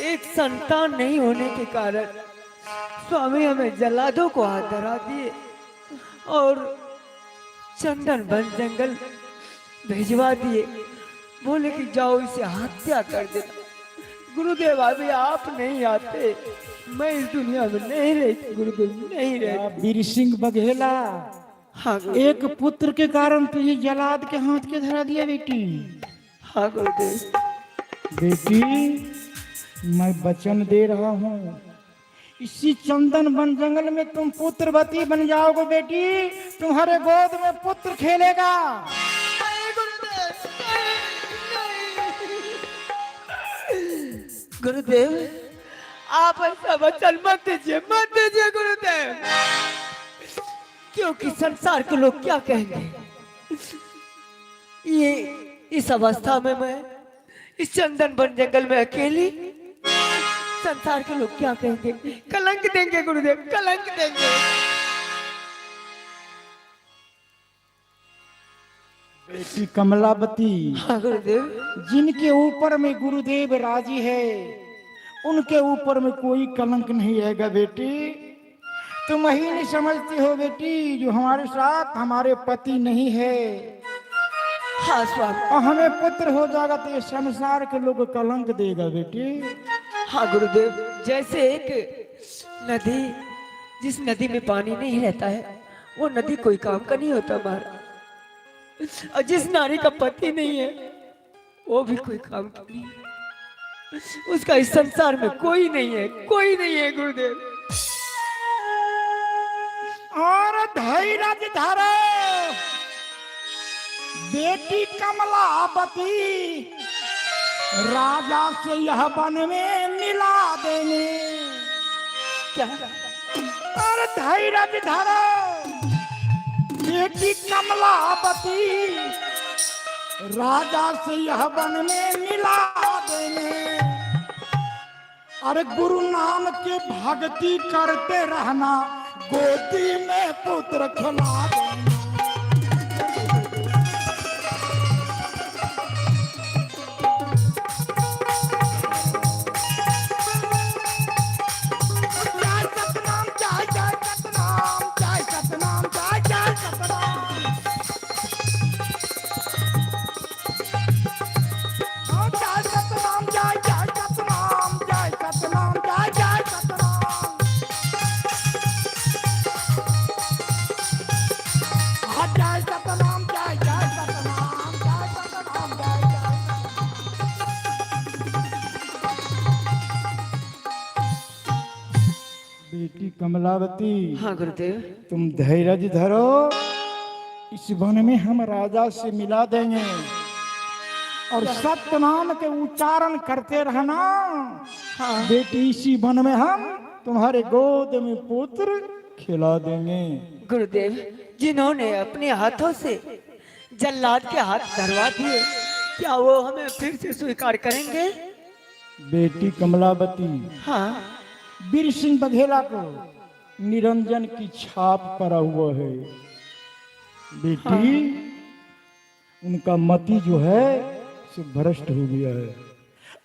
एक संतान नहीं होने के कारण स्वामी हमें जलादों को हाथ धरा दिए और चंदन वन जंगल भिजवा दिए। बोले कि जाओ इसे हत्या कर देना। गुरुदेव अभी आप नहीं आते, मैं इस दुनिया में नहीं रहती गुरुदेव, नहीं रहती। वीर सिंह बघेला, हाँ, एक पुत्र के कारण तुझे जलाद के हाथ के धरा दिया बेटी। हाँ गुरुदेव। बेटी, मैं वचन दे रहा हूँ, इसी चंदन वन जंगल में तुम पुत्रवती बन जाओगे बेटी। तुम्हारे गोद में पुत्र खेलेगा। गुरुदेव आप ऐसा वचन मत दीजिए, मत दीजिए गुरुदेव, क्योंकि संसार के लोग क्या कहेंगे। ये इस अवस्था में मैं इस चंदन वन जंगल में अकेली, संसार के लोग क्या कहेंगे? कलंक देंगे गुरुदेव, कलंक देंगे। बेटी कमलावती, हाँ गुरुदेव, जिनके ऊपर में गुरुदेव राजी है उनके ऊपर में कोई कलंक नहीं आएगा बेटी। तुम ही नहीं समझती हो बेटी, जो हमारे साथ हमारे पति नहीं है। हाँ स्वामी। और हमें पुत्र हो जाएगा तो ये संसार के लोग कलंक देगा बेटी। हाँ गुरुदेव, जैसे एक नदी, जिस नदी में पानी नहीं रहता है वो नदी कोई काम का नहीं होता महाराज, और जिस नारी का पति नहीं है वो भी कोई काम का नहीं है। उसका इस संसार में कोई नहीं है, कोई नहीं है गुरुदेव। और धैर्य धरो बेटी कमलावती, राजा से यह वन में मिला देंगे। क्या? और धैर्य धरो बेटी कमलावती, राजा से यह वन में मिला देंगे। अरे गुरु नाम के भक्ति करते रहना, गोदी में पुत्र खिला देंगे। जय सतनाम, जय जय सतनाम, जय सतनाम, जय जय सतनाम। जय सतनाम, जय जय सतनाम, जय सतनाम, जय जय सतनाम। जय सतनाम, जय जय सतनाम, जय सतनाम, जय जय। बेटी कमलावती, हाँ गुरुदेव, तुम धैर्य धरो, इस वन में हम राजा से मिला देंगे। और सत्यनाम के उच्चारण करते रहना। हाँ। बेटी, इसी वन में हम तुम्हारे गोद में पुत्र खिला देंगे। गुरुदेव, जिन्होंने अपने हाथों से जल्लाद के हाथ धरवा दिए, क्या वो हमें फिर से स्वीकार करेंगे? बेटी कमलावती, हाँ, वीर सिंह बघेला को निरंजन की छाप पड़ा हुआ है बेटी। हाँ। उनका मति जो है सो भ्रष्ट हो गया है।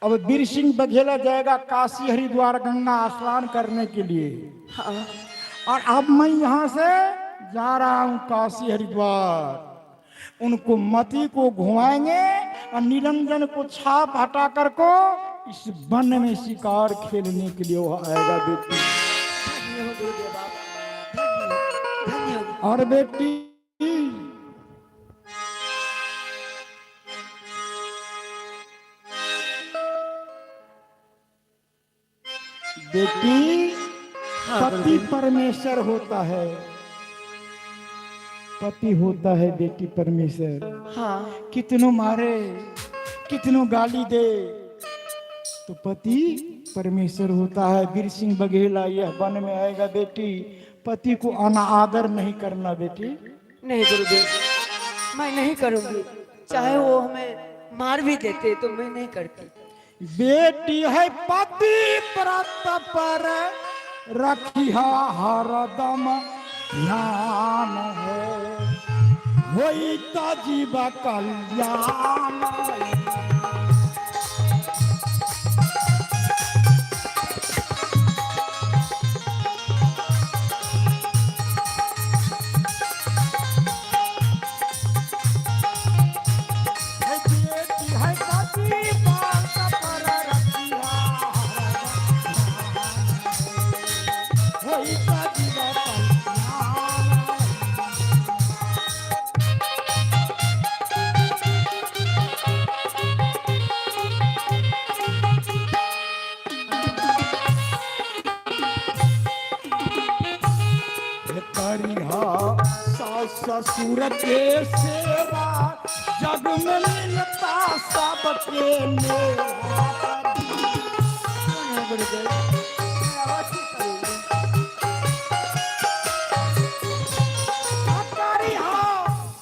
अब वीर सिंह बघेला जाएगा काशी हरिद्वार गंगा स्नान करने के लिए। हाँ। और अब मैं यहाँ से जा रहा हूँ काशी हरिद्वार, उनको मति को घुमाएंगे और निरंजन को छाप हटा कर को इस वन में शिकार खेलने के लिए वो आएगा बेटी। और बेटी बेटी पति परमेश्वर होता है, पति होता है बेटी परमेश्वर। हाँ। कितनों मारे, कितनों गाली दे, तो पति परमेश्वर होता है। वीर सिंह बघेला यह वन में आएगा बेटी, पति को अनादर नहीं करना बेटी। नहीं गुरुदेव, मैं नहीं करूंगी, चाहे वो हमें मार भी देते तो मैं नहीं करती। बेटी है पति व्रत पर रखिहा हरदम ध्यान है, होई त जीव कल्याण। बेटी है पति बात पर रखिहा होई त जीव कल्याण। करिहा सास ससुर के सेवा, जग में मिलता सबके मेवा। गुरुदेव अवश्य करेंगे। करिहा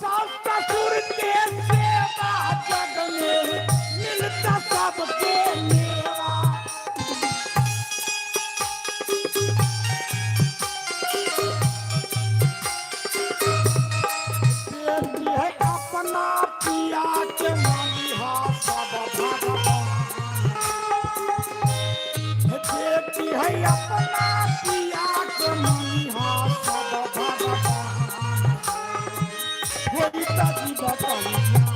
सास ससुर के सेवा, जग में मिलता सबके मेवा। बेटी है अपना पिया के मानिहा सब भगवान। बेटी है अपना पिया के मानिहा सब भगवान, होई त जीव कल्याण।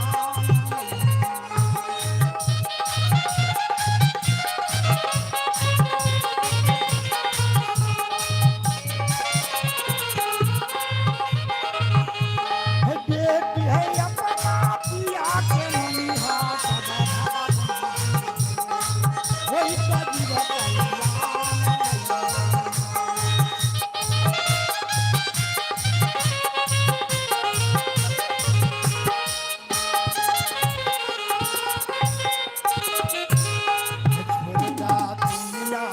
है बेटी है अपना पिया के मनिहा सब भगवान, होई त जीव कल्याण। छोड़ा दुनिया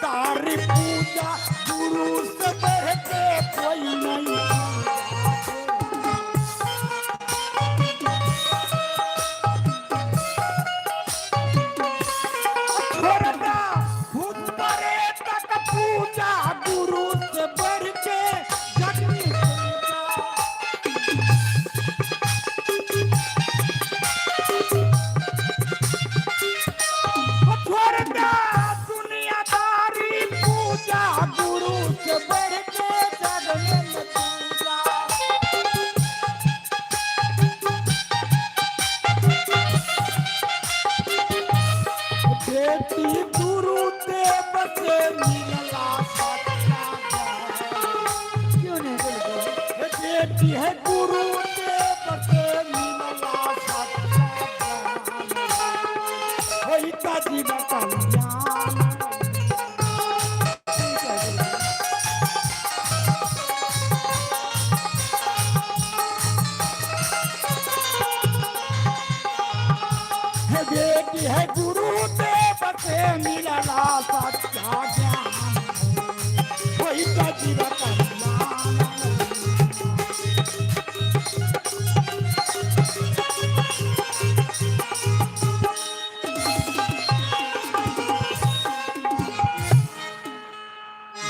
तारी पूजा, गुरु से बढ़ के कोई नहीं। छोड़ना भूत परे तक पूजा, गुरु से बढ़ के जग में पूजा। छोड़ना दुनियादारी पूजा, गुरु से बढ़ के जग में पूजा। बेटी गुरु देव से मिलला सच्चा ज्ञान। क्यों नहीं गुरुदेव? बेटी है गुरु देव से मिलला सच्चा ज्ञान, होई त जीव कल्याण। ठीक है गुरुदेव। है बेटी है गुरु देव से मिलला सच्चा ज्ञान, होई त जीव कल्याण।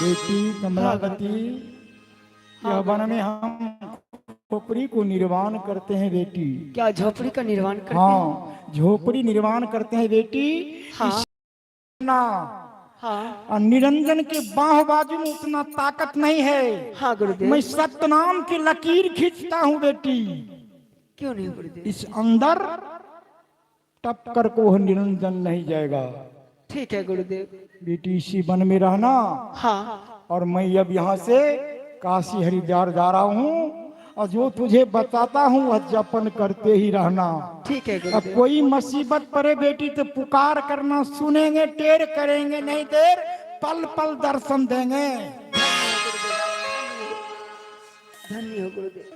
बेटी कमलावती, यह वन में हम खोपड़ी को निर्माण करते हैं बेटी। क्या झोपड़ी का निर्माण करते हैं? हाँ, झोपड़ी निर्माण करते हैं बेटी। हाँ। ना हाँ। और निरंजन के बाह बाजू में उतना ताकत नहीं है। हाँ गुरुदेव। मैं सतनाम की लकीर खींचता हूँ बेटी। क्यों नहीं गुरुदेव? इस अंदर टप कर को वह निरंजन नहीं जाएगा। ठीक है गुरुदेव। बेटी इसी वन में रहना। हाँ। और मैं अब यहाँ से काशी हरिद्वार जा रहा हूँ, और जो तुझे बताता हूँ वह जपन करते ही रहना। ठीक है अब गुरुदेव। कोई मुसीबत पड़े बेटी तो पुकार करना, सुनेंगे टेर करेंगे नहीं देर, पल पल दर्शन देंगे। धन्य हो गुरुदेव।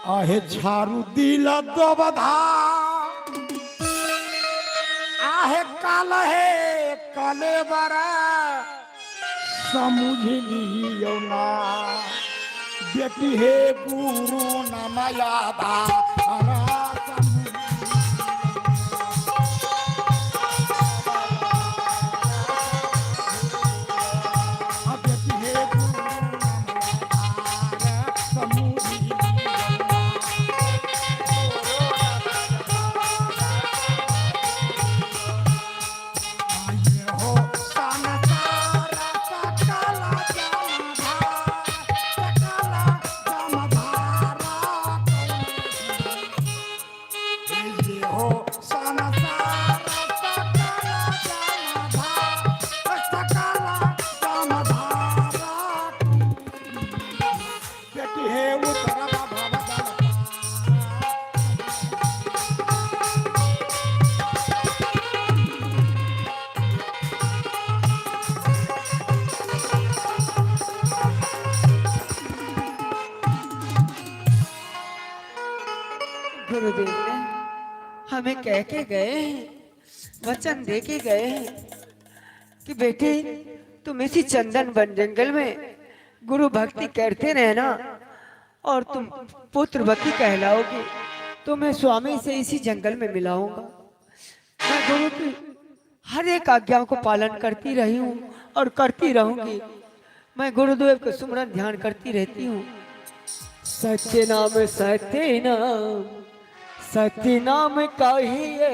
आहे झारू दिल दोबधा, आहे काल है कले बरा, समुझ लियो ना बेटी हे गुरु नमया भारा। गुरुदेव ने हमें कह के गए हैं, वचन दे के गए हैं कि बेटे तुम इसी चंदन वन जंगल में गुरु भक्ति करते रहना और तुम पुत्रवती कहलाओगे, तो मैं स्वामी से इसी जंगल में मिलाऊंगा। मैं गुरु की हर एक आज्ञा को पालन करती रही हूँ और करती रहूंगी। मैं गुरुदेव को सुमरन ध्यान करती रहती हूँ। सत्य नाम सत्य नाम सत्य नाम कहिए,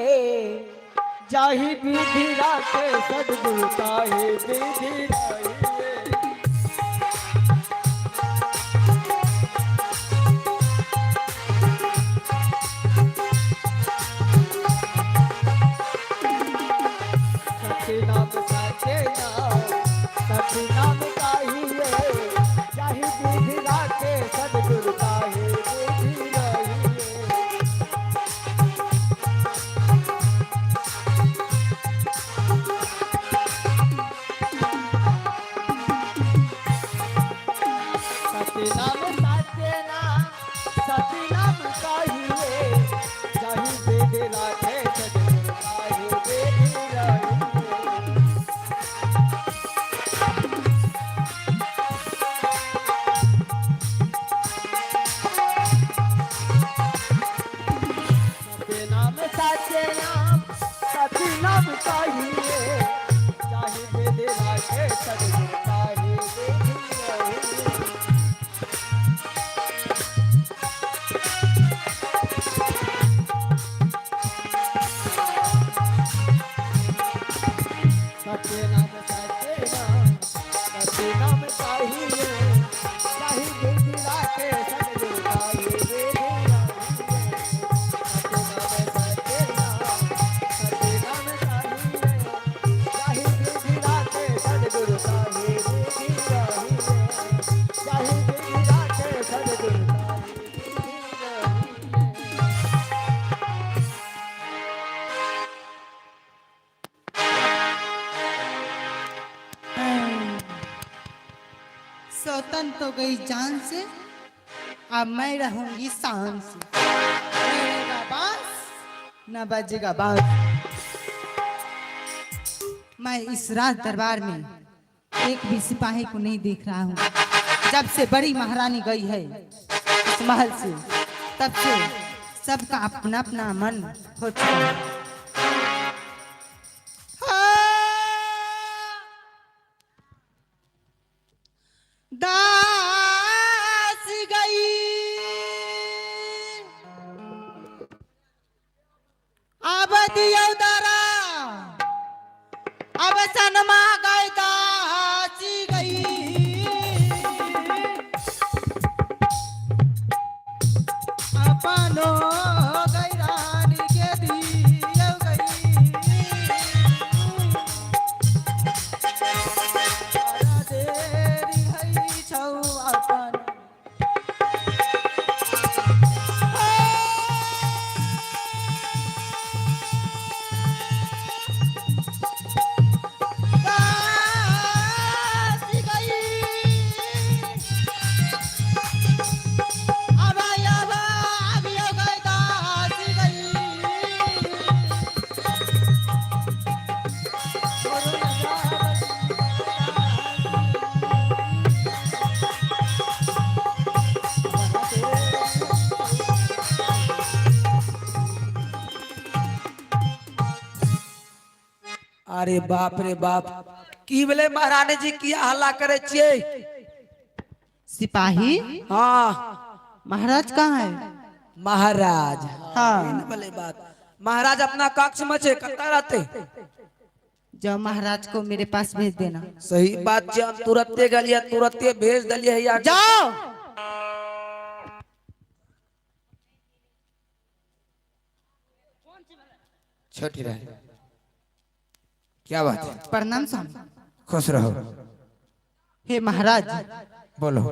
जाहि विधि राखे सदगुरु ताहि विधि रहिए। सत्य नाम सत्य नाम सत्य नाम कहिए, जाहि विधि राखे सदगुरु ताहि विधि रहिए। सतनाम सतनाम सतनाम कहिए, जाहि विधि राखे सदगुरु ताहि विधि रहिए। सतनाम सतनाम सतनाम कहिए, जाहि विधि राखे सदगुरु ताहि विधि रहिए। सत्यनाम सत्यनाम सत्यनाम कहिए, जाहि विधि राखे सदगुरु ताहि विधि रहिए। सत्यनाम सत्यनाम सत्यनाम कहिए, जाहि विधि राखे सदगुरु ताहि विधि रहिए। जाहि विधि राखे सदगुरु ताहि विधि रहिए। सौतन तो गई जान से, अब मैं रहूंगी शान से। रहेगा बांस न बजेगा बांस। मैं इस राज दरबार में एक भी सिपाही को नहीं देख रहा हूँ। जब से बड़ी महारानी गई है इस महल से, तब से सबका अपना अपना मन हो चुका है। दास गई अब दियो दरा, अब सनमा गई दासी गई। अपनो गई रानी के दियो गई। देरी हई छौ अपन। दासी गई अब अब अब यो गई दासी गई। अरे बाप रे बाप, की भेलै महारानी जी, किया हल्ला करे छियै? सिपाही, हाँ महाराज कहाँ है? महाराज, हाँ भले बात, महाराज अपना कक्ष में छे, कतऽ रहते? जाओ महाराज को मेरे पास भेज देना। सही बात छै, हम तुरते गेलियै, तुरते भेज देलियै हैया। जाओ। छोटी रानी, क्या बात है? प्रणाम स्वामी। खुश रहो। हे महाराज। बोलो।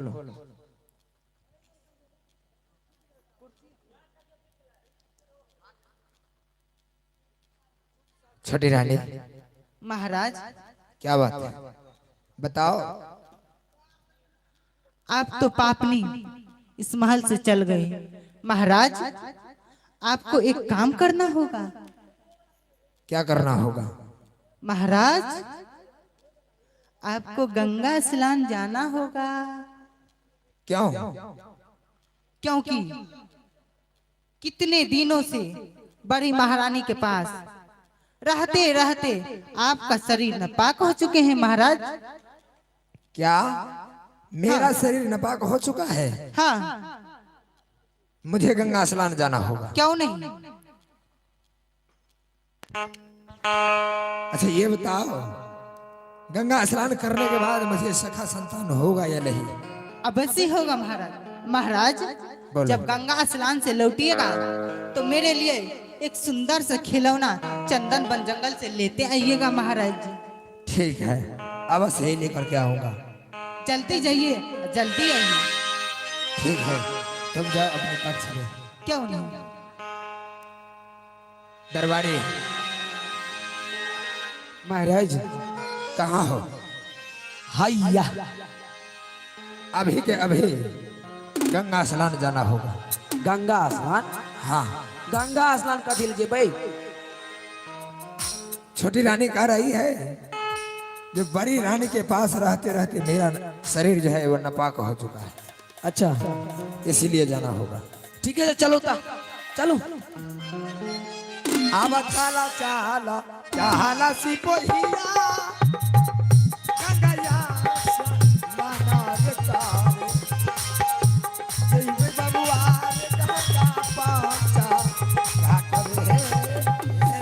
छोटी रानी। महाराज। क्या बात है, बताओ। आप तो पापनी इस महल से चल गए। महाराज, आपको एक काम करना होगा। क्या करना होगा? महाराज, आपको गंगा स्नान जाना होगा। क्यों? क्योंकि कितने दिनों से बड़ी महारानी के पास रहते रहते आपका शरीर नपाक हो चुके हैं महाराज। क्या मेरा शरीर नपाक हो चुका है? हाँ। मुझे गंगा स्नान जाना होगा। क्यों नहीं? अच्छा ये बताओ, गंगा स्नान करने के बाद मुझे सखा संतान होगा या नहीं? अवश्य होगा महाराज। महाराज, बोलो। जब गंगा स्नान से लौटिएगा तो मेरे लिए एक सुंदर सा खिलौना चंदन वन जंगल से लेते आइएगा महाराज जी। ठीक है, अवश्य ही लेकर के आऊंगा। जल्दी जाइए, जल्दी आइए। ठीक है, तुम जाओ अपने कक्ष में। क्यों नहीं? दरबारी महाराज, कहाँ हो? हैया। अभी के अभी गंगा स्नान जाना होगा। गंगा स्नान? हाँ। गंगा स्नान कथी ले जेबै? छोटी रानी कह रही है जो बड़ी रानी के पास रहते रहते मेरा शरीर जो है वो नापाक हो चुका है। अच्छा, इसीलिए जाना होगा। ठीक है, चलो ता चलो। आवा चाला चाला चाला सिपोहिया गंगाया माना रे तारे जय बबुआ रे गंगा पाचा घाट रे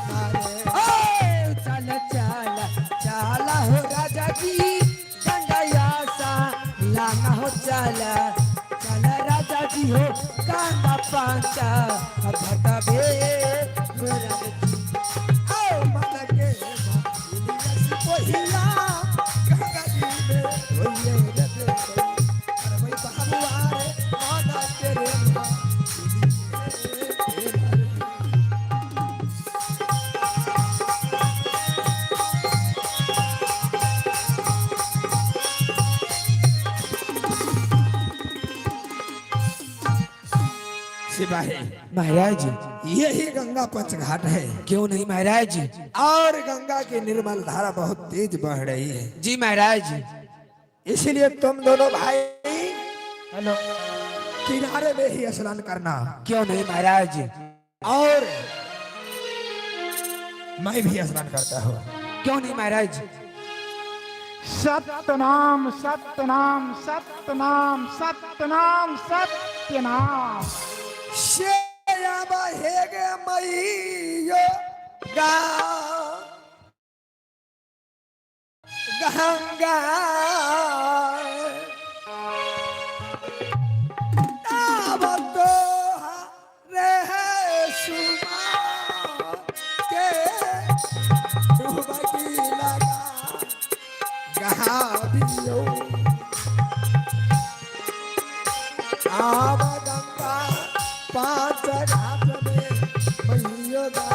मारे। ओ चल चल चला हो राजा जी गंगाया सा लाना हो, चल चल राजा जी हो गंगा पाचा घटबे मेरा जी। आओ मन के सिपोहिया गंगा जी में होइए रे अरे भाई बबुआ रे माना तेरे माँ। सिपाही महाराज, यही गंगा पंचघाट है। क्यों नहीं महाराज? और गंगा की निर्मल धारा बहुत तेज बह रही है। जी महाराज। इसीलिए तुम दोनों भाई हेलो किनारे में ही स्नान करना। क्यों नहीं महाराज? और मैं भी स्नान करता हूँ। क्यों नहीं महाराज? सत्यनाम सत्यनाम सत्यनाम सत्यनाम सत्यनाम। श्याम हेगे मैयो गा गंगा तब तो रे सुमा के डुबकी लगा गहाबियो आव गंगा पांच घाट में मैयो गा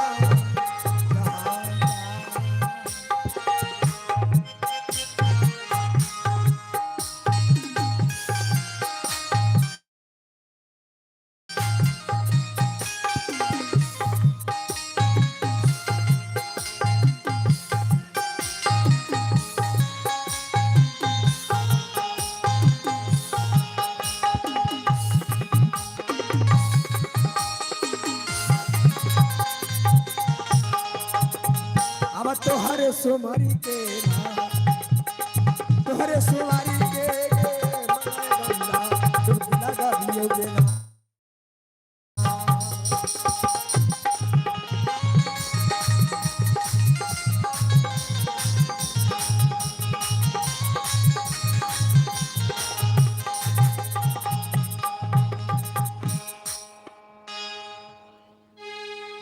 अब तोहरे सुमरी के ना, तोहरे सुमारी के गे गंगा डुबकी लगा दियो गे ना।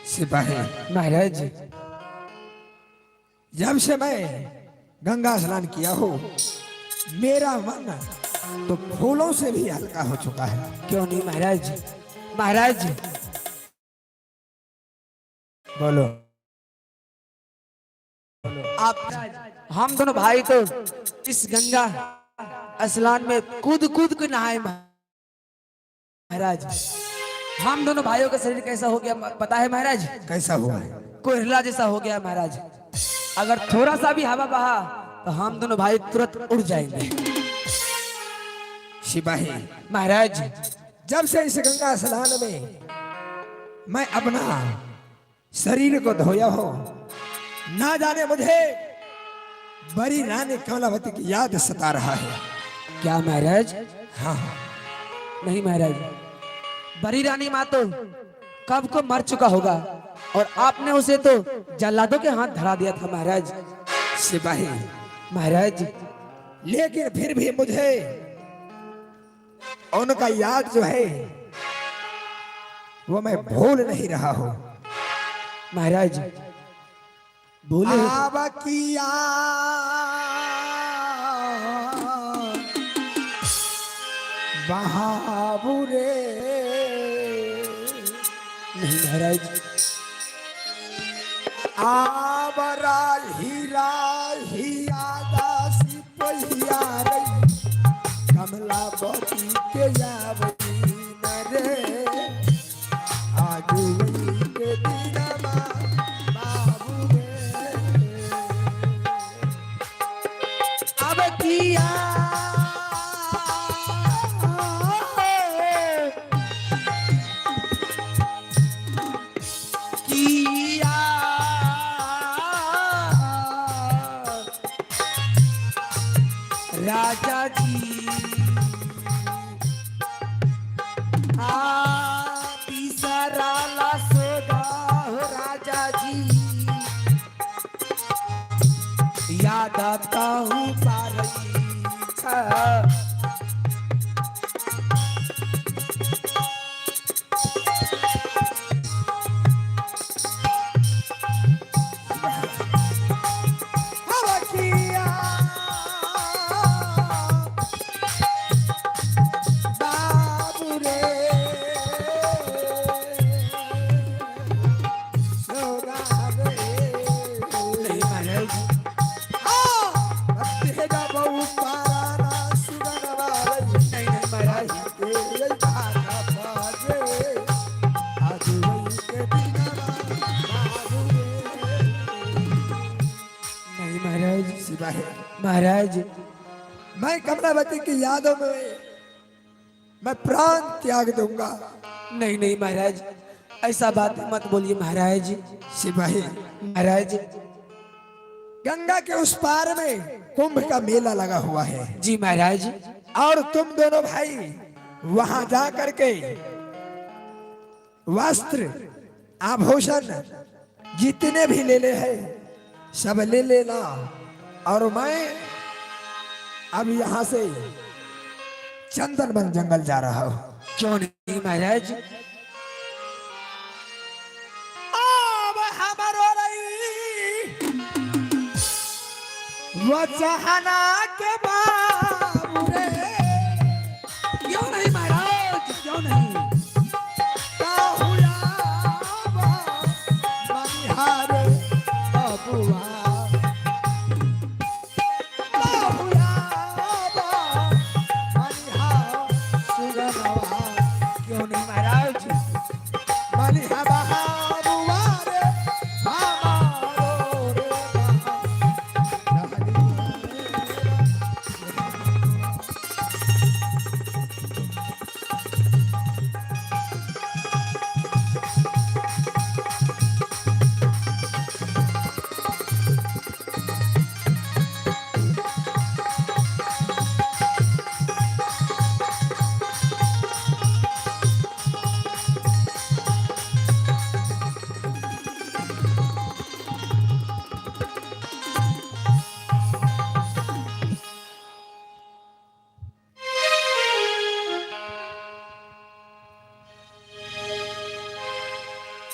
सिपाही महाराज, जब से मैं गंगा स्नान किया हो मेरा मन तो फूलों से भी हल्का हो चुका है। क्यों नहीं महाराज? महाराज बोलो। आप हम दोनों भाई तो इस गंगा स्नान में कूद कूद के नहाए महाराज। हम दोनों भाइयों का शरीर कैसा हो गया पता है महाराज? कैसा हुआ है? कोहला जैसा हो गया महाराज। अगर थोड़ा सा भी हवा बहा तो हम दोनों भाई तुरंत उड़ जाएंगे। सिपाही महाराज, जब से इस गंगा स्नान में मैं अपना शरीर को धोया हो, ना जाने मुझे बड़ी रानी कमलावती की याद सता रहा है। क्या महाराज? हाँ। नहीं महाराज, बड़ी रानी माँ तो कब को मर चुका होगा और आपने उसे तो जल्लादों के हाथ धरा दिया था महाराज। सिपाही महाराज, लेकिन फिर भी मुझे उनका याद जो है वो मैं भूल नहीं रहा हूं। महाराज बोले आबकिया बहाबुरे। नहीं महाराज, आबरा हीरा हियादा सिपहिया रे कमला बती के यावती न रे आजू के दिनमा बाबू रे। अब किया किया राजा जी आ बिसराला सोदा हो राजा जी, याद आता हूँ पारई छा। आबकिया बाबू रे सोगा रे। नहीं महाराज, नहीं नहीं महाराज, नहीं महाराज। सिपाही महाराज, मैं कमलावती की यादों में मैं प्राण त्याग दूंगा। नहीं नहीं महाराज, ऐसा बात मत बोलिए महाराज। सिपाही महाराज, गंगा के उस पार में कुंभ का मेला लगा हुआ है जी महाराज, और तुम दोनों भाई वहां जा करके वस्त्र आभूषण जितने भी ले ले हैं सब ले लेना, और मैं अब यहाँ से चंदन वन जंगल जा रहा हूँ। क्यों नहीं महाराज? अब हमारो रही वचहना के बाबू रे। क्यों नहीं महाराज, क्यों नहीं? काहुला मनिहार बबुआ काहुला मनिहार सुगनवा। क्यों नहीं महाराज? मनिहा बहाबुआ रे हमारो रे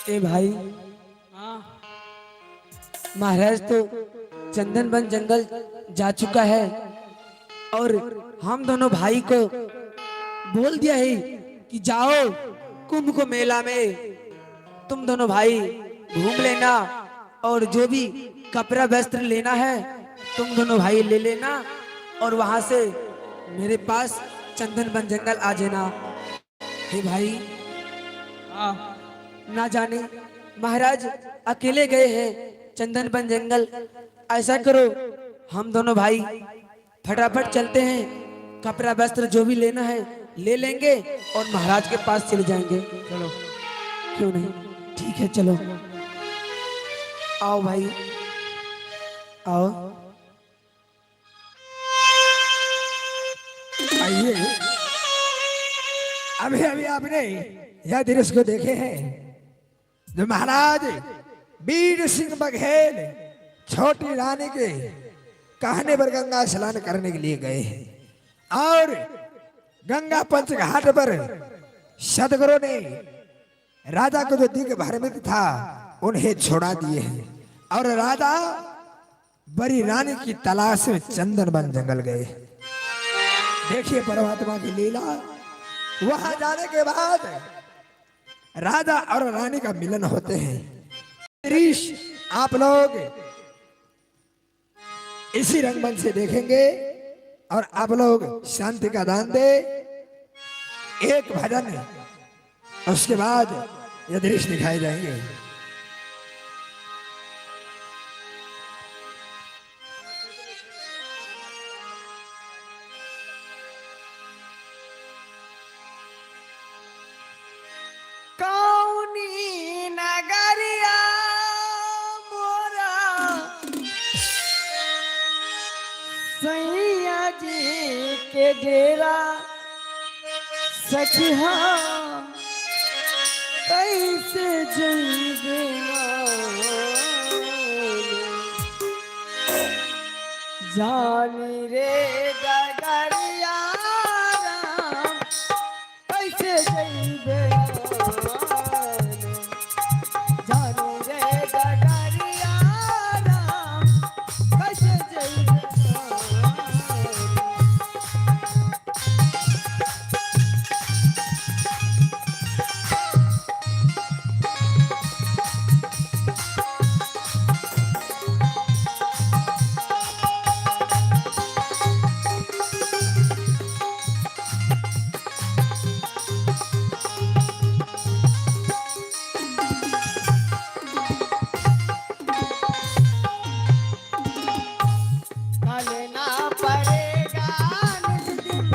ए भाई, महाराज तो चंदन वन जंगल जा चुका है और हम दोनों भाई को बोल दिया है कि जाओ कुंभ को मेला में तुम दोनों भाई घूम लेना और जो भी कपड़ा वस्त्र लेना है तुम दोनों भाई ले लेना और वहां से मेरे पास चंदन वन जंगल आ जाना। हे भाई, ना जाने महाराज अकेले गए हैं चंदनवन जंगल। ऐसा करो, हम दोनों भाई फटाफट चलते हैं, कपड़ा वस्त्र जो भी लेना है ले लेंगे और महाराज के पास चले जाएंगे। चलो, क्यों नहीं, ठीक है चलो। आओ भाई आओ। आइए, अभी अभी आपने यह दृश्य को देखे हैं जो महाराज वीर सिंह बघेल छोटी रानी के कहने पर गंगा स्नान करने के लिए गए हैं और गंगा पंचघाट पर सदगुरु ने राजा को जो दिग भ्रमित था उन्हें छोड़ा दिए हैं और राजा बड़ी रानी की तलाश में चंदन वन जंगल गए। देखिए परमात्मा की लीला, वहां जाने के बाद राजा और रानी का मिलन होते हैं। दृश्य आप लोग इसी रंगमंच से देखेंगे और आप लोग शांति का दान दे। एक भजन, उसके बाद ये दृश्य दिखाए जाएंगे। कौनी नगरिया मोरा सैया जी के डेरा, सखी हम कैसे जइबे, जानी रे डगरिया राम कैसे जइबे, जानी रे डगरिया राम कैसे जइबे। चलना पड़ेगा नित दिन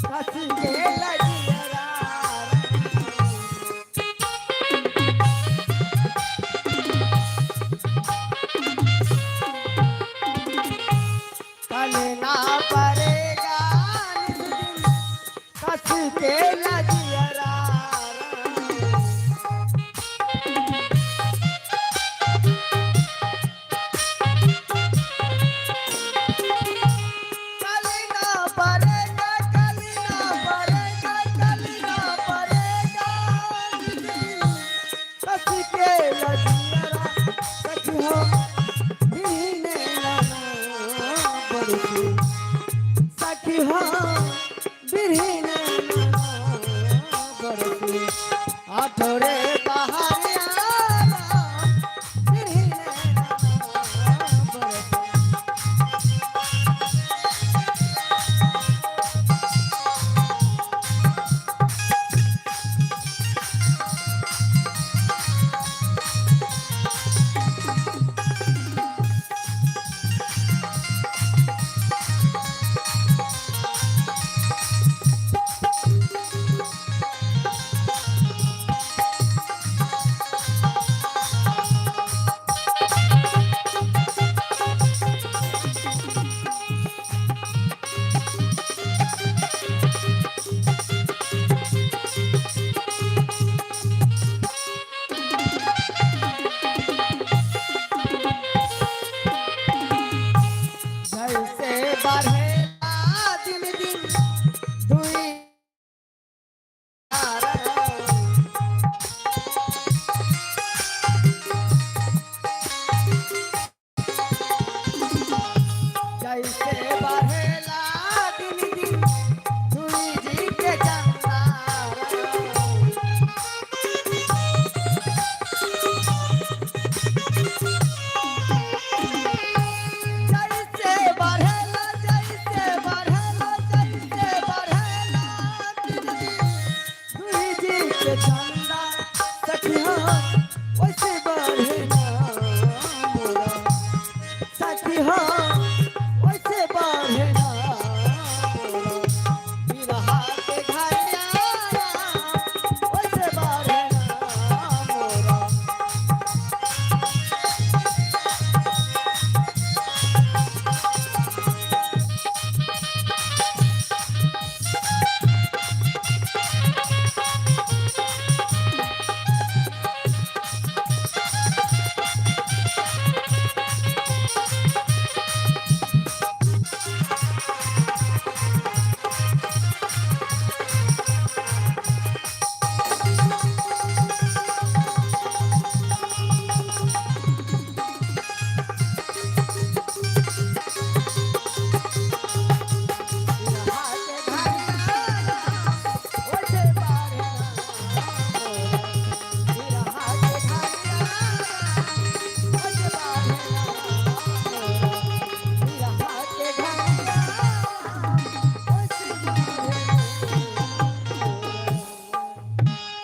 कस के लगिया। चलना पड़ेगा नित दिन कस के लगिया। चलना पड़ेगा, चलना पड़ेगा, चलना पड़ेगा कस के लगिया। सखी हो बिहने लाना बरसी, सखी हो बिहने लाना बरसी, आठोरे पहाड़िया बिहने लाना बरसी। वैसे बढ़े ना मोरा साथी हो वैसे बढ़े ना मोरा विरहा के घरिया वैसे बढ़े ना मोरा।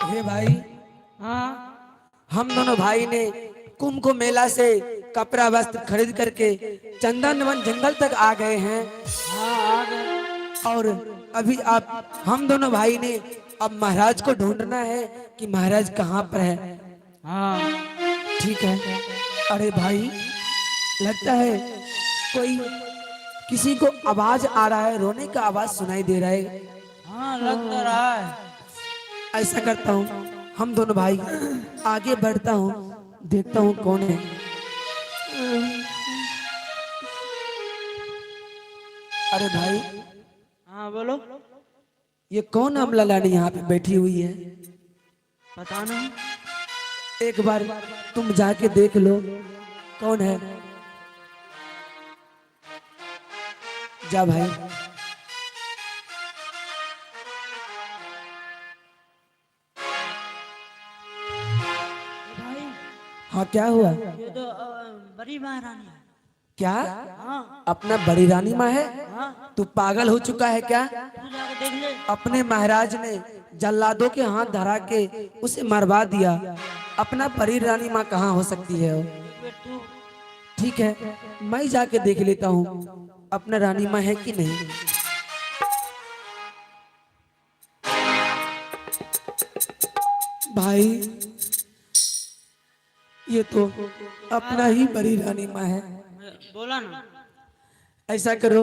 हे भाई, हाँ, हम दोनों भाई ने कुंभ को मेला से कपड़ा वस्त्र खरीद करके चंदनवन जंगल तक आ गए हैं। हाँ, आ गए। और अभी आप हम दोनों भाई ने अब महाराज को ढूंढना है कि महाराज कहाँ पर है। हाँ ठीक है। अरे भाई, लगता है कोई किसी को आवाज आ रहा है, रोने का आवाज सुनाई दे रहा है। हाँ, लग तो रहा है। ऐसा करता हूँ, हम दोनों भाई आगे बढ़ता हूँ, देखता हूँ कौन है। अरे भाई, हाँ बोलो। ये कौन अमला लानी यहाँ पे बैठी हुई है? पता नहीं। एक बार तुम जाके देख लो कौन है। जा भाई। भाई, हाँ, क्या हुआ? ये तो बड़ी महारानी है। क्या? हाँ। अपना बड़ी रानी माँ है? हाँ। तू पागल हो चुका है क्या? तू जाके देख ले। अपने महाराज ने जल्लादों के हाथ धरा के उसे मरवा दिया, अपना बड़ी रानी माँ कहाँ हो सकती है? तू ठीक है, मैं जाके देख लेता हूँ अपना रानी माँ है कि नहीं। भाई, ये तो अपना ही बड़ी रानी माँ है। बोला ना। ऐसा करो,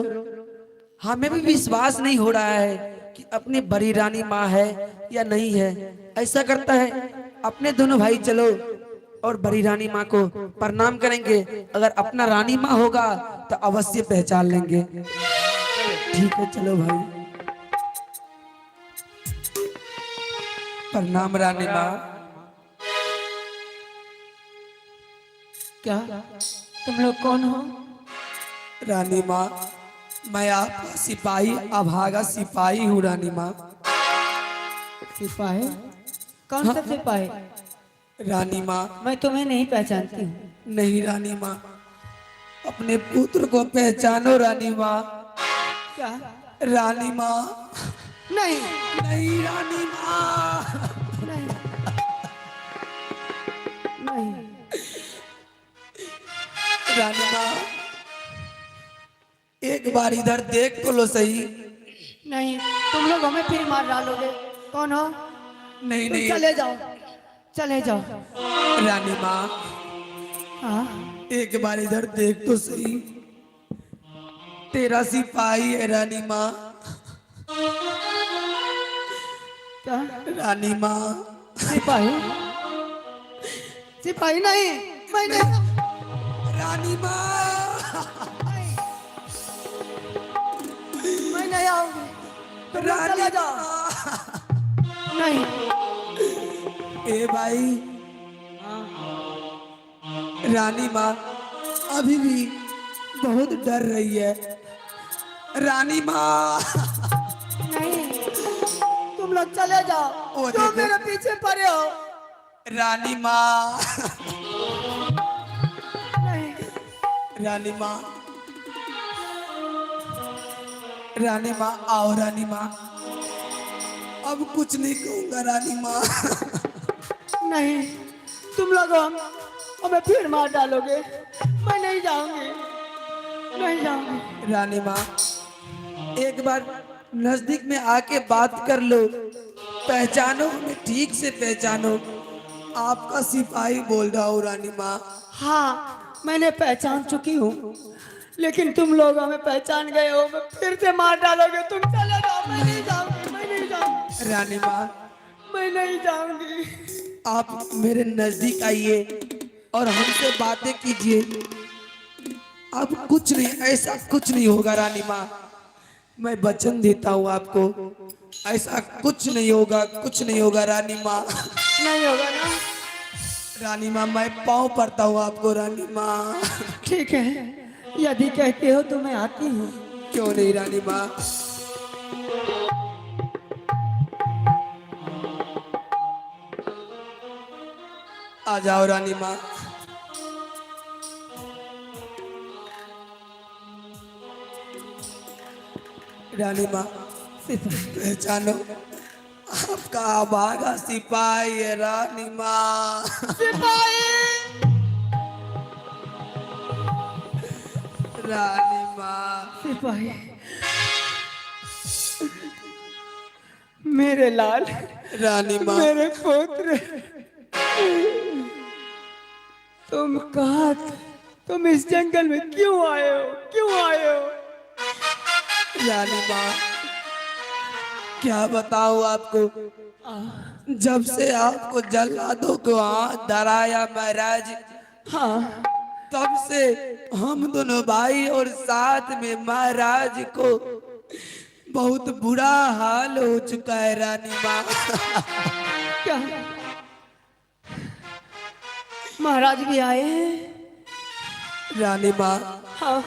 हमें भी विश्वास नहीं हो रहा है कि अपनी बड़ी रानी माँ है या नहीं है। ऐसा करता है, अपने दोनों भाई चलो और बड़ी रानी माँ को प्रणाम करेंगे। अगर अपना रानी माँ होगा तो अवश्य पहचान लेंगे। ठीक है, चलो भाई। प्रणाम रानी माँ। क्या तुम लोग कौन हो? रानी माँ, मैं आपका सिपाही अभागा सिपाही हूँ रानी माँ। सिपाही? कौन सा सिपाही? रानी माँ, मैं तुम्हें नहीं पहचानती हूँ। नहीं रानी माँ, अपने पुत्र को पहचानो रानी माँ। क्या? रानी माँ। नहीं नहीं रानी माँ। नहीं नहीं रानी माँ, एक बार इधर देख तो लो सही। नहीं, तुम लोग हमें फिर मार डालोगे। कौन हो? नहीं तुम नहीं, चले जाओ, चले जाओ। रानी माँ, हाँ, एक बार इधर देख तो सही। तेरा सिपाही है रानी माँ। क्या? रानी माँ। सिपाही? सिपाही नहीं, मैं नहीं। रानी माँ, मैं नहीं आऊंगी। तुम लोग रानी चले जाओ। नहीं। ए भाई, रानी माँ अभी भी बहुत डर रही है। रानी माँ। नहीं, तुम लोग चले जाओ। ओ क्यों देखो। मेरे पीछे पड़े हो? रानी माँ। नहीं। रानी माँ, रानी माँ आओ। रानी माँ, अब कुछ नहीं कहूंगा रानी माँ। नहीं, तुम लोग हम हमें फिर मार डालोगे। मैं नहीं जाऊंगी, नहीं जाऊंगी। रानी माँ, एक बार नजदीक में आके बात कर लो, पहचानो हमें, ठीक से पहचानो। आपका सिपाही बोल रहा हूँ रानी माँ। हाँ, मैंने पहचान चुकी हूँ, लेकिन तुम लोग हमें पहचान गए हो, मैं फिर से मार डालोगे। तुम चले जाओ, मैं नहीं जाऊंगी, मैं नहीं जाऊंगी। रानी माँ, मैं नहीं जाऊंगी। आप मेरे नजदीक आइए और हमसे बातें कीजिए। अब कुछ नहीं, ऐसा कुछ नहीं होगा रानी माँ, मैं वचन देता हूँ आपको, ऐसा कुछ नहीं होगा, कुछ नहीं होगा रानी माँ। नहीं होगा ना? रानी माँ, मैं पाँव पड़ता हूँ आपको रानी माँ। ठीक है, यदि कहते हो तो मैं आती हूँ। क्यों नहीं रानी माँ। आ जाओ रानी माँ। रानी माँ, पहचानो, आपका अभागा सिपाही है रानी माँ। सिपाही! रानी माँ। सिपाही, मेरे लाल। रानी माँ। मेरे पुत्र, तुम कहाँ थे? तुम इस जंगल में क्यों आए हो, क्यों आए हो? रानी माँ, क्या बताऊं आपको, जब से आपको जल्लादों को हाथ धराया महाराज, हाँ, तब से हम दोनों भाई और साथ में महाराज को बहुत बुरा हाल हो चुका है रानी माँ। क्या महाराज भी आए हैं? रानी माँ, हाँ,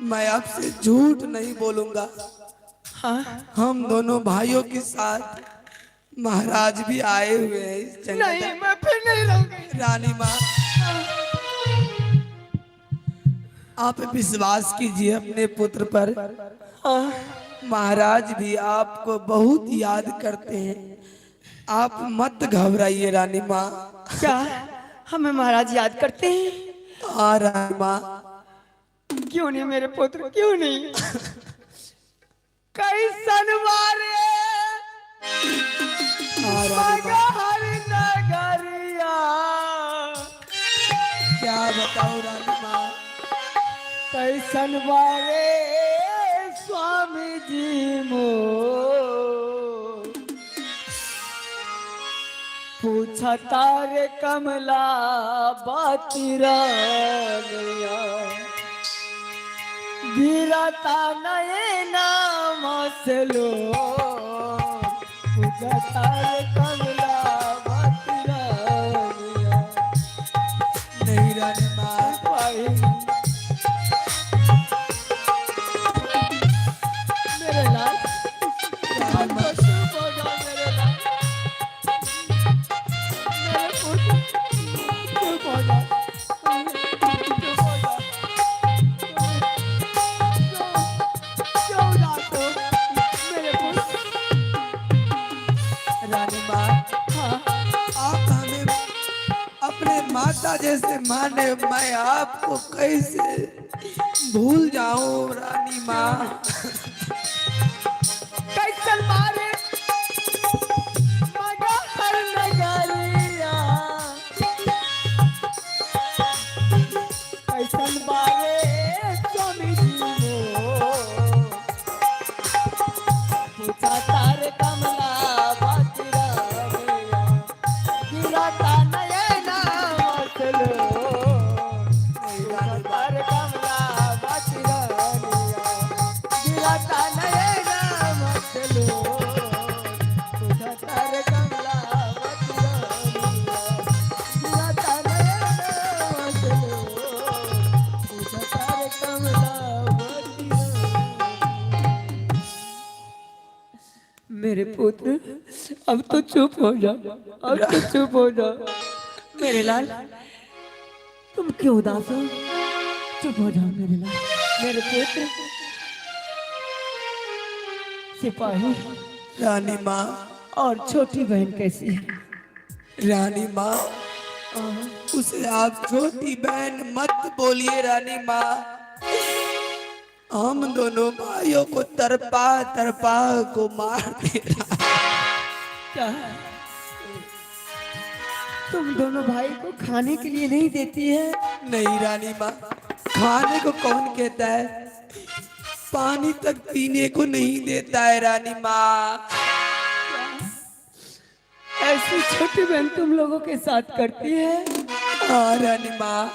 मैं आपसे झूठ नहीं बोलूंगा। हाँ, हम दोनों भाइयों के साथ महाराज भी आए हुए हैं इस जंगल। नहीं, मैं फिर नहीं रहूंगी। रानी माँ, आप विश्वास कीजिए अपने पुत्र पर। हाँ, महाराज भी आपको बहुत याद करते हैं, आप मत घबराइए रानी माँ। क्या हमें महाराज याद करते हैं? हाँ रानी माँ। क्यों नहीं मेरे पुत्र, क्यों नहीं? कैसन मारे मगहर नगरिया, क्या बताऊं रानी माँ, कैसन बारे स्वामी जी मो पूछा तारे कमला बाती रानिया, गिरता नयना मसलो, पूछा तारे कमला बाती रानिया। नहीं रानी माँ, मेरे लाल, आपको शुभ हो जाओ मेरे लाल, मेरे पुत्र, चुप हो जाओ, चुप हो जाओ। क्यों उदास हो मेरे पुत्र? रानी माँ, हाँ, आप हमें अपने माता जैसे माने, मैं आपको कैसे भूल जाऊं रानी माँ। कैसन मारे मगहर नगरिया, कैसन बारे स्वामी जी मो, पूछा तार कमला बाती रानिया, गिरता नयना मसलो, पूछा तार कमला बाती रानिया, गिरता नयना मसलो, पूछा तार कमला बाती रानिया, गिरता नयना मसलो, पूछा तार कमला बाती रानिया। मेरे पुत्र, अब तो चुप हो जाओ, अब तो चुप हो जाओ। मेरे लाल, तुम क्यों उदास हो? चुप हो जाओ मेरे लाल, मेरे पुत्र। सिपाही। रानी माँ। और छोटी बहन कैसी है? रानी माँ, उसे आप छोटी बहन मत बोलिए रानी माँ। हम दोनों भाइयों को तरपा तरपा को मार दे रहा। क्या तुम दोनों भाई को खाने के लिए नहीं देती है? नहीं रानी माँ, खाने को कौन कहता है, पानी तक पीने को नहीं देता है रानी माँ। ऐसी छोटी बहन तुम लोगों के साथ करती है? हाँ रानी माँ।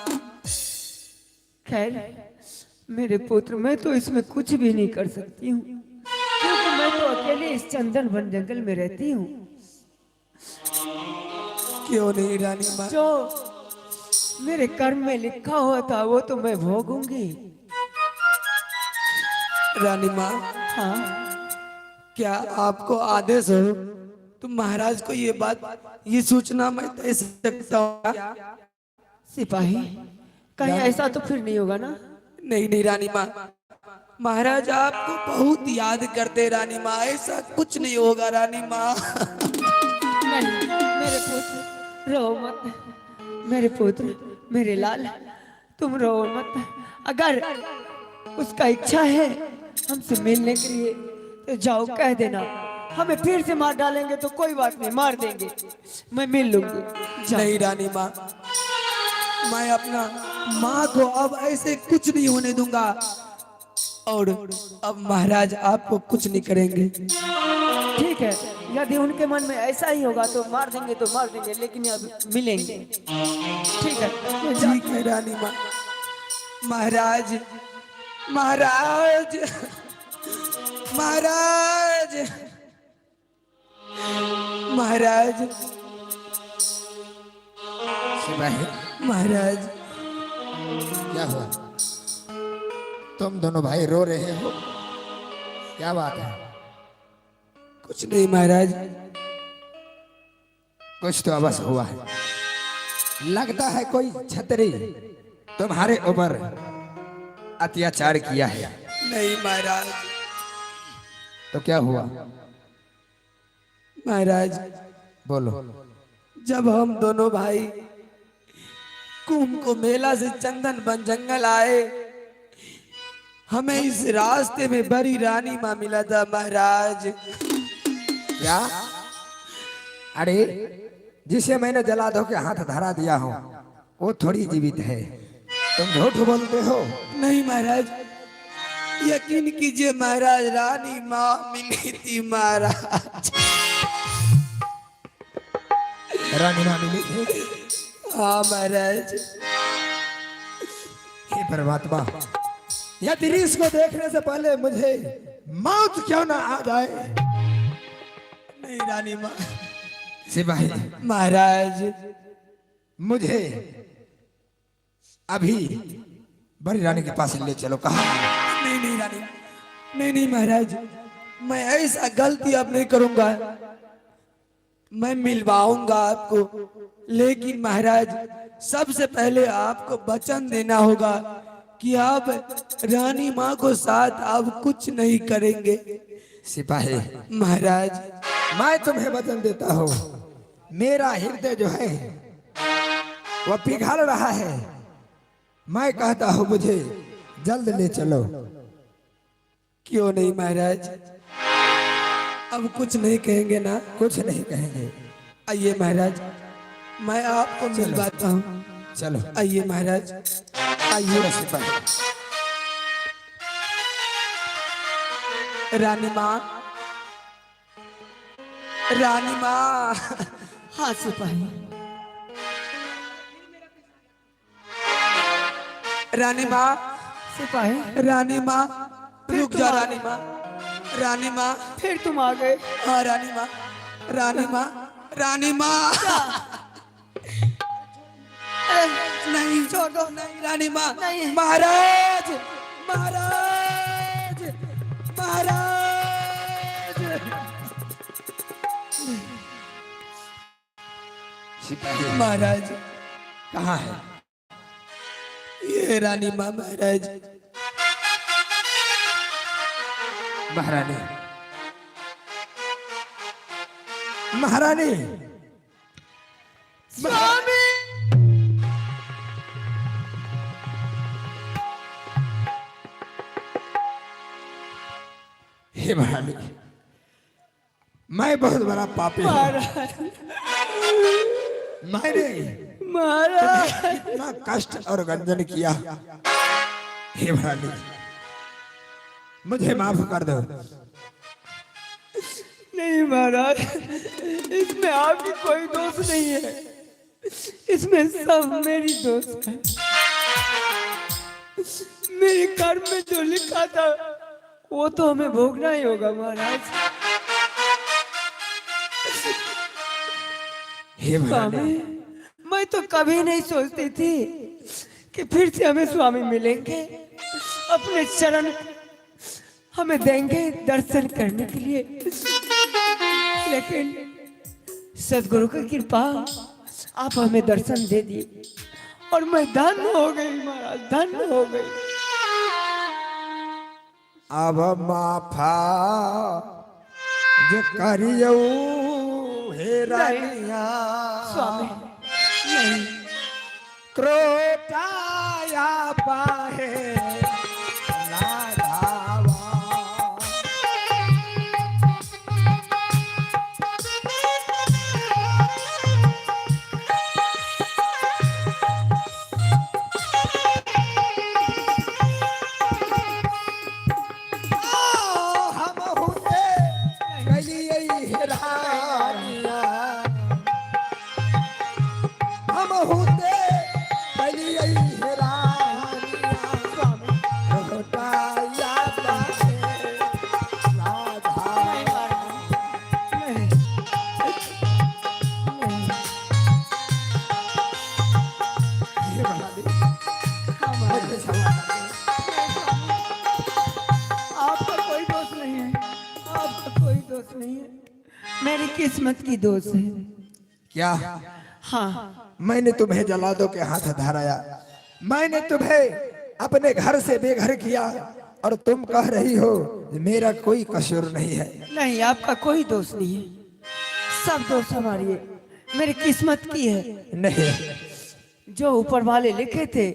खैर मेरे पुत्र, मैं तो इसमें कुछ भी नहीं कर सकती हूँ, क्योंकि मैं तो अकेले इस चंदन वन जंगल में रहती हूँ। क्यों नहीं रानी माँ? जो मेरे कर्म में लिखा हुआ था वो तो मैं भोगूंगी। रानी माँ। हाँ। क्या आपको आदेश हो तो महाराज को ये बात, ये सूचना मैं दे सकता हूँ? सिपाही, कहीं ऐसा तो फिर नहीं होगा ना? नहीं नहीं रानी माँ, महाराज आपको बहुत याद करते रानी माँ, ऐसा कुछ नहीं होगा रानी माँ। नहीं मेरे पुत्र, रो मत मेरे पुत्र, मेरे लाल, तुम रो मत। अगर उसका इच्छा है हमसे मिलने के लिए तो जाओ कह देना, हमें फिर से मार डालेंगे तो कोई बात नहीं, मार देंगे, मैं मिल लूंगी। नहीं रानी माँ, मैं अपना माँ को अब ऐसे कुछ नहीं होने दूंगा, और अब महाराज आपको कुछ नहीं करेंगे। ठीक है, यदि उनके मन में ऐसा ही होगा तो मार देंगे तो मार देंगे, लेकिन अब मिलेंगे। ठीक है, ठीक है रानी माँ। महाराज, महाराज, महाराज, महाराज, सिपाही। महाराज। क्या हुआ? तुम दोनों भाई रो रहे हो, क्या बात है? कुछ नहीं महाराज। कुछ तो अवश्य हुआ है। लगता है कोई छतरी तुम्हारे ऊपर अत्याचार किया है। नहीं महाराज। तो क्या हुआ? महाराज बोलो। जब हम दोनों भाई कुंभ को मेला से चंदन वन जंगल आए, हमें इस रास्ते में बड़ी रानी माँ मिला था महाराज। क्या? अरे जिसे मैंने जला धो के हाथ धरा दिया हो वो थोड़ी जीवित है, तुम झूठ बोलते हो। नहीं महाराज, यकीन कीजिए महाराज, रानी माँ मिली थी महाराज। रानी माँ मिली थी? हाँ महाराज। हे परमात्मा, यदि इसको देखने से पहले मुझे मौत क्यों ना आ जाए। नहीं रानी माँ। सिपाही। महाराज। मुझे अभी बड़ी रानी के पास ले चलो। कहा? नहीं नहीं रानी, नहीं नहीं महाराज, मैं ऐसा गलती अब नहीं करूंगा। मैं मिलवाऊंगा आपको, लेकिन महाराज सबसे पहले आपको वचन देना होगा कि आप रानी माँ को साथ अब कुछ नहीं करेंगे। सिपाही। महाराज। मैं तुम्हें वचन देता हूँ, मेरा हृदय जो है वह पिघल रहा है। मैं कहता हूँ मुझे जल्द ले चलो। क्यों नहीं महाराज, अब कुछ नहीं कहेंगे ना? कुछ नहीं कहेंगे। आइए महाराज, मैं आपको मिलवाता हूँ। चलो। आइए महाराज, आइए। सिपाही। रानी माँ, रानी माँ। हाँ सिपाही। रानी माँ। सिपाही। रानी माँ, रुक जा रानी माँ, रानी माँ। फिर तुम आ गए? हाँ रानी माँ, रानी माँ, रानी माँ। नहीं छोड़ दो। नहीं रानी माँ। नहीं। महाराज, महाराज, महाराज। सिपाही। महाराज। कहाँ है? ये रानी माँ महाराज। महारानी, महारानी, स्वामी। हे महारानी, मैं बहुत बड़ा पापी हूँ। मैंने महाराज इतना कष्ट और गंजन किया। हे महारानी, मुझे माफ कर दो। नहीं महाराज, इसमें आपकी कोई दोष नहीं है, इसमें सब मेरी दोष है। मेरे कर्म में जो लिखा था वो तो हमें भोगना ही होगा महाराज। हे महारानी, स्वामी, मैं तो कभी नहीं सोचती थी कि फिर से हमें स्वामी मिलेंगे, अपने चरण हमें देंगे दर्शन करने के लिए, लेकिन सदगुरु की कृपा आप हमें दर्शन दे दिए और मैं धन्य हो गई महाराज, धन्य हो गई। अब माफा जे करियो हे रानिया। स्वामी नहीं। क्रोटाया पाहे लाधावा। हम हुए गलियै हे रानिया, हम हुते गलियै हे रानिया। रोटाया पाहे लाधावा। नहीं। हे महारानी, मुझे क्षमा कर दो। आपका कोई दोष नहीं है, आपका कोई दोष नहीं है, मेरी किस्मत की दोष है। क्या हाँ, मैंने तुम्हें जलादों के हाथ धराया, मैंने तुम्हें अपने घर से बेघर किया और तुम कह रही हो मेरा कोई कसूर नहीं है। नहीं, आपका कोई दोष नहीं है, सब दोष हमारी है, मेरी किस्मत की है। नहीं, जो ऊपर वाले लिखे थे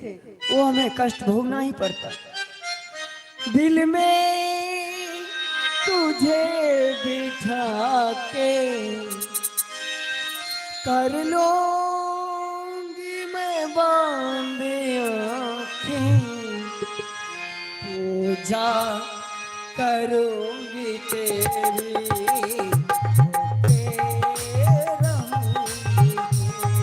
वो हमें कष्ट भोगना ही पड़ता। दिल में तुझे बिठा के कर लूंगी मैं बांध आँखें, पूजा करूंगी तेरी, होके रहूंगी तेरी।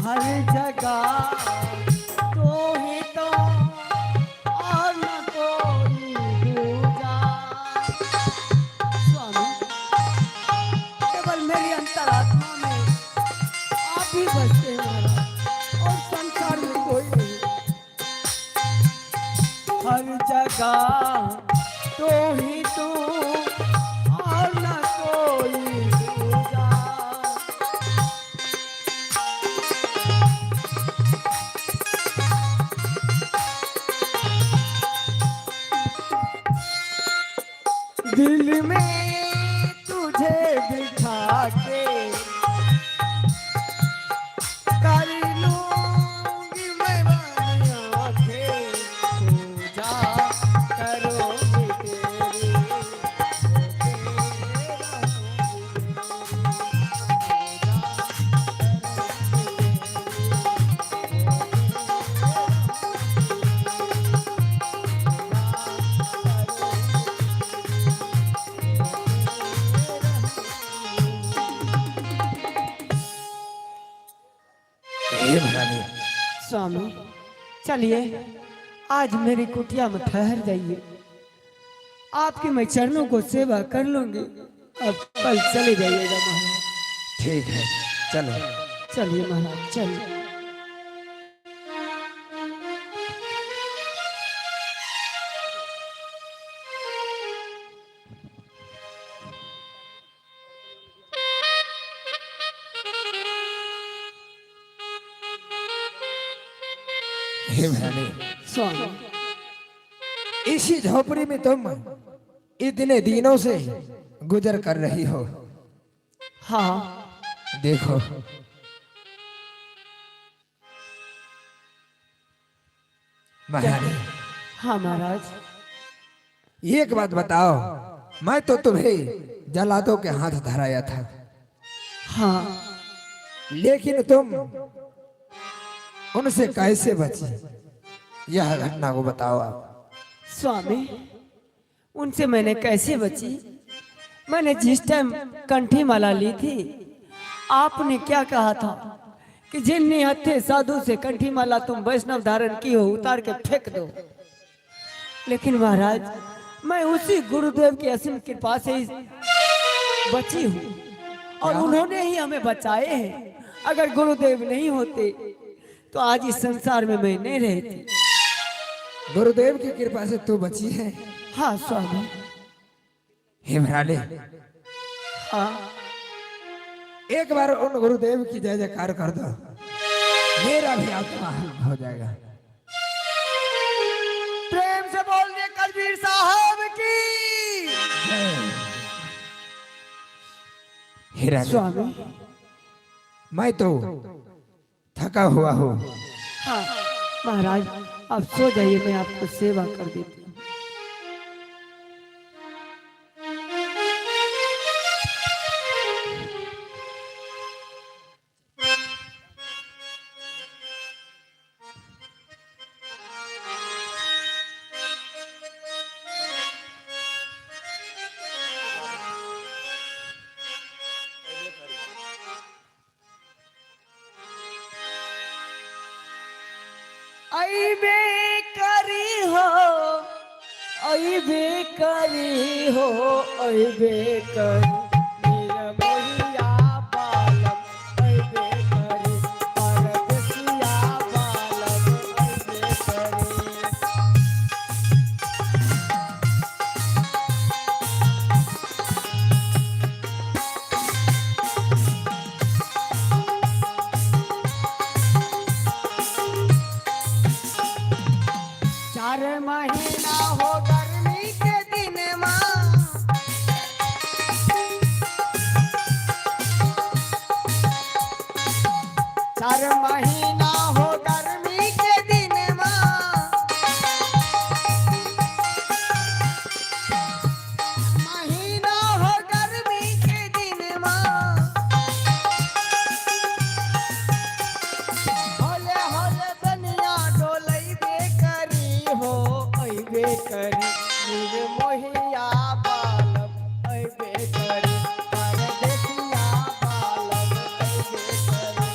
हर जगह तो ही तो और न कोई दूजा। स्वामी, केवल मेरी अंतरात्मा में आप ही बसते हैं महाराज, और संसार में कोई नहीं। हर जगह तो ही तू और न कोई दूजा। दिल में तुझे बिठा के कर लूंगी मैं बंद आंखें, पूजा करूंगी तेरी, होके हे महारानी, स्वामी चलिए, आज मेरी कुटिया में ठहर जाइए, आपकी मैं चरणों को सेवा कर लूंगी, अब कल चले जाइएगा महाराज। ठीक है, चलो। चलिए महाराज चलिए। हे महारानी, स्वामी, इसी झोपड़ी में तुम इतने दिनों से गुजर कर रही हो। हाँ। देखो, महारानी। हाँ महाराज। एक बात बताओ, मैं तो तुम्हें जलादों के हाथ धराया था। हाँ। लेकिन तुम उनसे कैसे बची, यह घटना को बताओ आप। स्वामी, उनसे मैंने कैसे बची? मैंने जिस टाइम कंठी माला ली थी, आपने क्या कहा था कि जिन निहत्थे साधु से कंठी माला तुम वैष्णव धारण की हो, उतार के फेंक दो। लेकिन महाराज, मैं उसी गुरुदेव की असीम कृपा से ही बची हूँ और उन्होंने ही हमें बचाए हैं। अगर गुरुदेव नहीं होते तो आज इस संसार में मैं नहीं रहती। गुरुदेव की कृपा से तू बची है। हाँ स्वामी। हे महारानी, हाँ। एक बार उन गुरुदेव की जय जयकार कर दो, मेरा भी आत्मा हल्का हो जाएगा। प्रेम से बोल दे कबीर साहब की। हे रानी, स्वामी, मैं तो थका हुआ हूँ। हाँ महाराज, आप सो जाइए, मैं आपको सेवा कर देती हूँ। अबे करी हो, अबे करी हो, अबे करी मेरा मोहिया बालम, अबे करी परदेसिया बालम, अबे करी। चार महीना हो गर्मी के दिन माँ, चार महीना हो गर्मी के दिन माँ, महीना हो गर्मी के दिन माँ, होले होले बनिया डोलैबे करी हो, अइबे करी निर्मोहिया बालम, अइबे करी परदेसिया बालम, अइबे करी।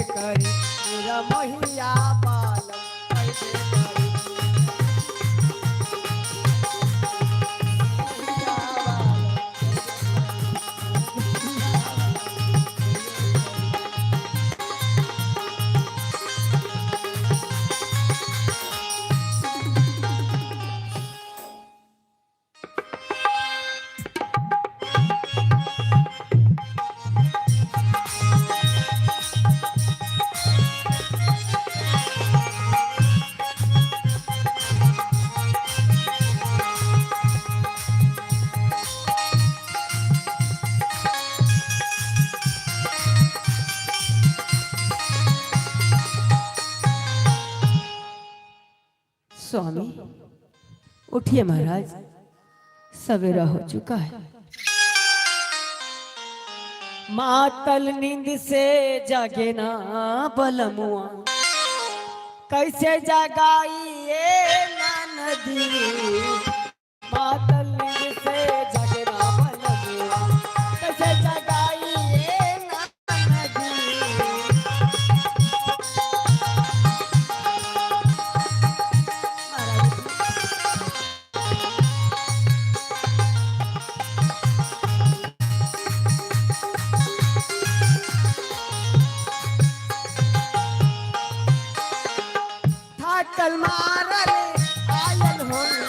करी मेरा मोहिया बालम कैसे करी। स्वामी उठिए महाराज, सवेरा हो चुका है। मातल नींद से जागे ना बलमुआ, कैसे जगाइए ना नदी। मातल नींद से जागे ना बलमुआ, कैसे जगाइए ना नदी। थाकल मारल आयल होई,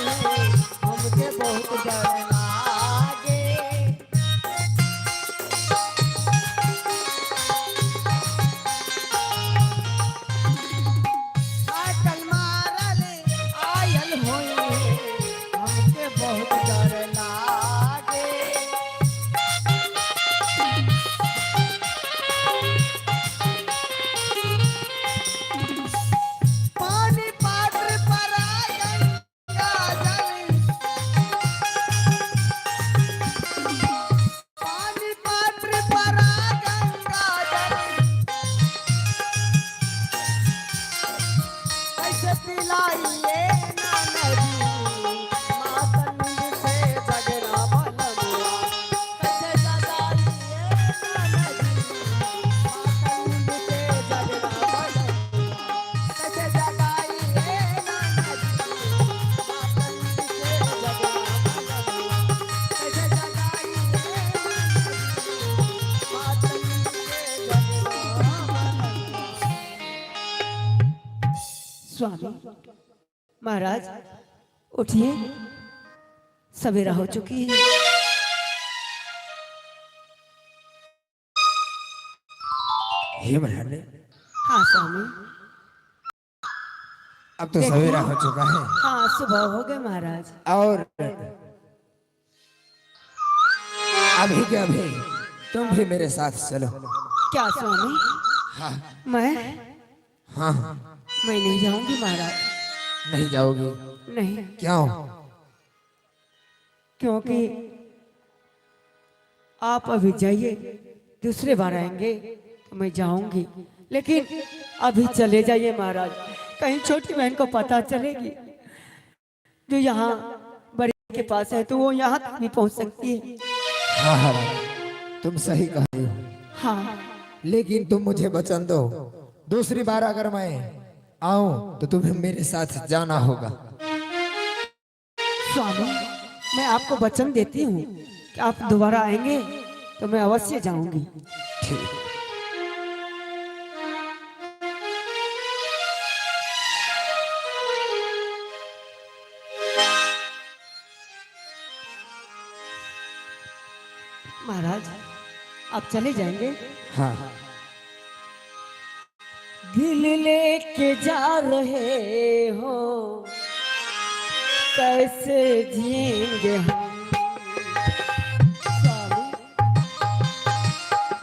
हमके बहुत डर लागे। थाकल मारल आयल होई, हमके बहुत डर लागे। पानी पात्र पर गंगा जल, पानी पात्र पर गंगा जल, कैसे पिलाइए ना नदी। माता नींद से जगना बलमुआ, कैसे जगाइए ना नदी। माता नींद से जगना बलमुआ, कैसे जगाइए ना नदी। माता नींद से जगना बलमुआ, कैसे जगाइए ना नदी। माता नींद से जगना बलमुआ। स्वामी महाराज उठिए, सवेरा हो चुकी है। हे महारानी, हाँ स्वामी, अब तो सवेरा हो चुका है। हाँ सुबह हो गए महाराज। और अभी के अभी तुम भी मेरे साथ चलो। क्या स्वामी? हाँ। मैं हाँ मैं नहीं जाऊंगी महाराज। नहीं जाओगी? नहीं। क्यों? क्योंकि आप अभी जाइए, दूसरे बार आएंगे तो मैं जाऊंगी, लेकिन अभी चले जाइए महाराज, कहीं छोटी बहन को पता चलेगी जो यहाँ बड़े के पास है तो वो यहाँ तक भी पहुंच सकती है। हाँ हाँ, तुम सही कह रही हो। हाँ, लेकिन तुम मुझे वचन दो, दूसरी बार अगर मैं आऊं तो तुम्हें मेरे साथ जाना होगा। स्वामी मैं आपको वचन देती हूँ कि आप दोबारा आएंगे तो मैं अवश्य जाऊंगी। ठीक। महाराज आप चले जाएंगे? हाँ। दिल लेके जा रहे हो, कैसे जिएंगे हम। स्वामी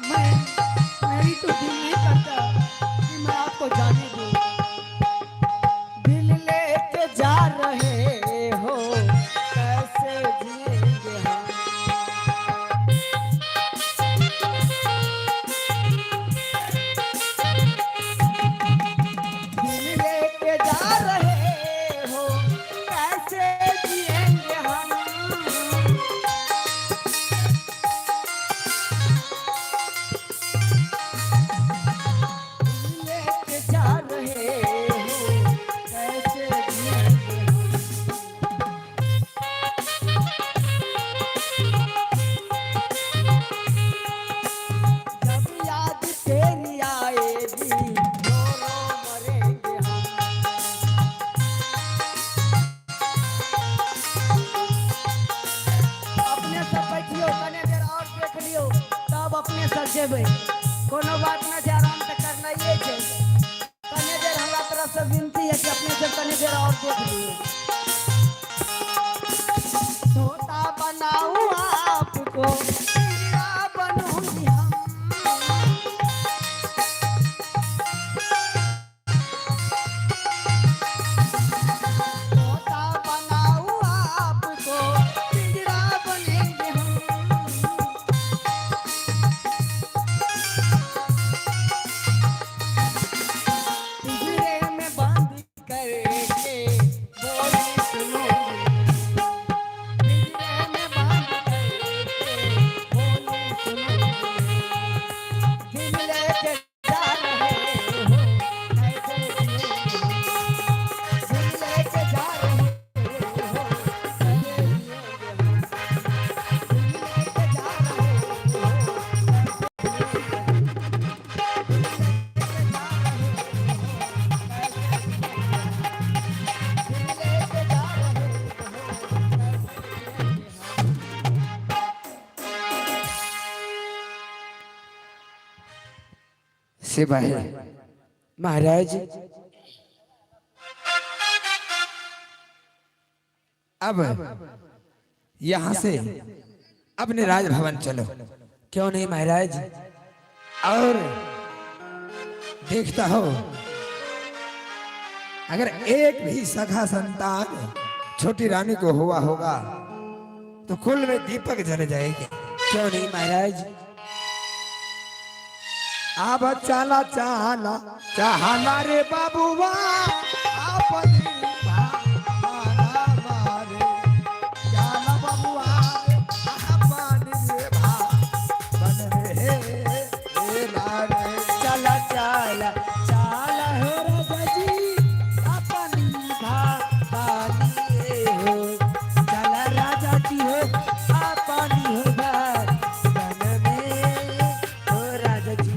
मैं मेरी तो दिल नहीं करता कि मैं आपको जाने दूं। दिल लेके जा रहे हो, कैसे जिएंगे हम। दिल लेके जा रहे हो, कैसे जिएंगे हम। लेबै। कोनो बात नहि छै, आराम तऽ करनाइए छै। कने देर हमरा तरफसँ विनती है कि अपने सब कने देर और देख लियौ। तोता बनाऊ आपको, पिंजरा बनूंगी हम। तोता बनाऊ आपको, पिंजरा बनेंगे हम। पिंजरे में बंद करके बोली सुनूंगी, पिंजरे में बंद करके बोली सुनूंगी। दिल लेके जा रहे हो कैसे जिएंगे, दिल लेके जा रहे हो कैसे जिएंगे हम, दिल लेके जा रहे हो कैसे जिएंगे हम, दिल लेके जा रहे हो कैसे जिएंगे हम, दिल लेके जा रहे हो कैसे जिएंगे हम। सिपाही महाराज अब यहाँ से अपने राजभवन चलो। क्यों नहीं महाराज? और देखता हो अगर एक भी सखा संतान छोटी रानी को हुआ होगा तो कुल में दीपक जल जाएंगे। क्यों नहीं महाराज? अब चाला चाला चाहना रे बाबूआ, अपनी भाना मारे चाला बाबूआ, अपनी रे भा बन रे हे लारे। चला चला चला हो राजा जी, अपनी भानी हो, चला राजा जी हो, अपनी हो बन में हो राजा जी।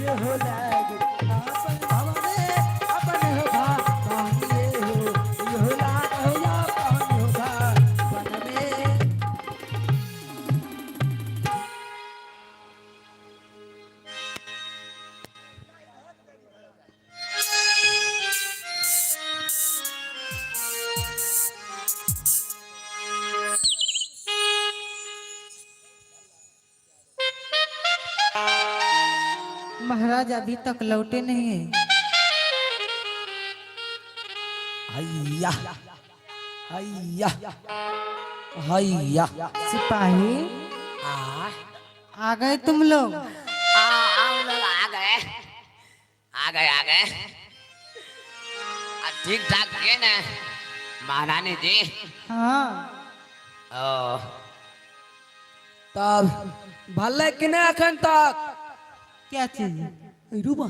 ये हो लाग अपन भवने अपन हो भानी हो, ये हो लाग हो या अपन हो बन में। महाराज अभी तक लौटे नहीं है। हैया हैया हैया। सिपाही आ गए तुम लोग? हम लोग आ गए आ गए आ गए। ठीक ठाक के ना महारानी जी? हाँ। ओ तब भले कि नहीं अखन तक? क्या चीज? रूबा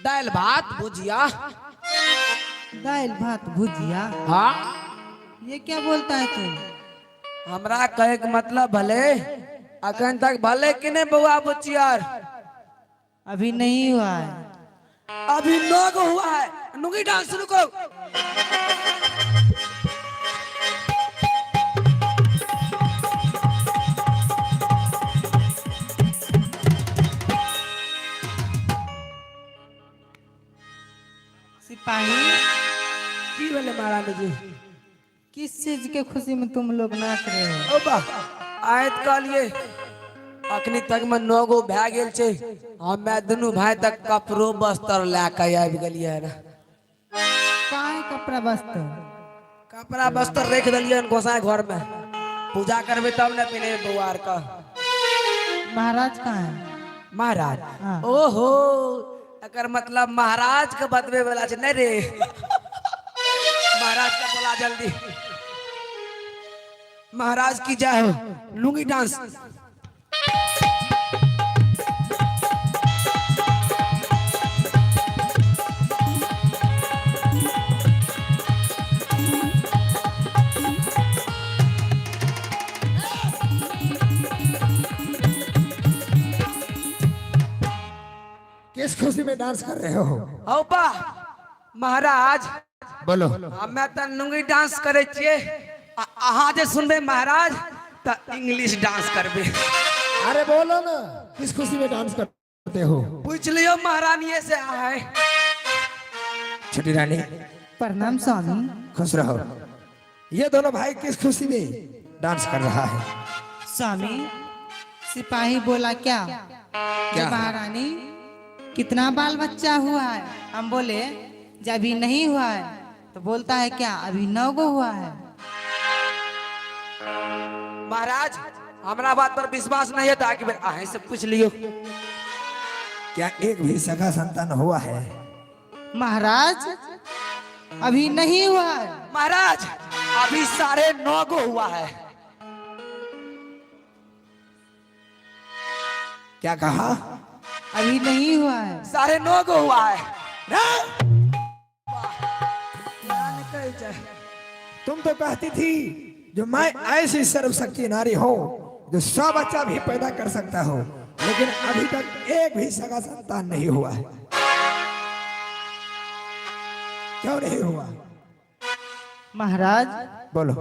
दाल भात भुजिया। दाल भात भुजिया? हाँ। ये क्या बोलता है तू? हमरा कहे के मतलब भले अखन तक भले कि नहीं बउआ बुचियार? अभी नहीं हुआ है। अभी 9 गो हुआ है। नुगी डांस शुरू करो। सिपाही की भेलै महारानी जी? किस चीज के खुशी में तुम लोग नाच रहे हो? ओ बा आयत कहलिए अखनी तक में 9 गो भए गेल छै, हमे दुनू भाई तक कपड़ो बस्तर लए के आबि गेलियै हन। काहे कपड़ा बस्तर? कपड़ा बस्तर रख देलियै हन गोसाई घर में, पूजा करबै तब ने पिन्हे बौआ आर के। महाराज कहाँ है? महाराज? हाँ। ओहो एकर मतलब महाराज के बतबे वाला छै। नहीं रे महाराज का बोला जल्दी। महाराज की जय हो। लुंगी डांस। किस खुशी में डांस कर रहे हो? हौ बा महाराज। बोलो। हमे तऽ लुंगी डांस करै छियै आ अहाँ जे सुनबै महाराज तऽ इंग्लिश डांस करबै। अरे बोलो ना, किस खुशी में डांस करते हो? पूछ लियौ महारानीये से अहाँ। छोटी रानी। प्रणाम स्वामी। खुश रहो। ये दोनों भाई किस खुशी में डांस कर रहा है? स्वामी, सिपाही बोला क्या? क्या? महारानी, कितना बाल बच्चा हुआ है? हम बोले जब अभी नहीं हुआ है, तो बोलता है क्या, अभी 9 गो हुआ है। महाराज, हमरा बात पर विश्वास नहीं है तो आके बेर अहीं से पूछ लियो। क्या एक भी सगा संतान हुआ है? महाराज, अभी नहीं हुआ है। महाराज, अभी 9.5 गो हुआ है। क्या कहा? अभी नहीं हुआ है। 9.5 गो हुआ है। ना? तुम तो कहती थी जो मैं ऐसी सर्वशक्ति नारी हूँ जो 100 बच्चा भी पैदा कर सकता हूँ, लेकिन अभी तक एक भी सगा संतान नहीं हुआ है। क्यों नहीं हुआ? महाराज। बोलो।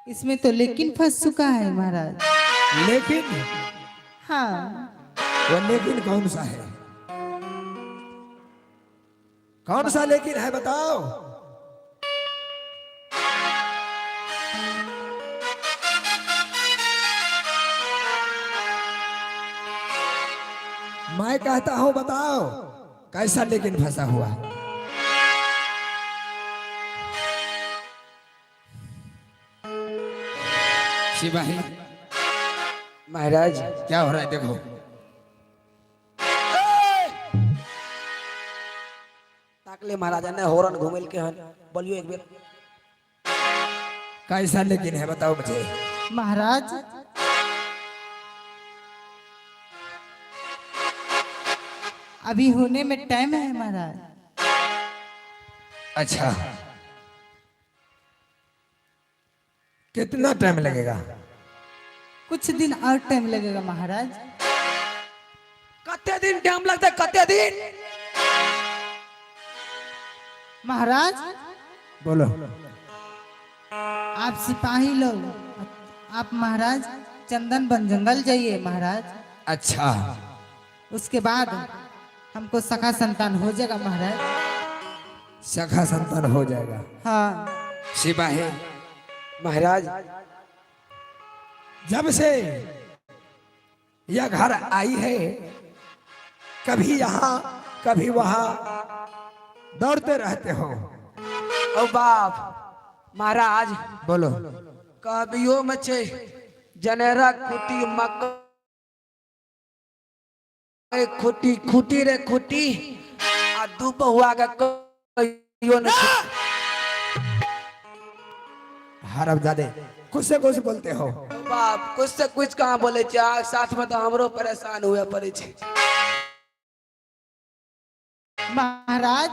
इसमें तो लेकिन फंस चुका है महाराज। लेकिन? हाँ। वो लेकिन कौन सा है? कौन सा लेकिन है बताओ? मैं कहता हूं बताओ कैसा लेकिन फंसा हुआ? सिपाही। महाराज। क्या हो रहा है देखो। ताकले महाराजा ने हॉर्न घुमेल के हन, बोलियो एक बेर। कैसा लेकिन है बताओ मुझे। महाराज, अभी होने में टाइम है महाराज। अच्छा, कितना टाइम लगेगा? कुछ दिन और टाइम लगेगा महाराज। कते दिन टाइम लगता है? कते दिन? महाराज। बोलो। आप सिपाही लोग, आप महाराज चंदन वन जंगल जाइए महाराज। अच्छा। उसके बाद हमको सखा संतान हो जाएगा महाराज। सखा संतान हो जाएगा? हाँ। सिपाही। महाराज। जब से यह घर आई है कभी यहाँ कभी वहाँ दौड़ते रहते हो। ओ बाप महाराज। बोलो। कभियो में छे जनेरा खुटी मकई खुटी खुटी रे खुटी आ दू बहुआ के कहियो न। हरामजादे, कुछ से कुछ बोलते हो। बाप, कुछ से कुछ कहाँ बोले छे, आ साथ में तो हमरो परेशान हुए पड़े छे। महाराज,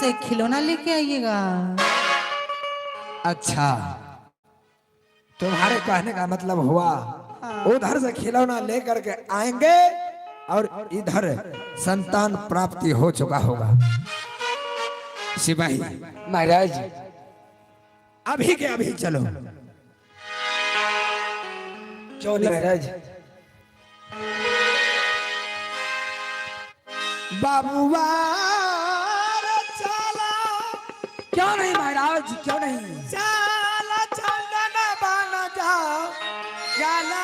से खिलौना लेके आइएगा। अच्छा, तुम्हारे कहने का मतलब हुआ उधर से खिलौना लेकर के आएंगे और इधर संतान प्राप्ति हो चुका होगा। सिपाही। महाराज। अभी के अभी चलो। क्यों नहीं महाराज? बाबूआ चला। क्यों नहीं महाराज, क्यों नहीं? चला चंदन बन जाओ गाना।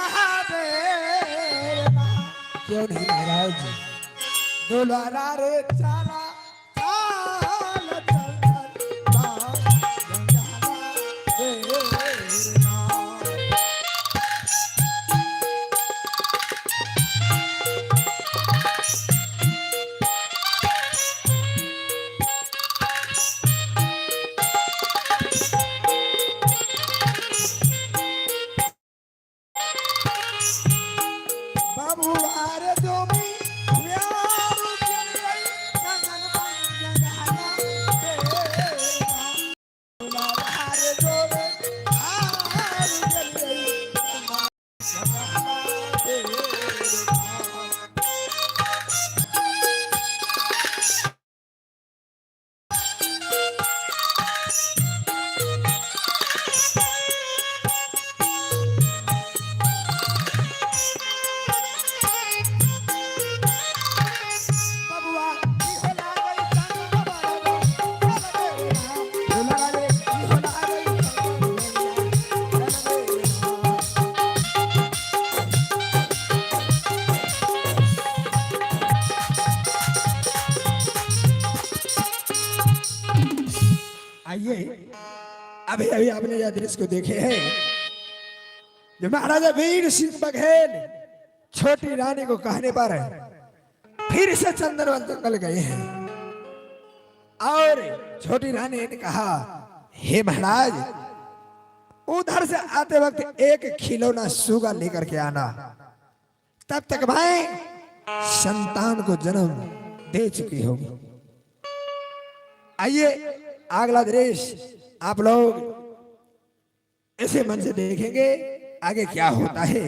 क्यों नहीं महाराज? दुलारा रे चला चला चंदन बन जाना। बाबू रे जो अभी अभी आपने यह दृश्य को देखे हैं जो महाराजा वीर सिंह बघेल छोटी रानी को कहने पर फिर से चंदनवन जंगल गए हैं और छोटी रानी ने कहा, हे महाराज, उधर से आते वक्त एक खिलौना सुगा लेकर के आना, तब तक मैं संतान को जन्म दे चुकी होगी। आइए अगला दृश्य आप लोग ऐसे मन से देखेंगे आगे क्या होता है।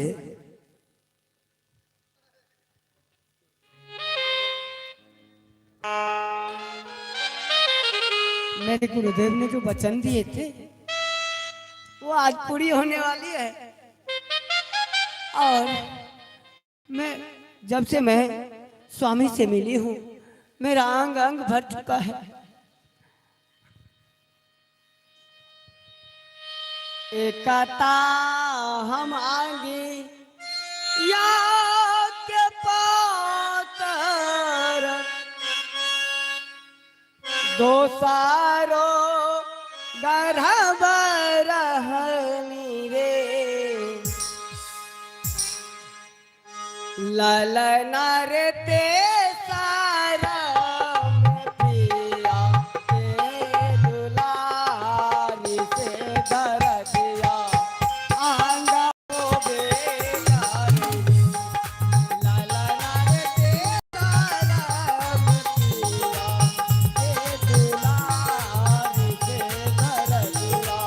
मेरे गुरुदेव ने जो वचन दिए थे वो आज पूरी होने वाली है। और मैं जब से मैं स्वामी से मिली हूँ मेरा अंग अंग भर चुका है। एकता हम आगे या के पातर दोसारो गर्भ रहनी रे, ललना रे ते सारा पिया के दुलारी से दरदिया आंगा बेगारी, ललना रे ते सारा पिया के दुलारी से दरदिया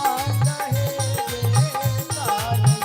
आंगा हे बेगारी।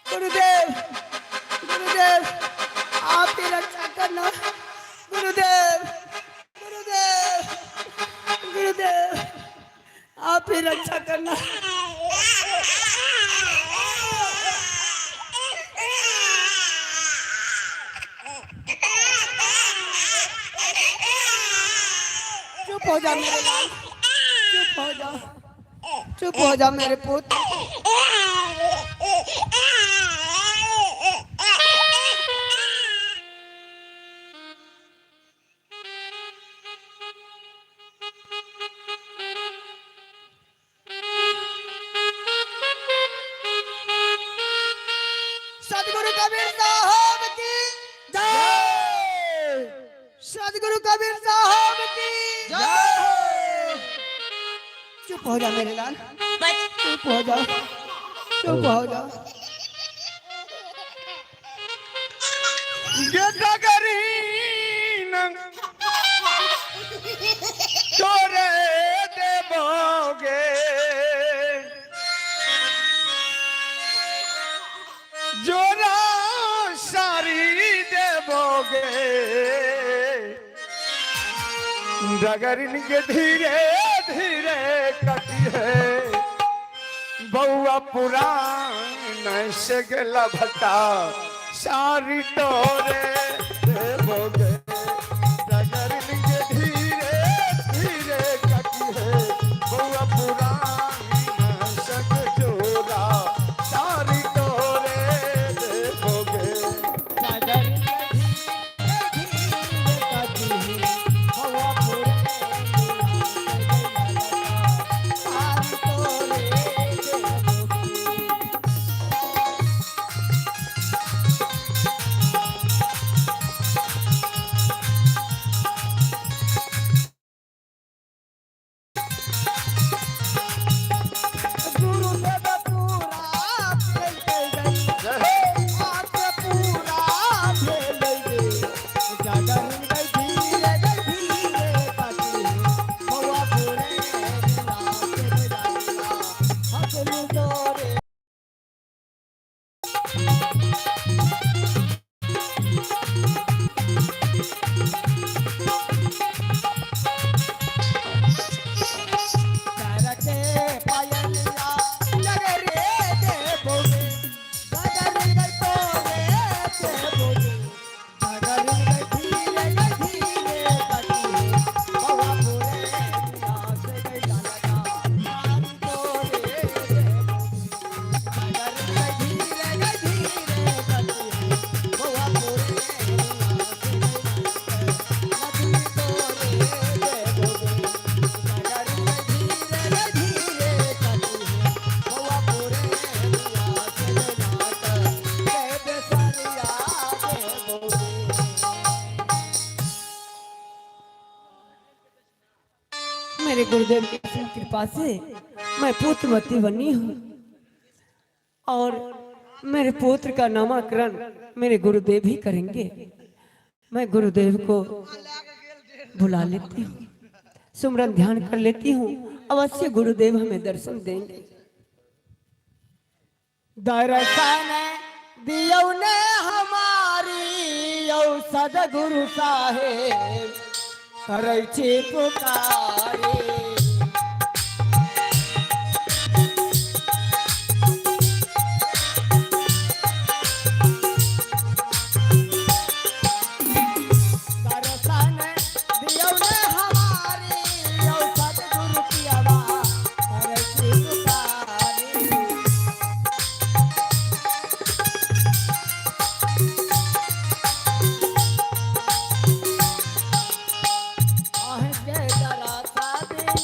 गुरुदेव, गुरुदेव आपकी रक्षा करना। गुरुदेव, गुरुदेव, गुरुदेव आप ही रक्षा करना। चुप हो जा मेरे लाल, चुप हो जा, चुप हो जा मेरे पुत्र। सदगुरु कबीर साहब की जय, सदगुरु कबीर साहब की जय। चुप हो जा मेरे लाल, चुप हो जा, चुप हो जा। तोरे देवोगे जोरा सारी देवोगे डगरिन के धीरे धीरे कटी है बउआ पुरान से गला भटा सारी तोरे देवोगे डगरिन के धीरे धीरे कटी है बउआ पुरान से जोरा सारी तोरे देवोगे मेरे गुरुदेव की असीम कृपा से मैं पुत्रवती बनी हूँ और मेरे पुत्र का नामकरण मेरे गुरुदेव ही करेंगे। मैं गुरुदेव को बुला लेती हूँ, सुमरन ध्यान कर लेती हूँ, अवश्य गुरुदेव हमें दर्शन देंगे। दर्शन दियौ ने हमारी यौ सदगुरु साहेब करै छी पुकारी। दर्शन दियौ ने हमारी यौ सदगुरु पियवा करै छी पुकारी। अहके दरसा दियौ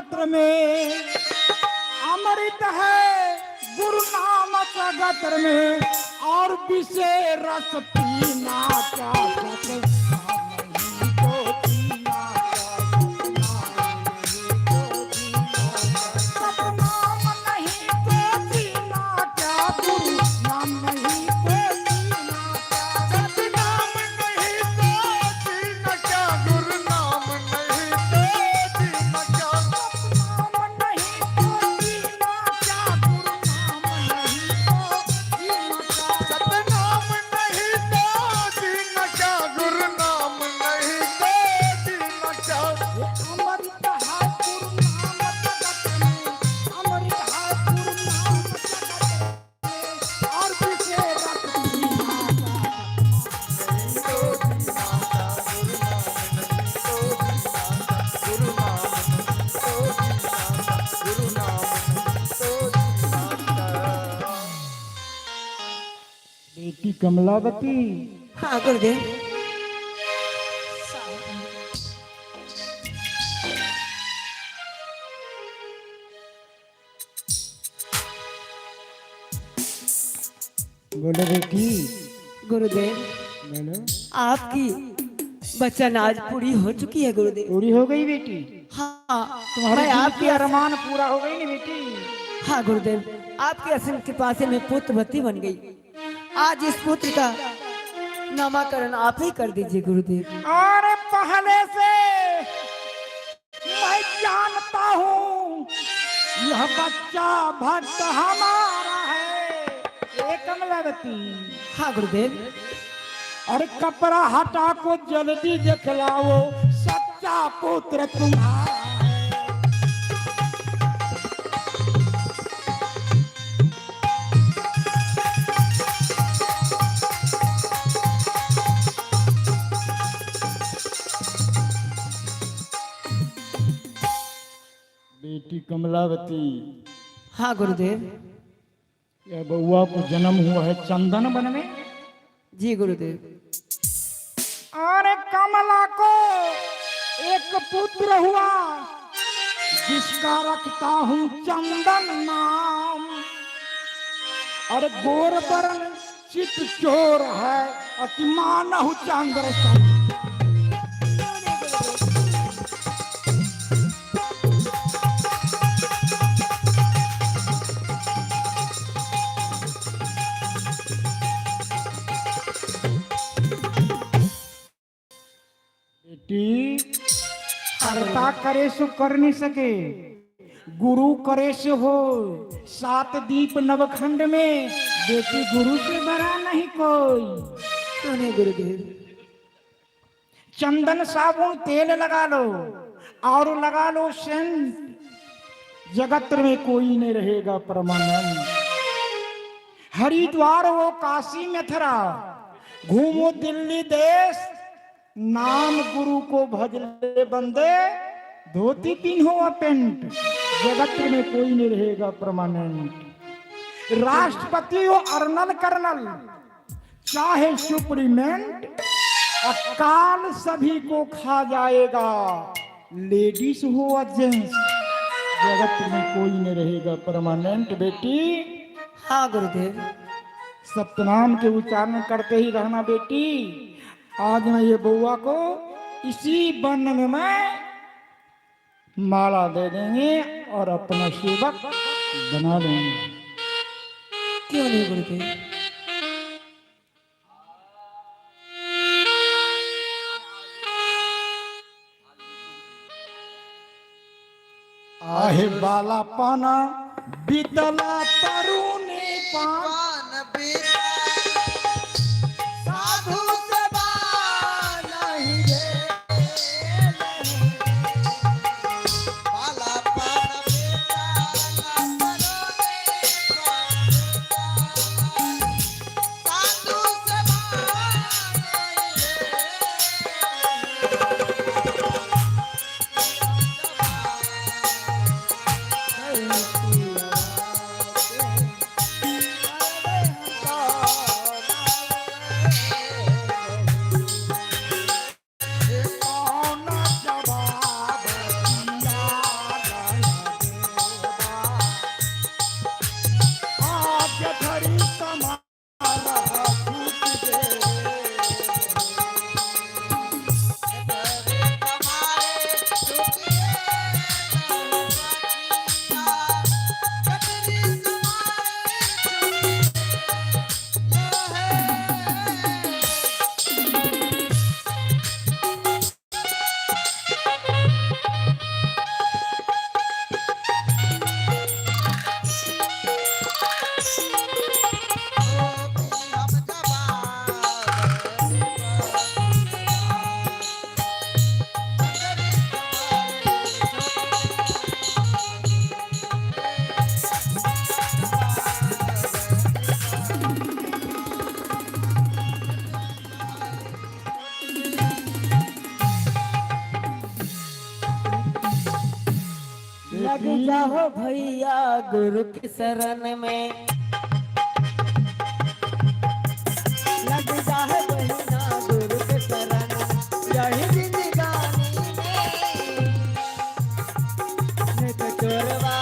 जगत में, अमृत है गुरु नाम जगत में, और विषे रस पीना क्या सतनाम नहीं तो जीना क्या, गुरु नाम नहीं तो जीना क्या, सतनाम नहीं तो जीना क्या, गुरु नाम नहीं तो जीना क्या, सतनाम नहीं तो जीना क्या, गुरु नाम नहीं तो जीना क्या, सतनाम नहीं तो जीना क्या, गुरु नाम नहीं तो जीना क्या, अमृत है गुरु नाम जगत में, अमृत है गुरु नाम जगत में, और विषे रस पीना क्या। बेटी कमलावती। हाँ गुरुदेव। बोलो बेटी। गुरुदेव बोलो। आपकी वचन आज पूरी हो चुकी है गुरुदेव। पूरी हो गई बेटी? हाँ। तुम्हारे मैं दिल आपकी की अरमान पूरा हो गई ना बेटी? हाँ गुरुदेव, आपके असीम कृपा से मैं पुत्रवती बन गई। आज इस पुत्र का नामाकरण आप ही कर दीजिए गुरुदेव। और पहले से मैं जानता हूँ यह बच्चा भक्त हमारा है। ये कमलावती। हाँ गुरुदेव। और कपड़ा हटा को जल्दी दिखलाओ, सच्चा पुत्र तुम्हारा है। बेटी कमलावती। हाँ गुरुदेव। यह बउआ को जन्म हुआ है चंदन वन में। जी गुरुदेव। और कमला को एक पुत्र हुआ जिसका रखता हूँ चंदन नाम, और गोर वरण चित चोर है अति मानहु चंद्र सम। बेटी करता करे सो कर नहीं सके, गुरु करे सो हो। सात दीप नवखंड में बेटी गुरु से बड़ा नहीं कोई। क्यों नहीं गुरुदेव? चंदन साबुन तेल लगा लो और लगा लो सेंट, जगत में कोई नहीं रहेगा परमानंद। हरिद्वार वो काशी मथुरा घूमो दिल्ली देश, नाम गुरु को भजले बंदे, धोती पिन्हो और पेंट, जगत में कोई नहीं रहेगा परमानेंट। राष्ट्रपति हो अर्नल कर्नल चाहे सुप्रीमेंट, अकाल सभी को खा जाएगा, लेडीज हो और जेंट्स, जगत में कोई नहीं रहेगा परमानेंट। बेटी। हाँ गुरुदेव। सत्यनाम के उच्चारण करते ही रहना बेटी। आज मैं ये बउआ को इसी वन में मैं माला दे देंगे और अपना सेवक बना देंगे। क्यों नहीं गुरुदेव? आहे बाला पाना बीतला तरुणी पान साधु सेवा नहीं भेल, बाला पान बीतला तरुणी पान, साधु सेवा नहीं भेल। लग जाओ भैया गुरु के शरण में, लग जाओ बहिना गुरु के शरण में, यही जिंदगानी में। नहीं तो चोरवा,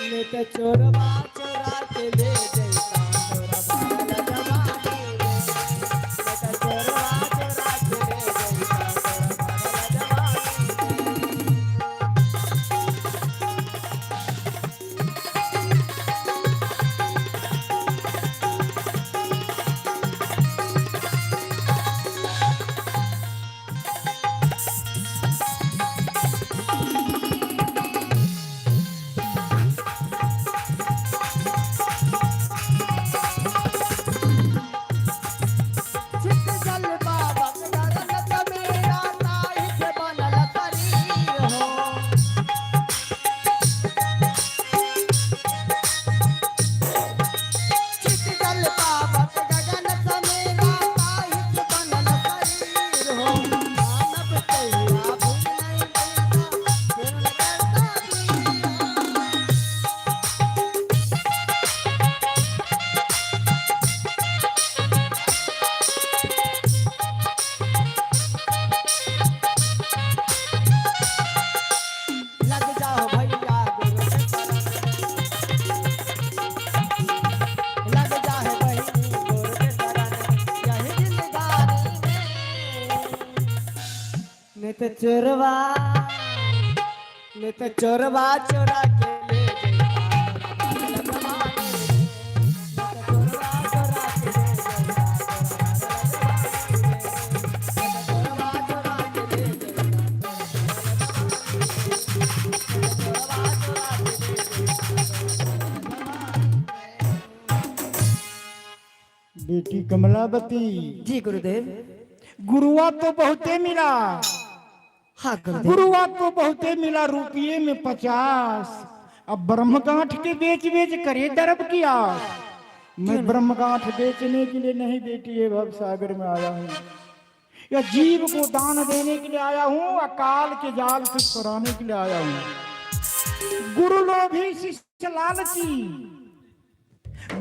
नहीं तो चोरवा चोरा के ले जाता तोरा बाल जवानी में। नहीं तो चोरवा चोरा के ले जाता तोरा बाल जवानी में। चित जल बाबा के दरन त मेरा ताहि से बनल शरीर हो। चित जल बाबा के गगन त मेरा ताहि से बनल शरीर हो। मानव कहिया भूल नहीं मिलता, फिर न करता वीर हो। लग जाओ भैया गुरु के शरण में, लग जाए बहिनी गुरु के शरण में, यही जिंदगानी में। नहीं तो चोरवा, नहीं तो चोरवा चोरा के ले जाता तोरा बाल जवानी में। नहीं तो चोरवा चोरा के ले जाता तोरा बाल जवानी में। नहीं तो चोरवा चोरा के ले जाता तोरा बाल जवानी में। बेटी कमलावती। जी गुरुदेव। गुरुआ तो बहुते मिला। हाँ गुरुदेव। गुरुआ तो बहुते मिला रुपये में 50। अब ब्रह्मगांठ के बेच बेच करे दरब की आस। मैं ब्रह्मगांठ बेचने के लिए नहीं बेटी ये भव सागर में आया हूँ, या जीव को दान देने के लिए आया हूँ, अकाल के जाल से छुड़ाने के लिए आया हूँ। गुरु लोभी शिष्य लालची,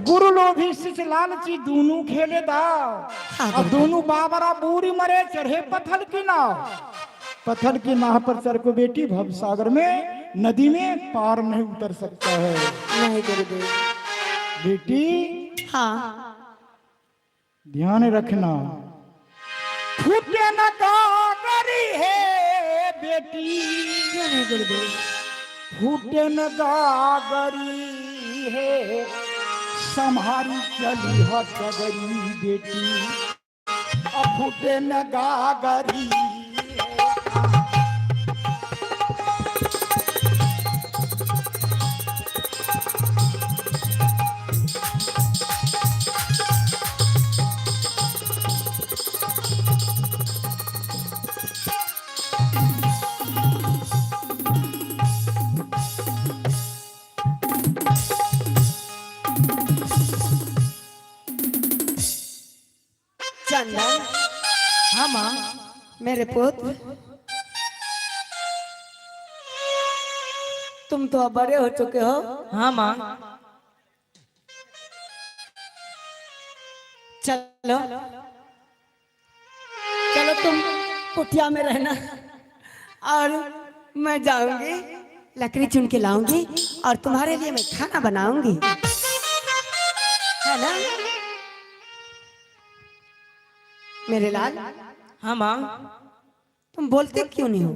गुरु लोभी शिष्य लालची दोनों खेले दाव, और दोनों बाबरा बूरी मरे चढ़े पत्थर की नाव। पत्थर की नाव पर चढ़ को बेटी भव सागर में नदी में पार नहीं उतर सकता है। नहीं गुरुदेव। बेटी हाँ ध्यान रखना, फूटे न गागरी है बेटी, क्यों नहीं गुरुदेव? फूटे न गागरी है, संहारी चली ह डगरी बेटी, अब फूटे न गागरी है। चंदन। हाँ माँ। मेरे पुत्र, तुम तो अब बड़े हो चुके हो। हाँ माँ। चलो चलो तुम कुटिया में रहना और मैं जाऊंगी लकड़ी चुन के लाऊंगी और तुम्हारे लिए मैं खाना बनाऊंगी, है ना मेरे लाल? हाँ माँ। तुम बोलते क्यों नहीं हो?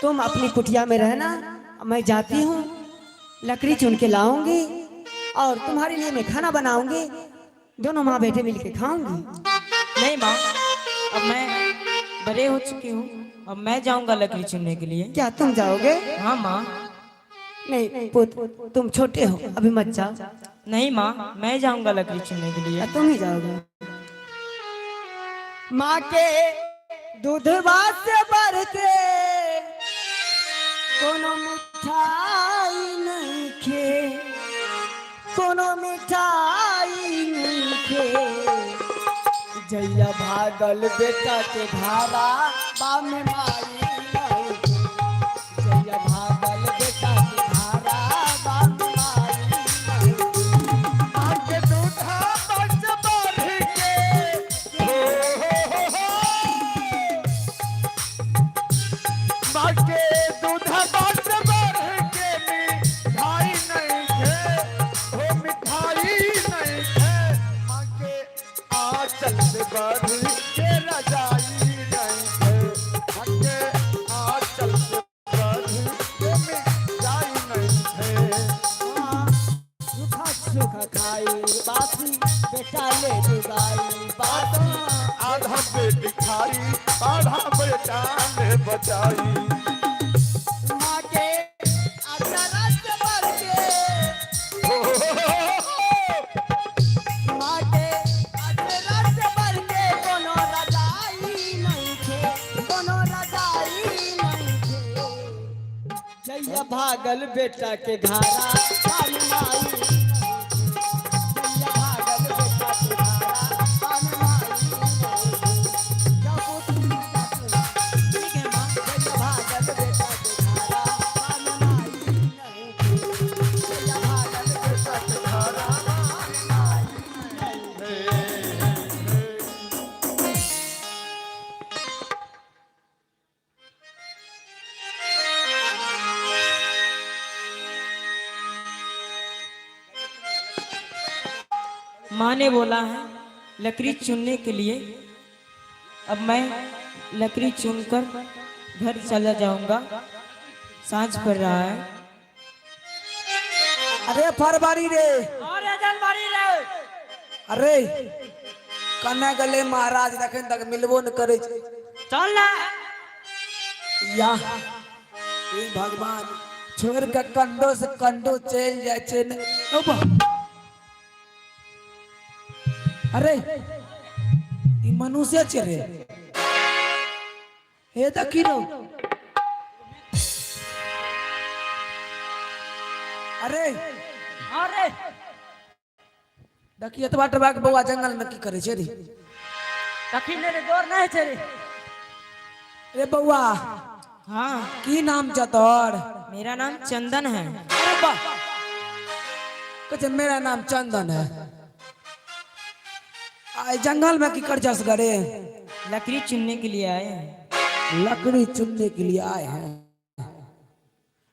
तुम अपनी कुटिया में रहना, मैं जाती हूँ लकड़ी चुन के लाऊंगी और तुम्हारे लिए मैं खाना बनाऊंगी, दोनों माँ बेटे मिलके खाऊंगी। नहीं माँ, अब मैं बड़े हो चुकी हूँ, अब मैं जाऊंगा लकड़ी चुनने के लिए। क्या तुम जाओगे? हाँ माँ। नहीं पुत्र, तुम छोटे हो, अभी मत जाओ। नहीं माँ, मैं जाऊंगा लकड़ी चुनने के लिए। तुम ही जाओगे? माँ के दूधवा से बढ़ के कोनो मिठाई नहीं खे, कोनो मिठाई नहीं खे। जैया भागल बेटा के धारा बाम माई नहीं बेटा ले जुगाई बात। आधा पेट खाई आधा बेटा ले बचाई। माँ के अचरा से बढ़ के, माँ के अचरा से बढ़ के कोनो रजाई नहीं थे, कोनो रजाई नहीं थे। जैया भागल बेटा के घारा पान माई नहीं थे। जैया भागल बेटा के घारा पान माई नहीं थे। जा पुत्र जा तू। ठीक है माँ। जैया भागल बेटा के घारा पान माई नहीं थे। जैया भागल बेटा के घारा पान माई नहीं थे। माँ ने बोला है लकड़ी चुनने के लिए। अब मैं लकड़ी चुनकर घर चला जाऊंगा, सांझ पड़ रहा है। अरे फरवरी रे, अरे जनवरी रे। अरे कने गले महाराज अखन तक मिलबो न करे छै। चल ना। या हे भगवान, छोड़ के कंडो से कंडो चल जाय छै ने। ओ बा। अरे ई मनुष्य छै रे, हे देखी रो। अरे अरे देखी एतबा टबा के बौआ जंगल में की करे छै रे? तखी ने रे, डर नहीं छै रे। रे बौआ। हाँ। की नाम छ तोहर? मेरा नाम चंदन है। अरे वाह, कहै छै मेरा नाम चंदन है। आ जंगल में की कर जस गरे? लकड़ी चुनने के लिए आए हैं। लकड़ी चुनने के लिए आए हैं।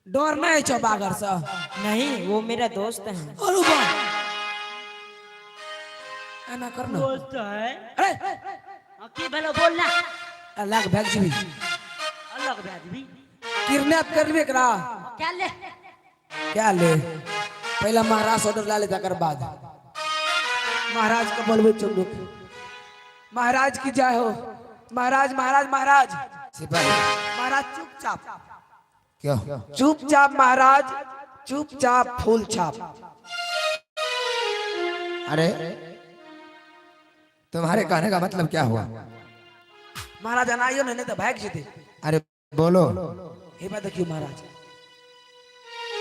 डर नहीं छो बागर से? नहीं, वो मेरा दोस्त है। अरे वाह, ऐना करना। दोस्त है। अरे हाँ, की भेलो बोल ना। अलग भाग जीबी। अलग भाग जीबी। किडनैप करबे एकरा। क्या ले? क्या ले? पहला महाराज ऑर्डर ला ले, तकर बाद महाराज के बोलबे चुंगू। महाराज की जय हो। महाराज महाराज महाराज। सिपाही। महाराज चुपचाप। क्यों? चुपचाप महाराज, चुपचाप फूल छाप। अरे तुम्हारे कहने का मतलब क्या हुआ? महाराज अनाइयो नहीं तो भाग जेते। अरे बोलो। हे बात देखियो महाराज।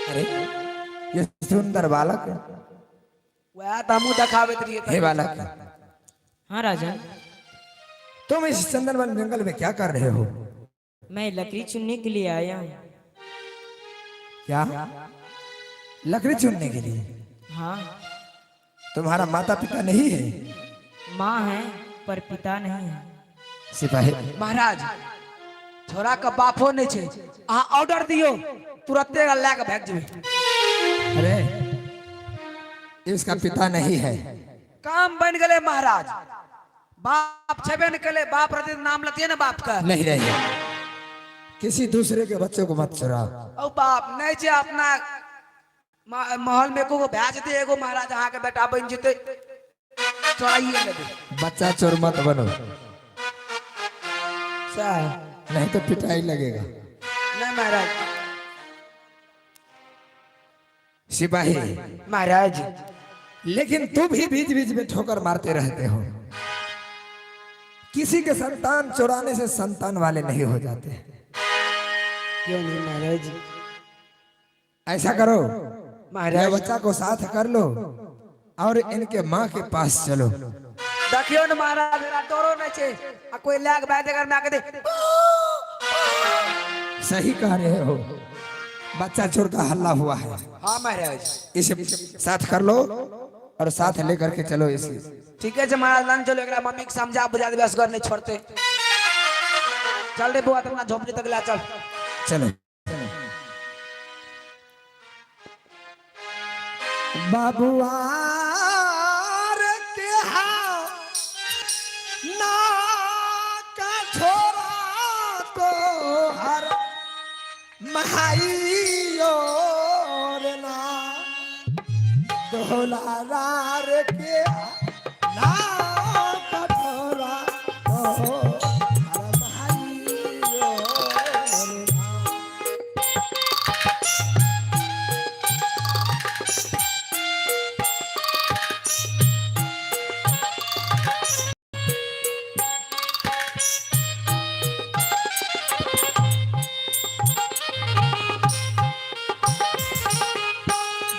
अरे ये सुंदर बालक। वह तो हमू देखाबैत रहिए। हे बालक। हाँ राजा। तुम इस चंदनवन जंगल में क्या कर रहे हो? मैं लकड़ी चुनने के लिए आया हूँ। क्या लकड़ी चुनने के लिए? हाँ। तुम्हारा माता पिता नहीं है? माँ है पर पिता नहीं है। सिपाही। महाराज छोरा का बापो नहीं छे, अहाँ ऑर्डर दियो तुरंते ला के भाग जेबै। अरे इसका पिता नहीं है। काम बन गए महाराज, बाप छेबे न केले, बाप रहते नाम लतिए ना बाप का। नहीं नहीं, किसी दूसरे के बच्चों को मत चुराओ। ओ बाप नहीं छे अपना महल में एगो भए जेते, एगो महाराज अहाँ के बेटा बन जेते, चोराइए लेबै। बच्चा चोर मत बनो। सर नहीं तो पिटाई लगेगा। नहीं महाराज। सिपाही। महाराज। लेकिन तुम भी बीच बीच में ठोकर मारते रहते हो। किसी के संतान चुराने से संतान वाले नहीं हो जाते। क्यों नहीं महाराज? ऐसा करो महाराज, बच्चा को साथ कर लो और इनके माँ के पास चलो। देखियो न महाराज, मेरा डरो नहीं छे, आ कोई लाग बात अगर ना के दे। सही कह रहे हो, बच्चा चोर का हल्ला हुआ है। हाँ महाराज, इसे साथ कर लो और साथ लेकर के चलो इसे। ठीक है महाराज, लन चलो, एकरा मम्मी के समझा बुझा देबे, असगर नहीं छोड़ते। चल रे बुआ, अपना झोपड़ी तक ला चल। चलो बाबुआ के ना का छोरा तो हर महाइयो रे ना दोलार के ना कठोरा तो हर भाइयों रे ना।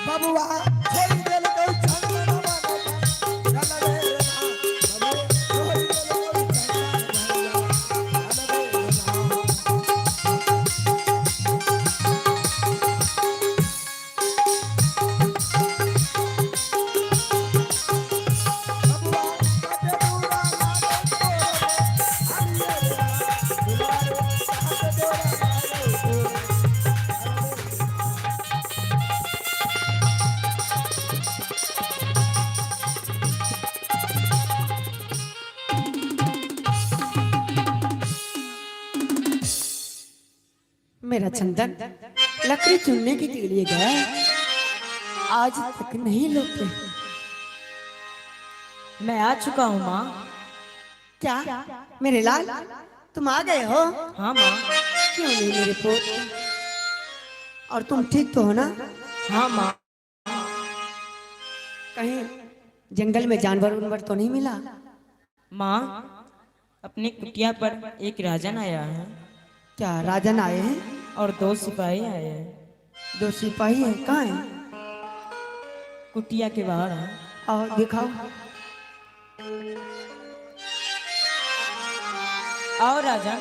बबुआ छोड़ देल गौ चंदन बन चल रे ना। बबुआ छोड़ देल गौ चंदन बन चल रे ना। बबुआ काटे दूरा लागे तोरे हरिये रे ना। दुलारे काटे दूरा लागे तोरे हरिये रे ना। मेरा चंदन लकड़ी चुनने के लिए गया है। आज तक नहीं लौटे। मैं आ चुका हूँ माँ। क्या मेरे लाल तुम आ गए हो? हाँ माँ। क्यों नहीं मेरे पोते, और तुम ठीक तो हो ना? हाँ माँ। कहीं जंगल में जानवर उनवर तो नहीं मिला? माँ, अपनी कुटिया पर एक राजन आया है। क्या राजन आए हैं? और दो सिपाही आए हैं। दो सिपाही हैं? कहाँ हैं? कुटिया के बाहर हैं। आओ दिखाओ। आओ राजन।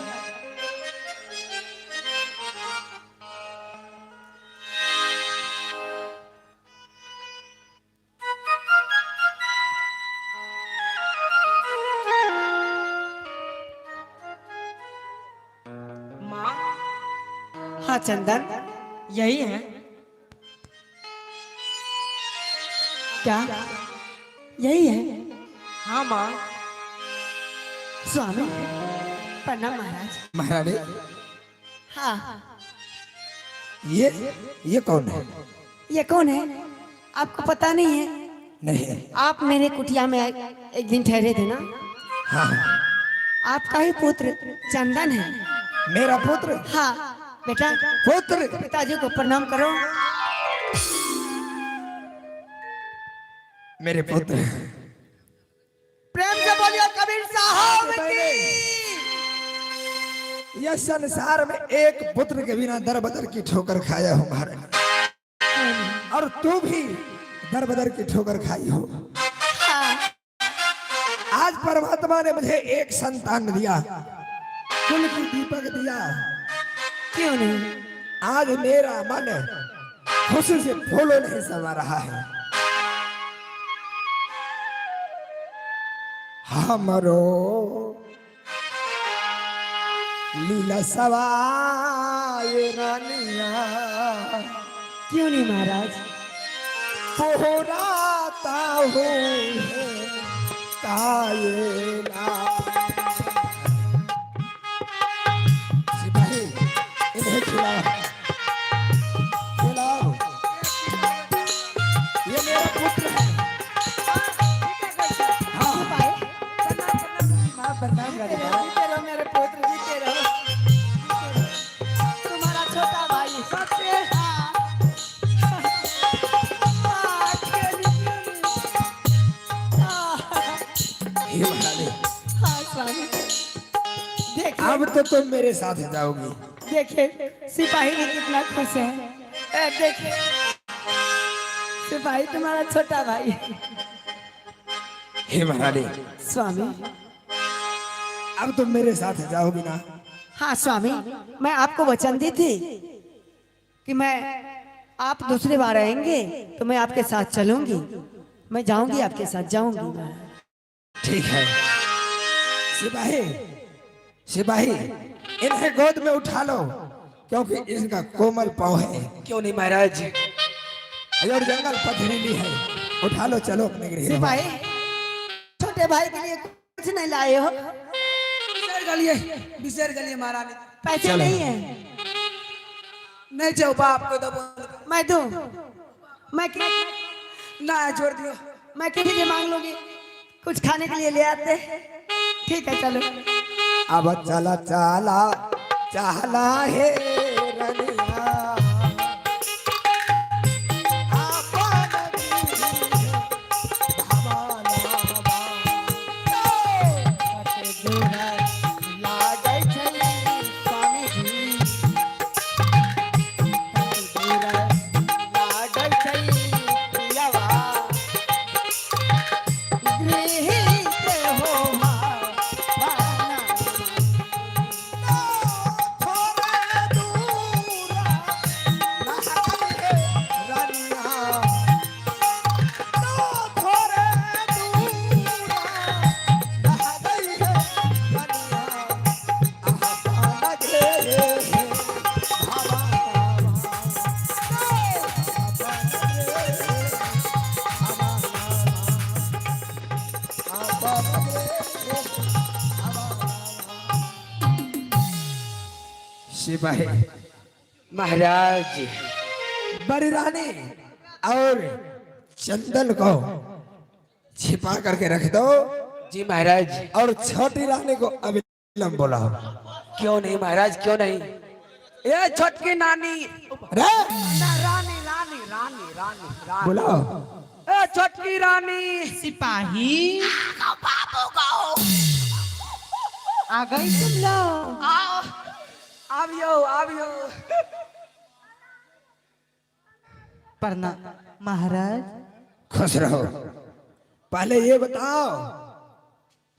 माँ। हाँ चंदन। यही है। क्या यही है? हाँ माँ। स्वामी प्रणाम महाराज। महारानी। हाँ। ये कौन है? ये कौन है आपको पता नहीं है? नहीं। आप मेरे कुटिया में एक दिन ठहरे थे ना? हाँ। आपका ही पुत्र चंदन है। मेरा पुत्र? हाँ बेटा। पुत्र? पिताजी को प्रणाम करो। मेरे पुत्र। प्रेम से बोलिए कबीर साहब की। यह संसार में एक पुत्र के बिना दर बदर की ठोकर खाया हूँ महाराज, और तू भी दर बदर की ठोकर खाई हो। आज परमात्मा ने मुझे एक संतान दिया, कुल की दीपक दिया। क्यों नहीं? आज मेरा मन खुशी से फूलों नहीं समा रहा है। हमरो लीला सवाए रानिया। क्यों नहीं महाराज? पोहराता हूँ कायला। सिपाही इन्हें खिलाओ, खिलाओ। ये मेरा पुत्र है। हाँ। जीते रहो मेरे पुत्र, जीते रहो। तुम्हारा छोटा भाई सबसे। हाँ। हाँ, क्यों नहीं, क्यों नहीं? हाँ, हे महारानी। हाँ स्वामी। देखिए अब तो तुम मेरे साथ जाओगी। देखिए सिपाही भी कितना खुश है। ए, देखिए सिपाही तुम्हारा छोटा भाई। हे महारानी। स्वामी। अब तुम मेरे साथ जाओगी ना? हाँ स्वामी, मैं आपको वचन दी थी कि मैं आप दूसरी बार आएंगे तो मैं आपके साथ चलूंगी। मैं जाऊंगी आपके साथ जाऊंगी मैं। ठीक है। सिपाही, सिपाही इन्हें गोद में उठा लो, क्योंकि इनका कोमल पाँव है। क्यों नहीं महाराज? और जंगल पथरीली है, उठा लो, चलो अपने गृह। सिपाही छोटे भाई के लिए कुछ नहीं लाए हो? बिसर गलिए, बिसर गलिए महारानी। पैसे चलो। नहीं है। नहीं जाओ बाप को दबो। मैं दूं? मैं ना छोड़ दियो। मैं किसी से मांग लूंगी। कुछ खाने के लिए ले आते हैं। ठीक है चलो। अब चला चला चला हे रनिया, सिपाही महाराज, बड़ी रानी और चंदन को छिपा करके रख दो। जी महाराज। और छोटी रानी को अविलंब बुलाओ। क्यों नहीं महाराज, क्यों नहीं। ये छोटकी नानी, अरे ना, रानी रानी रानी रानी रानी बुलाओ। ए छोटकी रानी। सिपाही आ गई तुम लोग। आओ आवियो आवियो। प्रणाम महाराज। खुश रहो। पहले ये बताओ,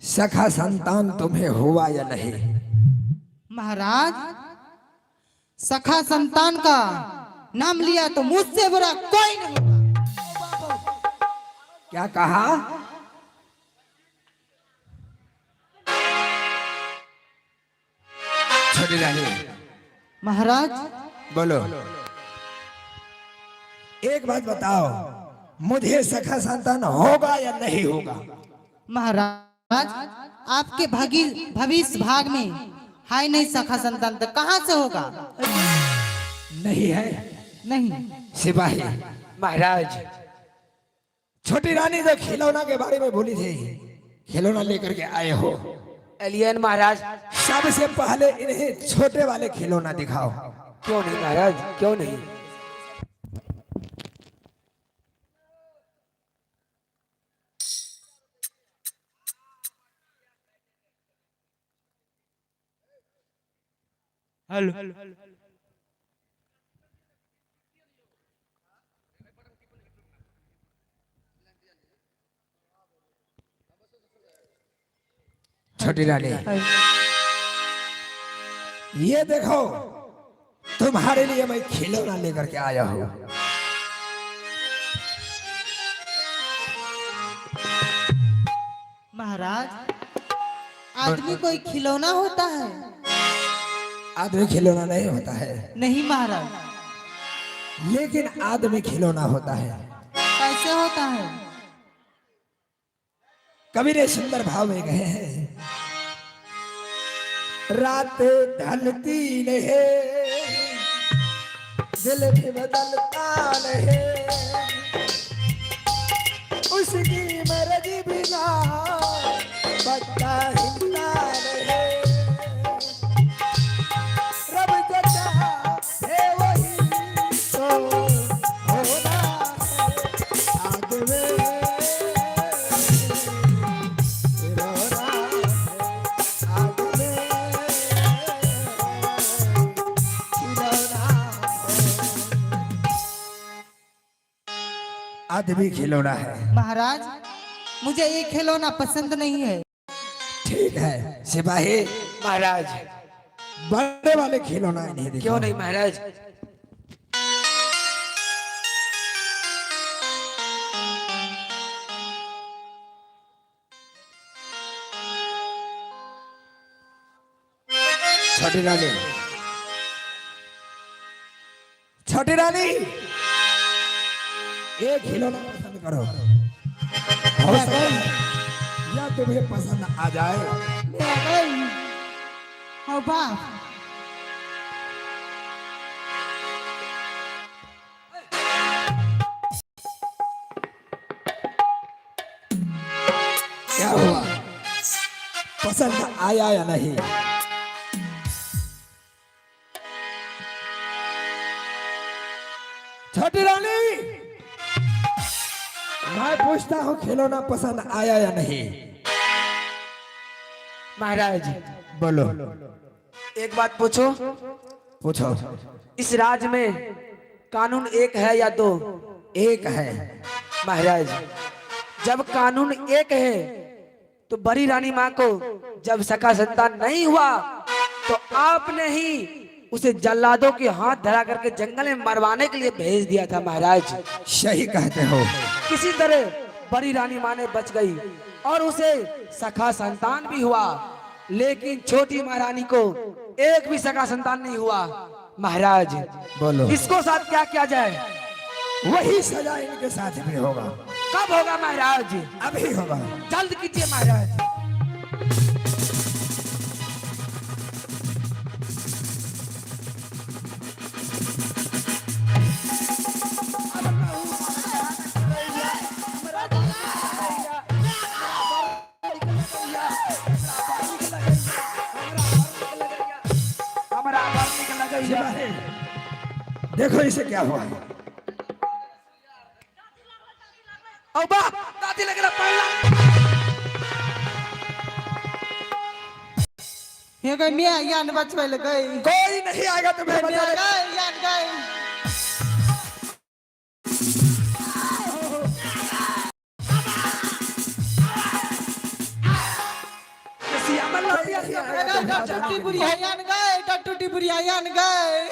सखा संतान तुम्हें हुआ या नहीं? महाराज, सखा संतान का नाम लिया तो मुझसे बुरा कोई नहीं होगा। क्या कहा? छोटी रानी। महाराज। बोलो, एक बात बताओ, मुझे सखा संतान होगा या नहीं होगा? महाराज, आपके भविष्य भाग में है नहीं सखा संतान, तो कहाँ से होगा? नहीं है। नहीं। सिपाही। महाराज। छोटी रानी जो खिलौना के बारे में बोली थी, खिलौना लेकर के आए हो? एलियन महाराज। सबसे पहले इन्हें छोटे वाले खिलौना दिखाओ। क्यों नहीं महाराज, क्यों नहीं। हेलो। छोटी रानी, ये देखो, तुम्हारे लिए मैं खिलौना लेकर के आया हूं। महाराज, आदमी कोई खिलौना होता है? आदमी खिलौना नहीं होता है। नहीं महाराज। लेकिन आदमी खिलौना होता है। कैसे होता है? कवि ने सुंदर भाव में कहे हैं, रात ढलती नहीं, दिल भी बदलता नहीं, उसकी मर्जी बिना पत्ता हिलता नहीं, रब जो चाहे वही तो होना है, आग में खिलौना है, आग में खिलौना है। आदमी खिलौना है। महाराज, मुझे ये खिलौना पसंद नहीं है। ठीक है सिपाही। महाराज। बड़े वाले खिलौना इन्हें दिखाओ। क्यों नहीं महाराज। छोटी रानी, छोटी रानी, ये खिलौना पसंद करो, हो सकता है या तुम्हें पसंद आ जाए। ओ बाप, पसंद आया या नहीं। छोटी रानी, मैं पूछता हूँ खिलौना पसंद आया या नहीं? महाराज बोलो। एक बात पूछो। पूछो। इस राज्य में कानून एक है या दो? एक है। महाराज जब कानून एक है तो बड़ी रानी माँ को जब सका संतान नहीं हुआ तो आपने ही उसे जल्लादों के हाथ धरा करके जंगल में मरवाने के लिए भेज दिया था। महाराज सही कहते हो। किसी तरह बड़ी रानी माँ ने बच गई और उसे सखा संतान भी हुआ, लेकिन छोटी महारानी को एक भी सखा संतान नहीं हुआ। महाराज बोलो, इसको साथ क्या किया जाए? वही सजा इनके साथ भी होगा। कब होगा महाराज? अभी होगा। जल्द कीजिए महाराज। देखो इसे क्या हुआ। ओ बाप, दादी लग रहा पहला। हे गई मिया यान बचबै ले गई। कोई नहीं आएगा तुम्हें बचाने। गई यान गई। टूटी बुढ़िया यान गई, टूटी बुढ़िया यान गई।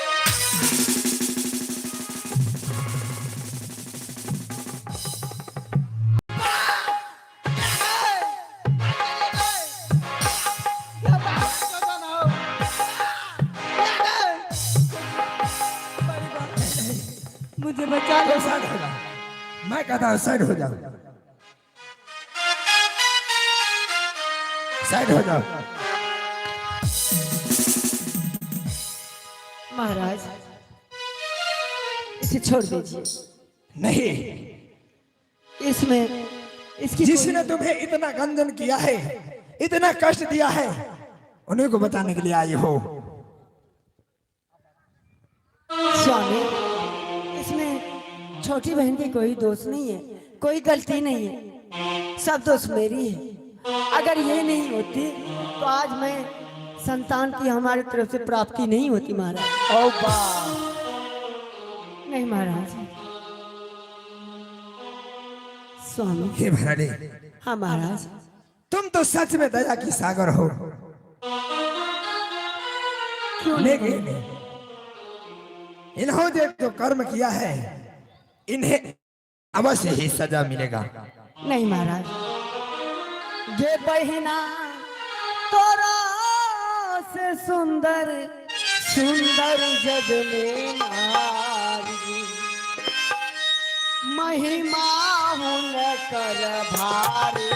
मुझे बचा लो। साइड हो जाओ, मैं कहता हूँ साइड हो जाओ, साइड हो जाओ। महाराज इसे छोड़ दीजिए। नहीं, इसमें इसकी जिसने तुम्हें इतना गंजन किया है, इतना कष्ट दिया है, उन्हीं को बताने के लिए आई हो। स्वामी इसमें छोटी बहन की कोई दोष नहीं है, कोई गलती नहीं है, सब दोष मेरी है। अगर ये नहीं होती तो आज मैं संतान की हमारी तरफ से प्राप्ति नहीं होती महाराज। ओ बा नहीं महाराज। स्वामी हे महारानी। हाँ महाराज। तुम तो सच में दया की सागर हो, क्यों? लेकिन इन्होंने जो कर्म किया है इन्हें अवश्य ही सजा मिलेगा। नहीं महाराज, ये बहिना तोरा से सुंदर सुंदर जग में नारी, महिमा कर भारी।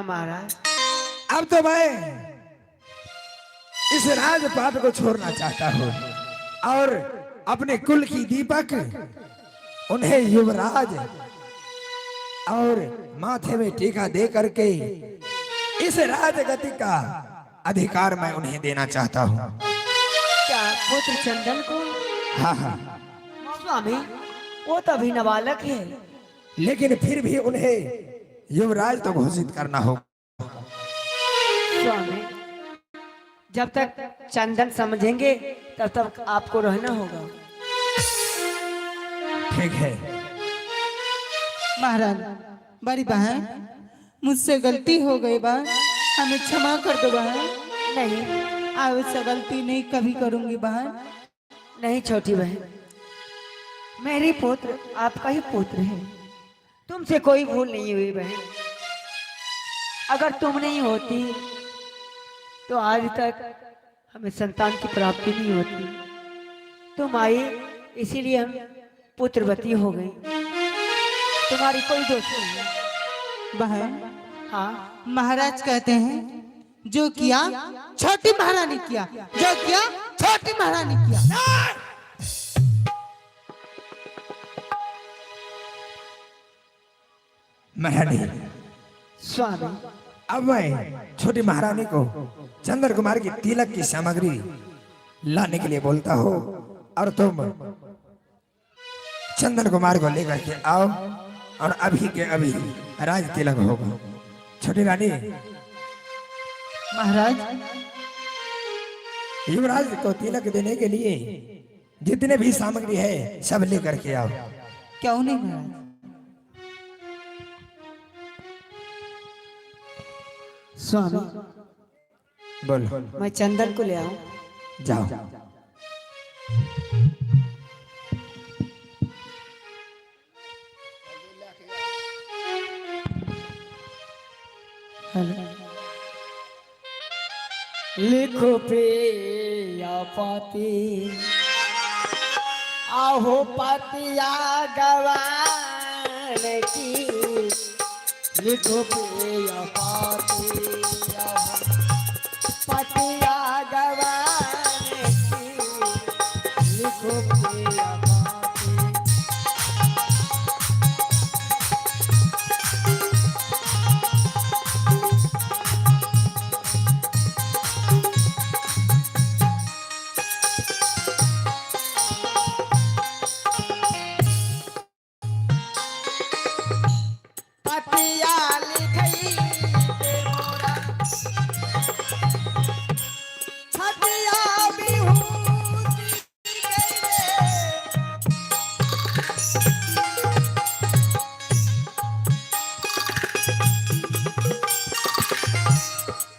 महाराज अब तो मैं इस राजपाट को छोड़ना चाहता हूँ और अपने कुल की दीपक उन्हें युवराज और माथे में टीका दे करके इस राजगति का अधिकार मैं उन्हें देना चाहता हूँ। क्या पुत्र चंदन को? हाँ हाँ स्वामी वो तो अभी नाबालक है। लेकिन फिर भी उन्हें युवराज तो घोषित करना होगा। स्वामी जब तक चंदन समझेंगे तब तक आपको रहना होगा। ठीक है महाराज, बड़ी बहन मुझसे गलती हो गई बा, हमें क्षमा कर दो बहन। नहीं, अब ऐसा गलती नहीं कभी करूंगी बहन। नहीं छोटी बहन, मेरी पुत्र आपका ही पुत्र है, तुमसे कोई भूल नहीं हुई बहन। अगर तुम नहीं होती तो आज तक हमें संतान की प्राप्ति नहीं होती। तुम आई इसीलिए हम पुत्रवती हो गई, तुम्हारी कोई दोष नहीं। बहन हाँ, महाराज कहते हैं जो किया छोटी महारानी किया, जो किया छोटी महारानी किया। महारानी स्वामी, अब मैं छोटी महारानी को चंद्र कुमार की तिलक की सामग्री लाने के लिए बोलता हूँ और तुम चंदन कुमार को लेकर के आओ और अभी के अभी राज तिलक होगा। छोटी रानी, महाराज, युवराज को तिलक देने के लिए जितने भी सामग्री है सब लेकर के आओ। क्यों नहीं महाराज? स्वामी बोलो। मैं चंदन को ले आऊं? जाओ। लिखो पिया पाती आहो पातिया गवान की, लिखो पिया पाती आहो पातिया गवान की, लिखो पिया पाती। पतिया लिखई ते मोरा छतिया बिहूती गई रे।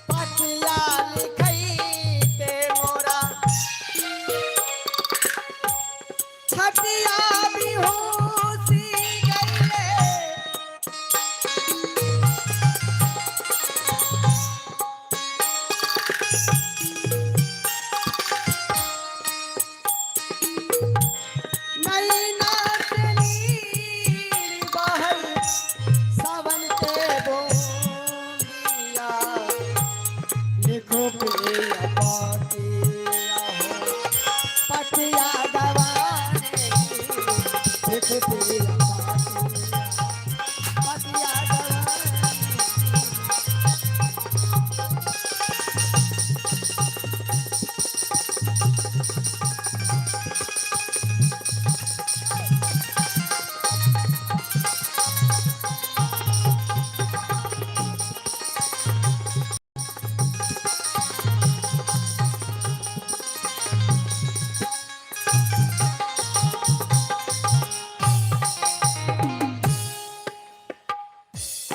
पतिया लिखई ते मोरा छतिया बिहूती गई रे। नैना से नीर बहल सावन के बोंदिया, लिखो पिया पातिया हो पतिया गवाने की, लिखो पिया पातिया पतिया गवाने की।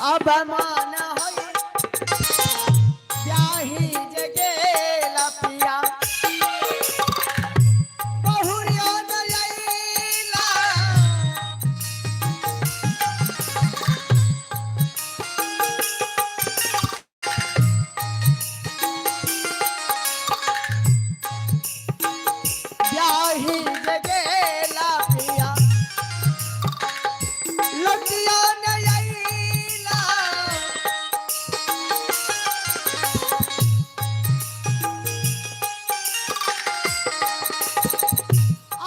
अब मान होई ब्याही जगेला पिया, बहुरिया नयैला। ब्याही जगेला पिया, लगिया नयैला।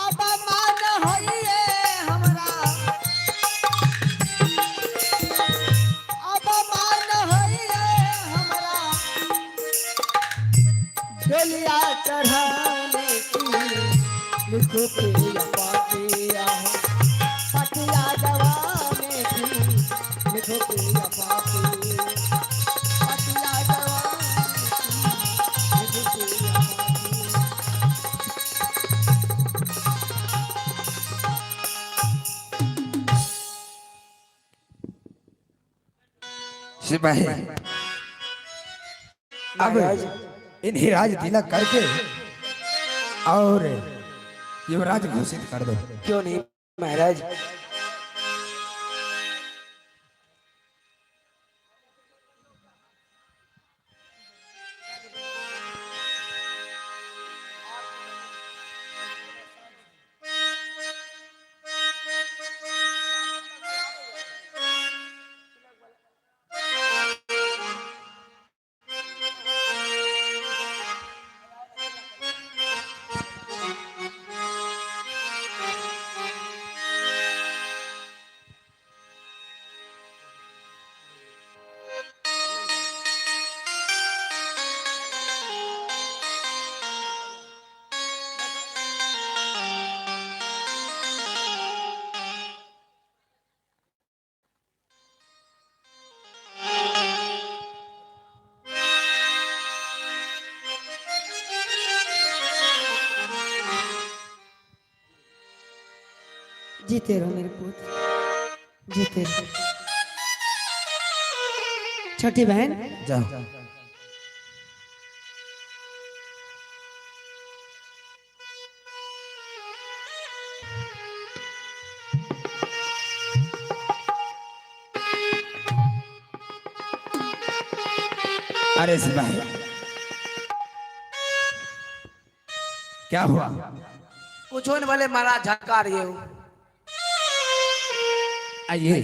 अब मान होइए हमरा, अब मान होइए हमरा डोलिया चढ़ाने की, लिखो पिया पातिया हो पतिया गवाने की, लिखो पिया पातिया पतिया गवाने की, लिखो पिया पातिया। सिपाही, अब इन्हीं राज तिलक करके और युवराज घोषित कर दो। क्यों नहीं महाराज। जीते रहो मेरे पुत्र, जीते रहो। छोटी बहन जाओ। अरे सिपाही, क्या हुआ? कुछ होने वाले महाराज, झटका रहे हो। आइए,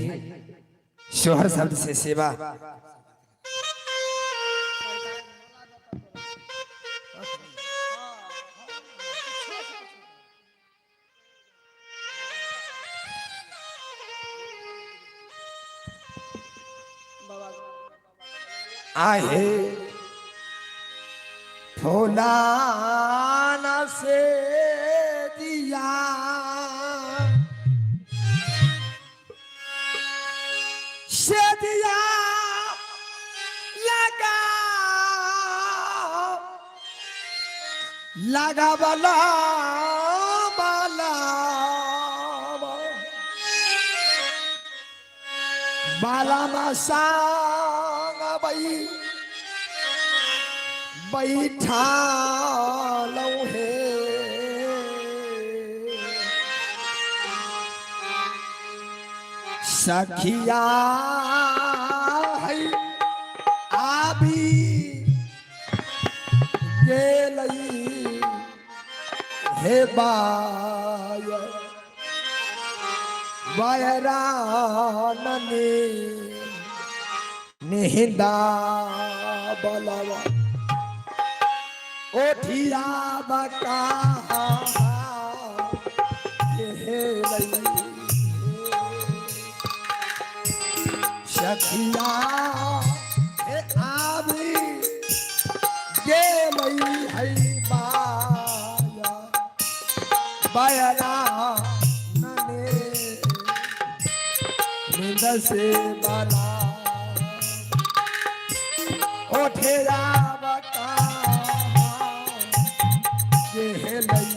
शोहर शब्द से सेवा। आहे फुलाना से दिया से दिया लगा लगा वाला बाला बाला मसांग बई बैठा लो हे सखिया है आबी गेलई हे बाय वायरानने निहिंदा बलवा ओठिया बका सखिया हे आबी गेलई है बाया बायरा नने निंद से बाला ओठेरा बका गेलई।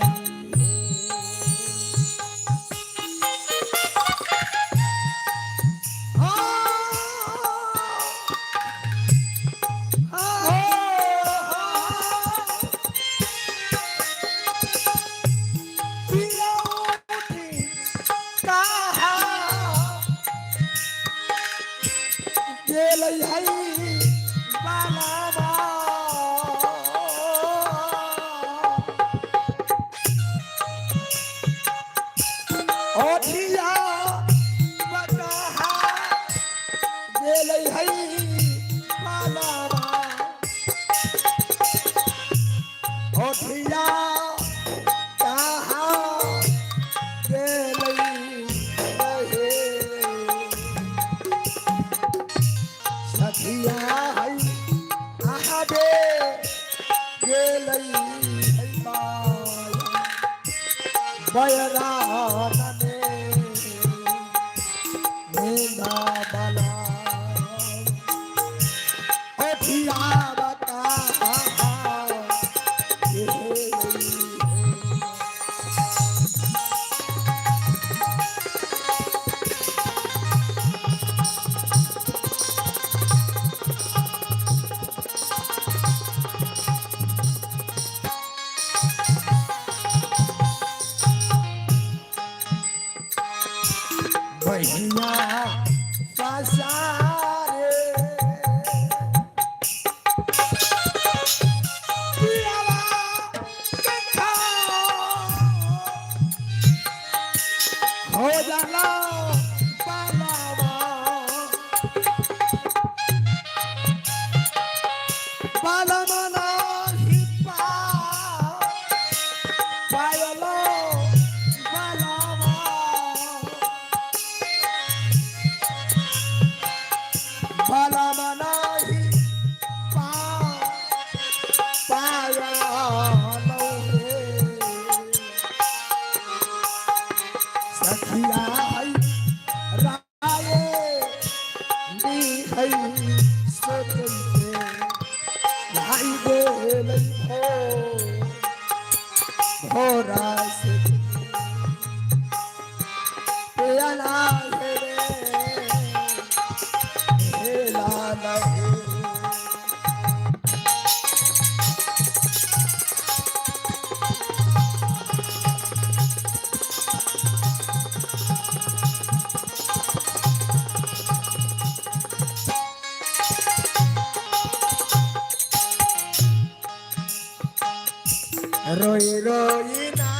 रोई रोई ना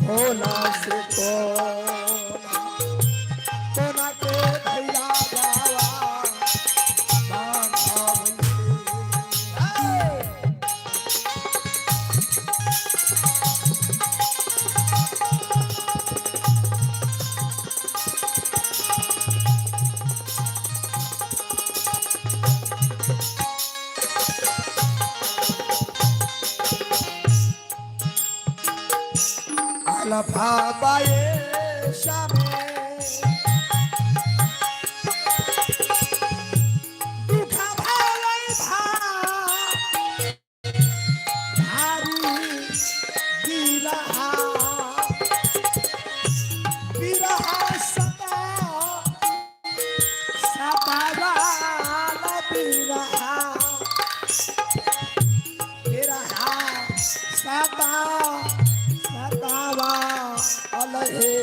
भोला से कोना के भैया बाबा अलफाबाए शामे दुखा भालै भारी बिरहा बिरहा सता सतावाल बिरहा बिरहा सता सतावा अलहे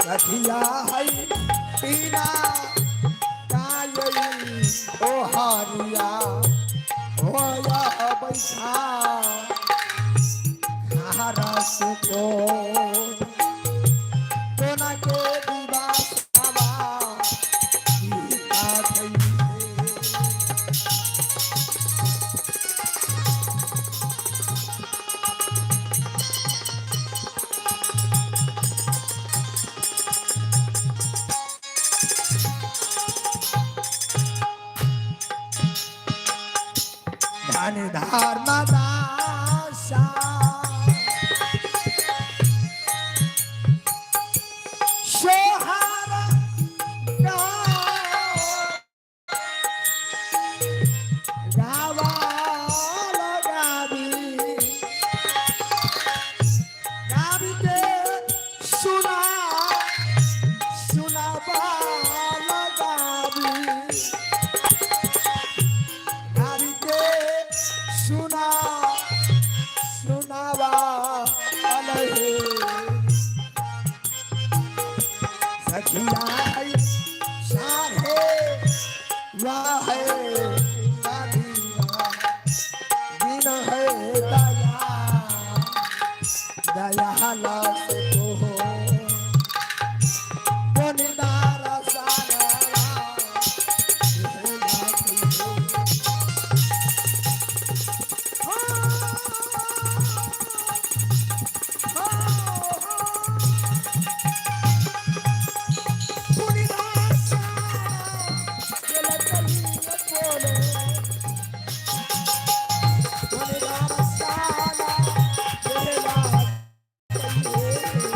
सखिया है पीना कायई ओ हरिया होया बैठा खारा सुको कोना के दिवासावा गीता थई। धन धर्म दासा सोहार गावाल गावी गावी के सुना सुनावाल गावी गावी के सुना सुनावा अलहे सखिया साहे वाहे बिन है दया दया लास तो हो कोनिदार सारा Yeah.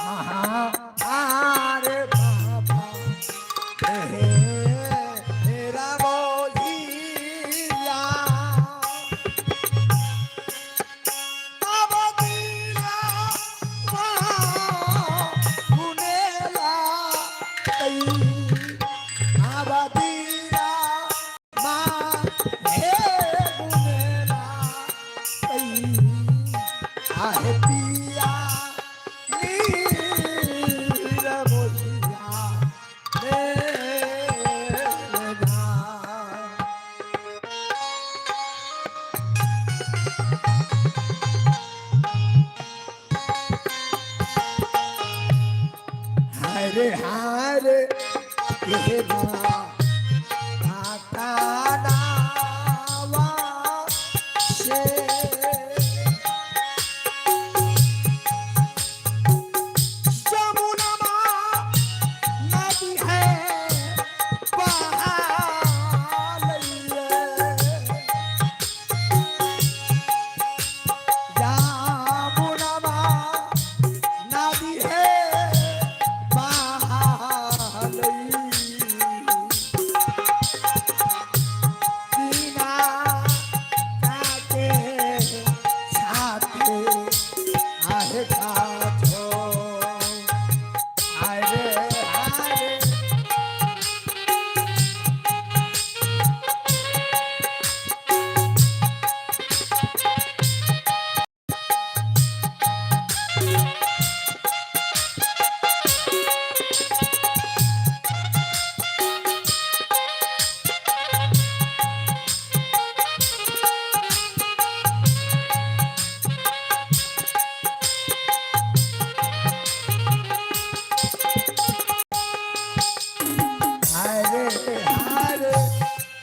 आरे बाबा मेरा मोहिया अब दिला गुनेला कई अब दिला माँ हे गुनेला कई आहे पिया नीर मोहिया मेरे जा। हरे हरे कृष्णा काका नावा से जमुना माँ नदी है बहालैये। जमुना माँ नदी है बहालई। बिना काटे छाते आहे काठो। आय रे आय रे। हरे हरे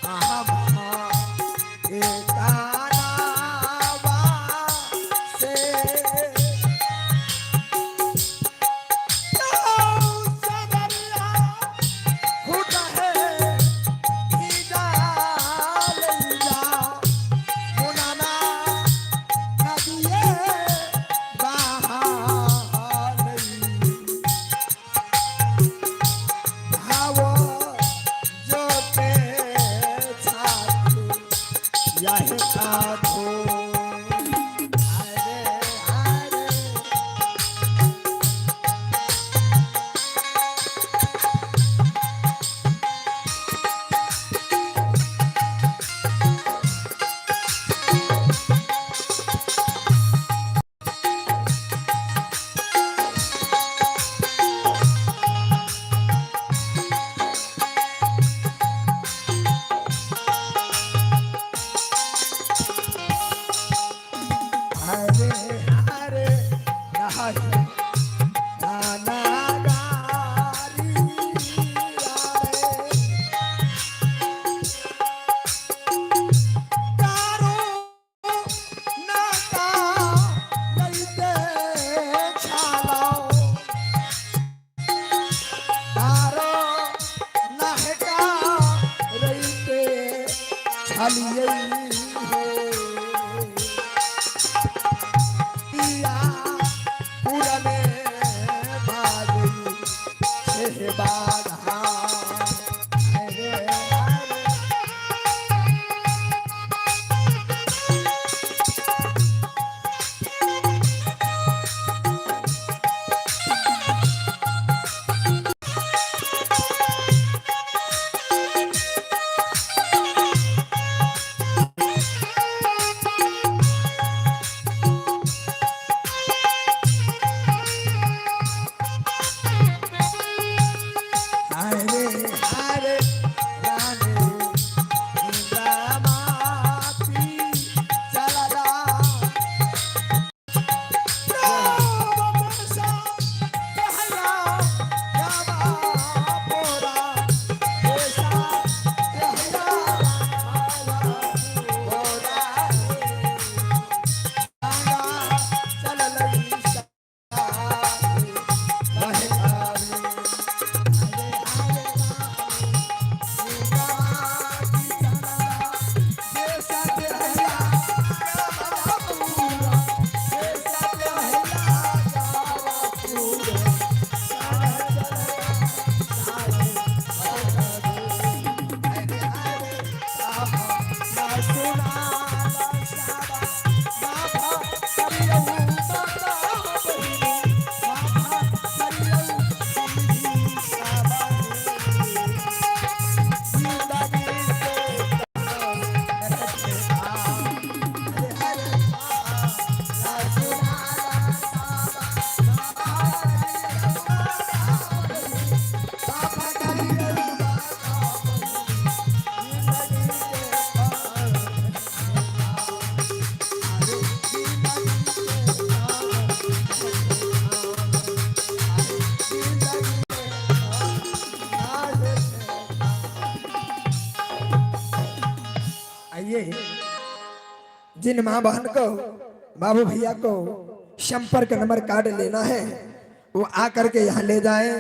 आमा एकानावा से सदरिया फूटा है भीजा लैला मुनाना नदिए बहालई भाव जोते छाती यह साधो हरे हरे हरे हरे हरे नाना गारी तारो नाका लैते छालाओ तारो नाहका रैते छालिए हो पिया पुरने बाजी छे बाधा हरे हरे लिए जिन माँ बहन को बाबू भैया को संपर्क नंबर कार्ड लेना है वो आकर के यहाँ ले जाए।